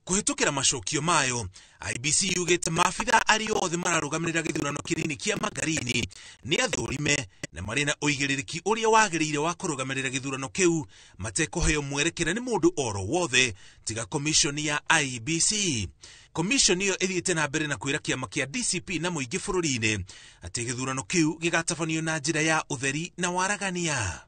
Kũhĩtũkĩra macokio mayo, IEBC yugĩte maabitha arĩa othe mararũgamĩrĩra gĩthurano kĩnini kĩa Magarini nĩ athũrime na marĩ na ũigĩrĩrĩki ũrĩa wagĩrĩire wa kũrũgamĩrĩra gĩthurano kĩu matekũheo mwerekera nĩ mũndũ oro wothe tiga commission ya IEBC. Commission ĩyo ĩthiĩte na mbere na kwĩra kĩama kĩa DCP na mũingĩ bũrũri-inĩ atĩ gĩthurano kĩu gĩgatabanio na njĩra ya ũtheri na waragania.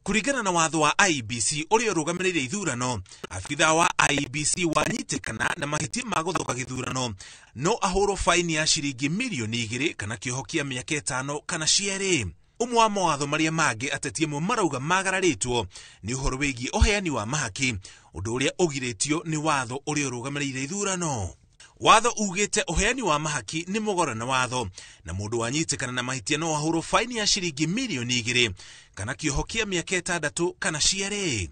Kũringana na watho wa IEBC ũrĩa ũrũgamĩrĩire ithurano, abitha wa IEBC wanyitĩkana na mahĩtia ma gũthoga gĩthurano no ahũrwo faini ya ciringi 2 milioni kana kĩoho kĩa mĩaka 5 kana cierĩ. Ũmwe wa mawatho marĩa mangĩ ateti amwe marauga magararĩtwo nĩ ũhoro wĩgiĩ ũheani wa mahaki, ũndũ ũrĩa ũgirĩtio nĩ watho ũrĩa ũrũgamĩrĩire ithurano. Watho ugĩte ũheani wa mahaki nĩ mũgoro na watho, na mũndũ wanyitĩkana na mahĩtia no ahũrwo faini ya ciringi 2 milioni kana kĩoho kĩa mĩaka 6 kana cierĩ.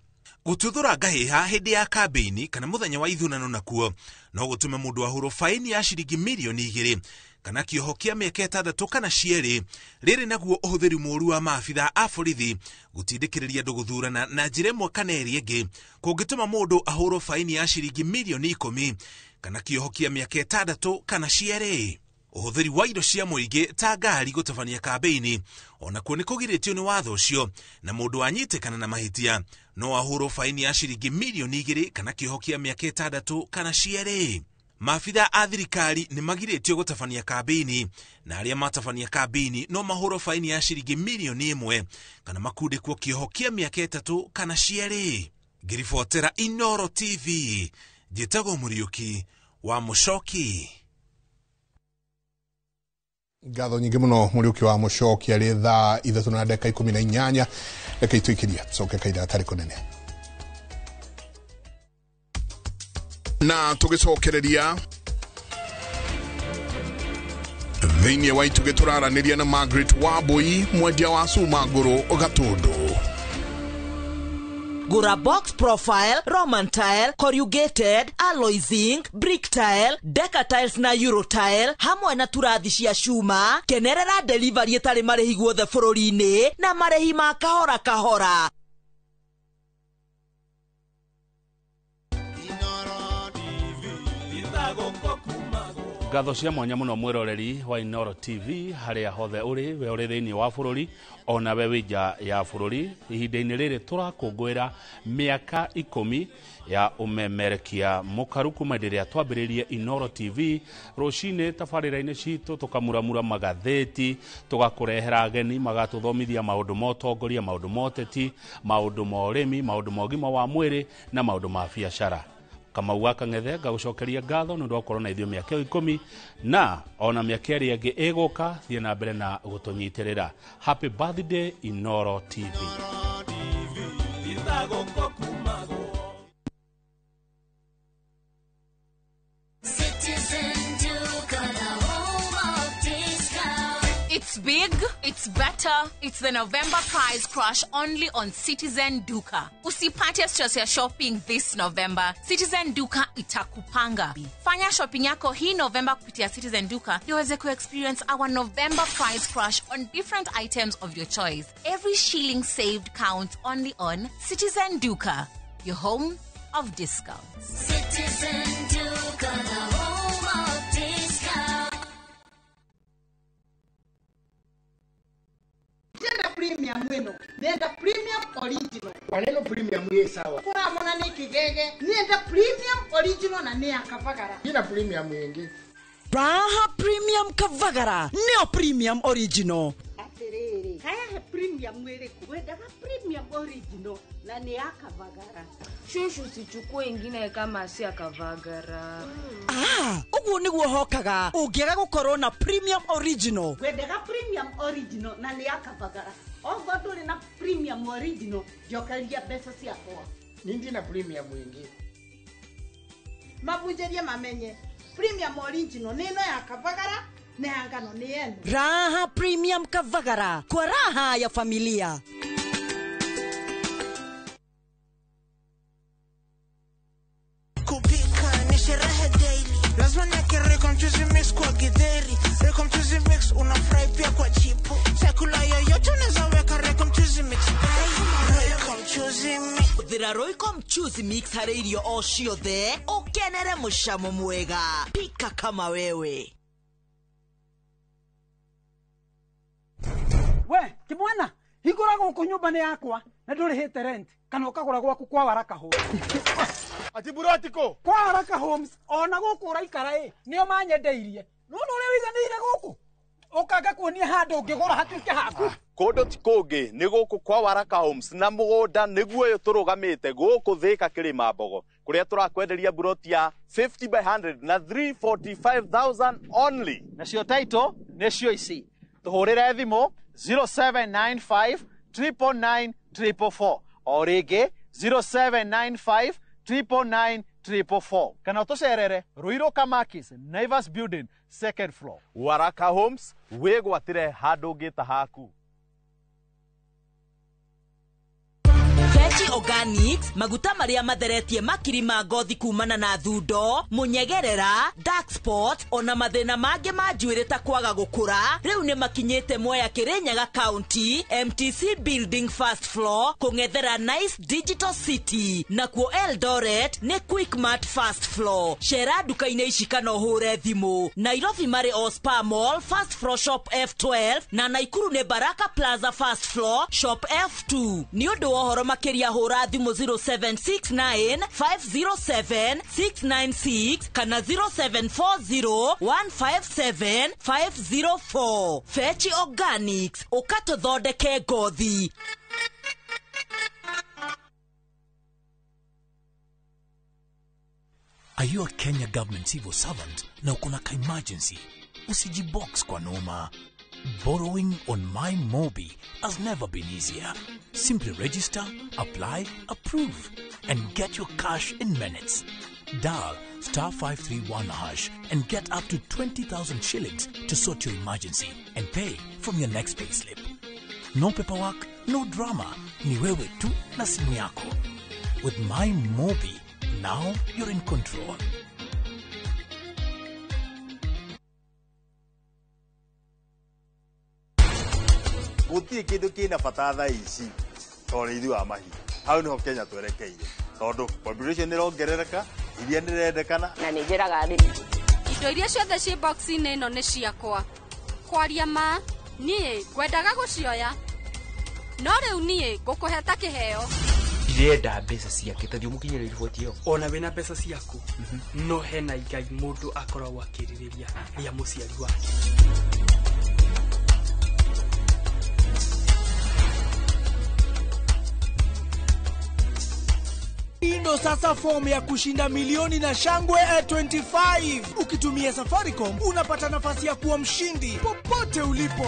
Gũtuthũra ngahĩha hĩndĩ ya kambĩini kana mũthenya wa ithurano nakuo no gũtũme mũndũ ahũrwo faini ya ciringi 2 milioni kana kĩoho kĩa mĩaka 6 kana cierĩ. Rĩrĩ naguo ũhũthĩri mũũru wa maabitha a borithi gũtindĩkĩrĩria andũ gũthurana na njĩra ĩmwe kana ĩrĩa ĩngĩ kũngĩtũma mũndũ ahũrwo faini ya ciringi 10 milioni kana kĩoho kĩa mĩaka 6 kana cierĩ. Ũhũthĩri wa indo cia mũingĩ ta ngari gũtabania kambĩini onakuo nĩ kũgirĩtio nĩ watho ũcio, na mũndũ wanyitĩkana na mahĩtia no ahũrwo faini ya ciringi 2 milioni kana kĩoho kĩa mĩaka 6 kana cierĩ. Maabitha a thirikari nĩ magirĩtio gũtabania kambĩini, na arĩa matabania kambĩini no mahũrwo faini ya ciringi 1 milioni kana makundĩkwo kĩoho kĩa mĩaka 3 kana cierĩ. Ngĩribotera Inooro TV, njĩtagwo Mũriũki Wa Muchoki. Ngatho nyingĩ mũno Mũriũki wa Mũcoki arĩ thaa 3:18 reke itũikĩria coke kaida gatarĩ kũnene na tũgĩcokereria thĩinĩ wa itugĩ tũraranĩria na Margaret Wambui, mwendia wa cuma ngũrũ Gatũndũ. Gura box profile, Roman tile, corrugated, alloy zinc, brick tile, deca tiles na euro tile, hamwe na turathi cia cuma, kenerera delivery ĩtarĩ marĩhi guothe bũrũri-inĩ na marĩhi ma kahora kahora. Ngatho cia mwanya muno mwiroreri wa Inooro TV haria hothe uri, we uri thiini wa bururi ona we wi nja ya bururi. Ihinda-inĩ rĩrĩ tũrakũngũĩra mĩaka 10 ya ũmemerekia mũkaru kuma hĩndĩ ĩrĩa twambĩrĩirie Inooro TV. Rũcinĩ tabarĩra-inĩ citũ tũkamuramura magathĩti, tũgakũrehera ageni magatũthomithia maũndũ ma ũtongoria, maũndũ ma ũteti, maũndũ ma ũrĩmi, maũndũ ma ũgima wa mwĩrĩ na maũndũ ma biacara. Kamau wa Kang'ethe ngagũcokeria ngatho nĩ ũndũ wa gũkorwo na ithuĩ mĩaka ĩyo 10 na ona mĩaka ĩrĩa ĩngĩ ĩgũka. Thiĩ na mbere na gũtũnyitĩrĩra. Happy birthday Inooro TV. It's big, it's better, it's the November price crash only on Citizen Duka. Usipate stress ya shopping this November. Citizen Duka itakupanga. Fanya shopping yako hii November kupitia Citizen Duka ndio uweze ku-experience our November price crash on different items of your choice. Every shilling saved counts only on Citizen Duka, your home of discounts. Citizen Duka, the home of discounts. Nenda premium wino, nenda premium original. Maneno premium ye sawa. Kura mona ni kigege, nenda premium original na ni akavagara. Ina premium yengi. Raha premium kavagara, neo premium original. Atiriri, haya he premium mwere kuwendaga premium original na ni akavagara. Shushu sichukue ingine kama si akavagara. Ah, uguo niguo hokaga ungiaga gukorwo na premium original. Wendaga premium original na ni akavagara. Ogo nduri na premium original, njokeria mbeca ciakwa. Nindi na premium ingi. Mabunjerie mamenye premium original ni ino ya kavagara na ya ngano ni yenu. Raha premium kavagara kwa raha ya familia. Kupika ni sherehe daily. Lazima niweke Royco Mchuzi Mix kwa githeri. Royco Mchuzi Mix unafurahi pia kwa chipo. Chakula yoyote unaweza weka Royco Mchuzi Mix. Royco Mchuzi Mix. Hũthĩra Royco Mchuzi Mix harĩ irio o ciothe ũkenere mũcamo mwega. Pika kama wewe. We kimwana, hingũra gũkũ nyũmba nĩ yakwa na ndũrĩhĩte rent kana ũkagũra gwaku kwa Waraka Homes. Ati burotiko kwa Waraka Homes ona gũkũ ũraikara ĩ nĩo manyendeirie. Nĩwona ũrĩa ũiganĩire gũkũ ũkanga kuonia handũ ũngĩgũra hatuĩke haku. Kũndũ ti kũngĩ nĩ gũkũ kwa Waraka Homes na mũgũnda nĩguo ũyũ tũrũgamĩte gũkũ Thĩka Kĩrĩma Mbogo kũrĩa tũrakwenderia buroti ya 50 by 100 na 345,000 only. Nacio title nĩcio ici. Tũhũrĩre thimũ 0795 999 444 o rĩngĩ 0795 999 444 kana ũtũcerere Ruiru Kamakis, Naivas Building, second floor. Waraka Homes, wĩgwatĩre handũ ũngĩta haku. Fechi Organics, maguta maria matheretie makiri ma ngothi kumana na thundo, munyegerera, dark spot, ona mathina mangĩ ma njuĩrĩ ta kwaga gũkũra, rĩu nĩ makinyĩte Mwea Kirinyaga County, MTC Building first floor, kũng'ethera Nice Digital City, nakuo Eldoret nĩ Quickmart first floor. Cera nduka-inĩ ici kana ũhũre thimũ. Nairobi marĩ o Spa Mall first floor shop F12 na Naikuru nĩ Baraka Plaza first floor shop F2. Nĩ ũndũ wa ũhoro makĩria hũra thimũ 0769 507 696 kana 0740 157 504. Fechi Organics, ũkatũthondeke ngothi. Are you a Kenya government civil servant na uko na ka-emergency? Usijibox kwa noma. Borrowing on MyMobi has never been easier. Simply register, apply, approve, and get your cash in minutes. Dial star 531 hash and get up to 20,000 shillings to sort your emergency and pay from your next payslip. No paperwork, no drama. Ni wewe tu na simu yako. With MyMobi, now you're in control. Gũtirĩ kĩndũ kĩna bata thaa ici ta ũrĩithi wa mahiũ. Hau nĩho Kenya twerekeire, tondũ population nĩrongerereka, iria nĩrendekana. Na nĩ njĩraga arĩmi Indo iria ciothe ciĩ box-inĩ ĩno nĩ ciakwa. Kwaria ma, niĩ ngwendaga gũcioya, no rĩu niĩ ngũkũhe ta kĩheo. Ndirenda mbeca ciake, ta thiĩ ũmũkinyĩre riboti ĩyo. Ona wĩna mbeca ciaku, no hena igai mũndũ akoragwo akĩrirĩria rĩa mũciari wake. Hii ndo sasa fomu ya kushinda milioni na Shangwe A25. Ukitumia Safaricom unapata nafasi ya kuwa mshindi popote ulipo.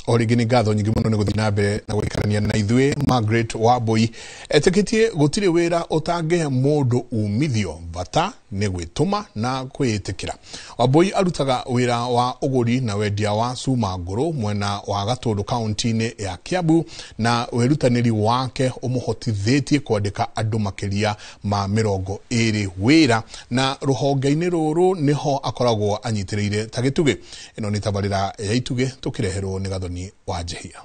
O rĩngĩ nĩ ngatho nyingĩ mũno nĩ gũthiĩ na mbere na gũikarania na ithuĩ. Margaret Wambui etĩkĩtie gũtirĩ wĩra ũtangĩhe mũndũ umithio, bata nĩ gwĩtũma na kwĩĩtĩkĩra. Wambui arutaga wĩra wa ũgũri na wendia wa cuma ngũrũ mwena wa Gatũndũ kaunti-inĩ ya Kiambu, na wĩrutanĩri wake ũmũhotithĩtie kwandĩka andũ makĩria ma 20 wĩra, na rũhonge-inĩ rũrũ nĩho akoragwo anyitĩrĩire ta gĩtugĩ. Ĩno nĩ tabarĩra ya Itugĩ tũkĩreherwo nĩ Gathoni wa Njehia.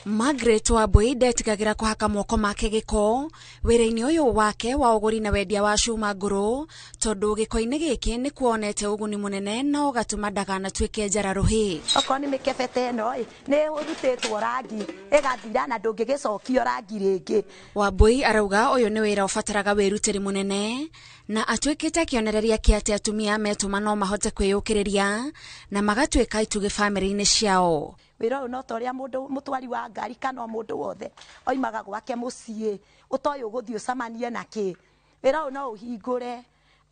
Margaret Wambui ndetigagĩra kũhaka moko make gĩko wĩra-inĩ ũyũ wake wa ũgũri na wendia wa cuma ngũrũ, tondũ gĩko-inĩ gĩkĩ nĩ kuonete ũguni mũnene na ũgatũma ndaganatuĩke njara rũhĩ. Okorwo nĩ mĩkebe ta ĩno ĩ, nĩ ĩrutĩtwo rangi ĩgathira na ndũngĩgĩcokio rangi rĩngĩ. Wambui arauga ũyũ nĩ wĩra ũbataraga wĩrutĩri mũnene na atuĩkĩte kĩonereria kĩa atĩ atumia metũma no mahote kwĩyũkĩrĩria na magatuĩka itugĩ bamĩrĩ-inĩ ciao. Wĩra ũyũ no ta ũrĩa mũndũ mũtwari wa ngari kana o mũndũ wothe oimaga gwake mũciĩ ũtoĩ ũgũthiĩ ũcemanie na kĩ. Wĩra ũyũ no ũhingũre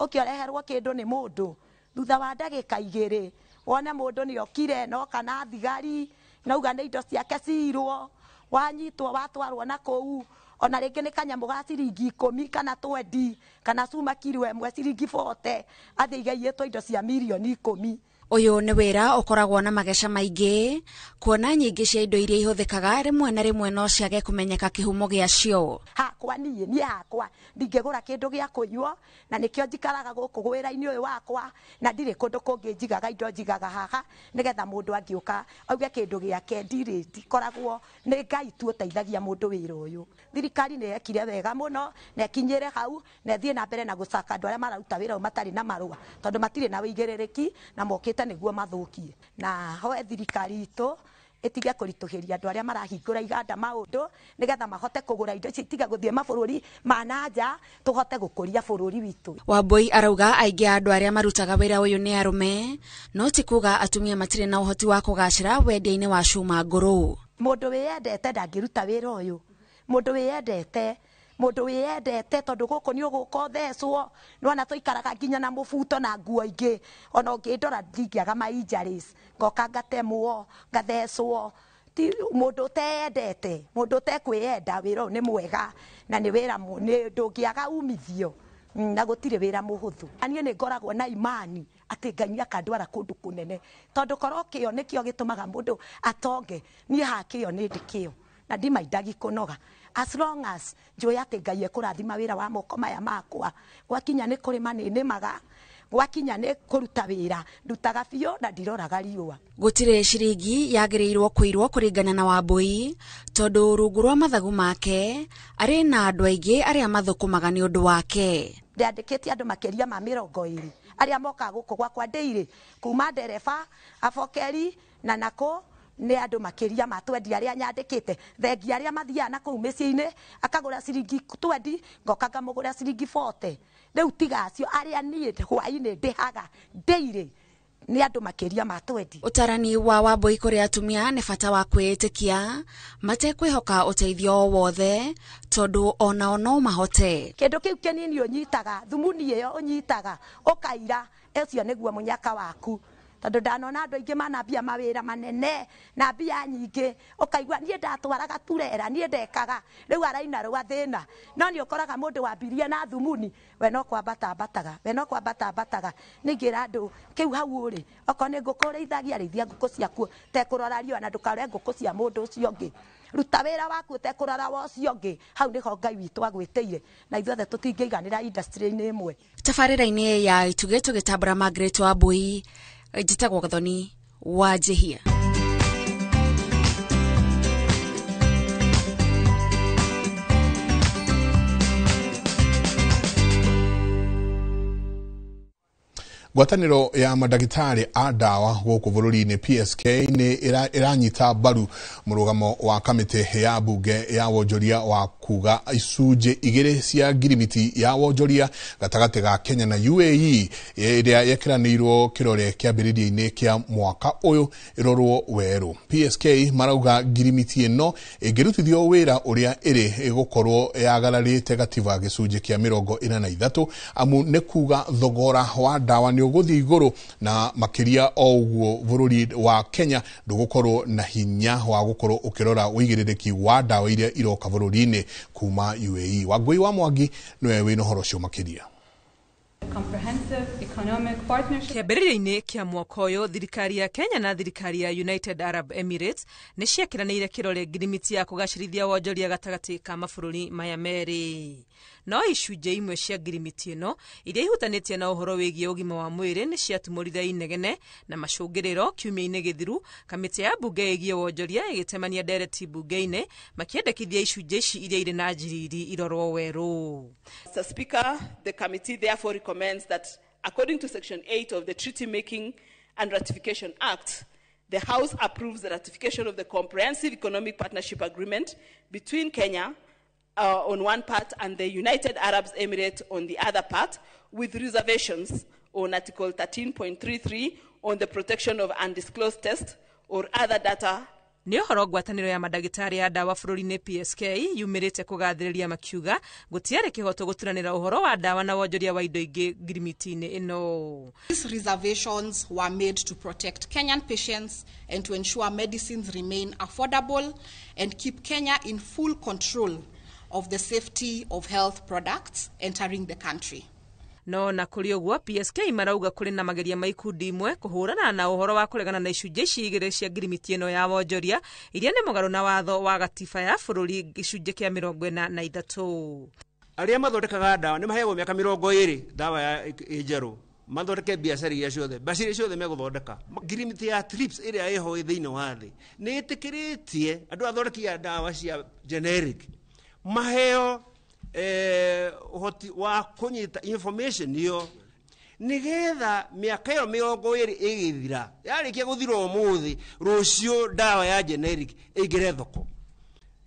ũkĩoreherwo kĩndũ nĩ mũndũ, thutha wa ndagĩka 2 wone mũndũ nĩ okire no kana thigari nauga nĩ indo ciake ciirwo, wanyitwo watwarwo na kũu, ona rĩngĩ nĩ kanyamũ ga ciringi 10 kana 20 kana cuma kiro 1 ciringi 40, athiĩ igaiyĩtwo indo cia mirioni 10. Ũyũ nĩ wĩra ũkoragwo na mageca maingĩ, kuona nyingĩ cia indo iria ihũthĩkaga rĩmwe na rĩmwe no ciage kũmenyeka kĩhumo gĩacio. Hakwa niĩ, niĩ hakwa ndingĩgũra kĩndũ gĩa kũnyua, na nĩkĩo njikaraga gũkũ wĩra-inĩ ũyũ wakwa, na ndirĩ kũndũ kũngĩ njigaga indo, njigaga haha nĩgetha mũndũ angĩũka auge kĩndũ gĩake, ndirĩ, ndikoragwo, nĩ Ngai tu ũteithagia mũndũ wĩra ũyũ. Thirikari nĩ yekire wega mũno na ĩkinyĩre hau na ĩthiĩ na mbere na gũcaka andũ arĩa mararuta wĩra ũyũ matarĩ na marũa, tondũ matirĩ na wĩigĩrĩrĩki na mokĩte nĩguo mathũkie. Na hoe thirikari itũ ĩtige kũritũhĩria andũ arĩa marahingũra iganda maũndũ nĩgetha mahote kũgũra indo ici, itige gũthiĩ mabũrũri ma na nja, tũhote gũkũria bũrũri witũ. Wambui arauga aingĩ a andũ arĩa marutaga wĩra ũyũ nĩ arũme, no ti kuga atumia matirĩ na ũhoti wa kũgacĩra wendia-inĩ wa cuma ngũrũ. Mũndũ wĩyendete ndangĩruta wĩra ũyũ, mũndũ wĩyendete, mũndũ wĩyendete, tondũ gũkũ nĩ ũgũka ũthecwo, nĩwona tũikaraga nginya na mũbuto na nguo ingĩ, ona ũngĩndora ndingĩaga ma injuries, ngoka ngatemwo, ngathecwo. Ti mũndũ ũteyendete, mũndũ ũtekwĩyenda, wĩra ũyũ nĩ mwega na nĩ wĩra nĩ ndũngĩaga umithio, na gũtirĩ wĩra mũhũthũ. Na niĩ nĩ ngoragwo na imani atĩ Ngai nĩ akandwara kũndũ kũnene, tondũ korwo kĩo nĩkĩo gĩtũmaga mũndũ atonge, niĩ haha kĩo nĩ ndĩ kĩo na ndimaindagi kũnoga, as long as njũĩ atĩ Ngai ekũrathima wĩra wa moko maya makwa. Gwakinya nĩ kũrĩma nĩ nĩmaga, gwakinya nĩ kũruta wĩra ndutaga biũ na ndiroraga riũa. Gũtirĩ ciringi yagĩrĩirwo kũirwo kũringana na Wambui, tondũ rungu rwa mathagu make arĩ na andũ aingĩ arĩa mathũkũmaga nĩ ũndũ wake. Ndĩandĩkĩte andũ makĩria ma 20 arĩa mokaga gũkũ gwakwa ndĩirĩ, kuma ndereba, abokeri Na nako nĩ andũ makĩria ma 20 arĩa nyandĩkĩte, thengia arĩa mathiaga na kũu mĩciĩ-inĩ akagũra ciringi 20 ngoka ngamũgũra ciringi 40. Rĩu tiga acio arĩa niĩ hwaĩ-inĩ ndĩhaga daily nĩ andũ makĩria ma 20. Ũtarani wa Wambui kũrĩ atumia nĩ bata wa kwĩĩtĩkia matekwĩhoka ũteithio o wothe tondũ onao no mahote. Kĩndũ kĩu kĩnini ũnyitaga, thumuni ĩyo ũnyitaga ũkaira, ũcio nĩguo mũnyaka waku. Tondũ ndanona andũ aingĩ manambia mawĩra manene na mbia nyingĩ, ũkaigua niĩ ndatwaraga turera, niĩ ndekaga, rĩu araina rwa thĩna. No nĩ ũkoraga mũndũ wambirie na thumuni, we no kwambata ambataga, we no kwambata ambataga. Ningĩra andũ kĩu hau ũrĩ, okorwo nĩ ngũkũ ũrĩithagia, rĩithia ngũkũ ciaku ũtekũrora riũa na ndũkarore ngũkũ cia mũndũ ũcio ũngĩ. Ruta wĩra waku ũtekũrora wa ũcio ũngĩ, hau nĩho Ngai witũ agwĩtĩire, na ithuothe tũtingĩiganĩra industry-inĩ ĩmwe. Tabarĩra-inĩ ya Itugĩ tũgĩtambũra Margaret Wambui, njĩtagwo Gathoni wa Njihia. Ngwatanĩro ya mandagĩtarĩ a ndawa gũkũ bũrũri-inĩ PSK nĩ ĩranyita mbaru mũrũgamo wa kamĩtĩ ya mbunge ya wonjoria wa kuga icunjĩ igĩrĩ cia ngirimiti ya wonjoria gatagatĩ ga Kenya na UAE ĩrĩa yekĩranĩirwo kĩrore kĩambĩrĩria-inĩ kĩa mwaka ũyũ ĩrorwo werũ. PSK marauga ngirimiti ĩno ĩngĩrutithio wĩra ũrĩa ĩrĩ ĩgũkorwo yagararĩte gatiba gĩcunjĩ kĩa 43 amu nĩ kuga thogora wa ndawa nĩ ũgũthiĩ igũrũ na makĩria o ũguo bũrũri wa Kenya ndũgũkorwo na hinya wa gũkorwo ũkĩrora ũigĩrĩrĩki wa ndawa iria iroka bũrũri-inĩ kuma UAE. Wangũi wa Mwangi nĩwe wĩna ũhoro ũcio makĩria. Kĩambĩrĩria-inĩ kĩa mwaka ũyũ, thirikari ya Kenya na thirikari ya United Arab Emirates nĩ ciekĩranĩire kĩrore ngirimiti ya kũgacĩrithia wonjoria gatagatĩ ka mabũrũri maya merĩ. No icunjĩ imwe cia ngirimiti ĩno iria ihutanĩtie na ũhoro wĩgiĩ ũgima wa mwĩrĩ nĩ ciatumũrire inegene na macũngĩrĩro kiumia-inĩ gĩthiru, kamĩtĩ ya mbunge ĩgiĩ wonjoria ĩgĩtemania ndereti mbunge-inĩ makĩendekithia icunjĩ ici iria irĩ na njiriri irorwo werũ. Mr. Speaker, the committee therefore recommends that according to Section 8 of the Treaty Making and Ratification Act, the House approves the ratification of the Comprehensive Economic Partnership Agreement between Kenya on one part and the United Arab Emirates on the other part, with reservations on Article 13.33 on the protection of undisclosed tests or other data. Nĩ ũhoro ngwatanĩro ya mandagĩtarĩ ya ndawa bũrũri-inĩ PSK yumĩrĩte kũgathĩrĩria makiuga gũtiarĩ kĩhoto gũturanĩra ũhoro wa ndawa na wonjoria wa indo ingĩ ngirimiti-inĩ ĩno. These reservations were made to protect Kenyan patients and to ensure medicines remain affordable and keep Kenya in full control of the safety of health products entering the country. No na kũrĩ ũguo PSK marauga kũrĩ na mageria ma ikundi imwe kũhũrana na ũhoro wa kũregana na icunjĩ ici igĩrĩ cia ngirimiti ĩno ya wonjoria iria nĩ mũgarũ na watho wa gatiba ya bũrũri gĩcunjĩ kĩa 43. Arĩa mathondekaga ndawa nĩ maheagwo mĩaka 20 ndawa ya njerũ mathondeke biacara iria ciothe mbeca iria ciothe megũthondeka. Ngirimiti ya TRIPS ĩrĩa ĩho thĩinĩ wa thĩ nĩ ĩtĩkĩrĩtie andũ athondeki a ndawa cia generic maheo ũhoti wa kũnyita information iyo nigetha mĩaka ĩyo 20 ĩgĩthira yarĩkia gũthira ũmũthĩ rũciũ ndawa ya generic ĩingĩre thoko.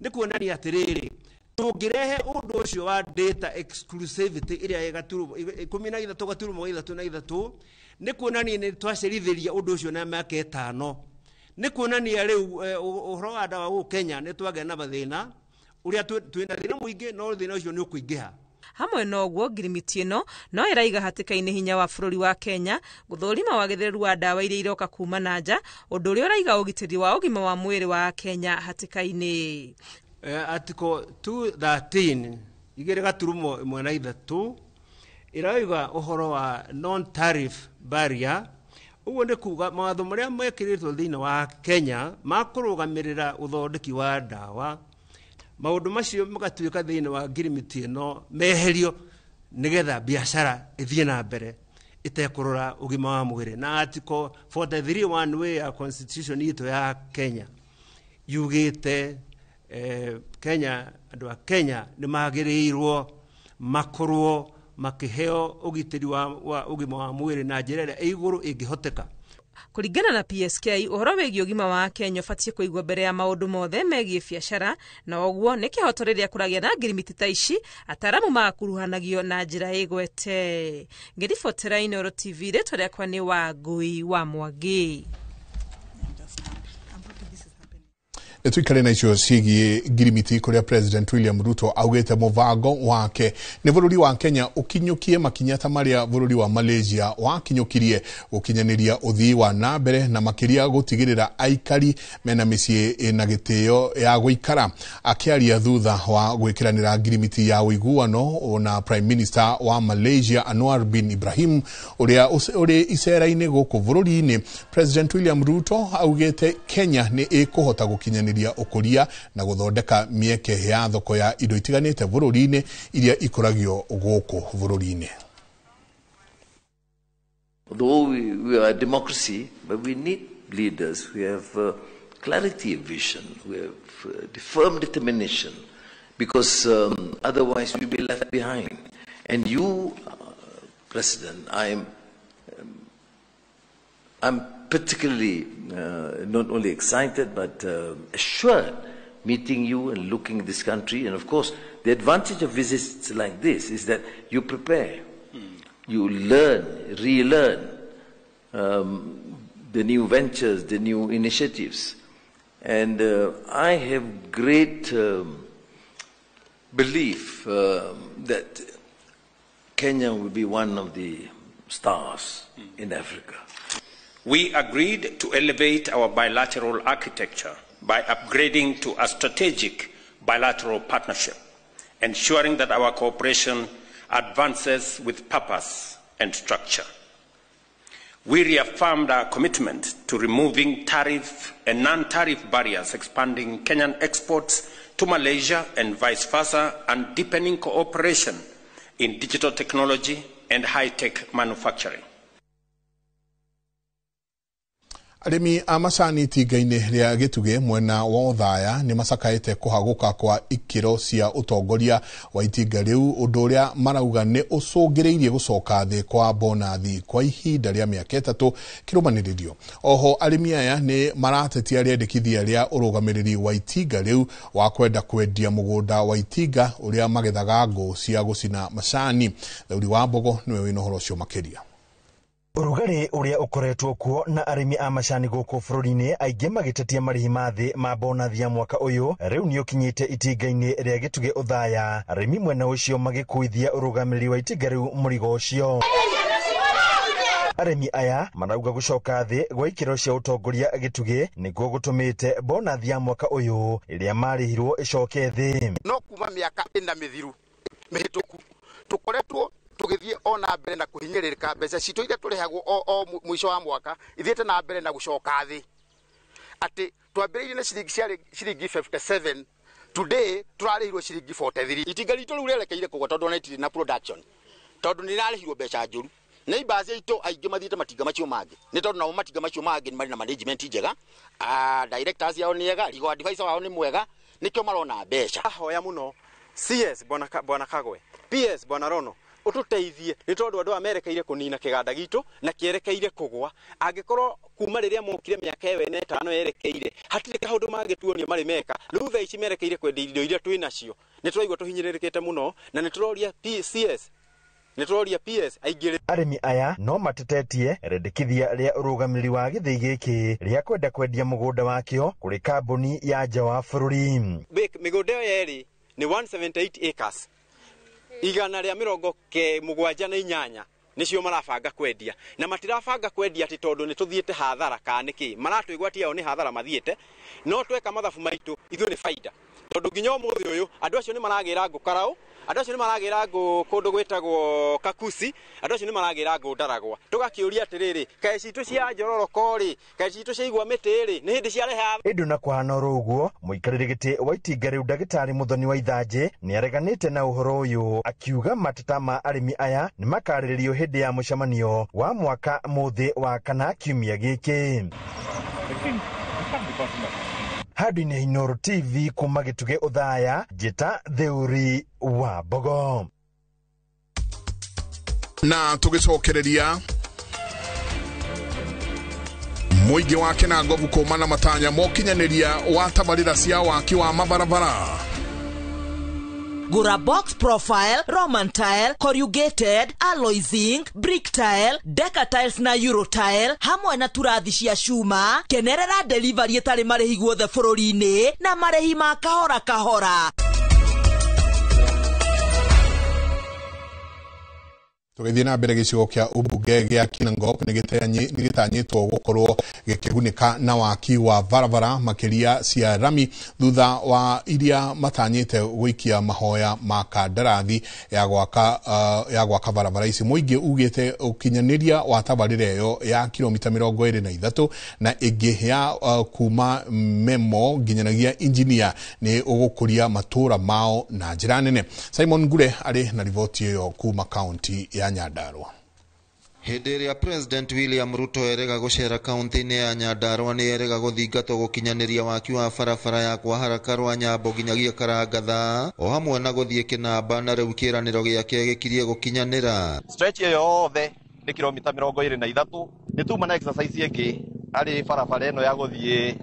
Nĩ kuonania atĩrĩrĩ tũngĩrehe ũndũ ũcio wa data exclusivity ĩrĩa ĩ 13.3 nĩ kuonania nĩ twacerithĩria ũndũ ũcio na mĩaka 5. Nĩ kuonania rĩu ũhoro wa ndawa gũkũ Kenya nĩ twagĩa na mathĩna uria twina thina muingi no thina ucio ni ukuingiha. Hamwe na ũguo ngirimiti ĩno no ĩraiga hatĩka-inĩ hinya wa bũrũri wa Kenya gũthũrima wagĩrĩru wa ndawa iria iroka kuma na nja, ũndũ ũrĩa ũraiga ũgitĩri wa ũgima wa mwĩrĩ wa Kenya hatĩka-inĩ. Article 213 2.13 ĩrauga ũhoro wa non tariff barrier. Ũguo nĩ kuga mawatho marĩa mekĩrĩtwo thĩinĩ wa Kenya ma kũrũgamĩrĩra ũthondeki wa ndawa maũndũ macio magatuĩka thĩinĩ wa ngirimiti ĩno meherio nĩgetha biacara ĩthiĩ na mbere ĩtekũrora ũgima wa mwĩrĩ. Na Article 43(1) ya constitution itũ ya Kenya yugĩte Kenya andũ a Kenya nĩ magĩrĩirwo makorwo makĩheo ũgitĩri wa ũgima wa mwĩrĩ na njĩra ĩrĩa ĩ igũrũ ĩngĩhoteka. Kũringana na PSK, ũhoro wĩgiĩ ũgima wa Kenya ũbatiĩ kũigwo mbere ya maũndũ mothe megiĩ biacara, na ũguo nĩ kĩhoto rĩrĩa kũragĩa na ngirimiti ta ici ataaramu magakuruhanagio na njĩra ĩgwete. Ngĩribotera Inooro TV, rĩtwa rĩakwa nĩ Wangui wa Mwangi. Tuikare na icio ciĩgiĩ ngirimiti kũrĩa President William Ruto augĩte mũbango wake nĩ bũrũri wa Kenya ũkinyũkie makinya ta marĩa bũrũri wa Malaysia wakinyũkirie gũkinyanĩria ũthii wa na mbere na makĩria gũtigĩrĩra aikari mena mĩciĩ ĩna gĩtĩo ya gũikara. Akĩaria thutha wa gwĩkĩranĩra ngirimiti ya ũiguano na Prime Minister wa Malaysia Anwar bin Ibrahim ũrĩa ũrĩ icera-inĩ gũkũ bũrũri-inĩ, President William Ruto augĩte Kenya nĩ ĩkũhota gũkinyanĩria ũkũria na gũthondeka mĩeke ya thoko ya indo itiganĩte bũrũri-inĩ iria ikũragio gũkũ bũrũri-inĩ. Although we are a democracy, but we need leaders who have clarity of vision, who have the firm determination, because otherwise we'll be left behind. And you, President, I'm particularly not only excited but assured meeting you and looking at this country. And of course, the advantage of visits like this is that you prepare, you learn, relearn the new ventures, the new initiatives. And I have great belief that Kenya will be one of the stars in Africa. We agreed to elevate our bilateral architecture by upgrading to a strategic bilateral partnership, ensuring that our cooperation advances with purpose and structure. We reaffirmed our commitment to removing tariff and non-tariff barriers, expanding Kenyan exports to Malaysia and vice versa, and deepening cooperation in digital technology and high-tech manufacturing. Arĩmi a macani itinga-inĩ rĩa Gĩtugĩ mwena wa Othaya nĩ macakaĩte kũhagũka kwa ikĩro cia ũtongoria wa itinga rĩu, ũndũ ũrĩa marauga nĩ ũcũngĩrĩirie gũcoka thĩ kwa bonathi kwa ihinda rĩa mĩaka 3 kĩrũmanĩrĩrio. Oho arĩmi aya nĩ maratetia rĩendekithia rĩa ũrũgamĩrĩri wa itinga rĩu wa kwenda kwendia mũgũnda wa itinga ũrĩa magethaga ngũ cia gũcina macani. Thauri wa Mbogo nĩwe wĩna ũhoro ũcio makĩria. Ũrugarĩ ũrĩa ũkoretwo kuo na arĩmi a macani gũkũ bũrũri-inĩ aingĩ magĩtetia marĩhi ma thĩ ma bonathi ya mwaka ũyũ rĩu nĩ ũkinyĩte itinga-inĩ rĩa Gĩtugĩ Othaya, arĩmi mwena ũcio magĩkuithia ũrũgamĩrĩri wa itinga rĩu mũrigo ũcio. Arĩmi aya marauga gũcoka thĩ gwa ikĩro cia ũtongoria Gĩtugĩ nĩkuo gũtũmĩte bonathi ya mwaka ũyũ ĩrĩa marĩhirwo ĩcoke thĩ. No kuma mĩaka ĩna mĩthiru mĩhĩtũku tũkoretwo tugithie ona mbere na kuhinyĩrĩrĩka mbeca citũ iria tũrĩhagwo o mũico wa mwaka ithiĩte na mbere na gũcoka thĩ, atĩ twambĩrĩirie na ciringi ciarĩ ciringi 57, today tũrarĩhirwo ciringi 43. Itinga ritũ rĩu rĩerekeire kũgwa tondũ ona itirĩ na production, tondũ nĩ rĩrarĩhirwo mbeca njũru. Neighbors aitũ aingĩ mathiĩte matinga macio mangĩ nĩ tondũ nao matinga macio mangĩ nĩ marĩ na management njega, directors yao nĩ ega, legal advisor wao nĩ mwega, nĩkĩo marona mbeca. Ahoya mũno CS Bwana Kagwe, PS Bwana Rono, ututeithie nĩ tondũ andũ aya merekeire kũnina kĩganda gitũ na kĩerekeire kũgwa. Angĩkorwo kuma rĩrĩa mokire mĩaka ĩyo ĩna ĩtano yerekeire hatirĩ kaũndũ mangĩtuonia marĩ meka, rĩu thaa ici merekeire kwendia indo iria twĩ nacio. Nĩ tũraigua tũhinyĩrĩrĩkĩte mũno na nĩ tũroria PCS, nĩ tũroria PS aingĩrĩre. Arĩmi aya no matetetie rĩendekithia rĩa ũrũgamĩrĩri wa gĩthĩi gĩkĩ rĩa kwenda kwendia mũgũnda wakĩo kũrĩ kambuni ya nja wa bũrũri. Mĩgũnda ĩyo yerĩ nĩ 178 acres, 178 nĩcio marabanga kwendia, na matirabanga kwendia atĩ tondũ nĩ tũthiĩte hathara kana nĩkĩ, maratwĩgwatia o nĩ hathara mathiĩte, no tweka mathabu maitũ ithuĩ nĩ baida, tondũ nginya ũmũthĩ ũyũ andũ acio nĩ maragĩra ngũ Karaũ, andũ acio nĩ maragĩra ngũ kũndũ gwĩtagwo Kakusi, andũ acio nĩ maragĩra ngũ Ndaragwa. Tũgakĩũria atĩrĩrĩ, kaĩ citũ cia njororoko rĩ, kaĩ citũ cia igwa mĩtĩ rĩ, nĩ hĩndĩ ciareha? Ĩndĩ na kũhana oro ũguo, mũikarĩri gĩtĩ wa itinga rĩu ndagĩtarĩ Mũthoni wa Ithanjĩ nĩ areganĩte na ũhoro ũyũ, akiuga mateta ma arĩmi aya nĩ makarĩrĩrio hĩndĩ ya mũcemanio wa mwaka mũthĩ wa kana kiumia gĩkĩ. Handũ-inĩ Inooro TV kuma Gĩtugĩ Othaya, njĩta Theuri wa Mbogo. Na tũgĩcokereria Mũingĩ wa Kĩnangobu kũma na matanya mokinyanĩria wa tabarĩra cia waki wa mabarabara. Gura box profile, Roman tile, corrugated, alloy zinc, brick tile, deca tiles na euro tile hamwe na turathi cia cuma. Kenerera delivery ĩtarĩ marĩhi guothe bũrũri-inĩ na marĩhi ma kahora kahora. Tũgĩthiĩ na mbere, gĩcigo kĩa ũmbunge gĩa Kinangop nĩ gĩtanyĩtwo gũkorwo gĩkĩgunĩka na waki wa barabara makĩria cia rami thutha wa iria matanyĩte gũikia mahoya ma kandarathi ya gwaka barabara ici. Mũingĩ ugĩte ũkinyanĩria wa tabarĩra ĩyo ya kilomita 23 na ĩngĩ ya kuma Memo nginyanagia Injinia nĩ ũgũkũria matũra mao na njĩra nene. Simon Ngure arĩ na riboti ĩyo kuma kaunti ya Nyandarua. Hĩndĩ ĩrĩa President William Ruto erĩga gũcera kaunti-inĩ ya Nyandarua nĩ erĩga gũthingatwo gũkinyanĩria waki wa barabara ya kwa haraka rwa Nyambo nginyagia Karangatha o hamwe na gũthiĩ Kĩnamba, na rĩu kĩĩranĩro gĩake gĩkirie gũkinyanĩra. Stretch ĩyo yothe nĩ kilomita 23. Nĩ tuma na exercise ĩngĩ harĩ barabara ĩno ya gũthiĩ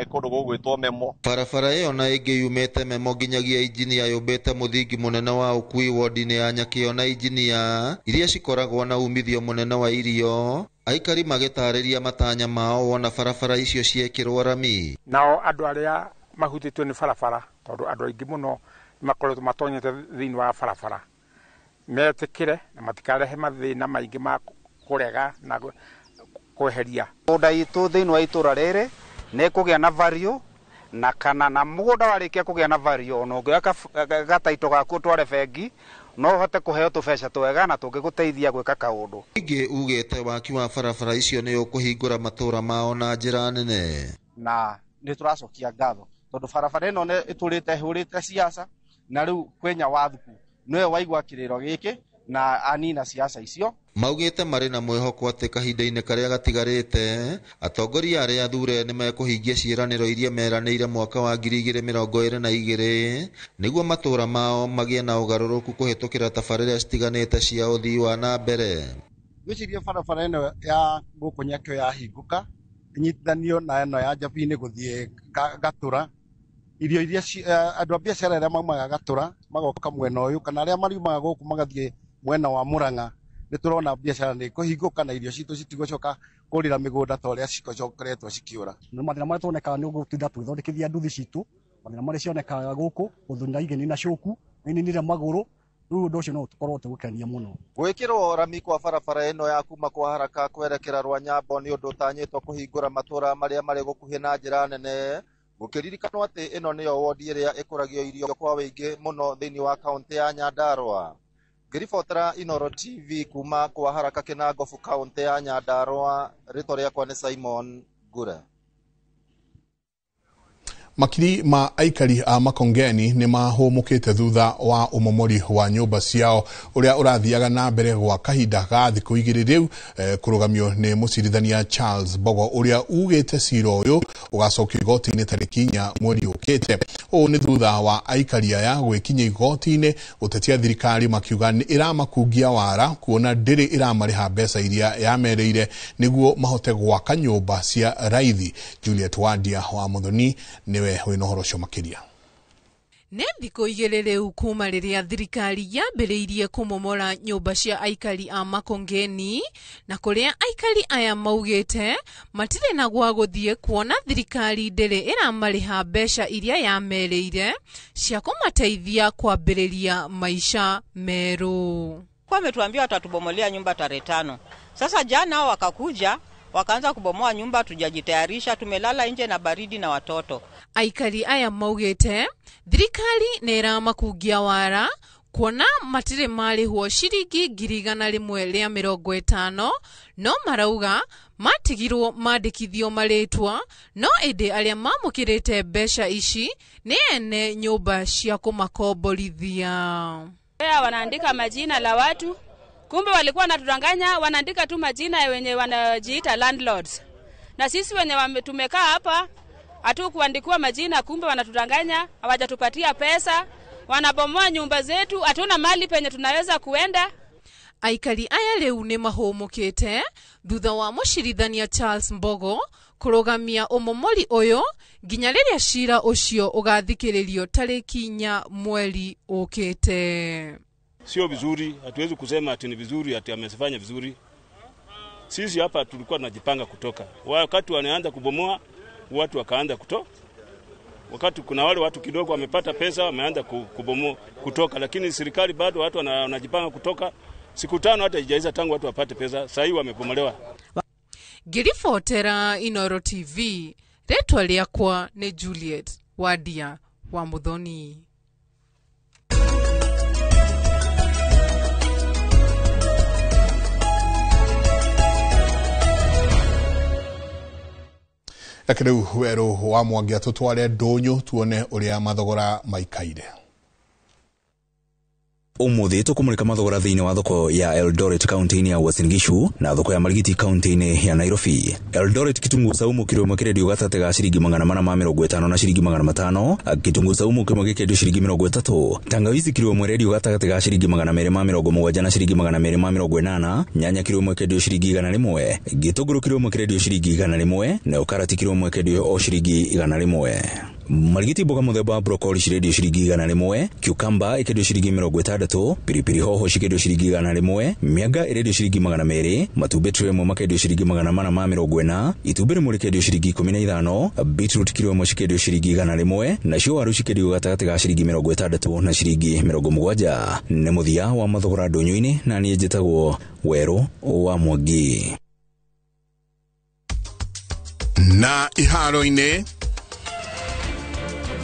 kũndũ gũgwĩtwo Memo. Barabara ĩyo na ĩngĩ yumĩte Memo nginyagia Injinia yũmbĩte mũthingi mũnene wa ũkui wodi-inĩ ya Nyakĩo na Injinia iria cikoragwo na umithio mũnene wa irio. Aikari magĩtarĩria matanya mao wona barabara icio ciekĩrwo rami. Nao andũ arĩa mahutĩtio nĩ barabara, tondũ andũ aingĩ mũno nĩmakoretwo matonyete thĩinĩ wa barabara, metĩkĩre na matikarehe mathĩna maingĩ ma kũrega na kweheria. Mũgũnda itũ thĩinĩ wa itũra rĩrĩ nĩ kũgĩa na value, na kana na mũgũnda warĩkia kũgĩa na value ona ũngĩoya gataito gaku ũtware bengi no ũhote kũheo tũbeca twega na tũngĩgũteithia gwĩka kaũndũ. Ingĩ ugĩte waki wa barabara icio nĩ ũkũhingũra matũra mao na njĩra nene. Na nĩ tũracokia ngatho tondũ barabara ĩno nĩ ĩtũrĩte ĩhũrĩte siasa, na rĩu kwĩnya wathuku nĩwe waigua kĩrĩro gĩkĩ na anina siasa icio. Maugĩte marĩ na mwĩhoko atĩ kahinda-inĩ karĩa gatigarĩte atongoria arĩa athure nĩ mekũhingia ciĩranĩro iria meranĩire mwaka wa 2022 nĩguo matũra mao magĩe na ũgarũrũku kũhĩtũkĩra tabarĩra citiganĩte cia ũthii wa na mbere. Ngwĩciria barabara ĩno ya gũkũ Nyakĩo yahingũka ĩnyitithanio na ĩno ya Njabini gũthiĩ Gatũra, irio iria andũ a biacara arĩa maumaga Gatũra magoka mwena ũyũ kana arĩa mariumaga gũkũ magathiĩ mwena wa Mũrang'a, nĩ tũrona biacara nĩ kũhingũka na irio citũ citigũcoka kũrĩra mĩgũnda ta ũrĩa cicokeretwo cikĩũra. Na mathĩna marĩa tuonekaga nĩ gũtinda tũgĩthondekithia nduthi citũ, mathĩna marĩa cionekaga gũkũ gũthuna igeni na cuku nĩ magũrũ, rĩu ũndũ ũcio no ũkorwo ũtĩgũkenia mũno. Gwĩkĩrwo rami kwa barabara ĩno ya kuma kwa haraka kwerekera rwa Nyambo nĩ ũndũ ũtanyĩtwo kũhingũra matũra marĩa marĩ gũkuhĩ na njĩra nene, gũkĩririkanwo atĩ ĩno nĩyo wodi ĩrĩa ĩkũragio irio kwa wĩingĩ mũno thĩinĩ wa kaũntĩ ya Nyandarua. Ngĩribotera Inoro TV kuma kwa haraka Kĩnangobu kaũntĩ ya Nyandarua, rĩtwa rĩakwa nĩ Simon Ngure. Makiri ma aikari a Makongeni nĩ mahũmũkĩte thutha wa ũmomori wa nyũmba ciao ũrĩa ũrathiaga na mbere gwa kahinda ga thikũ igĩrĩ rĩu, kũrũgamio nĩ mũcirithania Charles Mbogo ũrĩa ugĩte cira ũyũ ũgacokio igoti-inĩ tarĩki 4 mweri ũkĩte. Ũũ nĩ thutha wa aikari aya gwĩkinyia igoti-inĩ gũtetia thirikari makiuga nĩ ĩramakungia wara kuona ndĩrĩ ĩramarĩha mbeca iria yamerĩire nĩguo mahote gwaka nyũmba cia raithi. Juliet Wandia wa Muthoni nĩwe wĩna ũhoro ũcio makĩria. Nĩ thikũ igĩrĩ rĩu kuma rĩrĩa thirikari yambĩrĩirie kũmomora nyũmba cia aikari a Makongeni, na kũrĩa aikari aya maugĩte matirĩ na gwa gũthiĩ kuona thirikari ndĩrĩ ĩramarĩha mbeca iria yamerĩire cia kũmateithia kwambĩrĩria maica merũ. Kwa ametuambia watatubomolea nyumba tarehe 5. Sasa jana wakakuja wakaanza kubomoa nyumba, tujajitayarisha, tumelala nje na baridi na watoto. Aikari aya maugĩte thirikari nĩ ĩramakungia wara kuona matirĩ marĩhwo ciringi 150,000, no marauga matigirwo mandĩkithio marĩtwa, no ĩndĩ arĩa mamũkĩrĩte mbeca ici nĩ ene nyũmba cia kũmakomborithia. Wanaandika majina la watu, kumbe walikuwa wanatudanganya, wanaandika tu majina ya wenye wanajiita landlords. Na sisi wenye tumekaa hapa hatukuandikiwa majina, kumbe wanatudanganya, hawajatupatia pesa, wanabomoa nyumba zetu, hatuna mali penye tunaweza kuenda. Aikari aya rĩu nĩ mahũmũkĩte thutha wa mũcirithania Charles Mbogo kũrũgamia ũmomori ũyũ nginya rĩrĩa cira ũcio ũgathikĩrĩrio tarĩki 4 mweri ũkĩte. Sio vizuri, hatuwezi kusema ati ni vizuri ati amefanya vizuri. Sisi hapa tulikuwa tunajipanga kutoka. Wakati wanaanza kubomoa, watu wakaanza kutoka. Wakati kuna wale watu kidogo wamepata pesa wameanza kubomoa kutoka, lakini serikali bado watu wanajipanga kutoka. Siku 5 hata haijaisha tangu watu wapate pesa, sasa hivi wamebomolewa. Ngĩribotera Inooro TV, rĩtwa rĩakwa nĩ Juliet Wadia wa Muthoni. Reke rĩu Werũ wa Mwangi atũtware ndũnyũ tuone ũrĩa mathogora maikaire. Umuthi tukumulika mathogora thiini wa thoko ya Eldoret kaunti-ini ya Uasin Gishu na thoko ya Marigiti kaunti-ini ya Nairobi. Eldoret kitunguu saumu kilo ĩmwe kĩrendio gatagatĩ ga ciringi 450 na ciringi 500, kitunguu saumu kĩmwe gĩkĩendio ciringi 30, tangawizi kilo ĩmwe rendio gatagatĩ ga ciringi 270 na ciringi 280, nyanya kilo ĩmwe kĩendio ciringi 100, gĩtũngũrũ kilo ĩmwe kĩrendio ciringi 100, nayo karati kilo ĩmwe kĩendio o ciringi 100. Marigiti mboga mũthemba wa broccoli cirendio ciringi 100, cucumber ĩkĩendio ciringi 60, piripiri hoho cikĩendio ciringi 100, mĩanga ĩrendio ciringi 200, matumbĩ tray ĩmwe makendio ciringi 440, itumbĩ rĩmwe rĩkendio ciringi 15, beetroot kilo ĩmwe cikĩendio ciringi 100, nacio waru cikĩendio gatagatĩ ga ciringi 60 na ciringi 70. Nĩ mũthia wa mathogora ndũnyũ-inĩ, na niĩ njĩtagwo Werũ wa Mwangi. Na iharo-inĩ,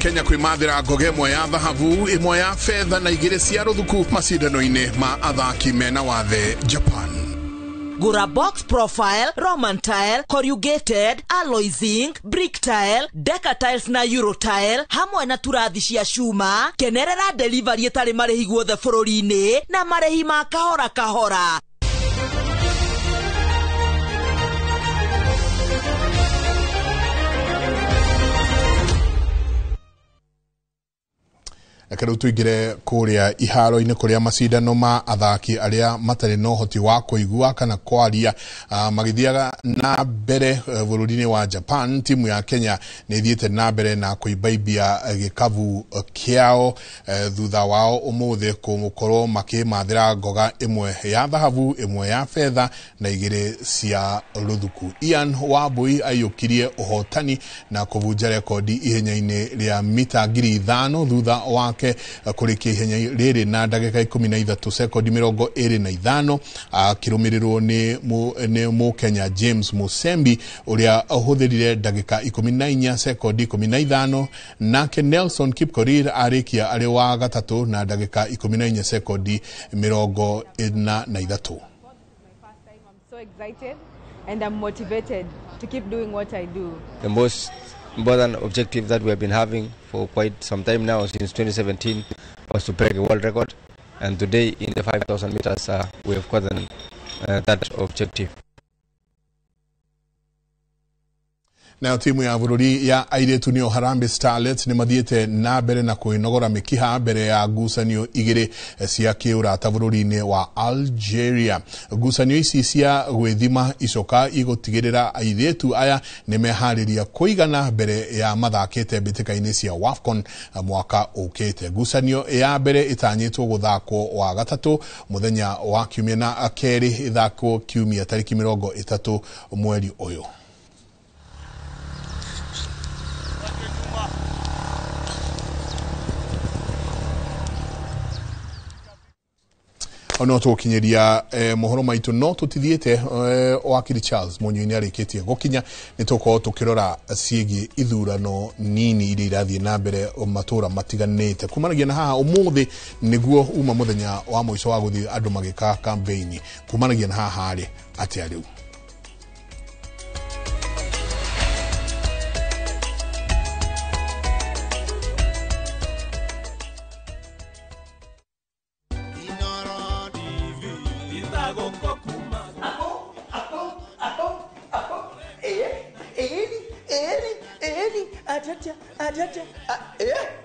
Kenya kwĩmathĩra ngoga ĩmwe ya thahabu, ĩmwe ya fedha na 2 cia rũthuku macindano-inĩ ma athaki mena wathe Japan. Gura box profile, Roman tile, corrugated, alloy zinc, brick tile, deca tiles na euro tile, hamwe na turathi cia cuma. Kenerera delivery ĩtarĩ marĩhi guothe bũrũri-inĩ na marĩhi ma kahora kahora. Reke rĩu tũingĩre kũrĩa iharo-inĩ kũrĩa macindano ma athaki arĩa matarĩ na ũhoti wa kũigua kana kwaria magĩthiaga na mbere bũrũri-inĩ wa Japan. Timu ya Kenya nĩ ĩthiĩte na mbere na kũimbaimbia gĩkabu kĩao thutha wao ũmũthĩ gũkorwo makĩmathĩra ngoga ĩmwe ya thahabu, ĩmwe ya fedha na 2 cia rũthuku. Ian Wambui aiyũkirie ũhotani na kũbunja rekondi ihenya-inĩ rĩa mita 5,000 thutha wa kũrĩkia ihenya rĩrĩ na ndagĩka 13 sekondi 25, akĩrũmĩrĩrwo nĩ mũkenya James Musembi ũrĩa ũhũthĩrire ndagĩka 14 sekondi 15, nake Nelson Kipkorir arĩkia arĩ wa gatatũ na ndagĩka 14 sekondi 43. I'm so excited and I'm motivated to keep doing what I do. The most important objective that we have been having for quite some time now, since 2017, was to break a world record, and today in the 5,000 meters we have gotten that objective. Nayo timu ya bũrũri ya airĩtu nĩyo Harambee Starlets nĩ mathiĩte na mbere na kwĩnogora mĩkiha mbere ya ngucanio 2 cia kĩũrata bũrũri-inĩ wa Algeria. Ngucanio ici cia gwĩthima icoka igũtigĩrĩra airĩtu aya nĩ meharĩria kũigana mbere ya mathakĩte mbĩtĩka-inĩ cia WAFCON mwaka ũkĩte. Ngucanio ya mbere ĩtanyĩtwo gũthakwo wa gatatũ mũthenya wa kiumia na kerĩ ĩthakwo kiumia tarĩki 30 mweri ũyũ. No tũgũkinyĩria mohoro maitũ no tũtithiĩte wakiri Charles Mũnyuĩ arĩkĩtie gũkinya. Nĩ tũgũkorwo tũkĩrora ciĩgiĩ ithurano nini iria irathiĩ na mbere matũra matiganĩte kumanagia na haha ũmũthĩ nĩguo uma mũthenya wa mũico wa gũthiĩ andũ magĩka campaign. Kumanagia na haha rĩ atĩa rĩu?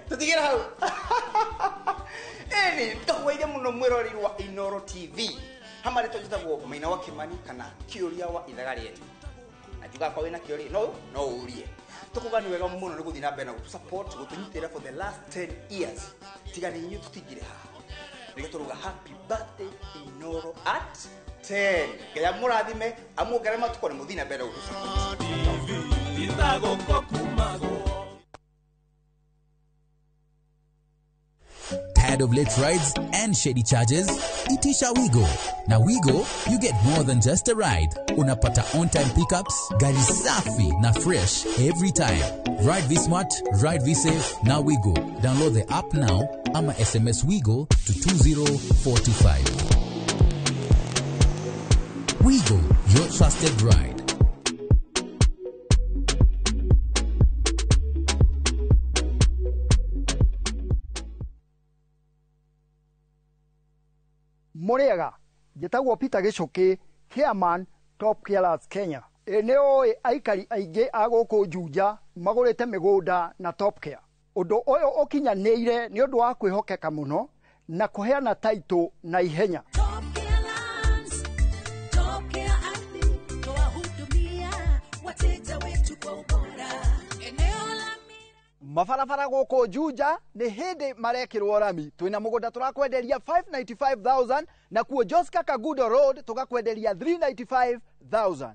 Tutigire hau. Eni, ndakwaire muno mwiroreri wa Inooro TV. Hama rĩtwa njĩtagwo Maina wa Kimani kana Kĩũria wa Ithaga Rĩene. Na njugaga kwa wĩna kĩũria no ũrie. Tũkuga nĩ wega mũno nĩ gũthiĩ na mbere na gũtũ support, gũtũnyitĩrĩra for the last 10 years. Tiga nĩ inyuĩ tũtingĩrĩ haha. Nĩkĩo tũrauga happy birthday Inoro at 10. Ngai amũrathime, amuongerere matukũ na mũthiĩ na mbere na gũtũ support. Tired of late rides and shady charges? Itisha Wigo. Na Wigo, you get more than just a ride. Unapata on-time pickups, gari safi na fresh every time. Ride V-Smart, ride V-Safe, na Wigo. Download the app now ama SMS Wigo to 20425. Wigo, your trusted ride. Mũrĩega, njĩtagwo Peter Gĩcũkĩ, chairman Top Carers Kenya. Ĩ nĩ ũĩ aikari aingĩ a gũkũ Juja magũrĩte mĩgũnda na Top Care. Ũndũ ũyũ ũkinyanĩire nĩ ũndũ wa kwĩhokeka mũno na kũheana taitũ na ihenya. Mabarabara gũkũ Juja nĩ hĩndĩ marekĩrwo rami. Twĩna mũgũnda tũrakwenderia 595,000 na kuo Joska Kagudo Road tũgakwenderia 395,000.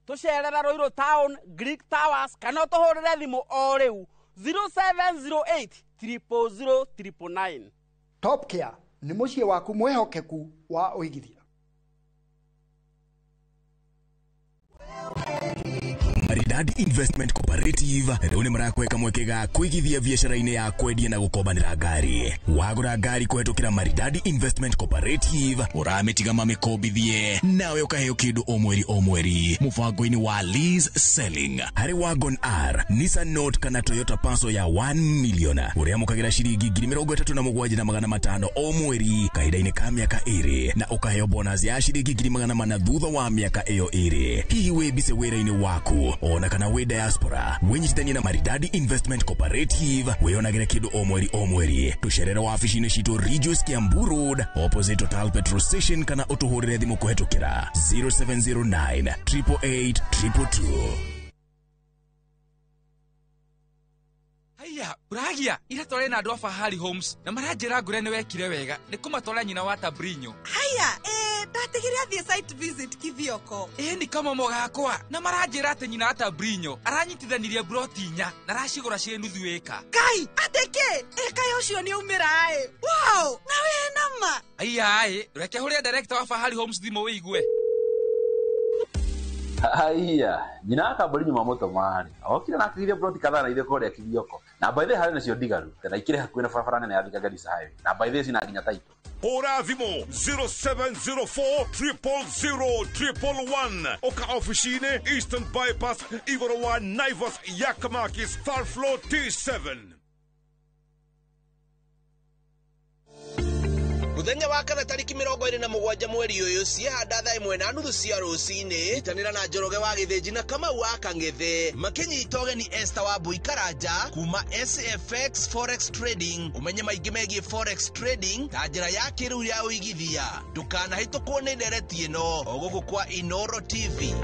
Tũcerere Ruiru Town, Greek Towers kana ũtũhũrĩre thimũ o rĩu 0708 000 999. Top Care nĩ mũciĩ waku mwĩhokeku wa ũigithia. Maridadi Investment Cooperative rĩu nĩ marakweka mweke ga kũigithia biacara-inĩ ya kwendia na gũkombanĩra ngari. Wagũra ngari kũhetũkĩra Maridadi Investment Cooperative ũramĩtiga mamĩkombithie nawe ũkaheo kĩndũ o mweri o mweri mũbango-inĩ wa lease selling. Harĩ Wagon R, Nissan Note kana Toyota Passo ya 1 million ũrĩamũkagĩra ciringi 37,500 o mweri kahinda-inĩ ka mĩaka 2 na ũkaheo bonus ya ciringi 400 thutha wa mĩaka ĩyo 2. Hihi wĩ mbise wĩra-inĩ waku ona kana wĩ diaspora, wĩnyitithanie na Maridadi Investment Cooperative wĩyonagĩre kĩndũ o mweri o mweri. Tũcerere wabici-inĩ citũ Ridgeways Kiambu Road opposite Total Petrol Station kana ũtũhũrĩre thimũ kũhetũkĩra 0709 888 222. Haiya, uragia ira tware na andũ a Fahari Homes na maranjĩra ngũre nĩ wekire wega nĩ kũmatwara nyina wa Tabrinyo. Haiya, ndatigire athiĩ site visit Kithioko. Nĩ kamomo gakwa na maranjĩra atĩ nyina wa Tabrinyo aranyitithanirie broti 4 na aracigũra ciĩ nuthu ĩka. Kai, atĩ kĩ? Ĩka ũcio nĩ aumĩra ĩ. Wow, na wĩ nama. Haiya ĩ, reke hũrĩre director wa Fahari Homes thimũ wĩigue. Haiya, nyina wa Kaburi nyuma mũtomari okire na akĩgithia broti kadhaa na ithe kũrĩa Kithioko na by the harĩ nacio ndigaru na ikĩrĩ hakuhĩ na barabara nene ya Thika Garissa Highway na by the cina nginya taito. Hũra thimũ 0704 000 111 oka ofici-inĩ Eastern Bypass igũrũ wa Naivas Yakamakis third floor T7. Muthenya wa kana tariki 27 mweri uyu ciehanda thaa 1:30 cia rucini itanira na Njoroge wa Githinji na Kamau wa Kang'ethe makinyita ũgeni Esther wa Mbui Karanja kuma SFX Forex Trading. Umenye maingĩ megiĩ Forex Trading ta njĩra ya kĩrĩu ya ũigithia. Ndũkanahĩtũkwo nĩ ndereti ĩno o gũkũ kwa Inoro TV.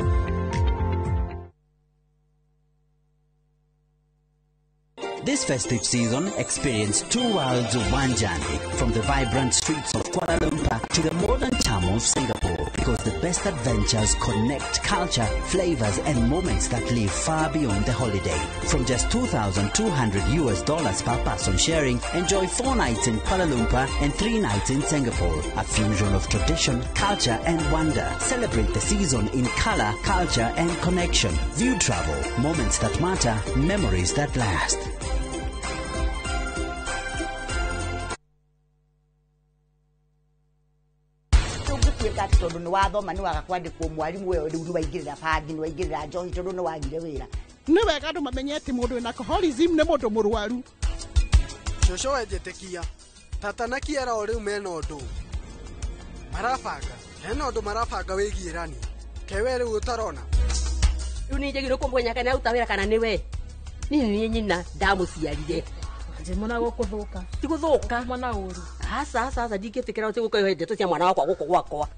This festive season, experience two worlds of one journey, from the vibrant streets of Kuala Lumpur to the modern charm of Singapore, because the best adventures connect culture, flavors, and moments that live far beyond the holiday. From just $2,200 per person sharing, enjoy 4 nights in Kuala Lumpur and 3 nights in Singapore. A fusion of tradition, culture, and wonder. Celebrate the season in color, culture, and connection. View travel, moments that matter, memories that last. Tondu ni wathoma ni waga kwandikwo mwarimu wewe riu ni waingirira bangi ni waingirira njohi tondu ni wagire wira. Ni wega andu mamenye ati mundu wina alcoholism ni mundu murwaru. Cucu wenjitikia tata na Kiara o riu mena undu marabanga, hena undu marabanga wigie rani kewe riu utarona. Riu ni njagirwo kumwenya kana aruta wira kana niwe ni nyina ndamuciarire. Njimona gukuthuka ti guthuka mwana uru. Aca aca aca ndingĩtĩkĩra ũtĩ gũkaihe ndeto cia mwana wakwa gũkũ gwakwa.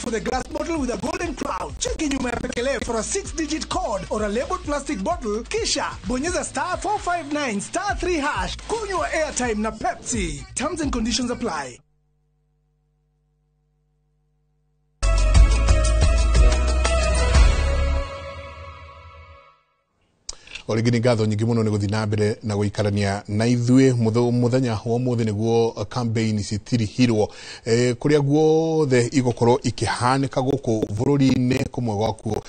for the glass bottle with a golden crown. Cheki nyuma ya pekele for a 6-digit code or a labeled plastic bottle, kisha bonyeza star 459 star 3 hash. Kunywa airtime na Pepsi. Terms and conditions apply. Orĩngĩ nĩ ngatho nyingĩ mũno nĩ gũthiĩ na mbere na gũikarania na ithuĩ mũthenya wa ũmũthĩ nĩguo campaign citirihirwo kũrĩa guothe igũkorwo ikĩhanĩka gũkũ bũrũri-inĩ kũmwe gwakuo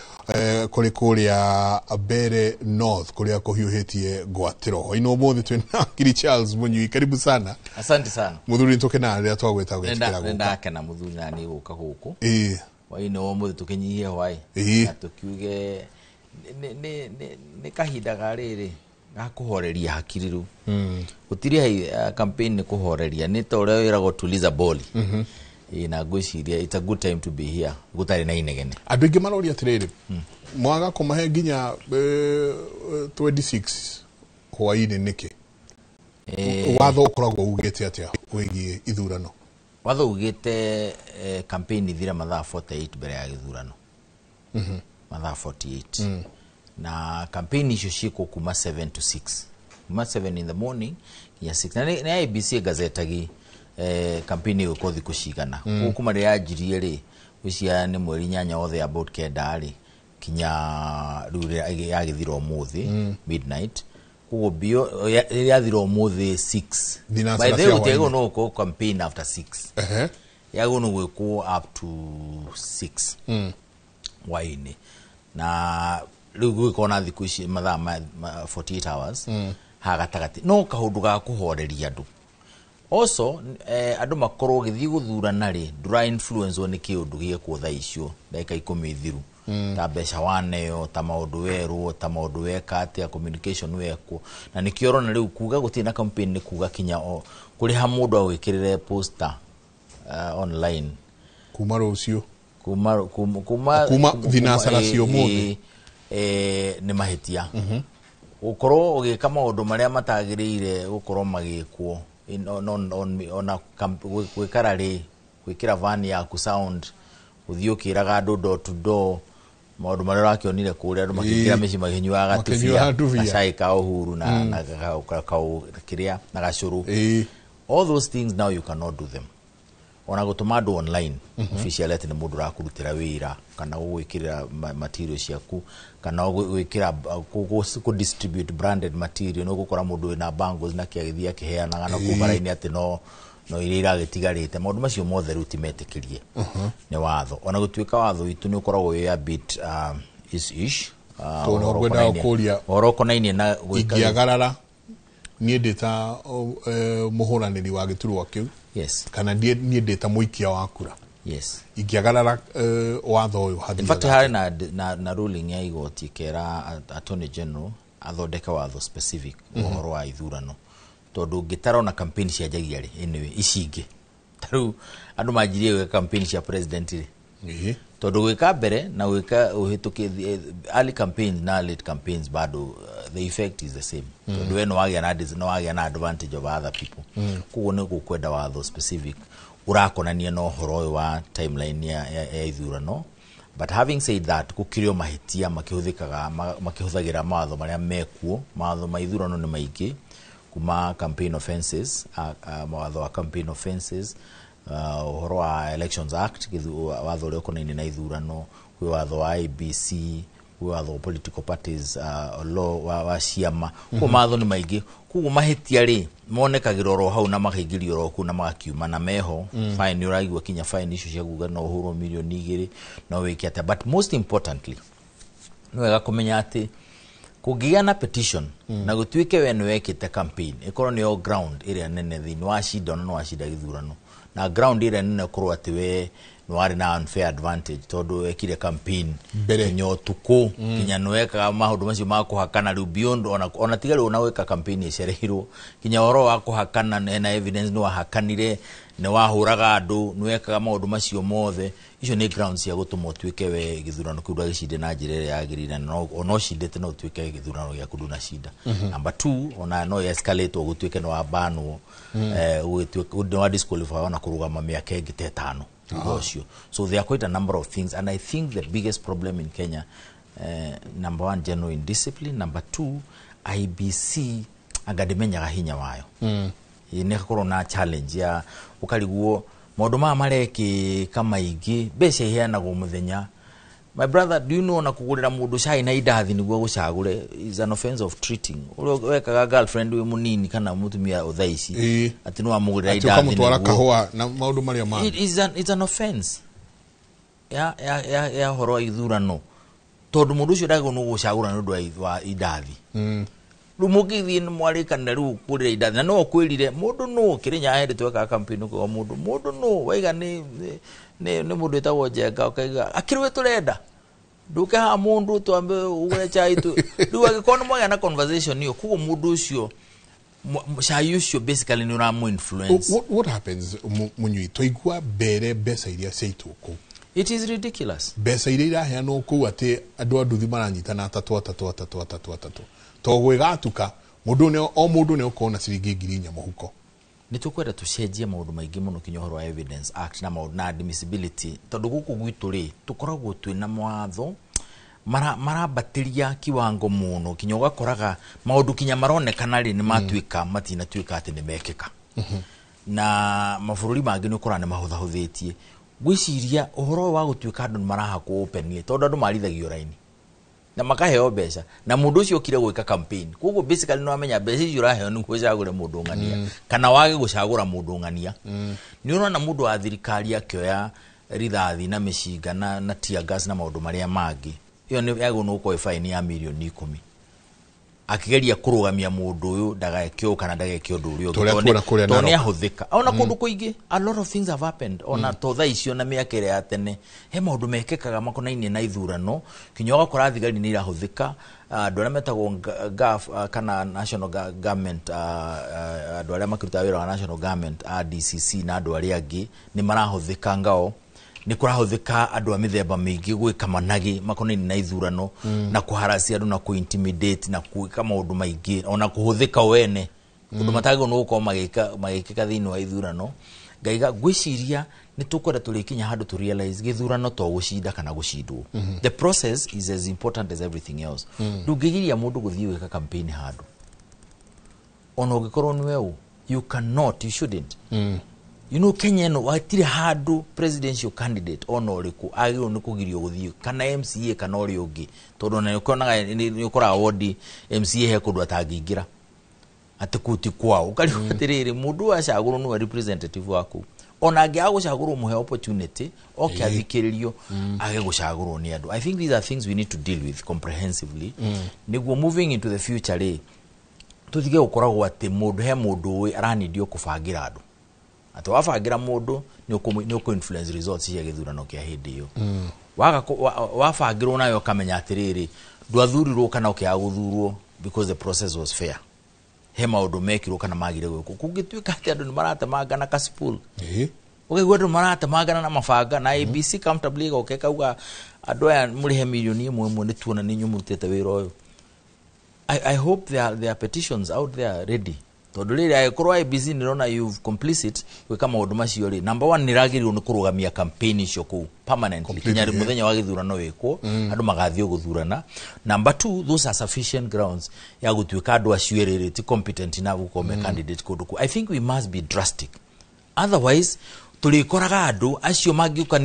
kũrĩ kũrĩa Mbeere North kũrĩa kũhiũhĩtie ngwatĩro. Hwaĩ-inĩ ũmũthĩ twĩ na Wakiri Charles Mũnyui, karibu sana. Asante sana. Mũthuri nĩtũkenaga rĩrĩa twagwĩta ũgetĩkĩra gũka. Nĩndakena mũthuri na niĩ gũka gũkũ. Hwaĩ-inĩ wa ũmũthĩ tũkĩnyihie hwaĩ na tũkiuge nĩ kahinda ga rĩrĩ ga kũhoreria hakiri rĩu. Gũtirĩ campaign nĩ kũhoreria, nĩ ta ũrĩa wĩragwo tuliza boli. Na ngwĩciria it's a good time to be here gũtarĩ na inegene. Andũ aingĩ maroria atĩrĩrĩ, mwaga kũmahe nginya 26 hwaĩ-inĩ nĩkĩ? Watho ũkoragwo ugĩte atĩa wĩgiĩ ithurano? Watho ugĩte campaign ithire mathaa 48 mbere ya gĩthurano. Mathaa 48. Na campaign icio ciĩkwo kuma 7 to 6. Kuma 7 in the morning nginya 6. Na nĩ IEBC gazetagi campaign ĩgũkorwo thikũ cigana. Koguo kuma rĩrĩa yanjirie rĩ, gwĩciria nĩ mweri 8 othe about 9 rĩ, kinya rĩu yagĩthira ũmũthĩ midnight. Koguo rĩrĩa yathira ũmũthĩ 6. By the way, gũtiagĩrĩirwo no gũkorwo campaign after 6. Yagĩrĩirwo nĩ gwĩkwo up to 6 hwaĩ-inĩ. Na rĩu gũgĩkorwo na thikũ ici mathaa ma 48 hours ha gatagatĩ no kaũndũ ga kũhoreria andũ. Also andũ makorwo gĩthiĩ gũthurana rĩ, ndũra influence nĩ kĩũndũ gĩekwo thaa icio ndagĩka 10 thiru, ta mbeca waneo, ta maũndũ werwo, ta maũndũ weka atĩa, communication wekwo. Na nĩkĩo ũrona rĩu kuga gũtirĩ na campaign nĩ kuga kinya kũrĩha mũndũ agwĩkĩrĩre poster online kuma rũciũ, kuma thinacara cia ũmũthĩ nĩ mahĩtia. Gũkorwo ũgĩka maũndũ marĩa matagĩrĩire gũkorwo magĩkwo ona gwĩkara rĩ, gwĩkĩra van yaku sound, gũthiĩ ũkĩraga andũ door to door maũndũ marĩa ũrakĩonire kũrĩa andũ makĩingĩra mĩciĩ makĩnyuaga gatubia, gacai ka Uhuru na kĩrĩa na gacũrũ. All those things now you cannot do them. Ona gũtũma andũ online officially atĩ nĩ mũndũ ũrakũrutĩra wĩra kana gũgwĩkĩrĩra material ciaku kana gwĩkĩra kũ distribute branded material, no gũkora mũndũ wĩna bangles na kĩagĩthiĩ akĩheanaga na kũu bara-inĩ atĩ no iria iragĩtigarĩte. Maũndũ macio mothe rĩu ti metĩkĩrie nĩ watho. Ona gũtuĩka watho witũ nĩ ũkoragwo wĩ a bit ish ũhoro ũkonainie na gwĩka ingĩagarara niĩ ndĩ ta mũhũranĩri wa gĩturwa kĩu, yes, kana niĩ ndĩ ta mũikia wa kura, yes, ingĩagarara watho ũyũ hathiaga. In fact harĩ na ruling ya igoti ĩkera Attorney General athondeke watho specific ũhoro wa ithurano, tondũ ũngĩtara ona campaign cianjagia rĩ, anyway ici ingĩ ta rĩu andũ manjirie gwĩka campaign cia president rĩ, tondũ gwĩka mbere na gwĩka ũhĩtũkĩ early campaigns na late campaigns bado the effect is the same, tondũ we no wagĩa na advantage of other people. Koguo nĩ gũkwenda watho specific ũrakonania na ũhoro ũyũ wa timeline ya ithurano. But having said that, gũkĩrĩ o mahĩtia makĩhũthĩkaga makĩhũthagĩra mawatho marĩa mekuo. Mawatho ma ithurano nĩ maingĩ, kuma campaign offences, mawatho wa campaign offences, ũhoro wa Elections Act, watho ũrĩa ũkonainie na ithurano, kwĩ watho wa IEBC, kwĩ watho wa political parties law wa ciama. Koguo mawatho nĩ maingĩ, koguo mahĩtia rĩ monekagĩra oro hau na makaingĩrio oro kũu na magakiuma na meho. Fine nĩ ũraigua kinya fine icio cia kuga no ũhũrwo milioni 2 no wĩke atĩa. But most importantly nĩ wega kũmenya atĩ kũngĩgĩa na petition na gũtuĩke we nĩ wekĩte campaign ĩkorwo nĩyo ground ĩrĩa nene thĩinĩ wa cinda, ona nĩ wacinda gĩthurano, na ground ĩrĩa nene ũkorwo atĩ we nĩ warĩ na unfair advantage tondũ wekire campaign kinya ũtukũ, kinya nĩ wekaga maũndũ macio ma kũhakana rĩu beyond ona tiga rĩu ona gwĩka campaign ĩcereirwo, kinya ũhoro wa kũhakana na evidence nĩ wahakanire, nĩ wahũraga andũ, nĩ wekaga maũndũ macio mothe. Icio nĩ grounds cia gũtũma ũtuĩke we gĩthurano kĩu ndwagĩcinde na njĩra ĩrĩa yagĩrĩire, na ona ũcindĩte no ũtuĩke gĩthurano gĩaku ndũnacinda. Number 2, ona no escalate gũtuĩke nĩ wabanwo, nĩ wa disqualify ona kũrũgama mĩaka ĩngĩ ta 5. Thutha ũcio, so there are quite a number of things, and I think the biggest problem in Kenya, number one, general indiscipline; number two, IEBC anga ndĩmenyaga hinya wayo. Nĩ gakorwo na challenge ya ũkarigwo maũndũ maya marekĩka maingĩ, mbeca iheanagwo mũthenya. My brother, do you know na kũgũrĩra mũndũ cai na indathi nĩguo gũcagũre is an offense of treating, ũrĩa wekaga girlfriend wĩ mũnini kana mũtumia o thaa ici, atĩ nĩ wamũgũrĩra Atĩ indathi ũkamũtwara nĩguo kahũa na maũndũ marĩa mangĩ. It's an offense ya ũhoro wa ithurano, tondũ mũndũ ũcio ndagĩrĩirwo nĩ gũcagũra nĩ ũndũ wa indathi. Rĩu mũngĩthiĩ nĩ mwarĩkanĩra rĩu kũrĩra indathi na no ũkwĩrire mũndũ nũ Kĩrĩnyaga hĩndĩ twekaga campaign, ũkauga mũndũ nũ waiga nĩ mũndũ wĩtagwo Njenga, ũkaiga akĩrĩ we tũrenda ndũke haha mũndũ twambe ũgũre chai tu. Rĩu angĩkorwo nĩ mwagĩa na conversation ĩyo, koguo mũndũ ũcio cai ũcio basically nĩ ũramũ influence. What happens, Munyui, twaigua mbere mbeca iria ciaitwo kũu? It is ridiculous. Mbeca iria iraheanwo kũu, atĩ andũ a nduthi maranyitana atatũ atatũ atatũ atatũ atatũ, to gwĩgatuka mũndũ nĩ o mũndũ nĩ ũkorwo na ciringi 4,000 mũhuko. Nĩ tũkwenda tũcenjie maũndũ maingĩ mũno, kinya ũhoro wa Evidence Act na maũndũ na admissibility, tondũ gũkũ gwitũ rĩ tũkoragwo twĩna mawatho marambatĩria kiwango mũno, kinya ũgakoraga maũndũ kinya maronekana rĩ nĩ matuĩka matinatuĩka atĩ nĩ mekĩka. Na mabũrũri mangĩ nĩ ũkoraga nĩ mahũthahũthĩtie. Ngwĩciria ũhoro ũyũ wa gũtuĩka andũ nĩ marahakwo openly, tondũ andũ marithagio raini na makaheo mbeca na mũndũ ũcio okire gwĩka campaign, koguo basically nĩ wamenya mbeca icio ũraheo nĩguo ũcagũre mũndũ ng'ania kana wage gũcagũra mũndũ ng'ania. Nĩ ũrona mũndũ wa thirikari akĩoya rithathi na mĩcinga na tear gas na maũndũ marĩa mangĩ, ĩyo nĩ yagĩrĩirwo nĩ gũkorwo ĩ fine ya mirioni 10 akĩgeria kũrũgamia mũndũ ũyũ ndageke ũũ kana ndageke ũndũ ũrĩa ũngĩ. Tũrĩa Tondũ tuona kũrĩa tondũ nĩ Narok. ahũthĩka ona kũndũ kũingĩ. A lot of things have happened ona to thaa icio na mĩaka ĩrĩa ya tene, he maũndũ mekĩkaga makonainie na ithurano, kinya ũgakora thigari nĩ irahũthĩka, andũ arĩa metagwo GAF, kana national government, andũ arĩa makĩrutaga wĩra wa national government a DCC na andũ arĩa angĩ nĩ marahũthĩka ngao, nĩ kũrahũthĩka andũ a mĩthemba mĩingĩ gwĩka managĩ makonainie na ithurano na kũharacia andũ na kũ-intimidate na gwĩka maũndũ maingĩ, ona kũhũthĩka wene ũndũ matagĩrĩirwo nĩ gũkorwo magĩkĩka thĩinĩ wa ithurano. Ngaiga ngwĩciria nĩ tũkwenda tũrĩkinya handũ to realize gĩthurano to gũcinda kana gũcindwo. The process is as important as everything else. Ndũngĩgiria mũndũ gũthiĩ gwĩka campaign handũ ona ũngĩkorwo nĩwe ũ. You cannot, you shouldn't. Kenya ĩno hatirĩ handũ presidential candidate ona ũrĩkũ agĩrĩirwo nĩ kũgirio gũthiĩ, kana MCA kana ũrĩa ũngĩ, tondũ ona nĩ nĩ ũkoraga wodi MCA he kũndũ atangĩingĩra atĩ kũu ti kwao. Ũkarigwo atĩrĩrĩ, mũndũ ũyũ acagũrwo nĩwe representative waku, ona angĩaga gũcagũrwo mũhe opportunity oke athikĩrĩrio, age gũcagũrwo nĩ andũ. I think these are things we need to deal with comprehensively nĩguo moving into the future rĩ tũtige gũkoragwo atĩ mũndũ he mũndũ ũĩ aranindio kũbangĩra andũ, atĩ wabangĩra mũndũ nĩ ũkũ influence results cia gĩthurano kĩa hĩndĩ ĩyo. Waga wabangĩrwo nawe ũkamenya atĩrĩrĩ, ndwathurirwo kana ũkĩaga gũthurwo because the process was fair, he maũndũ mekirwo kana magire gwĩkwo. Kũngĩtuĩka atĩ andũ nĩ maratemangana kasipul, ũkaigua andũ maratemangana na mabanga na ABC comfortably ĩgoka ĩkauga andũ aya mũrĩhe mirioni 1 1, nĩ tuona nĩ inyuĩ mũrutĩte wĩra ũyũ. I hope there are petitions out there ready, tondũ rĩrĩ angĩkorwo IEBC nĩrona you've complicit gwĩka maũndũ macio rĩ, number one nĩ ragĩrĩirwo nĩ kũrũgamia campaign icio kũu permanently kinya mũthenya wa gĩthurano wĩkwo, andũ magathiĩ gũthurana. Number two, those are sufficient grounds ya gũtuĩka andũ acio erĩ ti competent enough gũkorwo me candidate kũndũ kũu. I think we must be drastic, otherwise tũrĩkoraga andũ acio mangĩũka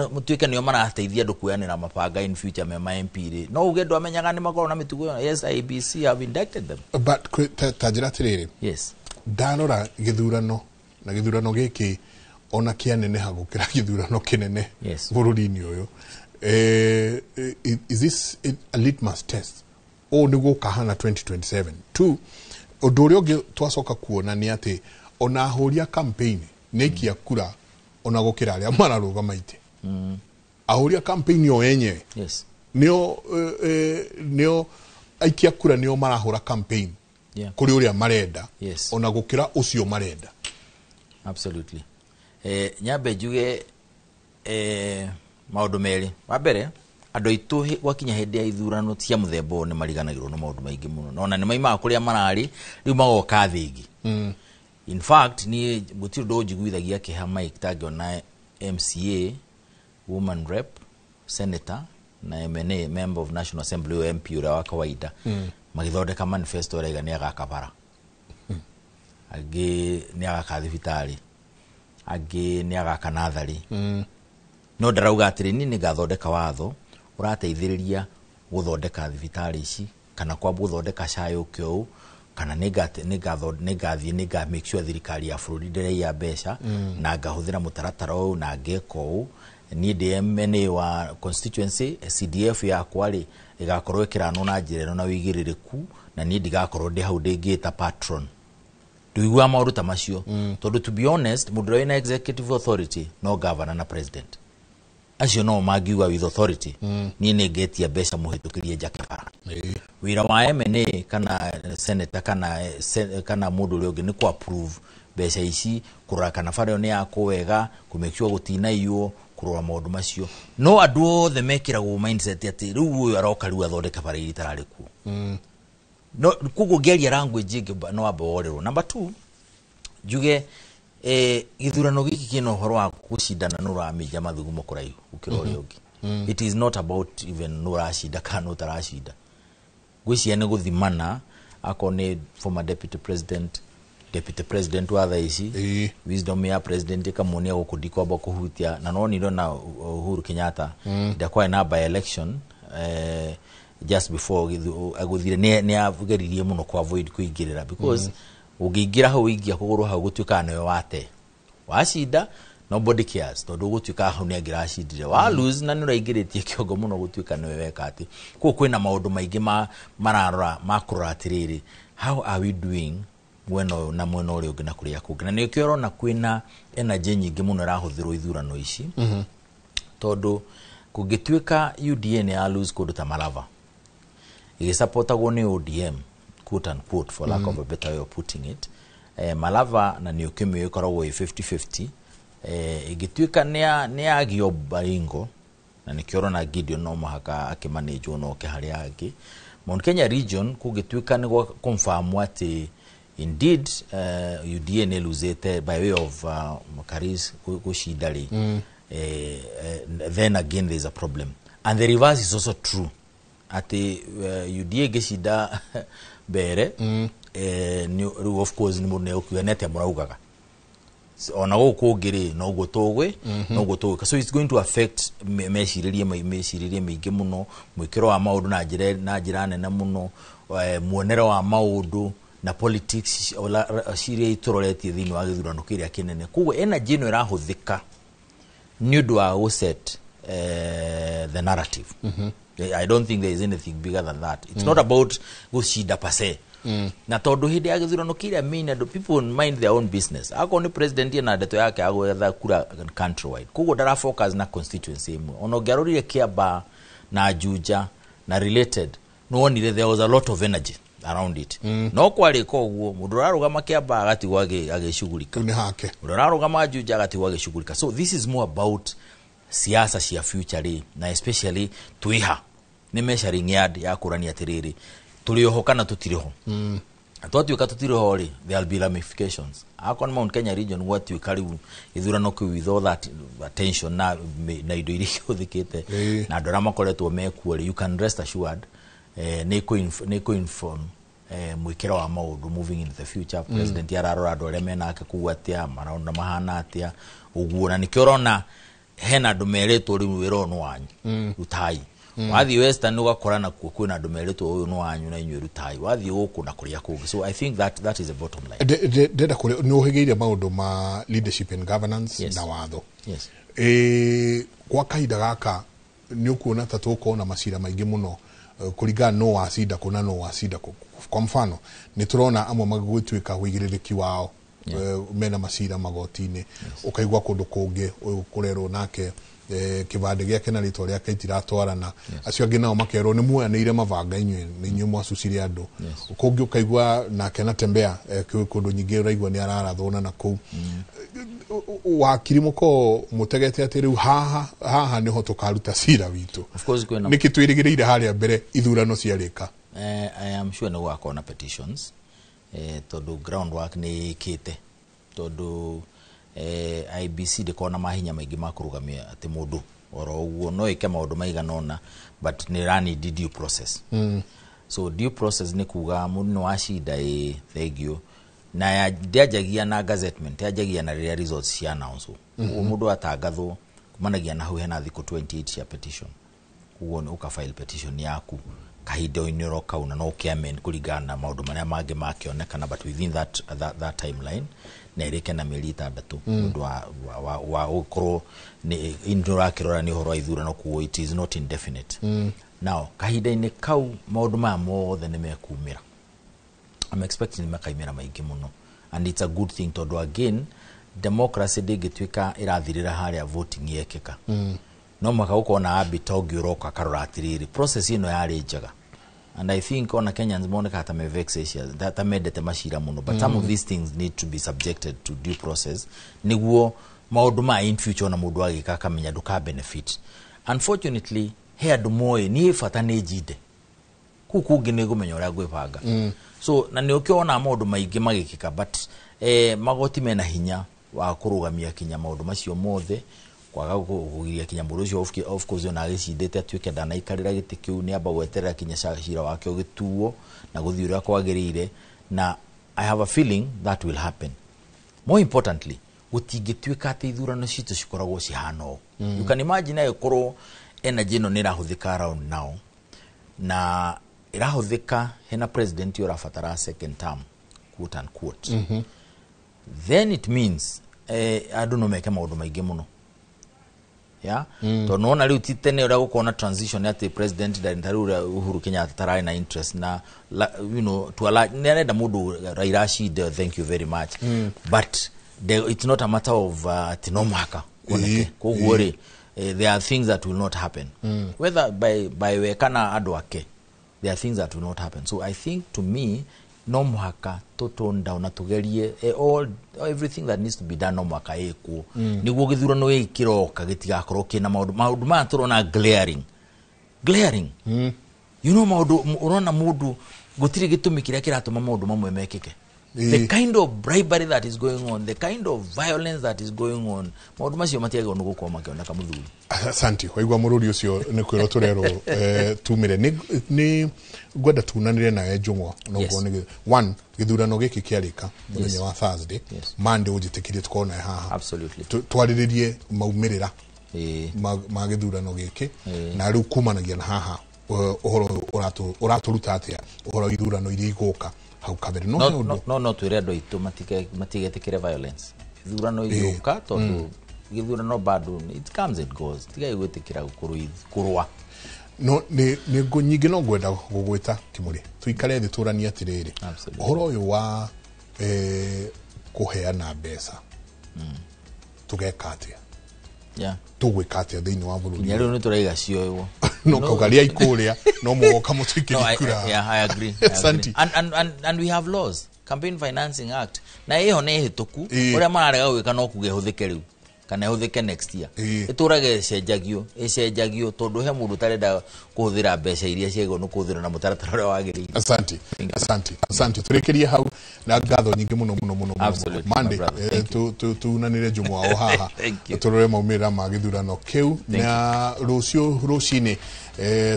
mũtuĩke nĩo marateithia andũ kuoyanĩra mabanga in future me ma MP rĩ, no uge andũ amenyaga nĩ makoragwo na mĩtugo ĩyo. Yes, IEBC have indicted them. But ta njĩra atĩrĩrĩ, yes, ndarora gĩthurano na gĩthurano gĩkĩ ona kĩaneneha gũkĩra gĩthurano kĩnene bũrũri-inĩ ũyũ, is this a litmus test ũũ nĩguo ũkahana 2027? Two, ũndũ ũrĩa ũngĩ twacoka kuona nĩ atĩ ona ahũri a campaign nĩ aikia kura ona gũkĩra arĩa mararũgama itĩ. Ahũri a campaign o enyewe nĩo nĩo aikia kura, nĩo marahũra campaign kũrĩ ũrĩa marenda ona gũkĩra ũcio marenda. Absolutely. Nyambe njuge maũndũ merĩ. Wa mbere, andũ aitũ gwakinya hĩndĩ ya ithurano cia mũthemba ũyũ nĩ mariganagĩrwo nĩ maũndũ maingĩ mũno, na ona nĩ maimaga kũrĩa mararĩ rĩu magoka thĩ ĩngĩ. In fact, niĩ gũtirĩ ũndũ ũnjiguithagia kĩeha, Mike, tangĩona MCA, woman rep, senator na MNA, member of National Assembly, ũyũ MP ũrĩa wa kawaida, magĩthondeka manifesto ĩraiga nĩ agaka bara, angĩ nĩ agaka thibitarĩ, angĩ nĩ agaka natharĩ. No ndarauga atĩrĩ, niĩ nĩ ngathondeka watho ũrateithĩrĩria gũthondeka thibitarĩ ici, kana kwamba gũthondeka SHA yũke ũũ, kana nĩngathiĩ nĩnga make sure thirikari ya bũrũri ndĩraiya mbeca, na ngahũthĩra mũtaratara ũyũ na ngeka ũũ. Niĩ ndĩ MNA wa constituency, CDF yakwa rĩ, ĩgakorwo ĩkĩranwo na njĩra ĩno na ũigĩrĩrĩku, na niĩ ndigakorwo ndĩ hau ndĩngĩta patron. Ndũiguaga maũndũ ta macio, tondũ to be honest, mũndũ ũrĩa wĩna executive authority no governor na president. Acio no mangiuga with authority, niĩ nĩ ngetia mbeca mũhĩtũkĩrie njake bara. Wĩra wa MNA kana senator kana mũndũ ũrĩa ũngĩ nĩ kũ approve mbeca ici, kũrora kana bara ĩyo nĩ yakwo wega, kũ make sure gũtinaiywo, kũrora maũndũ macio. No andũ othe mekĩragwo mindset atĩ rĩu ũyũ aroka rĩu athondeke bara iria itararĩ kuo. No koguo ngĩaria language ĩngĩ no wambe worĩrwo. Number two, njuge gĩthurano gĩkĩ kĩna ũhoro wa gũcindana nũ ũraminja mathugumo kũraihu gũkĩra ũrĩa ũngĩ. It is not about even nũ ũracinda kana nũ ũtaracinda. Ngwĩciria nĩ gũthimana, akorwo nĩ former deputy president, deputy president wa thaa ici, wisdom ya president ĩkamuonia gũkũ ndikwamba kũhutia. Na nonire na Uhuru Kenyatta, ndakwarĩ na by election just before agũthire, nĩ ageririe mũno ku avoid kũingĩrĩra, because ũngĩingĩra hau, ũingia kũgũrũ hau, gũtuĩkaga nĩwe wate. Wacinda, nobody cares, tondũ gũtuĩkaga hau nĩ angĩracindire. Wa lose na nĩ ũraingĩrĩtie kĩongo mũno, gũtuĩka nĩwe weka atĩ. Koguo kwĩna maũndũ maingĩ ma mararora, ma kũrora atĩrĩrĩ, how are we doing mwena ũyũ na mwena ũrĩa ũngĩ na kũrĩa kũngĩ. Na nĩkĩo ũrona kwĩna energy nyingĩ mũno ĩrahũthĩrwo ithurano ici, tondũ kũngĩtuĩka UDA nĩ ya lose kũndũ ta Malava ĩgĩsupportagwo nĩ ODM, quote unquote, for lack of a better way of putting it, Malava na nĩ ũkĩmĩũĩ ĩkoragwo ĩ 50-50, ĩngĩtuĩka nĩ yagio Baringo, na nĩkĩo ũrona Gideon no mũhaka akĩmanĩnjwo na oke harĩa angĩ. Mount Kenya region, kũngĩtuĩka nĩ gwa confirm atĩ indeed UDA nĩ losete by way of Karis gũcinda rĩ, then again there is a problem. And the reverse is also true, atĩ UDA ĩngĩcinda mbere, rĩu of course nĩ mũndũ nĩegũkiuga nĩ atĩa mũraugaga ona gũkũ ũngĩ rĩ, noguo tũgwĩ noguo tũgwĩka. So it's going to affect mecirĩrie mĩingĩ mũno, mwĩkĩro wa maũndũ na njĩra nene mũno, muonere wa maũndũ na politics ciria itũroretie thĩinĩ wa gĩthurano kĩrĩa kĩnene. Koguo energy ĩno ĩrahũthĩka nĩ ũndũ wa gũset the narrative. I don't think there is anything bigger than that. It's not about gũcinda per se. Na tondũ hĩndĩ ya gĩthurano kĩrĩa main andũ, people mind their own business. Akorwo nĩ president ena ndeto yake ya gwetha kura countrywide, koguo ndara focus na constituency ĩmwe. Ona ũngĩarorire Kiambaa na Juja na related, nĩwonire there was a lot of energy around it. No kwarĩka ũguo, mũndũ ũrarũgama Kiambaa agatigwo agĩcugurika, nĩ hake. Ũrĩa ũrarũgama Juja agatigwo agĩcugurika. So this is more about siasa cia future rĩ, na especially twĩha nĩ measuring yard ya kũrania atĩrĩrĩ, tũrĩ oho kana tũtirĩ ho. Na twatuĩka tũtirĩ ho rĩ, there will be ramifications. Akorwo nĩ Mount Kenya region, gwatuĩka rĩu gĩthurano kĩu with all that attention na indo iria ihũthĩkĩte na andũ arĩa makoretwo mekuo rĩ, you can rest assured nĩ kũ-inform mwĩkĩro wa maũndũ moving into the future. President ararora andũ arĩa menake kũu atĩa, marona mahana atĩa ũguo. Na nĩkĩo ũrona hena andũ merĩtwo rĩu wĩra ũyũ nĩ wanyu, rutai. Wathiĩ Western ũgakora nakuo kwĩna andũ merĩtwo ũyũ nĩ wanyu na inyuĩ rutai. Wathiĩ gũkũ na kũrĩa kũngĩ. So I think that that is the bottom line. Ndenda kũrĩa nĩ ũhĩgĩire maũndũ ma leadership and governance na watho. Yes. Kwa kahinda gaka nĩ ũkuona ta tũgũkorwo na macira maingĩ mũno, kũringana no wacinda kũ na no wacinda kũ. Kwa mfano, nĩ tũrona amwe magĩtuĩka ũigĩrĩrĩki wao, mena macira magoti-inĩ. Ũkaigua kũndũ kũngĩ ũyũ kũrerwo nake kĩbandĩ gĩake na rĩtwa rĩake itiratwarana. Acio angĩ nao makerwo nĩ muoyanĩire mabanga, inyuĩ nĩ inyuĩ mwacucire andũ. Kũngĩ ũkaigua nake natembea, kũndũ nyingĩ ũraigua nĩ ararathwo na nakũu. Wakiri mũkorwo mũtegete atĩ rĩu haha haha nĩho tũkaruta cira witũ? Of course kwĩna. Nĩkĩ twĩrĩgĩrĩire harĩa mbere ithurano ciarĩka? I am sure nĩ gũgakorwo na petitions, tondũ groundwork nĩ ĩkĩte, tondũ IBC ndĩkoragwo na mahinya maingĩ ma kũrũgamia atĩ mũndũ oro ũguo, no ĩke maũndũ maigana ũna, but nĩ ĩra due process. So due process nĩ kuga mũndũ nĩ wacinda, ĩ thengio, na ndĩanjagia na gazettement, yanjagia na rĩrĩa results cia announce. Ũguo mũndũ atangathwo, kumanagia na hau hena thikũ 28 cia petition. Koguo nĩ ũka file petition yaku kahinda-inĩ oro kau, na no ũkĩ-amend kũringana na maũndũ marĩa mangĩ makĩonekana, but within that timeline, na ĩrĩke na mĩeri 6 nĩ ũndũ wa gũkorwo nĩ ũrakĩrora nĩ ũhoro wa ithurano, koguo it is not indefinite. Now kahinda-inĩ kau maũndũ maya mothe nĩ mekumĩra. I'm expecting makaimĩra maingĩ mũno, and it's a good thing, tondũ again democracy ndĩngĩtuĩka ĩrathirĩra harĩa voting yekĩka. No mũhaka gũkorwo na arbiter ũngĩ ũroka akarora atĩrĩrĩ, process ĩno yarĩ njega. And I think ona Kenyans monekaga ta me vexatious, ta mendete macira mũno, but some of these things need to be subjected to due process nĩguo maũndũ ma in future ona mũndũ agĩka akamenya ndũka benefit. Unfortunately he andũ moĩ niĩ bata nĩ njinde kũu kũngĩ nĩ ngũmenya ũrĩa ngwĩbanga. So na nĩ ũkĩona maũndũ maingĩ magĩkĩka, but magoti mena hinya wa kũrũgamia kinya maũndũ macio mothe, kwaga kũgiria kinya mũndũ ũcio of course ona agĩcindĩte atuĩke ndanaikarĩra gĩtĩ kĩu, nĩ amba gweterera kinya cira wake ũgĩtuo na gũthiĩ ũrĩa kwagĩrĩire. Na I have a feeling that will happen. More importantly, gũtingĩtuĩka atĩ ithurano citũ cikoragwo cihana ũũ. You can imagine agĩkorwo energy ĩno nĩ ĩrahũthĩka around now, na ĩrahũthĩka hena president ũrabatara second term, quote unquote. Then it means andũ no meke maũndũ maingĩ mũno, yeah? Tondũ nĩwona rĩu ti tene ũrĩa gũkorwo na transition atĩ president ta rĩu ũrĩa Uhuru Kenyatta tararĩ na interest na to a large, nĩ arenda mũndũ Raila acinde, thank you very much. But it's not a matter of atĩ no mũhaka kuoneke. Koguo rĩ, there are things that will not happen. Whether by we kana andũ ake, there are things that will not happen. So I think to me no mũhaka tũ tone down na tũgerie all everything that needs to be done no mũhaka ĩkwo nĩguo gĩthurano gĩkĩ kĩroka gĩtigakorwo kĩna maũndũ maya tũrona glaring. You know, maũndũ ũrona mũndũ gũtirĩ gĩtũmi kĩrĩa kĩratũma maũndũ mamwe mekĩke. The kind of bribery that is going on, the kind of violence that is going on, maũndũ macio matiagĩrĩirwo nĩ gũkorwo makĩoneka mũthuri. Asante. Waigua mũrũri ũcio nĩ kwĩrwo tũrerwo tumire nĩ ngwenda tunanĩre nawe Njũng'wa no nĩ one gĩthurano gĩkĩ kĩarĩka mũthenya wa Thursday. Monday ũnjĩtĩkĩrie tũkorwo nawe haha. Absolutely. Twarĩrĩrie maumĩrĩra ma gĩthurano gĩkĩ na rĩu kumanagia na haha ũhoro ũratũruta atĩa ũhoro wa ithurano iria igũka hau kabere. No no twĩre andũ aitũ matigetĩkĩre violence ithurano igũka, tondũ gĩthurano bado it comes and goes, tigai gwĩtĩkĩra kũrũa. No nĩ nyingĩ no ngwenda gũgwĩta Kĩmũrĩ tũikare thĩ tũranie atĩrĩrĩ ũhoro ũyũ wa kũheana mbeca tũgeka atĩa, tũgwĩka atĩa thĩinĩ wa bũrũri. Nginya rĩu nĩ tũraiga cioywo no kaugaria ikũrĩa no mũgoka mũtũikĩrie kura. Yeah, I agree. And we have laws, Campaign Financing Act, na ĩyo nĩ hĩtũku ũrĩa mararega gwĩka no kuga ĩhũthĩke rĩu kana ĩhũthĩke next year, ĩtũrage ĩcenjagio tondũ he mũndũ ũtarenda kũhũthĩra mbeca iria ciagĩrĩirwo nĩ kũhũthĩrwo na mũtaratara ũrĩa wagĩrĩire. Asante, asante, asante. Tũrĩkĩrie hau na ngatho nyingĩ mũno mũno mũno. Monday tunanĩre Njũng'wa o haha tũrore maumĩrĩra ma gĩthurano kĩu, na rũciũ rũcinĩ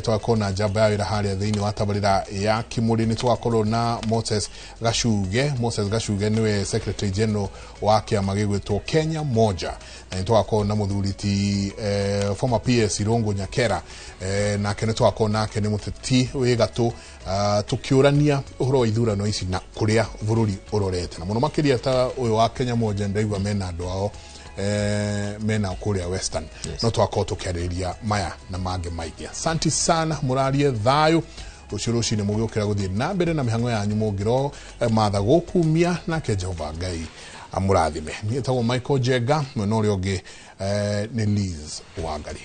tũgakorwo na njamba ya wĩra harĩa thĩinĩ wa tabarĩra ya Kĩmũrĩ. Nĩ tũgakorwo na Moses Gacuge. Moses Gacuge nĩwe Secretary General wa kĩama gĩgwĩtwo Kenya Moja, na nĩ tũgakorwo na mũthuri ti former PS Irũngũ Nyakera, nake nĩ tũgakorwo nake nĩ mũteti wĩ gatũ, tũkĩũrania ũhoro wa ithurano ici na kũrĩa bũrũri ũrorete, na mũno makĩria ta ũyũ wa Kenya Moja ndaigua mena andũ ao mena kũrĩa Western. No tũgakorwo tũkĩarĩrĩria maya na mangĩ maingĩ. Asante sana, mũrarie thayũ. Rũciũ rũcinĩ mũgĩũkĩra gũthiĩ na mbere na mĩhang'o yanyu mũngĩro matha gũkumia, nake Jehova Ngai amũrathime. Niĩ etagwo Michael Njenga, mwena ũrĩa ũngĩ nĩ Liz Wangari.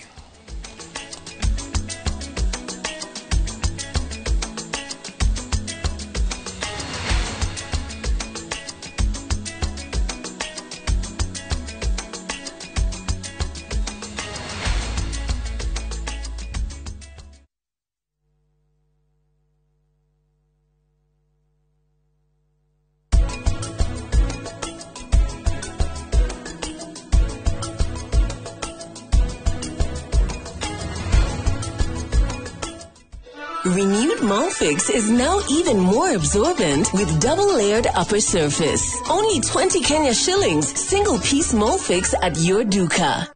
Renewed Molfix is now even more absorbent with double-layered upper surface. Only 20 Kenya shillings, single piece Molfix at your duka.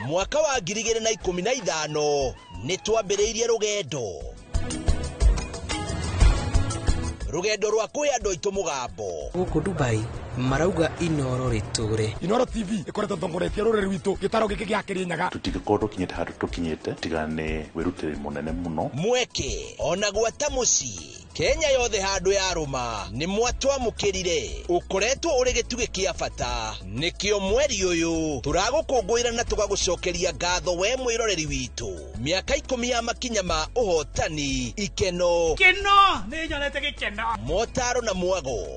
Mwaka wa 2015 nĩ twambĩrĩirie rũgendo rwa kwĩ andũ aitũ mũgambo. Gũkũ Dubai marauga Inoro rĩtũre. Inoro TV ĩkoretwo tongoretie rũrĩrĩ rwitũ gĩtaro gĩkĩ gĩa Kĩrĩnyaga. Tũtingĩkorwo tũkinyĩte handũ tũkinyĩte tiga nĩ wĩrutĩri mũnene mũno. Mweke ona gwata mũciĩ Kenya yothe handũ yarũma nĩ mwatwamũkĩrire. Ũkoretwo ũrĩ gĩtugĩ kĩa bata, nĩkĩo mweri ũyũ tũragũkũngũĩra na tũgagũcokeria ngatho we mwĩroreri witũ. Mĩaka 10 ya makinya ma ũhotani, ikeno, keno nĩ nyonete gĩkeno, motaro na mwago.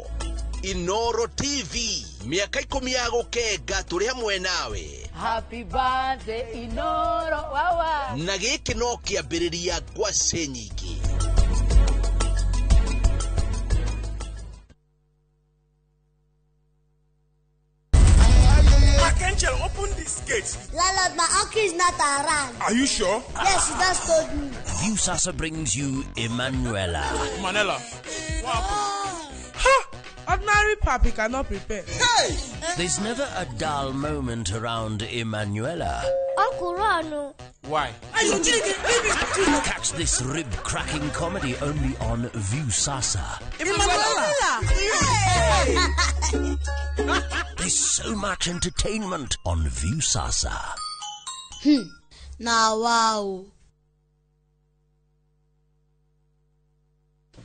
Inoro TV, mĩaka 10 ya gũkenga tũrĩ hamwe nawe. Happy birthday Inoro wawa. Na gĩkĩ no kĩambĩrĩria ngwacĩ nyingĩ. Angel, open this gate. Landlord, my uncle is not around. Are you sure? Yes, he just told me. Viusasa brings you Emanuela. Manela. What happened? Ha! Ordinary papi cannot prepare. Hey! There's never a dull moment around Emanuela. Uncle Rano. Why? Catch this rib-cracking comedy only on Viusasa. Emanuela! There's so much entertainment on Viusasa. Now, wow.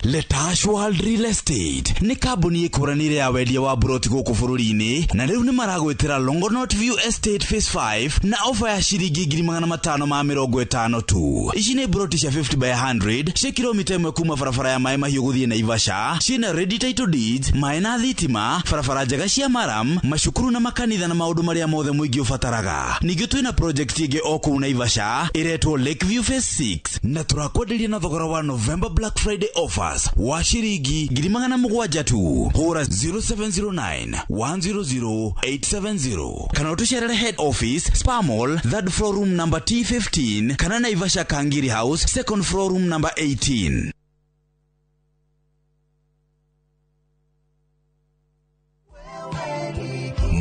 Letash World Real Estate nĩ kambuni ĩkũranĩire ya wendia wa buroti gũkũ bũrũri-inĩ na rĩu nĩ maragwĩtĩra Longonot View Estate Phase 5 na ofa ya ciringi 550 tu. Ici nĩ buroti cia 50 by 100 cia kilomita 1 kuma barabara ya Maĩ Mahiũ gũthiĩ Naivasha, ciĩna ready title deeds, maĩ na thitima, barabara njega cia maram, macukuru na makanitha na maũndũ marĩa mothe mũingĩ ũbataraga. Ningĩ twĩna project ĩngĩ o kũu Naivasha ĩretwo Lakeview Phase 6 na tũrakwenderia na thogora wa November Black Friday offer wa shiringi 700 tu. Hũra 0709 100 870 kana ũtũcerere head office Spa Mall, third floor room number T15 kana Naivasha Kangiri House, second floor room number 18.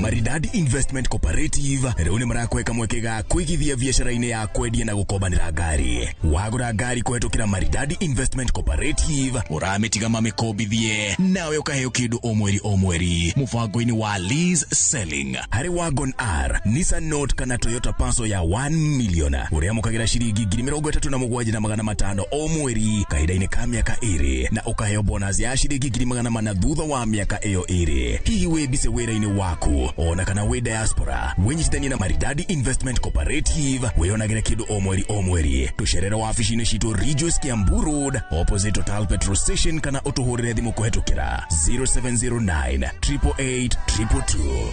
Maridadi Investment Cooperative rĩu nĩ marakweka mweke ga kũigithia biacara-inĩ ya kwendia na gũkombanĩra ngari. Wagũra ngari kũhetũkĩra Maridadi Investment Cooperative ũramĩtiga mamĩkombithie nawe ũkaheo kĩndũ o mweri o mweri mũbango-inĩ wa lease selling. Harĩ Wagon R, Nissan Note kana Toyota Passo ya 1 million ũrĩamũkagĩra ciringi 37,500 o mweri kahinda-inĩ ka mĩaka 2 na ũkaheo bonus ya ciringi 400 thutha wa mĩaka ĩyo 2. Hihi wĩ busy wĩra-inĩ waku ona kana wĩ diaspora, wĩnyitithanie na Maridadi Investment Cooperative wĩyonagĩre kĩndũ o mweri o mweri. Tũcerere wabici-inĩ citũ Ridgeways Kiambu Road opposite Total Petrol Station kana ũtũhũrĩre thimũ kũhetũkĩra 0709 888 222.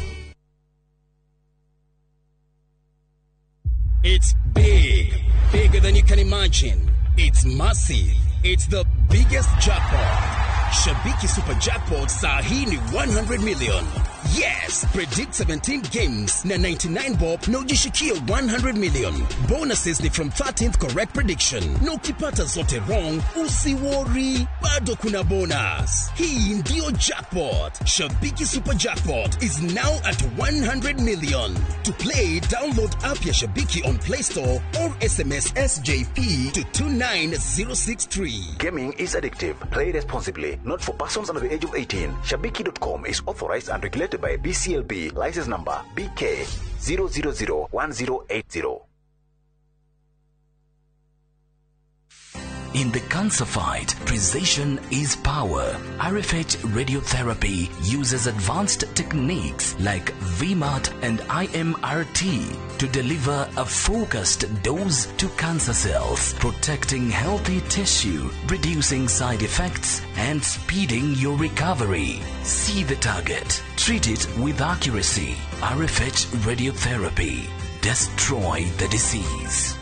It's big, bigger than you can imagine. It's massive. It's the biggest jackpot. Shabiki Super Jackpot saa hii ni 100 million. Yes, predict 17 games na 99 bob na ujishikie 100 million. Bonuses ni from 13th correct prediction. Na ukipata zote wrong, usiworry, bado kuna bonus. Hii ndio jackpot. Shabiki Super Jackpot is now at 100 million. To play, download app ya Shabiki on Play Store or SMS SJP to 29063. Gaming is addictive. Play responsibly. Not for persons under the age of 18. Shabiki.com is authorized and regulated by BCLB. License number BK 0001080. In the cancer fight, precision is power. RFH radiotherapy uses advanced techniques like VMAT and IMRT to deliver a focused dose to cancer cells, protecting healthy tissue, reducing side effects, and speeding your recovery. See the target. Treat it with accuracy. RFH radiotherapy. Destroy the disease.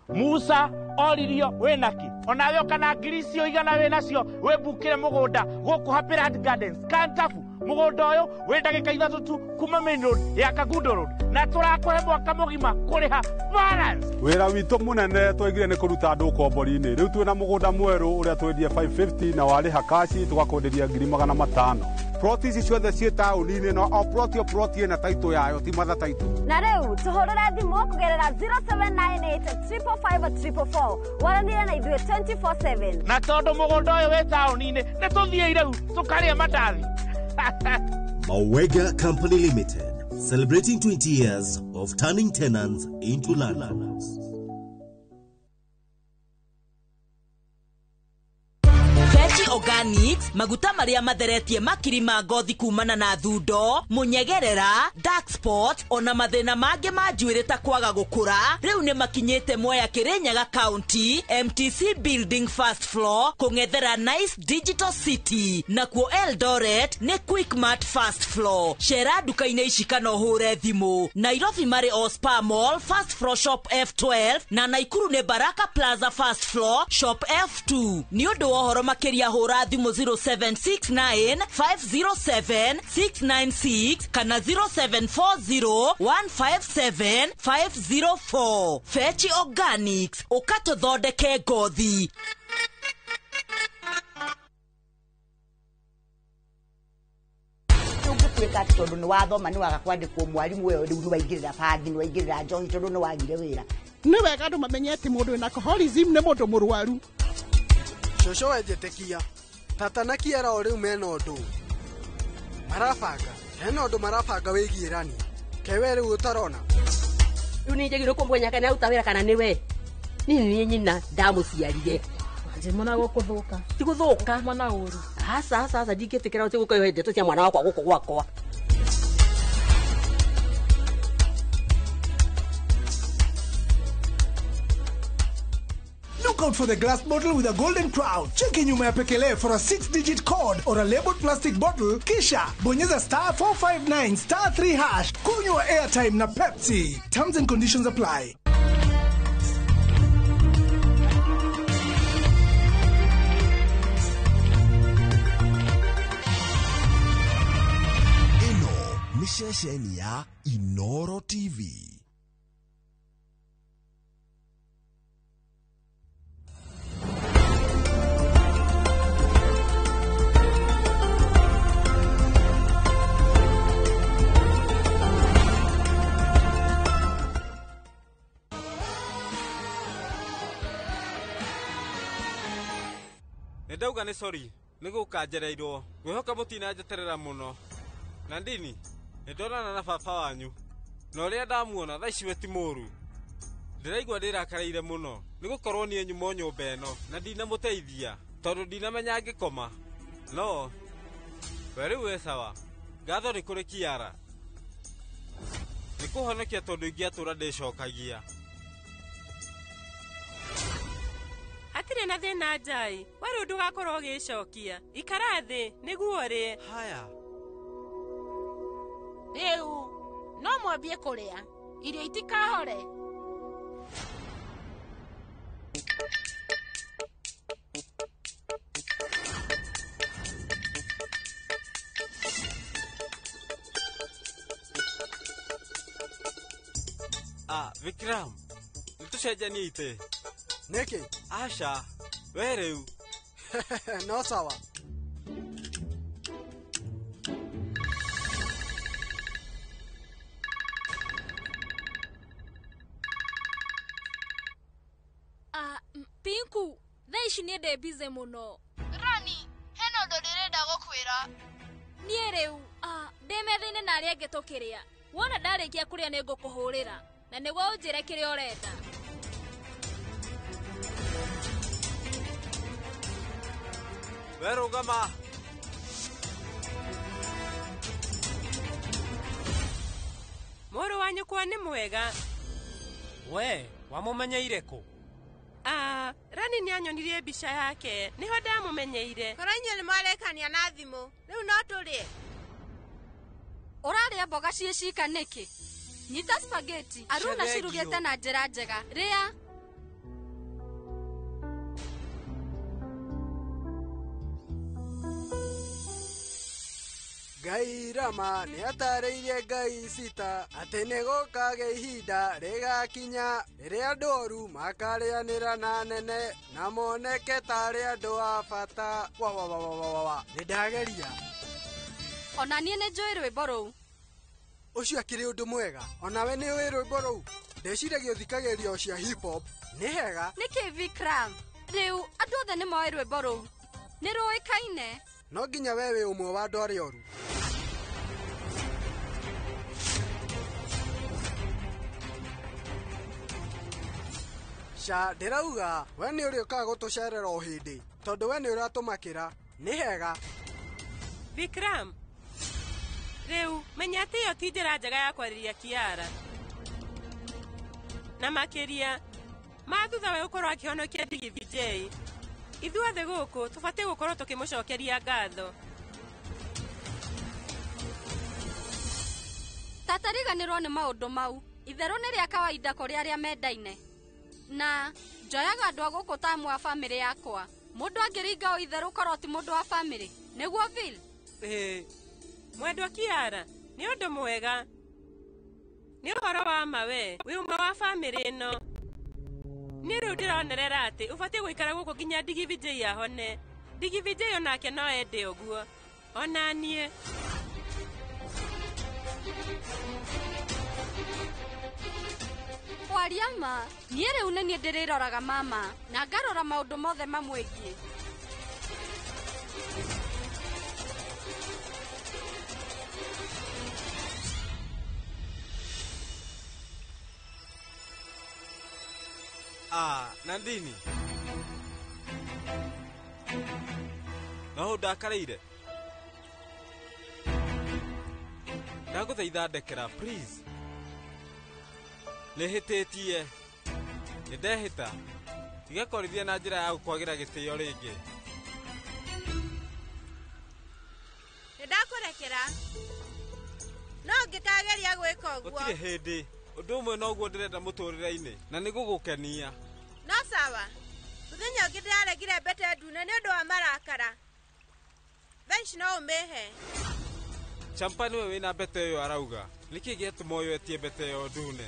Musa oririo wenaki. Onawe ũka ngiri icio igana wĩ nacio wĩmbukĩre mũgũnda gũkũ Happyland Gardens Kantafu. Mũgũnda ũyũ wĩ ndagĩka 3 tu kuma main road ya Kangundo Road, na tũrakũhe mwaka mũgima kũrĩha balance. Wĩra witũ mũnene twaigire nĩ kũruta andũ ũkombori-inĩ. Rĩu twĩna mũgũnda mwerũ ũrĩa twendie 550 na warĩha kaci tũgakwenderia 500,000. Ploti ici ciothe ciĩ taũni-inĩ no o ploti o ploti ĩna taitũ yayo, ti matha taitũ. Na rĩu tũhũrĩre thimũ kũgerera 0798 555 444 waranire na ithuĩ 24/7. Na tondũ mũgũnda ũyũ wĩ taũni-inĩ, nĩ tũthiĩ rĩu tũkarĩe mandathi. Mawega Company Limited, celebrating 20 years of turning tenants into landlords. Fechi Organics, maguta maria matheretie makiri ma ngothi kumana na thundo, munyegerera, dark spot, ona mathina mangĩ ma njuĩrĩ ta kwaga gũkũra, rĩu nĩ makinyĩte Mwea Kirinyaga County, MTC Building First Floor, kũng'ethera Nice Digital City, nakuo Eldoret nĩ Quickmart First Floor. Cera nduka-inĩ ici kana ũhũre thimũ. Nairobi marĩ o Spa Mall First Floor Shop F12 na Naikuru nĩ Baraka Plaza First Floor Shop F2. Nĩ ũndũ wa ũhoro makĩria hũra thimũ 0769 507 696 kana 0740 157 504. Fechi Organics, ũkatũthondeke ngothi. Ũngĩtuĩka atĩ tondũ nĩ wathoma nĩ waga kwandĩkwo mwarimũ wewe rĩu nĩ waingĩrĩra bangi, nĩ waingĩrĩra njohi tondũ nĩ wagire wĩra. Nĩ wega andũ mamenye atĩ mũndũ wĩna alcoholism nĩ mũndũ mũrwaru. Cũcũ wenjĩtĩkia tata na Kiara o rĩu mena ũndũ marabanga, hena ũndũ marabanga wĩgiĩ Rani kewe rĩu ũtarona. Rĩu nĩ njagĩrĩirwo kũmenya kana aruta wĩra kana nĩ we. Niĩ nĩ nyina ndamũciarire. Njimona gũkũ thũka. Ti gũthũka. Mwana ũru. Aca aca aca, ndingĩtĩkĩra ũtĩ gũka ndeto cia mwana wakwa gũkũ gwakwa. Look out for the glass bottle with a golden crown. Cheki nyuma ya pekele for a 6-digit code or a labeled plastic bottle. Kisha bonyeza star 459 star 3 hash. Kunywa airtime na Pepsi. Terms and conditions apply. Ĩno nĩ ceceni ya Inoro TV. Ndauga nĩ sorry nĩ gũkanjereirwo ngwĩhoka mũtinanjeterera mũno. Na ndini nĩ ndonana na baba wanyu na ũrĩa ndamuona thaa ici we ti mũru. Ndĩraigua ndĩrakareire mũno nĩ gũkorwo niĩ nyuma nyũmba ĩno na ndinamũteithia tondũ ndinamenya ngĩkoma. No we rĩu wĩ sawa, ngatho nĩ kũrĩ Kiara nĩ kũhonokia tondũ ingĩatũra ndĩcokagia. Hatirĩ na thĩna Njai, we rĩu ndũgakorwo ũgĩcokia. Ikara thĩ nĩguo ũrĩe. Haya. Rĩu no mwambie kũrĩa, irio itikahore. Ah, Vikram, nĩtũcenjanie itĩ. Nĩkĩ? Aca, we rĩu. No sawa. Pinku, thaa ici niĩ ndĩ busy mũno. Rani, hena ũndũ ndĩrenda gũkwĩra. Niĩ rĩu, ndĩ metha-inĩ na arĩa angĩ tũkĩrĩa. Wona ndarĩkia kũrĩa nĩ ngũkũhũrĩra na nĩguo ũnjĩre kĩrĩa ũrenda. We rũgama. Mũrũ wa nyũkwa nĩ mwega. We, wamũmenyeire kũ? Rani nĩ anyonirie mbica yake, nĩho ndamũmenyeire. Korwo inyuĩ nĩ mwarekania na thimũ, rĩu no tũrĩe. Ũrarĩa mboga ciĩ cika nĩkĩ? Nyita spaghetti, Aruna cirugĩte na njĩra njega. Rĩa. Ngai Rama nĩ atarĩirie Ngai Sita atĩ nĩ gũkagĩa ihinda rĩgakinya rĩrĩa andũ oru makarĩanĩra na nene na moneke tarĩ andũ a bata. Wa wa wa wa wa wa, nĩ ndageria. Ona niĩ nĩ njũĩ rwĩmbo rũu. Ũcio akĩrĩ ũndũ mwega, onawe nĩ ũĩ rwĩmbo rũu. Ndeciragia ũthikagĩrĩria o cia hip hop. Nĩ hega. Nĩkĩ Vikram? Rĩu andũ othe nĩ moĩ rwĩmbo rũu. Nĩ rũĩkaine. No nginya we wĩ ũmwe wa andũ arĩa oru. Ca ndĩrauga we nĩ ũrĩũkaga gũtũcerera o hĩndĩ tondũ we nĩ ũratũmakĩra. Nĩ hega. Vikram, rĩu menya atĩ ĩyo ti njĩra njega ya kwarĩria Kiara. Na makĩria ma thutha we gũkorwo akĩhonokia Ndigithĩ J. Ithuothe gũkũ tũbatiĩ gũkorwo tũkĩmũcokeria ngatho. Tata riganĩrwo nĩ maũndũ mau. Itherũ nĩ rĩa kawaida kũrĩ arĩa mendaine. Na njoyaga andũ a gũkũ ta amwe a bamĩrĩ yakwa. Mũndũ angĩringa o itherũ korwo ti mũndũ wa bamĩrĩ. Nĩguo Phil? Ĩĩ. Mwendwa Kiara, nĩ ũndũ mwega. Nĩ ũhoro wa ma we, wĩ ũmwe wa bamĩrĩ ĩno. Niĩ rĩu ndĩronerera atĩ ũbatiĩ gũikara gũkũ nginya Ndigithĩ J ahone. Ndigithĩ J onake no ende ũguo. Ona niĩ. Kwaria ma, niĩ rĩu nĩ niĩ ndĩrĩroraga mama na ngarora maũndũ mothe mamwĩgiĩ. Ah, Nandini. No ndakareire. Ndagũthaitha ndekera please. Nĩhĩtĩtie. Nĩndehĩta. Tiga kwarithia na njĩra ya gũkwagĩra gĩtĩo rĩngĩ. Nĩndakũrekera. No ngĩkageria gwĩka ũguo. Gũtirĩ hĩndĩ. Ũndũ ũmwe noguo ndĩrenda mũtũrĩre-inĩ na nĩ gũgũkenia. No sawa. Mũthenya ũngĩ ndĩraregire mbete ndune nĩ ũndũ wa marakara. Thaa ici no ũmĩhe. Champa nĩwe wĩna mbete ĩyo arauga. Nĩkĩ gĩatũma ũyũ etie mbete ĩyo ndune?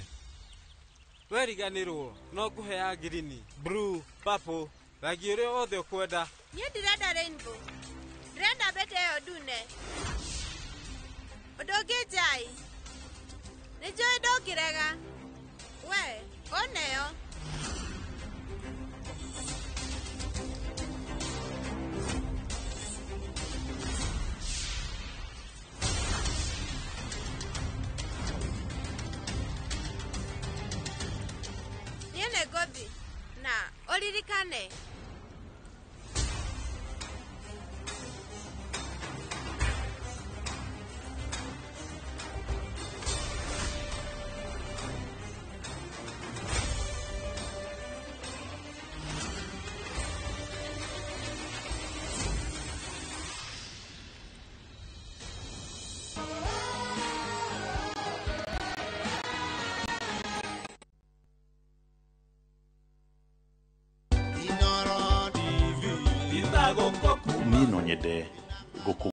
Weriganĩrwo, no ngũhe ya ngirini, blue, purple, rangi ũrĩa wothe ũkwenda. Niĩ ndirenda rainbow. Ndĩrenda mbete ĩyo ndune. Ũndũ ũngĩ Njai, nĩ njũĩ ndũngĩrega. We, oneyo. Niĩ nĩ ngũthiĩ na ũririkane. Niĩ no nyende gũkũ.